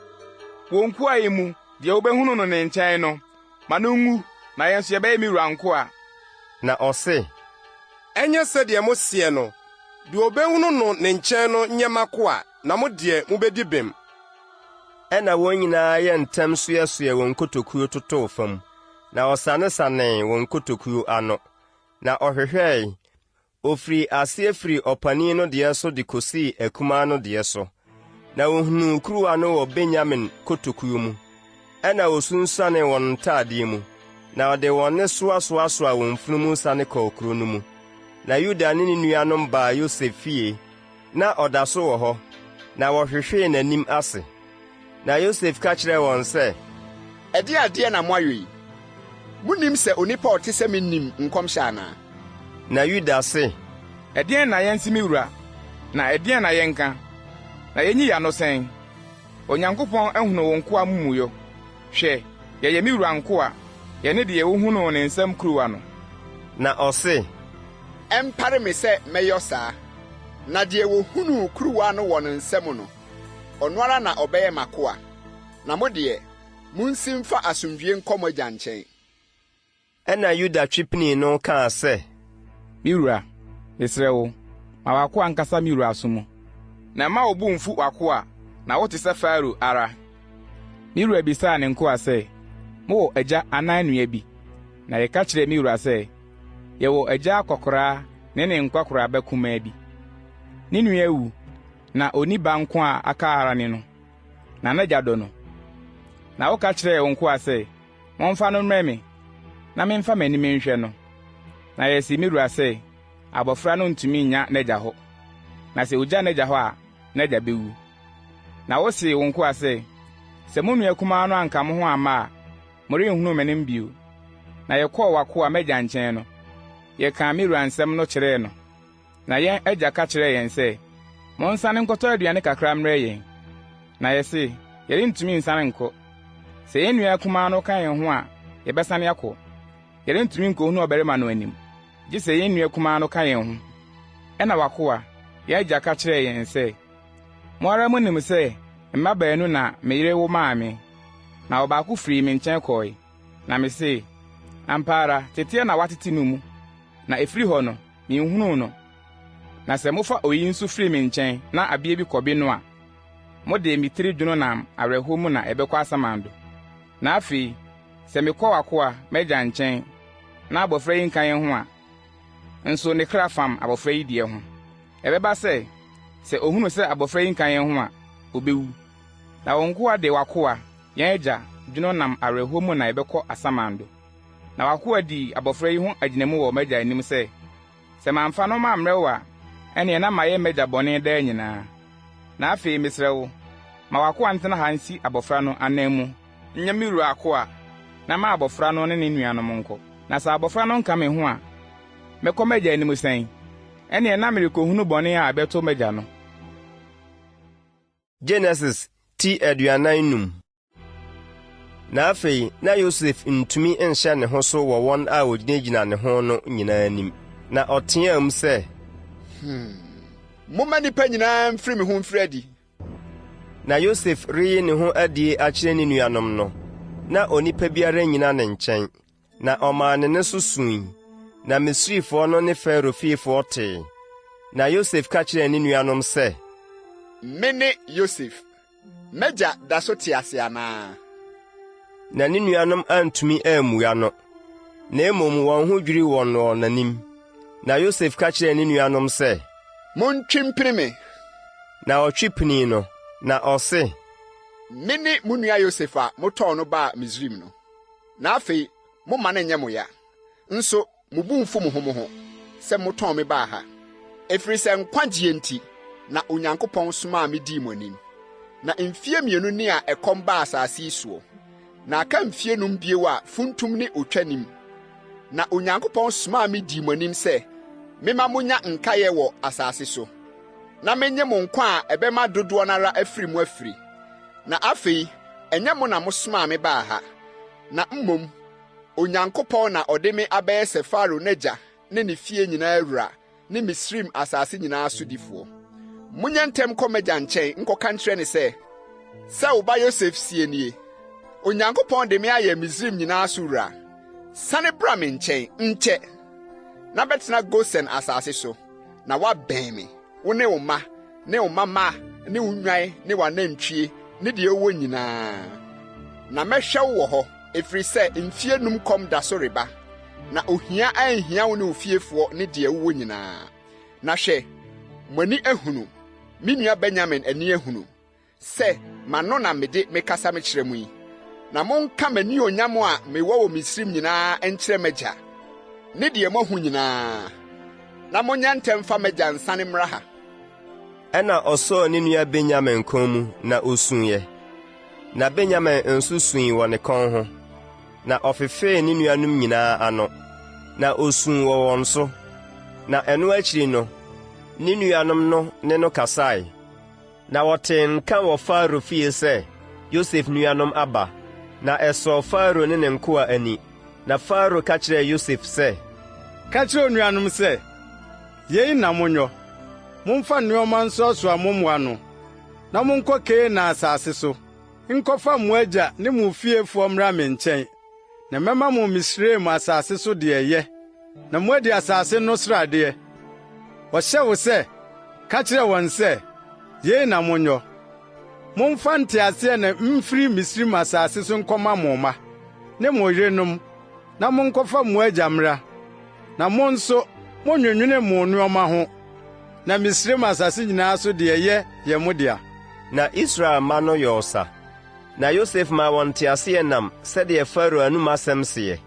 F: Wo nkoa yi mu, deɛ wobɛhunu no ne nkyɛn no, ma no nwu, na yɛn nso yɛbɛyɛ me wura nkoa.
A: Na ɔse,
G: Ɛnyɛ sɛdeɛ moseɛ no, deɛ wɔbɛhunu no ne nkyɛn no nyɛ m'akoa, na mo deɛ, mobɛdi bem.
A: Ɛnna wɔn nyinaa yɛɛ ntɛm soɛsoɛɛ wɔn nkotokuo totoo fam, na wɔsanesanee wɔn nkotokuo ano. Na ɔhwehwɛe, ɔfirii aseɛ firii ɔpanin no deɛ so de kɔsii akumaa no deɛ so, na wɔhunuu kuruwa no wɔ Benyamin kotokuo mu. Ɛnna wɔsunsuanee wɔn ntadeɛ mu, na wɔde wɔn nnesoa soasoaa wɔn mfunumu sane kɔɔ kuro no mu. Na Yuda ne ne nuanom baa Yosef fie. Na ɔda so wɔ hɔ, na wɔhwehwee n'anim ase. Na Yosef ka kyerɛɛ wɔn sɛ,
Q: Ɛdeɛn adeɛ na moayɔ yi? Monnim sɛ onipa a ɔte sɛ me nim nkɔmhyɛ anaa?
A: Na Yuda se,
F: Ɛdeɛn na yɛnse me wura, na ɛdeɛn na yɛnka? Na yɛnyi yɛn ano sɛn? Onyankopɔn ahunu wo nkoa amumuyɔ. Hwɛ, yɛyɛ me wura nkoa, yɛne deɛ wohunuu ne nsam kuruwa no.
A: Na ɔse.
Q: Ɛmpare me sɛ mɛyɔ saa, na deɛ wɔhunuu kuruwa no wɔ ne nsam no, ɔno ara na ɔbɛyɛ m'akoa, na mo deɛ, monsi mfa asomdwoeɛ nkɔ mo agya nkyɛn.
A: Ɛnna Yuda twe pinii no kaa sɛ.
F: Me wura, mesrɛ wo, ma w'akoa nkasa me wura aso mu. Na mma wo bo mmfu w'akoa, na wote sɛ Farao ara. Me wura bisaa ne nkoa sɛ, 'Mowɔ agya anaa nua bi? Na yɛka kyerɛɛ me wura sɛ, 'Yɛwɔ agya akwakoraa ne ne nkwakoraaba kumaa bi. Ne nua awu, na onni ba nko a aka ara ne no, na n'agya dɔ no. Na woka kyerɛɛ wo nkoa sɛ, Momfa no mmrɛ me, na memfa m'ani menhwɛ no. Na yɛsee me wura sɛ, 'Abofra no ntumi nnya n'agya hɔ, na sɛ ogya n'agya hɔ a, n'agya bewu. Na wosee wo nkoa sɛ, 'Sɛ mo nua kumaa no anka mo ho amma a, morenhunu m'anim bio. Na yɛkɔɔ w'akoa, m'agya nkyɛn no, yɛkaa me wura nsɛm no kyerɛɛ no. Na yɛn agya ka kyerɛɛ yɛn sɛ, 'Monsane nkɔtɔ aduane kakra mmrɛ yɛn. Na yɛse, 'Yɛrentumi nsiane nkɔ. Sɛ yɛn nua kumaa no ka yɛn ho a, yɛbɛsane akɔ. Yɛrentumi nkohunu ɔbarima no anim, gye sɛ yɛn nua kumaa no ka yɛn ho. Ɛnna w'akoa, yɛn agya ka kyerɛɛ yɛn sɛ, 'Mo ara munim sɛ mma baanu na me yere wo maa me, na ɔbaako firii me nkyɛn kɔe. Na mise, Ampa ara, teteɛ na wɔatete no mu, na ɛfiri hɔ no, minhunuu no. Na sɛ mofa oyi nso firi me nkyɛn na abea bi kɔbe no a, mode me tiri dwono nam awerɛhow mu na ɛbɛkɔ asamando. Na afei, sɛ mekɔ w'akoa, m'agya nkyɛn, na abofra yi nka yɛn ho a, nso ne kra fam abofra yi deɛ ho. Ɛbɛba sɛ, sɛ ohunu sɛ abofra yi nka yɛn ho a, obewu. Na wo nkoa de w'akoa, yɛn agya, dwono nam awerɛhow mu na ɛbɛkɔ asamando. Na w'akoa dii abofra yi ho agyinamu wɔ m'agya anim sɛ, 'Sɛ mamfa no mammrɛ wo a, ɛnneɛ na mayɛ m'agya bɔne daa nyinaa. Na afei mesrɛ wo, ma w'akoa ntena ha nsi abofra no ananmu nyɛ me wura akoa, na ma abofra no ne ne nuanom nkɔ. Na sɛ abofra no nka me ho a, mɛkɔ m'agya anim sɛn? Ɛnneɛ na merekohunu bɔne a ɛbɛto m'agya no.
A: Genesis ti 45. Na afei na Yosef ntumi nhyɛ ne ho so wɔ wɔn a wɔgyinagyina ne ho no nyinaa anim, na ɔteaam sɛ.
Q: Hmm. Momma nnipa nyinaa mfiri me ho mfiri adi.
A: Na Yosef reyi ne ho adie akyerɛ ne nuanom no, na onipa biara nnyina ne nkyɛn. Na ɔmaa ne nne so sui, na Misrifoɔ no ne Farao fiefoɔ tee. Na Yosef ka kyerɛɛ ne nuanom sɛ.
Q: Mene Yosef. M'agya da so te ase anaa?
A: Na ne nuanom antumi ammua no, na mmom wɔn ho dwirii wɔn wɔ n'anim. Na Yosef ka kyerɛɛ ne nuanom sɛ,
Q: Montwe mpini me.
A: Na wɔtwe pinii no, na ɔse,
Q: Mene mo nua Yosef a motɔn no baa Misraim no. Na afei momma no nyɛ mo ya. Nso mo bo mfu mo ho mo ho sɛ motɔn me baa ha, ɛfiri sɛ nkwagyeɛ nti na Onyankopɔn somaa me dii mo anim. Na mfeɛ mmienu ni a ɛkɔm baa asase yi soɔ, na aka mfeɛ num bio a funtum ne otwa nnim. Na Onyankopɔn somaa me dii mo anim sɛ memma monnya nkaeɛ wɔ asase so, na mennye mo nkwa a ɛbɛma dodoɔ no ara afiri mu afiri. Na afei ɛnyɛ mo na mosomaa me baa ha, na mmom Onyankopɔn na ɔde me abɛyɛ sɛ Farao n'agya ne ne fie nyinaa wura ne Misraim asase nyinaa sodifoɔ. Monyɛ ntɛm nkɔ m'agya nkyɛn nkɔka nkyerɛ no sɛ, 'Sɛ wo ba Yosef seɛ nie, Onyankopɔn de me ayɛ Misraim nyinaa so wura. Sane bra me nkyɛn, nkyɛ, na bɛtena Gosen asase so, na woabɛn me, wo ne wo mma ne wo mma mma ne wo nnwan ne w'anantwie ne deɛ wowɔ nyinaa. Na mɛhwɛ wo wɔ hɔ, ɛfiri sɛ mfeɛ num kɔm da so reba, na ohia anhia wo ne wo fiefoɔ ne deɛ wowɔ nyinaa. Na hwɛ, mo ani ahunu, me nua Benyamin ani ahunu, sɛ m'ano na mede mekasa mekyerɛ mo yi, na monka m'anuonyam a mewɔ wɔ Misraim nyinaa nkyerɛ m'agya, ne deɛ moahu nyinaa, na monyɛ ntɛm mfa m'agya nsane mmra ha.
A: Ɛnna ɔsɔɔ ne nua Benyamin kɔn mu na osuiɛ. Na Benyamin nso sui wɔ ne kɔn ho. Na ɔfefee ne nuanom nyinaa ano, na osuu wɔ wɔn so. Na ɛno akyiri no, ne nuanom no ne no kasae. Na wɔtee nka wɔ Farao fie sɛ Yosef nuanom aba, na ɛsɔɔ Farao ne ne nkoa ani. Na Farao ka kyerɛɛ Yosef sɛ,
D: Ka kyerɛ wo nuanom sɛ, 'Yei na monyɔ, Momfa nneɛma nsoasoa mo mmoa no, na monkɔ Kanaan asase so nkɔfa mo agya ne mo fiefoɔ mmra me nkyɛn. Na mɛma mo Misraim asase so deɛ ɛyɛ, na moadi asase no sradeɛ. Wɔhyɛ wo sɛ, ka kyerɛ wɔn sɛ, 'Yei na monyɔ, Momfa nteaseɛnam mfiri Misraim asase so nkɔma mo mma ne mo yerenom, na monkɔfa mo agya mmra. Na mo nso, monnnwennwene mo nneɛma ho, na Misraim asase nyinaa so deɛ ɛyɛ yɛ mo dea.
A: Na Israel mma no yɔɔ sa. Na Yosef maa wɔn nteaseɛnam sɛdeɛ Farao anom asɛm seɛ,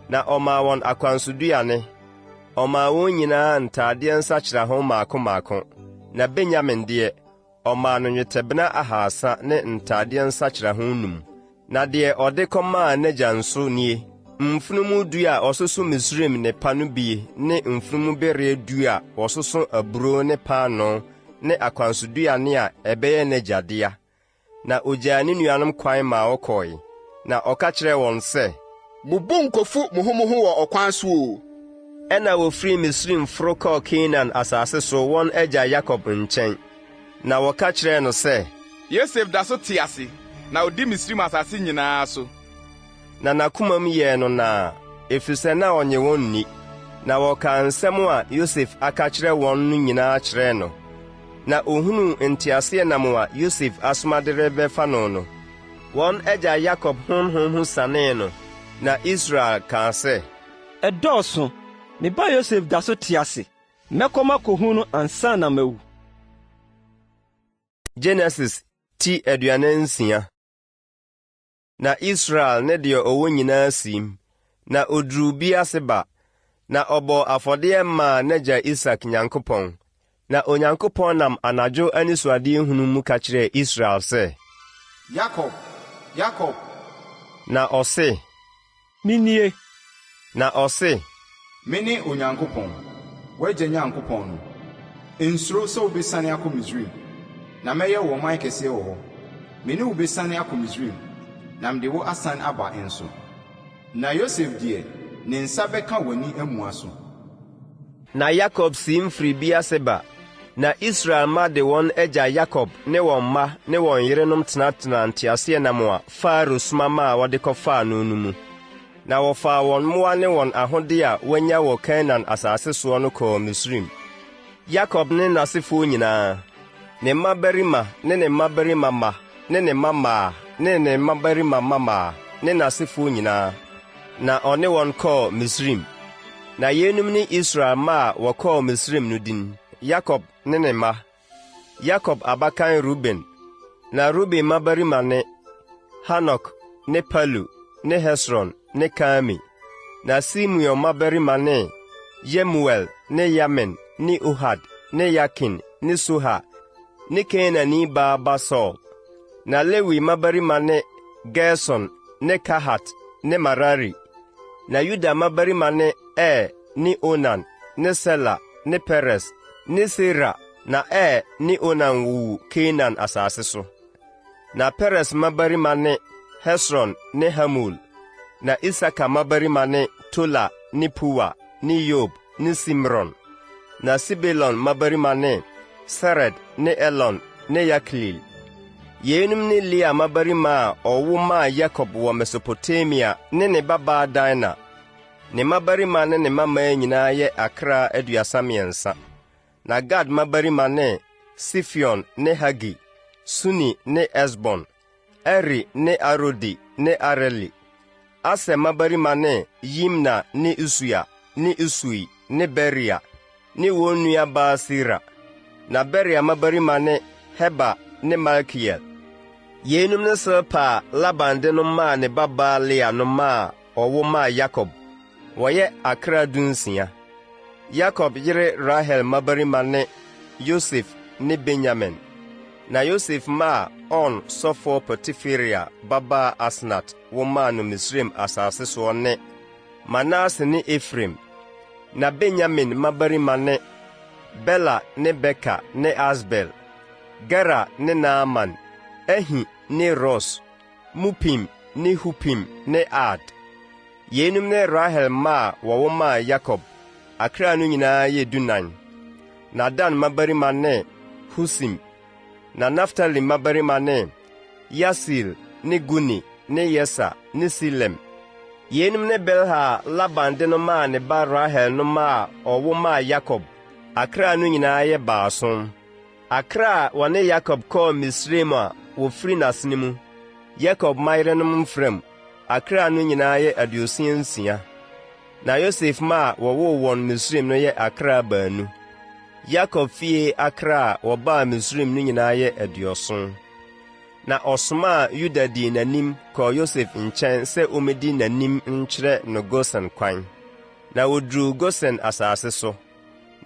A: na ɔmaa wɔn akwansoduane. Ɔmaa wɔn nyinaa ntadeɛ nsakyeraho mmaako mmaako, na Benyamin deɛ, ɔmaa no nnwetɛbena ahaasa ne ntadeɛ nsakyeraho num. Na deɛ ɔde kɔmaa n'agya nso nie, mfunumu du a wɔsoso Misraim nnepa no bie ne mfunumu bereɛ du a wɔsoso aburoo ne paanoo ne akwansoduane a ɛbɛyɛ n'agya dea. Na ogyaa ne nuanom kwan maa wɔkɔe, na ɔka kyerɛɛ wɔn sɛ,
Q: Mo bo nkofu mo ho mo ho wɔ ɔkwan so oo!
A: Ɛnna wofirii Misraim foro kɔɔ Kanaan asase so wɔn agya Yakob nkyɛn. Na wɔka kyerɛɛ no sɛ.
F: Yosef da so te ase, na odi Misraim asase nyinaa so.
A: Na n'akomam yɛɛ no naa, efisɛ na ɔnnye wɔn nni. Na wɔkaa nsɛm a Yosef aka akyerɛ wɔn no nyinaa kyerɛɛ no. Na ohunuu nteaseɛnam a Yosef asoma de rebɛfa no no, wɔn agya Yakob honhom ho sanee no, na Israel kaa sɛ,
S: Ɛdɔɔso! Me ba Yosef da so te ase! Mɛkɔ makohu no ansa na mawu.
A: Genesis ti 46. Na Israel ne deɛ ɔwɔ nyinaa siim, na ɔduruu Beer-seba, na ɔbɔɔ afɔdeɛ maa n'agya Isak Nyankopɔn. Na Onyankopɔn nam anadwo anisoadehunu mu ka kyerɛɛ Israel sɛ.
B: Yakob, Yakob!
A: Na ɔse.
S: Menie!
A: Na ɔse.
B: Mene Onyankopɔn, w'agya Nyankopɔn no. Nsuro sɛ wobɛsiane akɔ Misraim, na mɛyɛ wo ɔman kɛseɛ wɔ hɔ. Me ne wo bɛsiane akɔ Misraim, na mede wo asane aba nso. Na Yosef deɛ, ne nsa bɛka w'ani amua so.
A: Na Yakob siim firii Beer-seba, na Israel mma de wɔn agya Yakob ne wɔn mma ne wɔn yerenom tenatenaa nteaseɛnam a Farao soma maa wɔde kɔfaa no no mu. Na wɔfaa wɔn mmoa ne wɔn ahode a wɔanya wɔ Kanaan asase soɔ no kɔɔ Misraim. Yakob ne n'asefoɔ nyinaa, ne mmabarima ne ne mmabarima mma ne ne mmammaa ne ne mmabarima mmammaa. ne n'asefoɔ nyinaa, na ɔne wɔn kɔɔ Misraim. Na yeinom ne Israel mma a wɔkɔɔ Misraim no din, Yakob ne ne mma. Yakob abakan Ruben. Na Ruben mmabarima ne, Hanok ne Palu ne Hesron ne Karmi. Na Simeon mmabarima ne, Yemuel ne Yamin ne Ohad ne Yakin ne Sohar ne Kanaanni baa ba Saul. Na Lewi mmabarima ne Gerson ne Kahat ne Merari. Na Yuda mmabarima ne Er ne Onan ne Sela ne Peres ne Sera. Na Er ne Onan wuwu Kanaan asase so. Na Peres mmabarima ne Hesron ne Hamul. Na Isakar mmabarima ne Tola ne Puwa ne Yob ne Simron. Na Sebulon mmabarima ne Sered ne Elon ne Yakleel. Yeinom ne Lea mmabarima a ɔwo maa Yakob wɔ Mesopotamia ne ne babaa Dina. Ne mmabarima ne ne mmammaa nyinaa yɛ akra 33. Na Gad mmabarima ne Sifion ne Hagi, Suni ne Esbon, Eri ne Arodi ne Areli. Aser mmabarima ne Yimna ne Isua ne Isui ne Beria ne wɔn nua baa Sera. Na Beria mmabarima ne Heber ne Malkiel. Yeinom ne Silpa a Laban de no maa ne babaa Lea no mma a ɔwo maa Yakob. Wɔyɛ akra dunsia. Yakob yere Rahel mmabarima ne Yosef ne Benyamin. Na Yosef mma a On sɔfoɔ Potifera babaa Asnat wo maa no Misraim asase soɔ ne Manase ne Efraim. Na Benyamin mmabarima ne Bela ne Beker ne Asbel, Gera ne Naaman, Ahi ne Ros, Mupim ne Hupim ne Ard. Yeinom ne Rahel mma a wɔwo maa Yakob, akra no nyinaa yɛ dunan. Na Dan mmabarima ne Husim. Na Naftali mmabarima ne Yasil ne Guni ne Yeser ne Silem. Yeinom ne Bilha a Laban de no maa ne ba Rahel no mma a ɔwo maa Yakob, akra no nyinaa yɛ baason. Akra a wɔne Yakob kɔɔ Misraim a wɔfiri n'asene mu, Yakob mma yerenom mfra mu, akra no nyinaa yɛ 66. Na Yosef mma a wɔwoo wɔn Misraim no yɛ akra baanu. Yakob fie akra a wɔbaa Misraim no nyinaa yɛ 70. Na ɔsomaa Yuda dii n'anim kɔɔ Yosef nkyɛn sɛ ommedi n'anim nkyerɛ no Gosen kwan. Na woduruu Gosen asase so.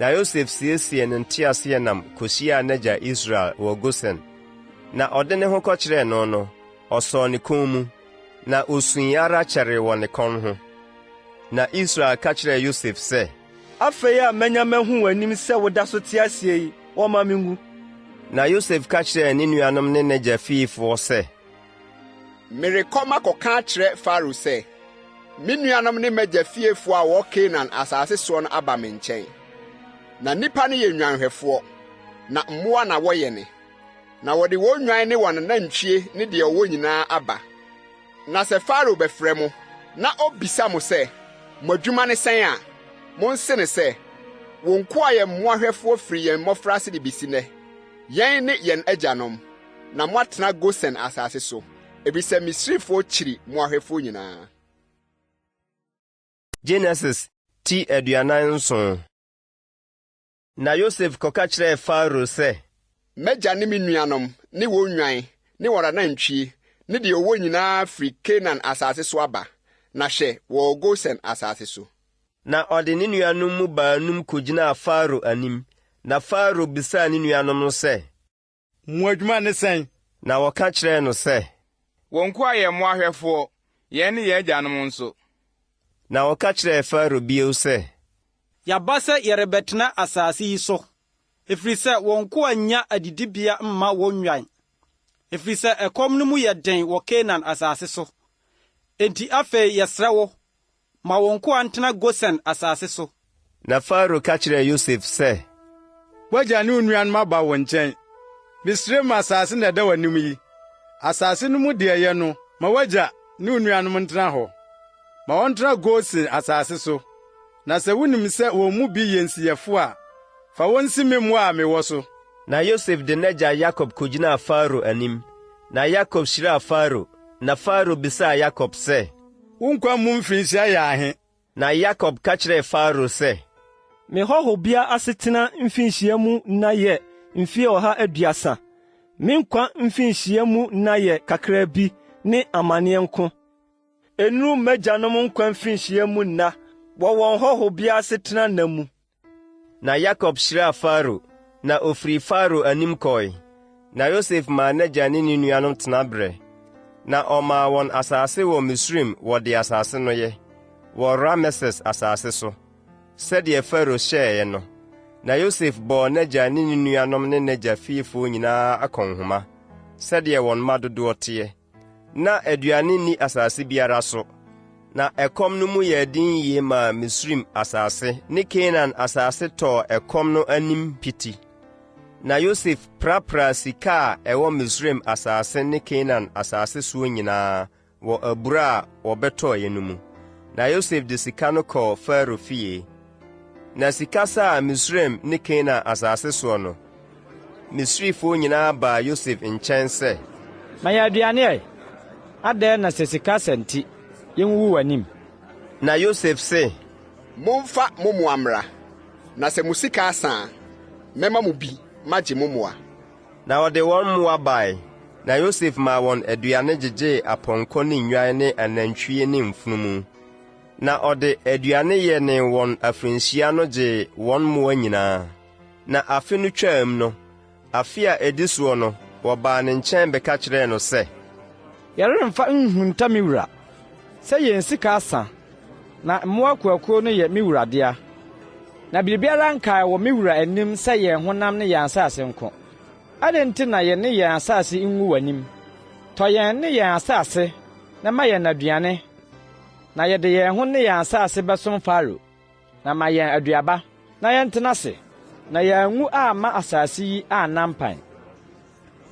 A: Na Yosef siesiee ne nteaseɛnam kohyiaa n'agya Israel wɔ Gosen. Na ɔde ne ho kɔkyerɛɛ no no, ɔsɔɔ ne kɔn mu, na osui ara kyɛree wɔ ne kɔn ho. Na Israel ka kyerɛɛ Yosef sɛ,
S: Afei a manya mahu w'anim sɛ woda so te ase yi, wɔmma minwu.
A: Na Yosef ka kyerɛɛ ne nuanom ne n'agya fiefoɔ sɛ,
Q: Merekɔ makɔka akyerɛ Farao sɛ, 'Me nuanom ne m'agya fiefoɔ a wɔwɔ Kanaan asase soɔ no aba me nkyɛn. Na nnipa no yɛ nnwanhwɛfoɔ, na mmoa na wɔyɛne. Na wɔde wɔn nnwan ne wɔn anantwie ne deɛ wɔwɔ nyinaa aba. Na sɛ Farao bɛfrɛ mo, na obisa mo sɛ, Mo adwuma ne sɛn a, monse no sɛ, Wo nkoa yɛ mmoahwɛfoɔ firi yɛn mmɔfraase de besi nnɛ, yɛn ne yɛn agyanom, na moatena Gosen asase so, efisɛ Misrifoɔ kyiri mmoahwɛfoɔ nyinaa.
A: Genesis ti 47. Na Yosef kɔka kyerɛɛ Farao sɛ.
Q: M'agya ne me nuanom ne wɔn nnwan ne wɔn anantwie ne deɛ wɔwɔ nyinaa firi Kanaan asase so aba, na hwɛ, wɔwɔ Gosen asase so.
A: Na ɔde ne nuanom mu baanum kogyinaa Farao anim. Na Farao bisaa ne nuanom no sɛ.
D: Mo adwuma ne sɛn?
A: Na wɔka kyerɛɛ no sɛ.
F: Wo nkoa yɛ mmoahwɛfoɔ, yɛn ne yɛn agyanom nso.
A: Na wɔka kyerɛɛ Farao bio sɛ.
V: Yɛaba sɛ yɛrebɛtena asase yi so, ɛfiri sɛ wo nkoa nnya adidibea mma wɔn nnwan, ɛfiri sɛ ɛkɔm no mu yɛ den wɔ Kanaan asase so. Enti afei yɛsrɛ wo, Ma wo nkoa ntena Gosen asase so.
A: Na Farao ka kyerɛɛ Yosef sɛ.
D: W'agya ne wo nuanom aba wo nkyɛn. Misraim asase na ɛda w'anim yi. Asase no mu deɛ ɛyɛ no, ma w'agya ne wo nuanom ntena hɔ. Ma wɔntena Gosen asase so. Na sɛ wunim sɛ wɔn mu bi yɛ nsiyɛfo a, fa wɔn si me mmoa a mewɔ so.
A: Na Yosef de n'agya Yakob kogyinaa Farao anim. Na Yakob hyiraa Farao. Na Farao bisaa Yakob sɛ,
D: Wo nkwa mu mfirinhyia yɛ ahe?
A: Na Yakob ka kyerɛɛ Farao sɛ,
S: Me hɔhobea asetena mfinhyia mu nna yɛ mfeɛ 130. Me nkwa mfinhyia mu nna yɛ kakraa bi ne amanneɛ nko. Ennuru m'agyanom nkwa mfinhyia mu nna wɔ wɔn hɔhobea asetena nna mu.
A: Na Yakob hyiraa Farao, na ofirii Farao anim kɔe. Na Yosef maa n'agya ne ne nuanom tenaberɛ, na ɔmaa wɔn asase wɔ Misraim wɔ deɛ asase no yɛ, wɔ Rameses asase so, sɛdeɛ Farao hyɛeɛ no. Na Yosef bɔɔ n'agya ne ne nuanom ne n'agya fiefoɔ nyinaa akɔnhoma, sɛdeɛ wɔn mma dodoɔ teɛ. Na aduane nni asase biara so, na ɛkɔm no mu yɛɛ den yie maa Misraim asase ne Kanaan asase tɔɔ ɛkɔm no anim piti. Na Yosef prapraa sika a ɛwɔ Misraim asase ne Kanaan asase soɔ nyinaa wɔ abura a wɔbɛtɔeɛ no mu. Na Yosef de sika no kɔɔ Farao fie. Na sika saa Misraim ne Kanaan asase soɔ no, Misrifoɔ nyinaa baa Yosef nkyɛn sɛ.
E: Ma yɛn aduane ɛ! Adɛn na sɛ sika sa nti, yenwuwu w'anim?
A: Na Yosef se.
Q: Momfa mo mmoa mmra, na sɛ mo sika asa a, mɛma mo bi magye mo mmoa.
A: Na wɔde wɔn mmoa bae, na Yosef maa wɔn aduane gyegyee apɔnkɔ ne nnwan ne anantwie ne mfunumu. Na ɔde aduane yɛnee wɔn afirinhyia no gyee wɔn mmoa nyinaa. Na afe no twaam no, afe a edi soɔ no, wɔbaa ne nkyɛn bɛka kyerɛɛ no sɛ.
E: Yɛremfa nhunta me wura, sɛ yɛn sika asa, na mmoa akuakuo no yɛ me wura dea. Na biribiara nkae wɔ me wura anim sɛ yɛn honam ne yɛn asase nko. Adɛn nti na yɛne yɛn asase ngu w'anim? Tɔ yɛn ne yɛn asase na ma yɛn aduane, na yɛde yɛn ho ne yɛn asase bɛsom Farao. Na ma yɛn aduaba, na yɛntena ase, na yɛanwu amma asase yi anna mpan.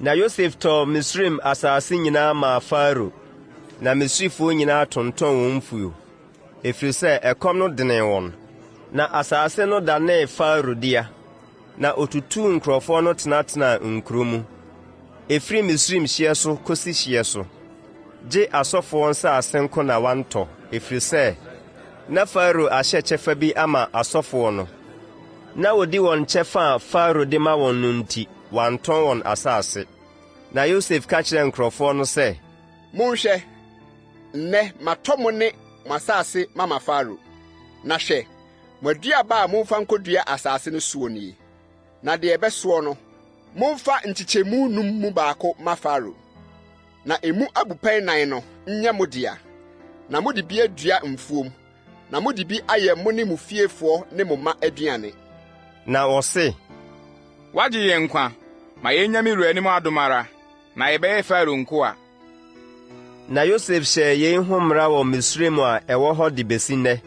A: Na Yosef tɔɔ Misraim asase nyinaa maa Farao, na Misrifoɔ nyinaa tontɔn wɔn mfuo, ɛfiri sɛ ɛkɔm no denee wɔn. Na asase no danee Farao dea. Na ɔtutuu nkurɔfoɔ no tenatenaa nkuro mu, ɛfiri Misraim hyeɛ so kɔsi hyeɛ so, gye asɔfoɔ nsase nko na wantɔ, ɛfiri sɛ na Farao ahyɛ kyɛfa bi ama asɔfoɔ no. Na wɔdi wɔn kyɛfa a Farao de ma wɔn no nti, wantɔn wɔn asase. Na Yosef ka kyerɛɛ nkurɔfoɔ no sɛ,
Q: Monhwɛ, nnɛ matɔ mo ne mo asase mama Farao. Na hwɛ, Mo aduaba a momfa nkodua asase no soɔ nie, na deɛ ɛbɛsoɔ no, momfa nkyekyɛmu num mu baako ma Farao, na emu abupɛn nan no nyɛ mo dea, na mode bi adua mfuom, na mode bi ayɛ mo ne mo fiefoɔ ne mo mma aduane.
A: Na wɔse,
F: Woagye yɛn nkwa, ma yennya me wura anim adom ara, na yɛbɛyɛ Farao nkoa.
A: Na Yosef hyɛɛ yei ho mmara wɔ Misraim a ɛwɔ hɔ de besi nnɛ,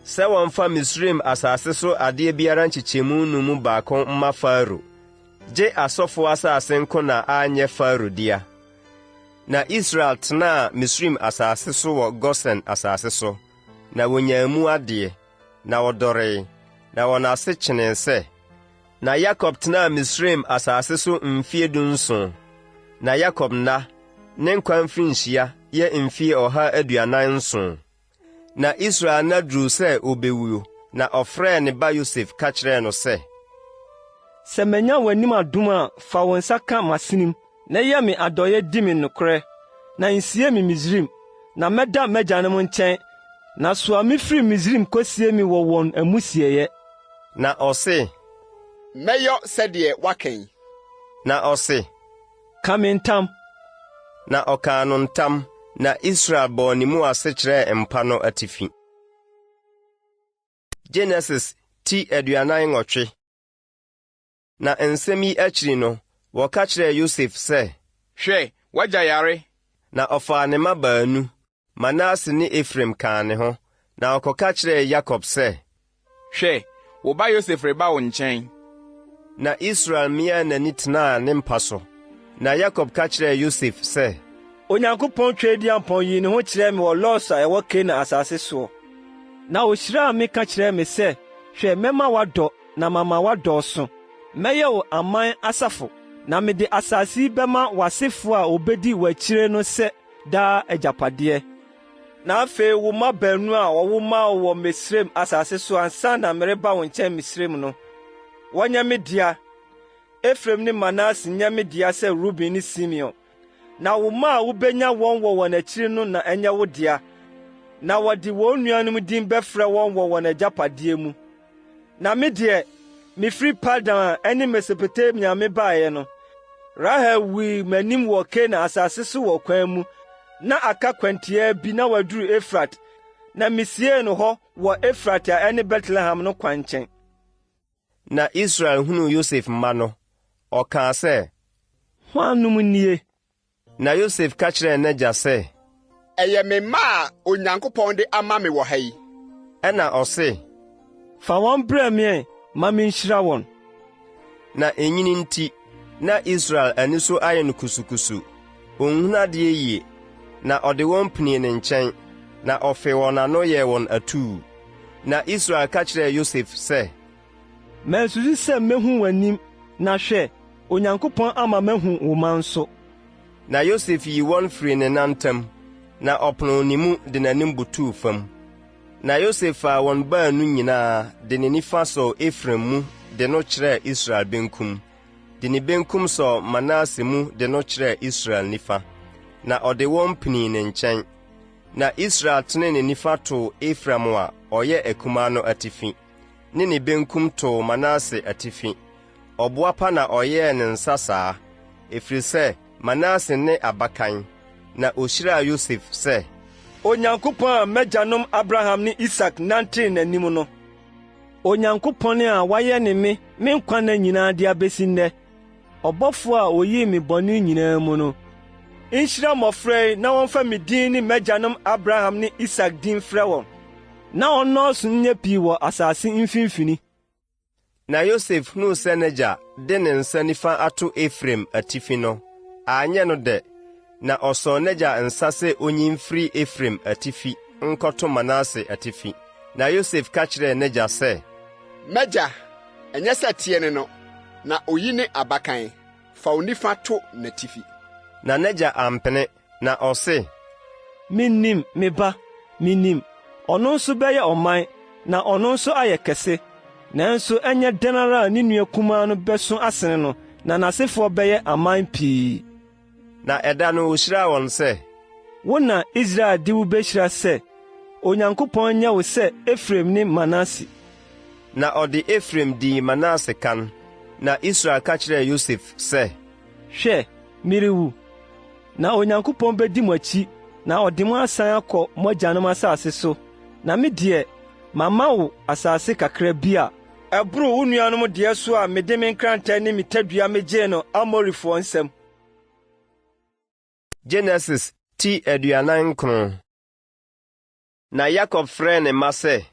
A: sɛ wɔmfa Misraim asase so adeɛ biara nkyekyɛmu no mu baako mma Farao, gye asɔfoɔ asase nko na anyɛ Farao dea. Na Israel tenaa Misraim asase so wɔ Gosen asase so, na wɔnyaa mu adeɛ, na wɔdɔree, na wɔn ase kyenee sɛ. Na Yakob tenaa Misraim asase so mfeɛ dunson. Na Yakob nna, ne nkwa mfirinhyia, yɛ mfeɛ 147. Na Israel nna duruu sɛ ɔbɛwuo, na ɔfrɛɛ ne ba Yosef ka kyerɛɛ no sɛ.
S: Sɛ manya w'anim adom a, fa wo nsa ka m'asenem, na yɛ me adɔeɛ di me nokorɛ, na nsie me Misraim, na mɛda m'agyanom nkyɛn, na soa me firi Misraim kɔsie me wɔ wɔn amusieeɛ.
A: Na ɔse.
Q: Mɛyɔ sɛdeɛ woaka yi.
A: Na ɔse.
S: Ka me ntam.
A: Na ɔkaa no ntam, na Israel bɔɔ ne mu ase kyerɛɛ mpa no atifi. Genesis ti 48. Na nsɛm yi akyiri no, wɔka kyerɛɛ Yosef sɛ.
F: Hwɛ, w'agya yare.
A: Na ɔfaa ne mma baanu, Manase ne Efraim kaa ne ho, na ɔkɔka kyerɛɛ Yakob sɛ.
F: Hwɛ, wo ba Yosef reba wo nkyɛn.
A: Na Israel miaa n'ani tenaa ne mpa so. Na Yakob ka kyerɛɛ Yosef sɛ.
S: Onyankopɔn Tweaduampɔn yii ne ho kyerɛɛ me wɔ Lus a ɛwɔ Kanaan asase soɔ, na ohyiraa me ka kyerɛɛ me sɛ, 'Hwɛ, mɛma woadɔ na mama woadɔɔso. Mɛyɛ wo aman asafo, na mede asase yi bɛma w'asefo a wobedi w'akyire no sɛ. daa agyapadeɛ. Na afei wo mma baanu a wɔwo maa wo wɔ Misraim asase so ansa na mereba wo nkyɛn Misraim no, wɔnyɛ me dea. Efraim ne Manase nyɛ me dea sɛ Ruben ne Simeon. Na wo mma a wubenya wɔn wɔ wɔn akyiri no na ɛnyɛ wo dea, na wɔde wɔn nuanom din bɛfrɛ wɔn wɔ wɔn agyapadeɛ mu. Na me deɛ, mefiri Padan a ɛne Mesopotamia mebaeɛ no, Rahel wui m'anim wɔ Kanaan asase so wɔ kwan mu, na aka kwantiaa bi na waduru Efrat, na misiee no hɔ wɔ Efrat a ɛne Betlehem no kwan nkyɛn.
A: Na Israel hunuu Yosef mma no, ɔkaa sɛ,
S: Hwannom nie?
A: Na Yosef ka kyerɛɛ n'agya sɛ,
Q: Ɛyɛ me mma a Onyankopɔn de ama me wɔ ha yi.
A: Ɛnna ɔse,
S: Fa wɔn brɛ me ɛ ma minhyira wɔn.
A: Na enyini nti, na Israel ani so ayɛ no kusukusu, onhunu adeɛ yie. Na ɔde wɔn pinii ne nkyɛn, na ɔfee wɔn ano yɛɛ wɔn atuu. Na Israel ka kyerɛɛ Yosef sɛ,
S: Mansusu sɛ mehu w'anim, na hwɛ, Onyankopɔn ama mahu wo mma nso.
A: Na Yosef yii wɔn firii ne nan ntam, na ɔponoo ne mu de n'anim butuu fam. Na Yosef faa wɔn baanu nyinaa de ne nifa sɔɔ Efraim mu de no kyerɛɛ Israel benkum, de ne benkum sɔɔ Manase mu de no kyerɛɛ Israel nifa, na ɔde wɔn pinii ne nkyɛn. Na Israel tenee ne nifa too Efraim a ɔyɛ akumaa no atifi, ne ne benkum too Manase atifi. Ɔboapa na ɔyɛɛ ne nsa saa, ɛfiri sɛ Manase ne abakan. Na ɔhyiraa Yosef sɛ.
S: Onyankopɔn a m'agyanom Abraham ne Isak nantee n'anim no, Onyankopɔn a wayɛne me me nkwa nna nyinaa de abesi nnɛ, ɔbɔfo a oyii me bɔne nyinaa mu no, nhyira mmofra yi na wɔmfa me din ne m'agyanom Abraham ne Isak din mfrɛ wɔn, na wɔnnɔɔso nyɛ pii wɔ asase mfimfini.
A: Na Yosef hunuu sɛ n'agya de ne nsa nifa ato Efraim atifi no, anyɛ no dɛ, na ɔsɔɔ n'agya nsa sɛ onyi mfiri Efraim atifi nkɔto Manase atifi. Na Yosef ka kyerɛɛ n'agya sɛ,
Q: M'agya, ɛnyɛ sɛ teɛ ne no, na oyi ne abakan, fa wo nifa to n'atifi.
A: Na n'agya ampene, na ɔse,
S: Minnim, me ba, minnim. Ɔno nso bɛyɛ ɔman, na ɔno nso ayɛ kɛse. Nanso ɛnyɛ dɛn ara a ne nua kumaa no bɛso asene no, na n'asefoɔ bɛyɛ aman pii.
A: Na ɛda no ohyiraa wɔn sɛ.
S: Wo na Israel de wo behyira sɛ, 'Onyankopɔn nyɛ wo sɛ Efraim ne Manase.
A: Na ɔde Efraim dii Manase kan. Na Israel ka kyerɛɛ Yosef sɛ.
S: Hwɛ, merewu, na Onyankopɔn bedi mo akyi na ɔde mo asan akɔ mo agyanom asase so, na me deɛ, mama wo asase kakra bi a ɛboro wo nuanom deɛ so a mede me nkrantɛ ne me tadua megyee no Amorifoɔ nsam.
A: Genesis ti 49. Na Yakob frɛɛ ne mma sɛ.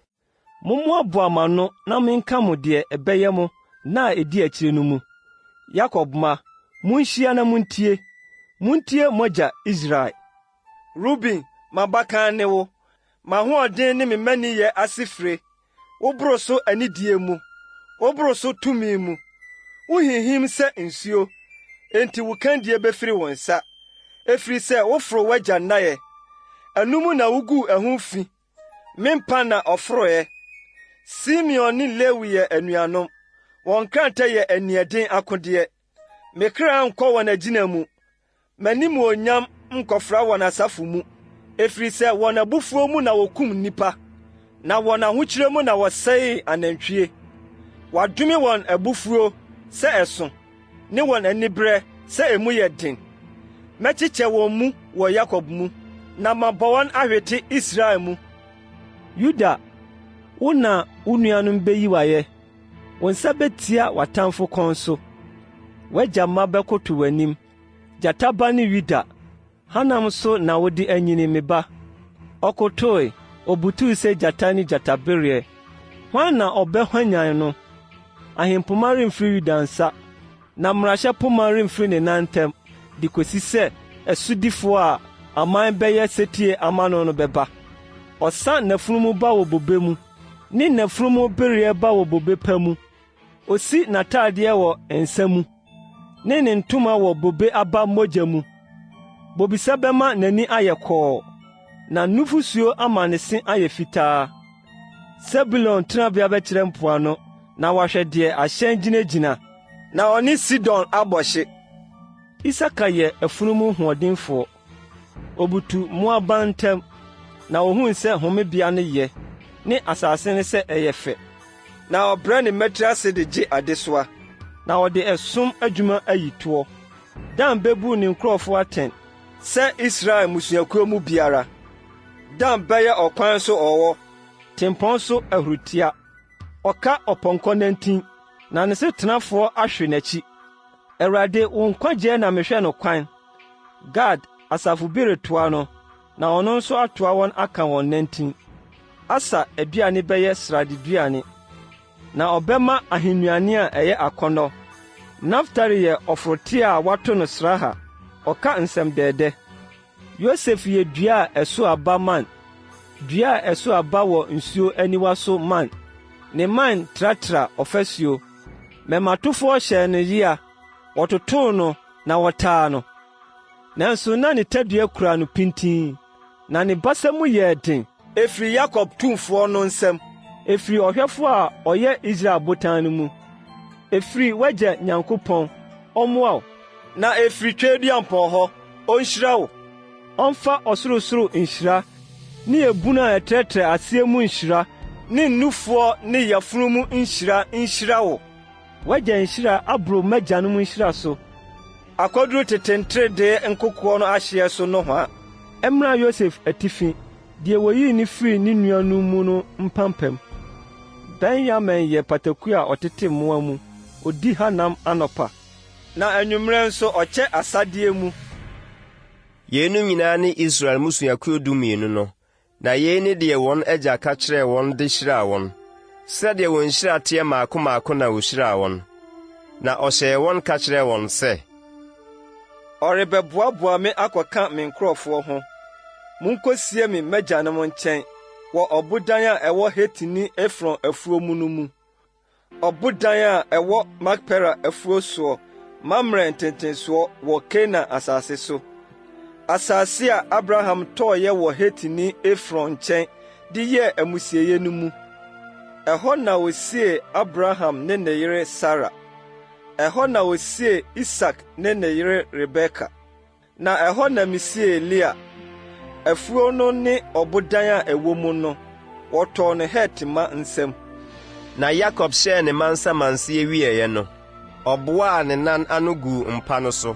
S: Mommoaboa mo ano na menka mo deɛ ɛbɛyɛ mo nna a ɛdi akyire no mu. Yakob mma, monhyia na montie, montie mo agya Israel. Ruben, m'abakan ne wo, m'ahoɔden ne me mmaninyɛ asefire, woboro so anidie mu, woboro so tumi mu. Wohinhim sɛ nsuo, enti wo kandie bɛfiri wo nsa, ɛfiri sɛ woforo w'agya nnaeɛ. Ɛno mu na woguu ɛho fi, me mpa na ɔforoeɛ. Simeon ne Lewi yɛ anuanom, wɔn nkrantɛ yɛ aniɛden akodeɛ. Me kra nkɔ wɔn agyina mu, M'animuonyam nkɔfra wɔn asafo mu, ɛfiri sɛ wɔn abufuo mu na wɔkum nnipa, na wɔn ahokyerɛ mu na wɔsɛee anantwie. Wɔadome wɔn abufuo sɛ ɛso, ne wɔn aniberɛ sɛ emu yɛ den. Mɛkyekyɛ wɔn mu wɔ Yakob mu, na mabɔ wɔn ahwete Israel mu. Yuda, wo na wo nuanom beyi wo ayɛ. Wo nsa betia w'atamfo kɔn so. W'agya mma bɛkoto w'anim. Gyata ba ne Yuda, hanam so na wode anyini, me ba. Ɔkotoe, obutuw sɛ gyata ne gyatabereɛ. Hwan na ɔbɛhwanyan no? Ahempoma remfiri Yuda nsa, na mmarahyɛ poma remfiri ne nan ntam, de kosi sɛ ɛsodifo a aman bɛyɛ setie ama no no bɛba. Ɔsa n'afunumu ba wɔ bobe mu, ne n'afunumu bereɛ ba wɔ bobe pa mu. Osi n'atadeɛ wɔ nsa mu, ne ne ntoma wɔ bobe aba mogya mu. Bobesa bɛma n'ani ayɛ kɔɔ, na nufusuo ama ne se ayɛ fitaa. Sebulon tenabea bɛkyerɛ mpoano, na wahwɛ deɛ ahyɛn gyinagyina, na ɔne Sidon abɔ hye. Isakar yɛ afunumu hoɔdenfoɔ. Obutu mmoaban ntam, na ohuu sɛ homebea no yɛ, ne asase no sɛ ɛyɛ fɛ. Na ɔbrɛ ne mmatiri ase de gye adesoa, na ɔde ɛsom adwuma ayi toɔ. Dan bebu ne nkurɔfo atɛn sɛ Israel mmusuakuo mu biara. Dan bɛyɛ ɔkwan so ɔwɔ, tempɔn so ahuritia. Ɔka ɔpɔnkɔ nantin, na ne sotenafoɔ ahwe n'akyi. Awurade, wo nkwagyeɛ na mehwɛ no kwan. Gad, asafo bi retoa no, na ɔno nso atoa wɔn aka wɔn nantin. Aser aduane bɛyɛ sradeduane, na ɔbɛma ahennuane a ɛyɛ akɔnnɔ. Naftali yɛ ɔforoteɛ a wɔato no sraha, ɔka nsɛm dɛɛdɛ. Yosef yɛ dua a ɛso aba mman, dua a ɛso aba wɔ nsuo aniwa so mman. Ne mman tratra ɔfasuo. Mmɛmmatofoɔ hyɛɛ no yea, wɔtotoo no na wɔtaa no. Nanso na ne tadua kura no pintinn, na ne basa mu yɛɛ den. Ɛfiri Yakob Tumfoɔ no nsam. Ɛfiri ɔhwɛfoɔ a ɔyɛ Israel botan no mu. Ɛfiri w'agya Nyankopɔn, ɔmmoa wo. Na ɛfiri Tweaduampɔn hɔ, ɔnhyira wo. Ɔmfa ɔsorosoro nhyira ne ebunu a ɛtrɛtrɛ aseɛ mu nhyira ne nufoɔ ne yafunu mu nhyira nhyira wo. W'agya nhyira aboro m'agyanom nhyira so akɔduru tete nteredee nkokoɔ no ahyeɛ so nohoa. Ɛmmra Yosef atifi, deɛ wɔyii no firii ne nuanom mu no mpampam. Benyamin yɛ pataku a ɔtete mmoa mu, ɔdi hanam anɔpa. Na anwummerɛ nso ɔkyɛ asadeɛ mu.
A: Yeinom nyinaa ne Israel mmusuakuo dumienu no, na yei ne deɛ wɔn agya ka kyerɛɛ wɔn de hyiraa wɔn. Sɛdeɛ wɔn nhyira teɛ mmaako mmaako na ɔhyiraa wɔn. Na ɔhyɛɛ wɔn ka kyerɛɛ wɔn sɛ.
S: Ɔrebɛboaboa me akɔka me nkurɔfoɔ ho. Monkɔsie me m'agyanom nkyɛn wɔ ɔbodan a ɛwɔ Hetini Efron afuo mu no mu. Ɔbodan a ɛwɔ Makpela afuo soɔ, Mamre ntentensoɔ wɔ Kanaan asase so, asase a Abraham tɔeɛ wɔ Hetini Efron nkyɛn de yɛɛ amusieeɛ no mu. Ɛhɔ na wɔsiee Abraham ne ne yere Sara. Ɛhɔ na wɔsiee Isak ne ne yere Rebeka. Na ɛhɔ na misiee Lea. Afuo no ne ɔbodan a ɛwɔ mu no, wɔtɔɔ no Het mma nsam.
A: Na Yakob hyɛɛ ne mma nsamanseɛ wieeɛ no, ɔboaa ne nan ano guu mpa no so,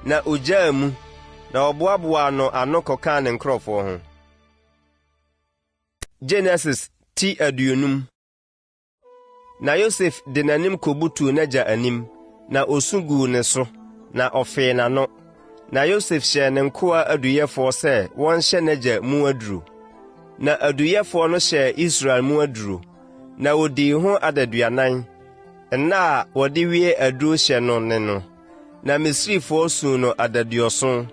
A: na ɔgyaa mu, na ɔboaboaa no ano kɔkaa ne nkurɔfoɔ ho. Genesis ti 50. Na Yosef de n'anim kobutuu n'agya anim, na osu guu ne so, na ɔfee n'ano. Na Yosef hyɛɛ ne nkoa aduyɛfoɔ sɛ wɔnhyɛ n'agya mu aduro. Na aduyɛfoɔ no hyɛɛ Israel mu aduro, na wɔdii ho adaduanan, nna a wɔde wie aduro hyɛ no ne no. Na Misrifoɔ suu no adaduɔson.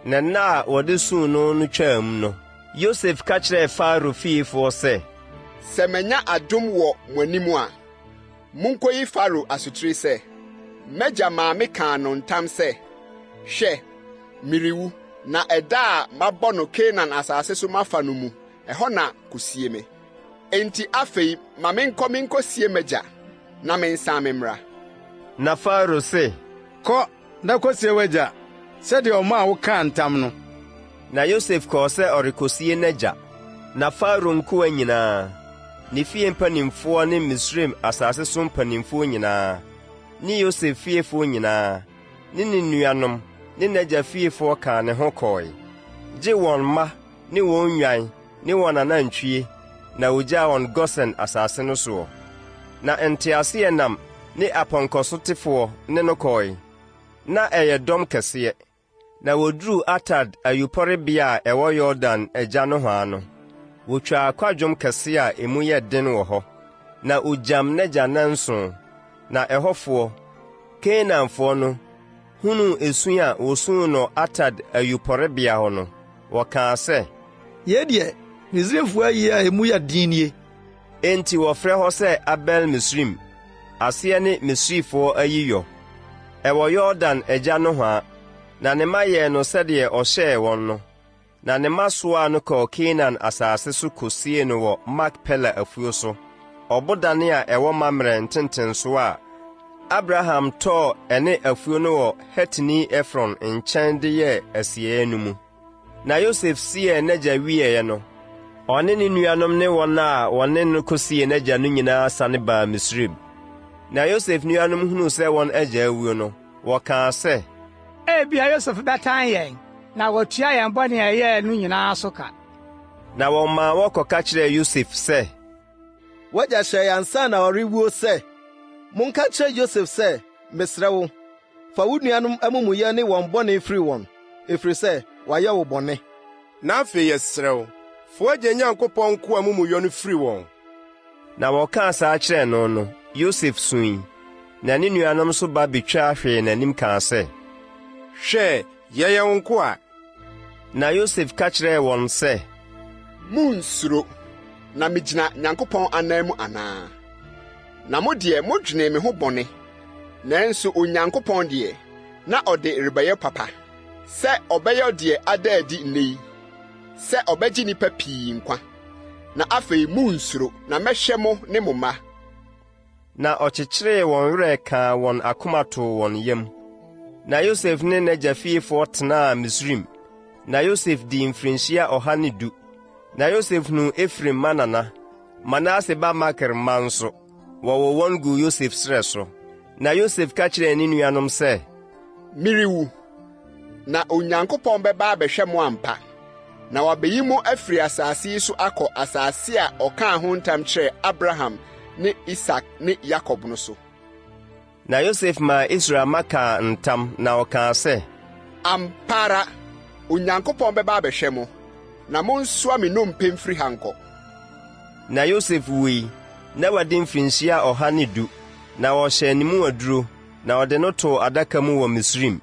A: Na nna a wɔde suu no no twaam no, Yosef ka kyerɛɛ Farao fiefoɔ sɛ,
Q: Sɛ manya adom wɔ mo anim a, munkoyi Farao asotire sɛ, 'M'agya maa mekaa no ntam sɛ, Hwɛ, merewu, na ɛda a mabɔ no Kanaan asase so mafa no mu, ɛhɔ na kosie me. Enti afei ma menkɔ minkosie m'agya, na mensan memmra.
A: Na Farao se,
D: Kɔ, na kosie w'agya, sɛdeɛ ɔmaa wokaa ntam no.
A: Na Yosef kɔɔ sɛ ɔrekosie n'agya. Na Farao nkoa nyinaa, ne fie mpanimfoɔ ne Misraim asase so mpanimfoɔ nyinaa, ne Yosef fiefoɔ nyinaa, ne ne nuanom, ne n'agya fiefoɔ kaa ne ho kɔe, gye wɔn mma ne wɔn nnwan ne wɔn anantwie na wɔgyaa wɔn Gosen asase no soɔ. Na nteaseɛnam ne apɔnkɔsotefoɔ ne no kɔe, na ɛyɛ dɔm kɛseɛ. Na wɔduruu Atad ayuporebea a ɛwɔ Yordan agya nohoa no, wɔtwaa kwadwom kɛseɛ a emu yɛ den wɔ hɔ, na ɔgyam n'agya nnanson. Na ɛhɔfoɔ, Kanaanfoɔ no, hunuu esu a wɔsuu no Atad ayuporebea hɔ no, wɔkaa sɛ,
N: Yei deɛ, Misraimfoɔ ayie a emu yɛ den nie.
A: Enti wɔfrɛ hɔ sɛ Abel-Misraim, aseɛ ne Misrifoɔ ayiyɔ. Ɛwɔ Yordan agya nohoa. Na ne mma yɛɛ no sɛdeɛ ɔhyɛɛ wɔn no. Na ne mma soaa no kɔɔ Kanaan asase so kɔsiee no wɔ Makpela afuo so, ɔbodan a ɛwɔ Mamre ntentensoɔ a Abraham tɔɔ ɛne afuo no wɔ Hetini Efron nkyɛn de yɛɛ asieeɛ no mu. Na Yosef siee n'agya wieeɛ no, ɔne ne nuanom ne wɔn a wɔne no kɔsiee n'agya no nyinaa sane baa Misraim. Na Yosef nuanom hunuu sɛ wɔn agya awuo no, wɔkaa sɛ,
R: Ebia Yosef bɛtan yɛn na watua yɛn bɔne a yɛyɛɛ no nyinaa so ka.
A: Na wɔmaa wɔkɔka kyerɛɛ Yosef sɛ,
C: W'agya hyɛe ansa na ɔrewuo sɛ, 'Monka nkyerɛ Yosef sɛ, Mesrɛ wo, fa wo nuanom amumuyɛ ne wɔn bɔne firi wɔn, ɛfiri sɛ wɔayɛ wo bɔne.
G: Na afei yɛsrɛ wo, fa w'agya Nyankopɔn nkoa amumuyɔ no firi wɔn.
A: Na wɔkaa saa kyerɛɛ no no, Yosef sui. Na ne nuanom nso ba betwaa hwee n'anim kaa sɛ,
G: Hwɛ, yɛyɛ wo nkoa.
A: Na Yosef ka kyerɛɛ wɔn sɛ,
Q: Munnsuro, na migyina Nyankopɔn anan mu anaa? Na mo deɛ, modwenee me ho bɔne, nanso Onyankopɔn deɛ, na ɔde rebɛyɛ papa, sɛ ɔbɛyɛ deɛ ada adi nnɛ yi, sɛ ɔbɛgye nnipa pii nkwa. Na afei munnsuro, na mɛhwɛ mo ne mo mma.
A: Na ɔkyekyeree wɔn werɛ kaa wɔn akoma too wɔn yam. Na Yosef ne n'agya fiefoɔ tenaa Misraim. Na Yosef dii mfirinhyia 110. Na Yosef hunuu Efraim mma nana, Manase ba Makir mma nso, wɔwoo wɔn guu Yosef srɛ so. Na Yosef ka kyerɛɛ ne nuanom sɛ,
Q: Merewu, na Onyankopɔn bɛba abɛhwɛ mo ampa, na wabeyi mo afiri asase yi so akɔ asase a ɔkaa ho ntam kyerɛɛ Abraham ne Isak ne Yakob no so.
A: Na Yosef maa Israel mma kaa ntam, na ɔkaa sɛ,
Q: Ampa ara, Onyankopɔn bɛba abɛhwɛ mo, na monsoa me nnompe mfiri ha nkɔ.
A: Na Yosef wui, na wadi mfirinhyia 110, na wɔhyɛɛ ne mu aduro, na wɔde no too adaka mu wɔ Misraim.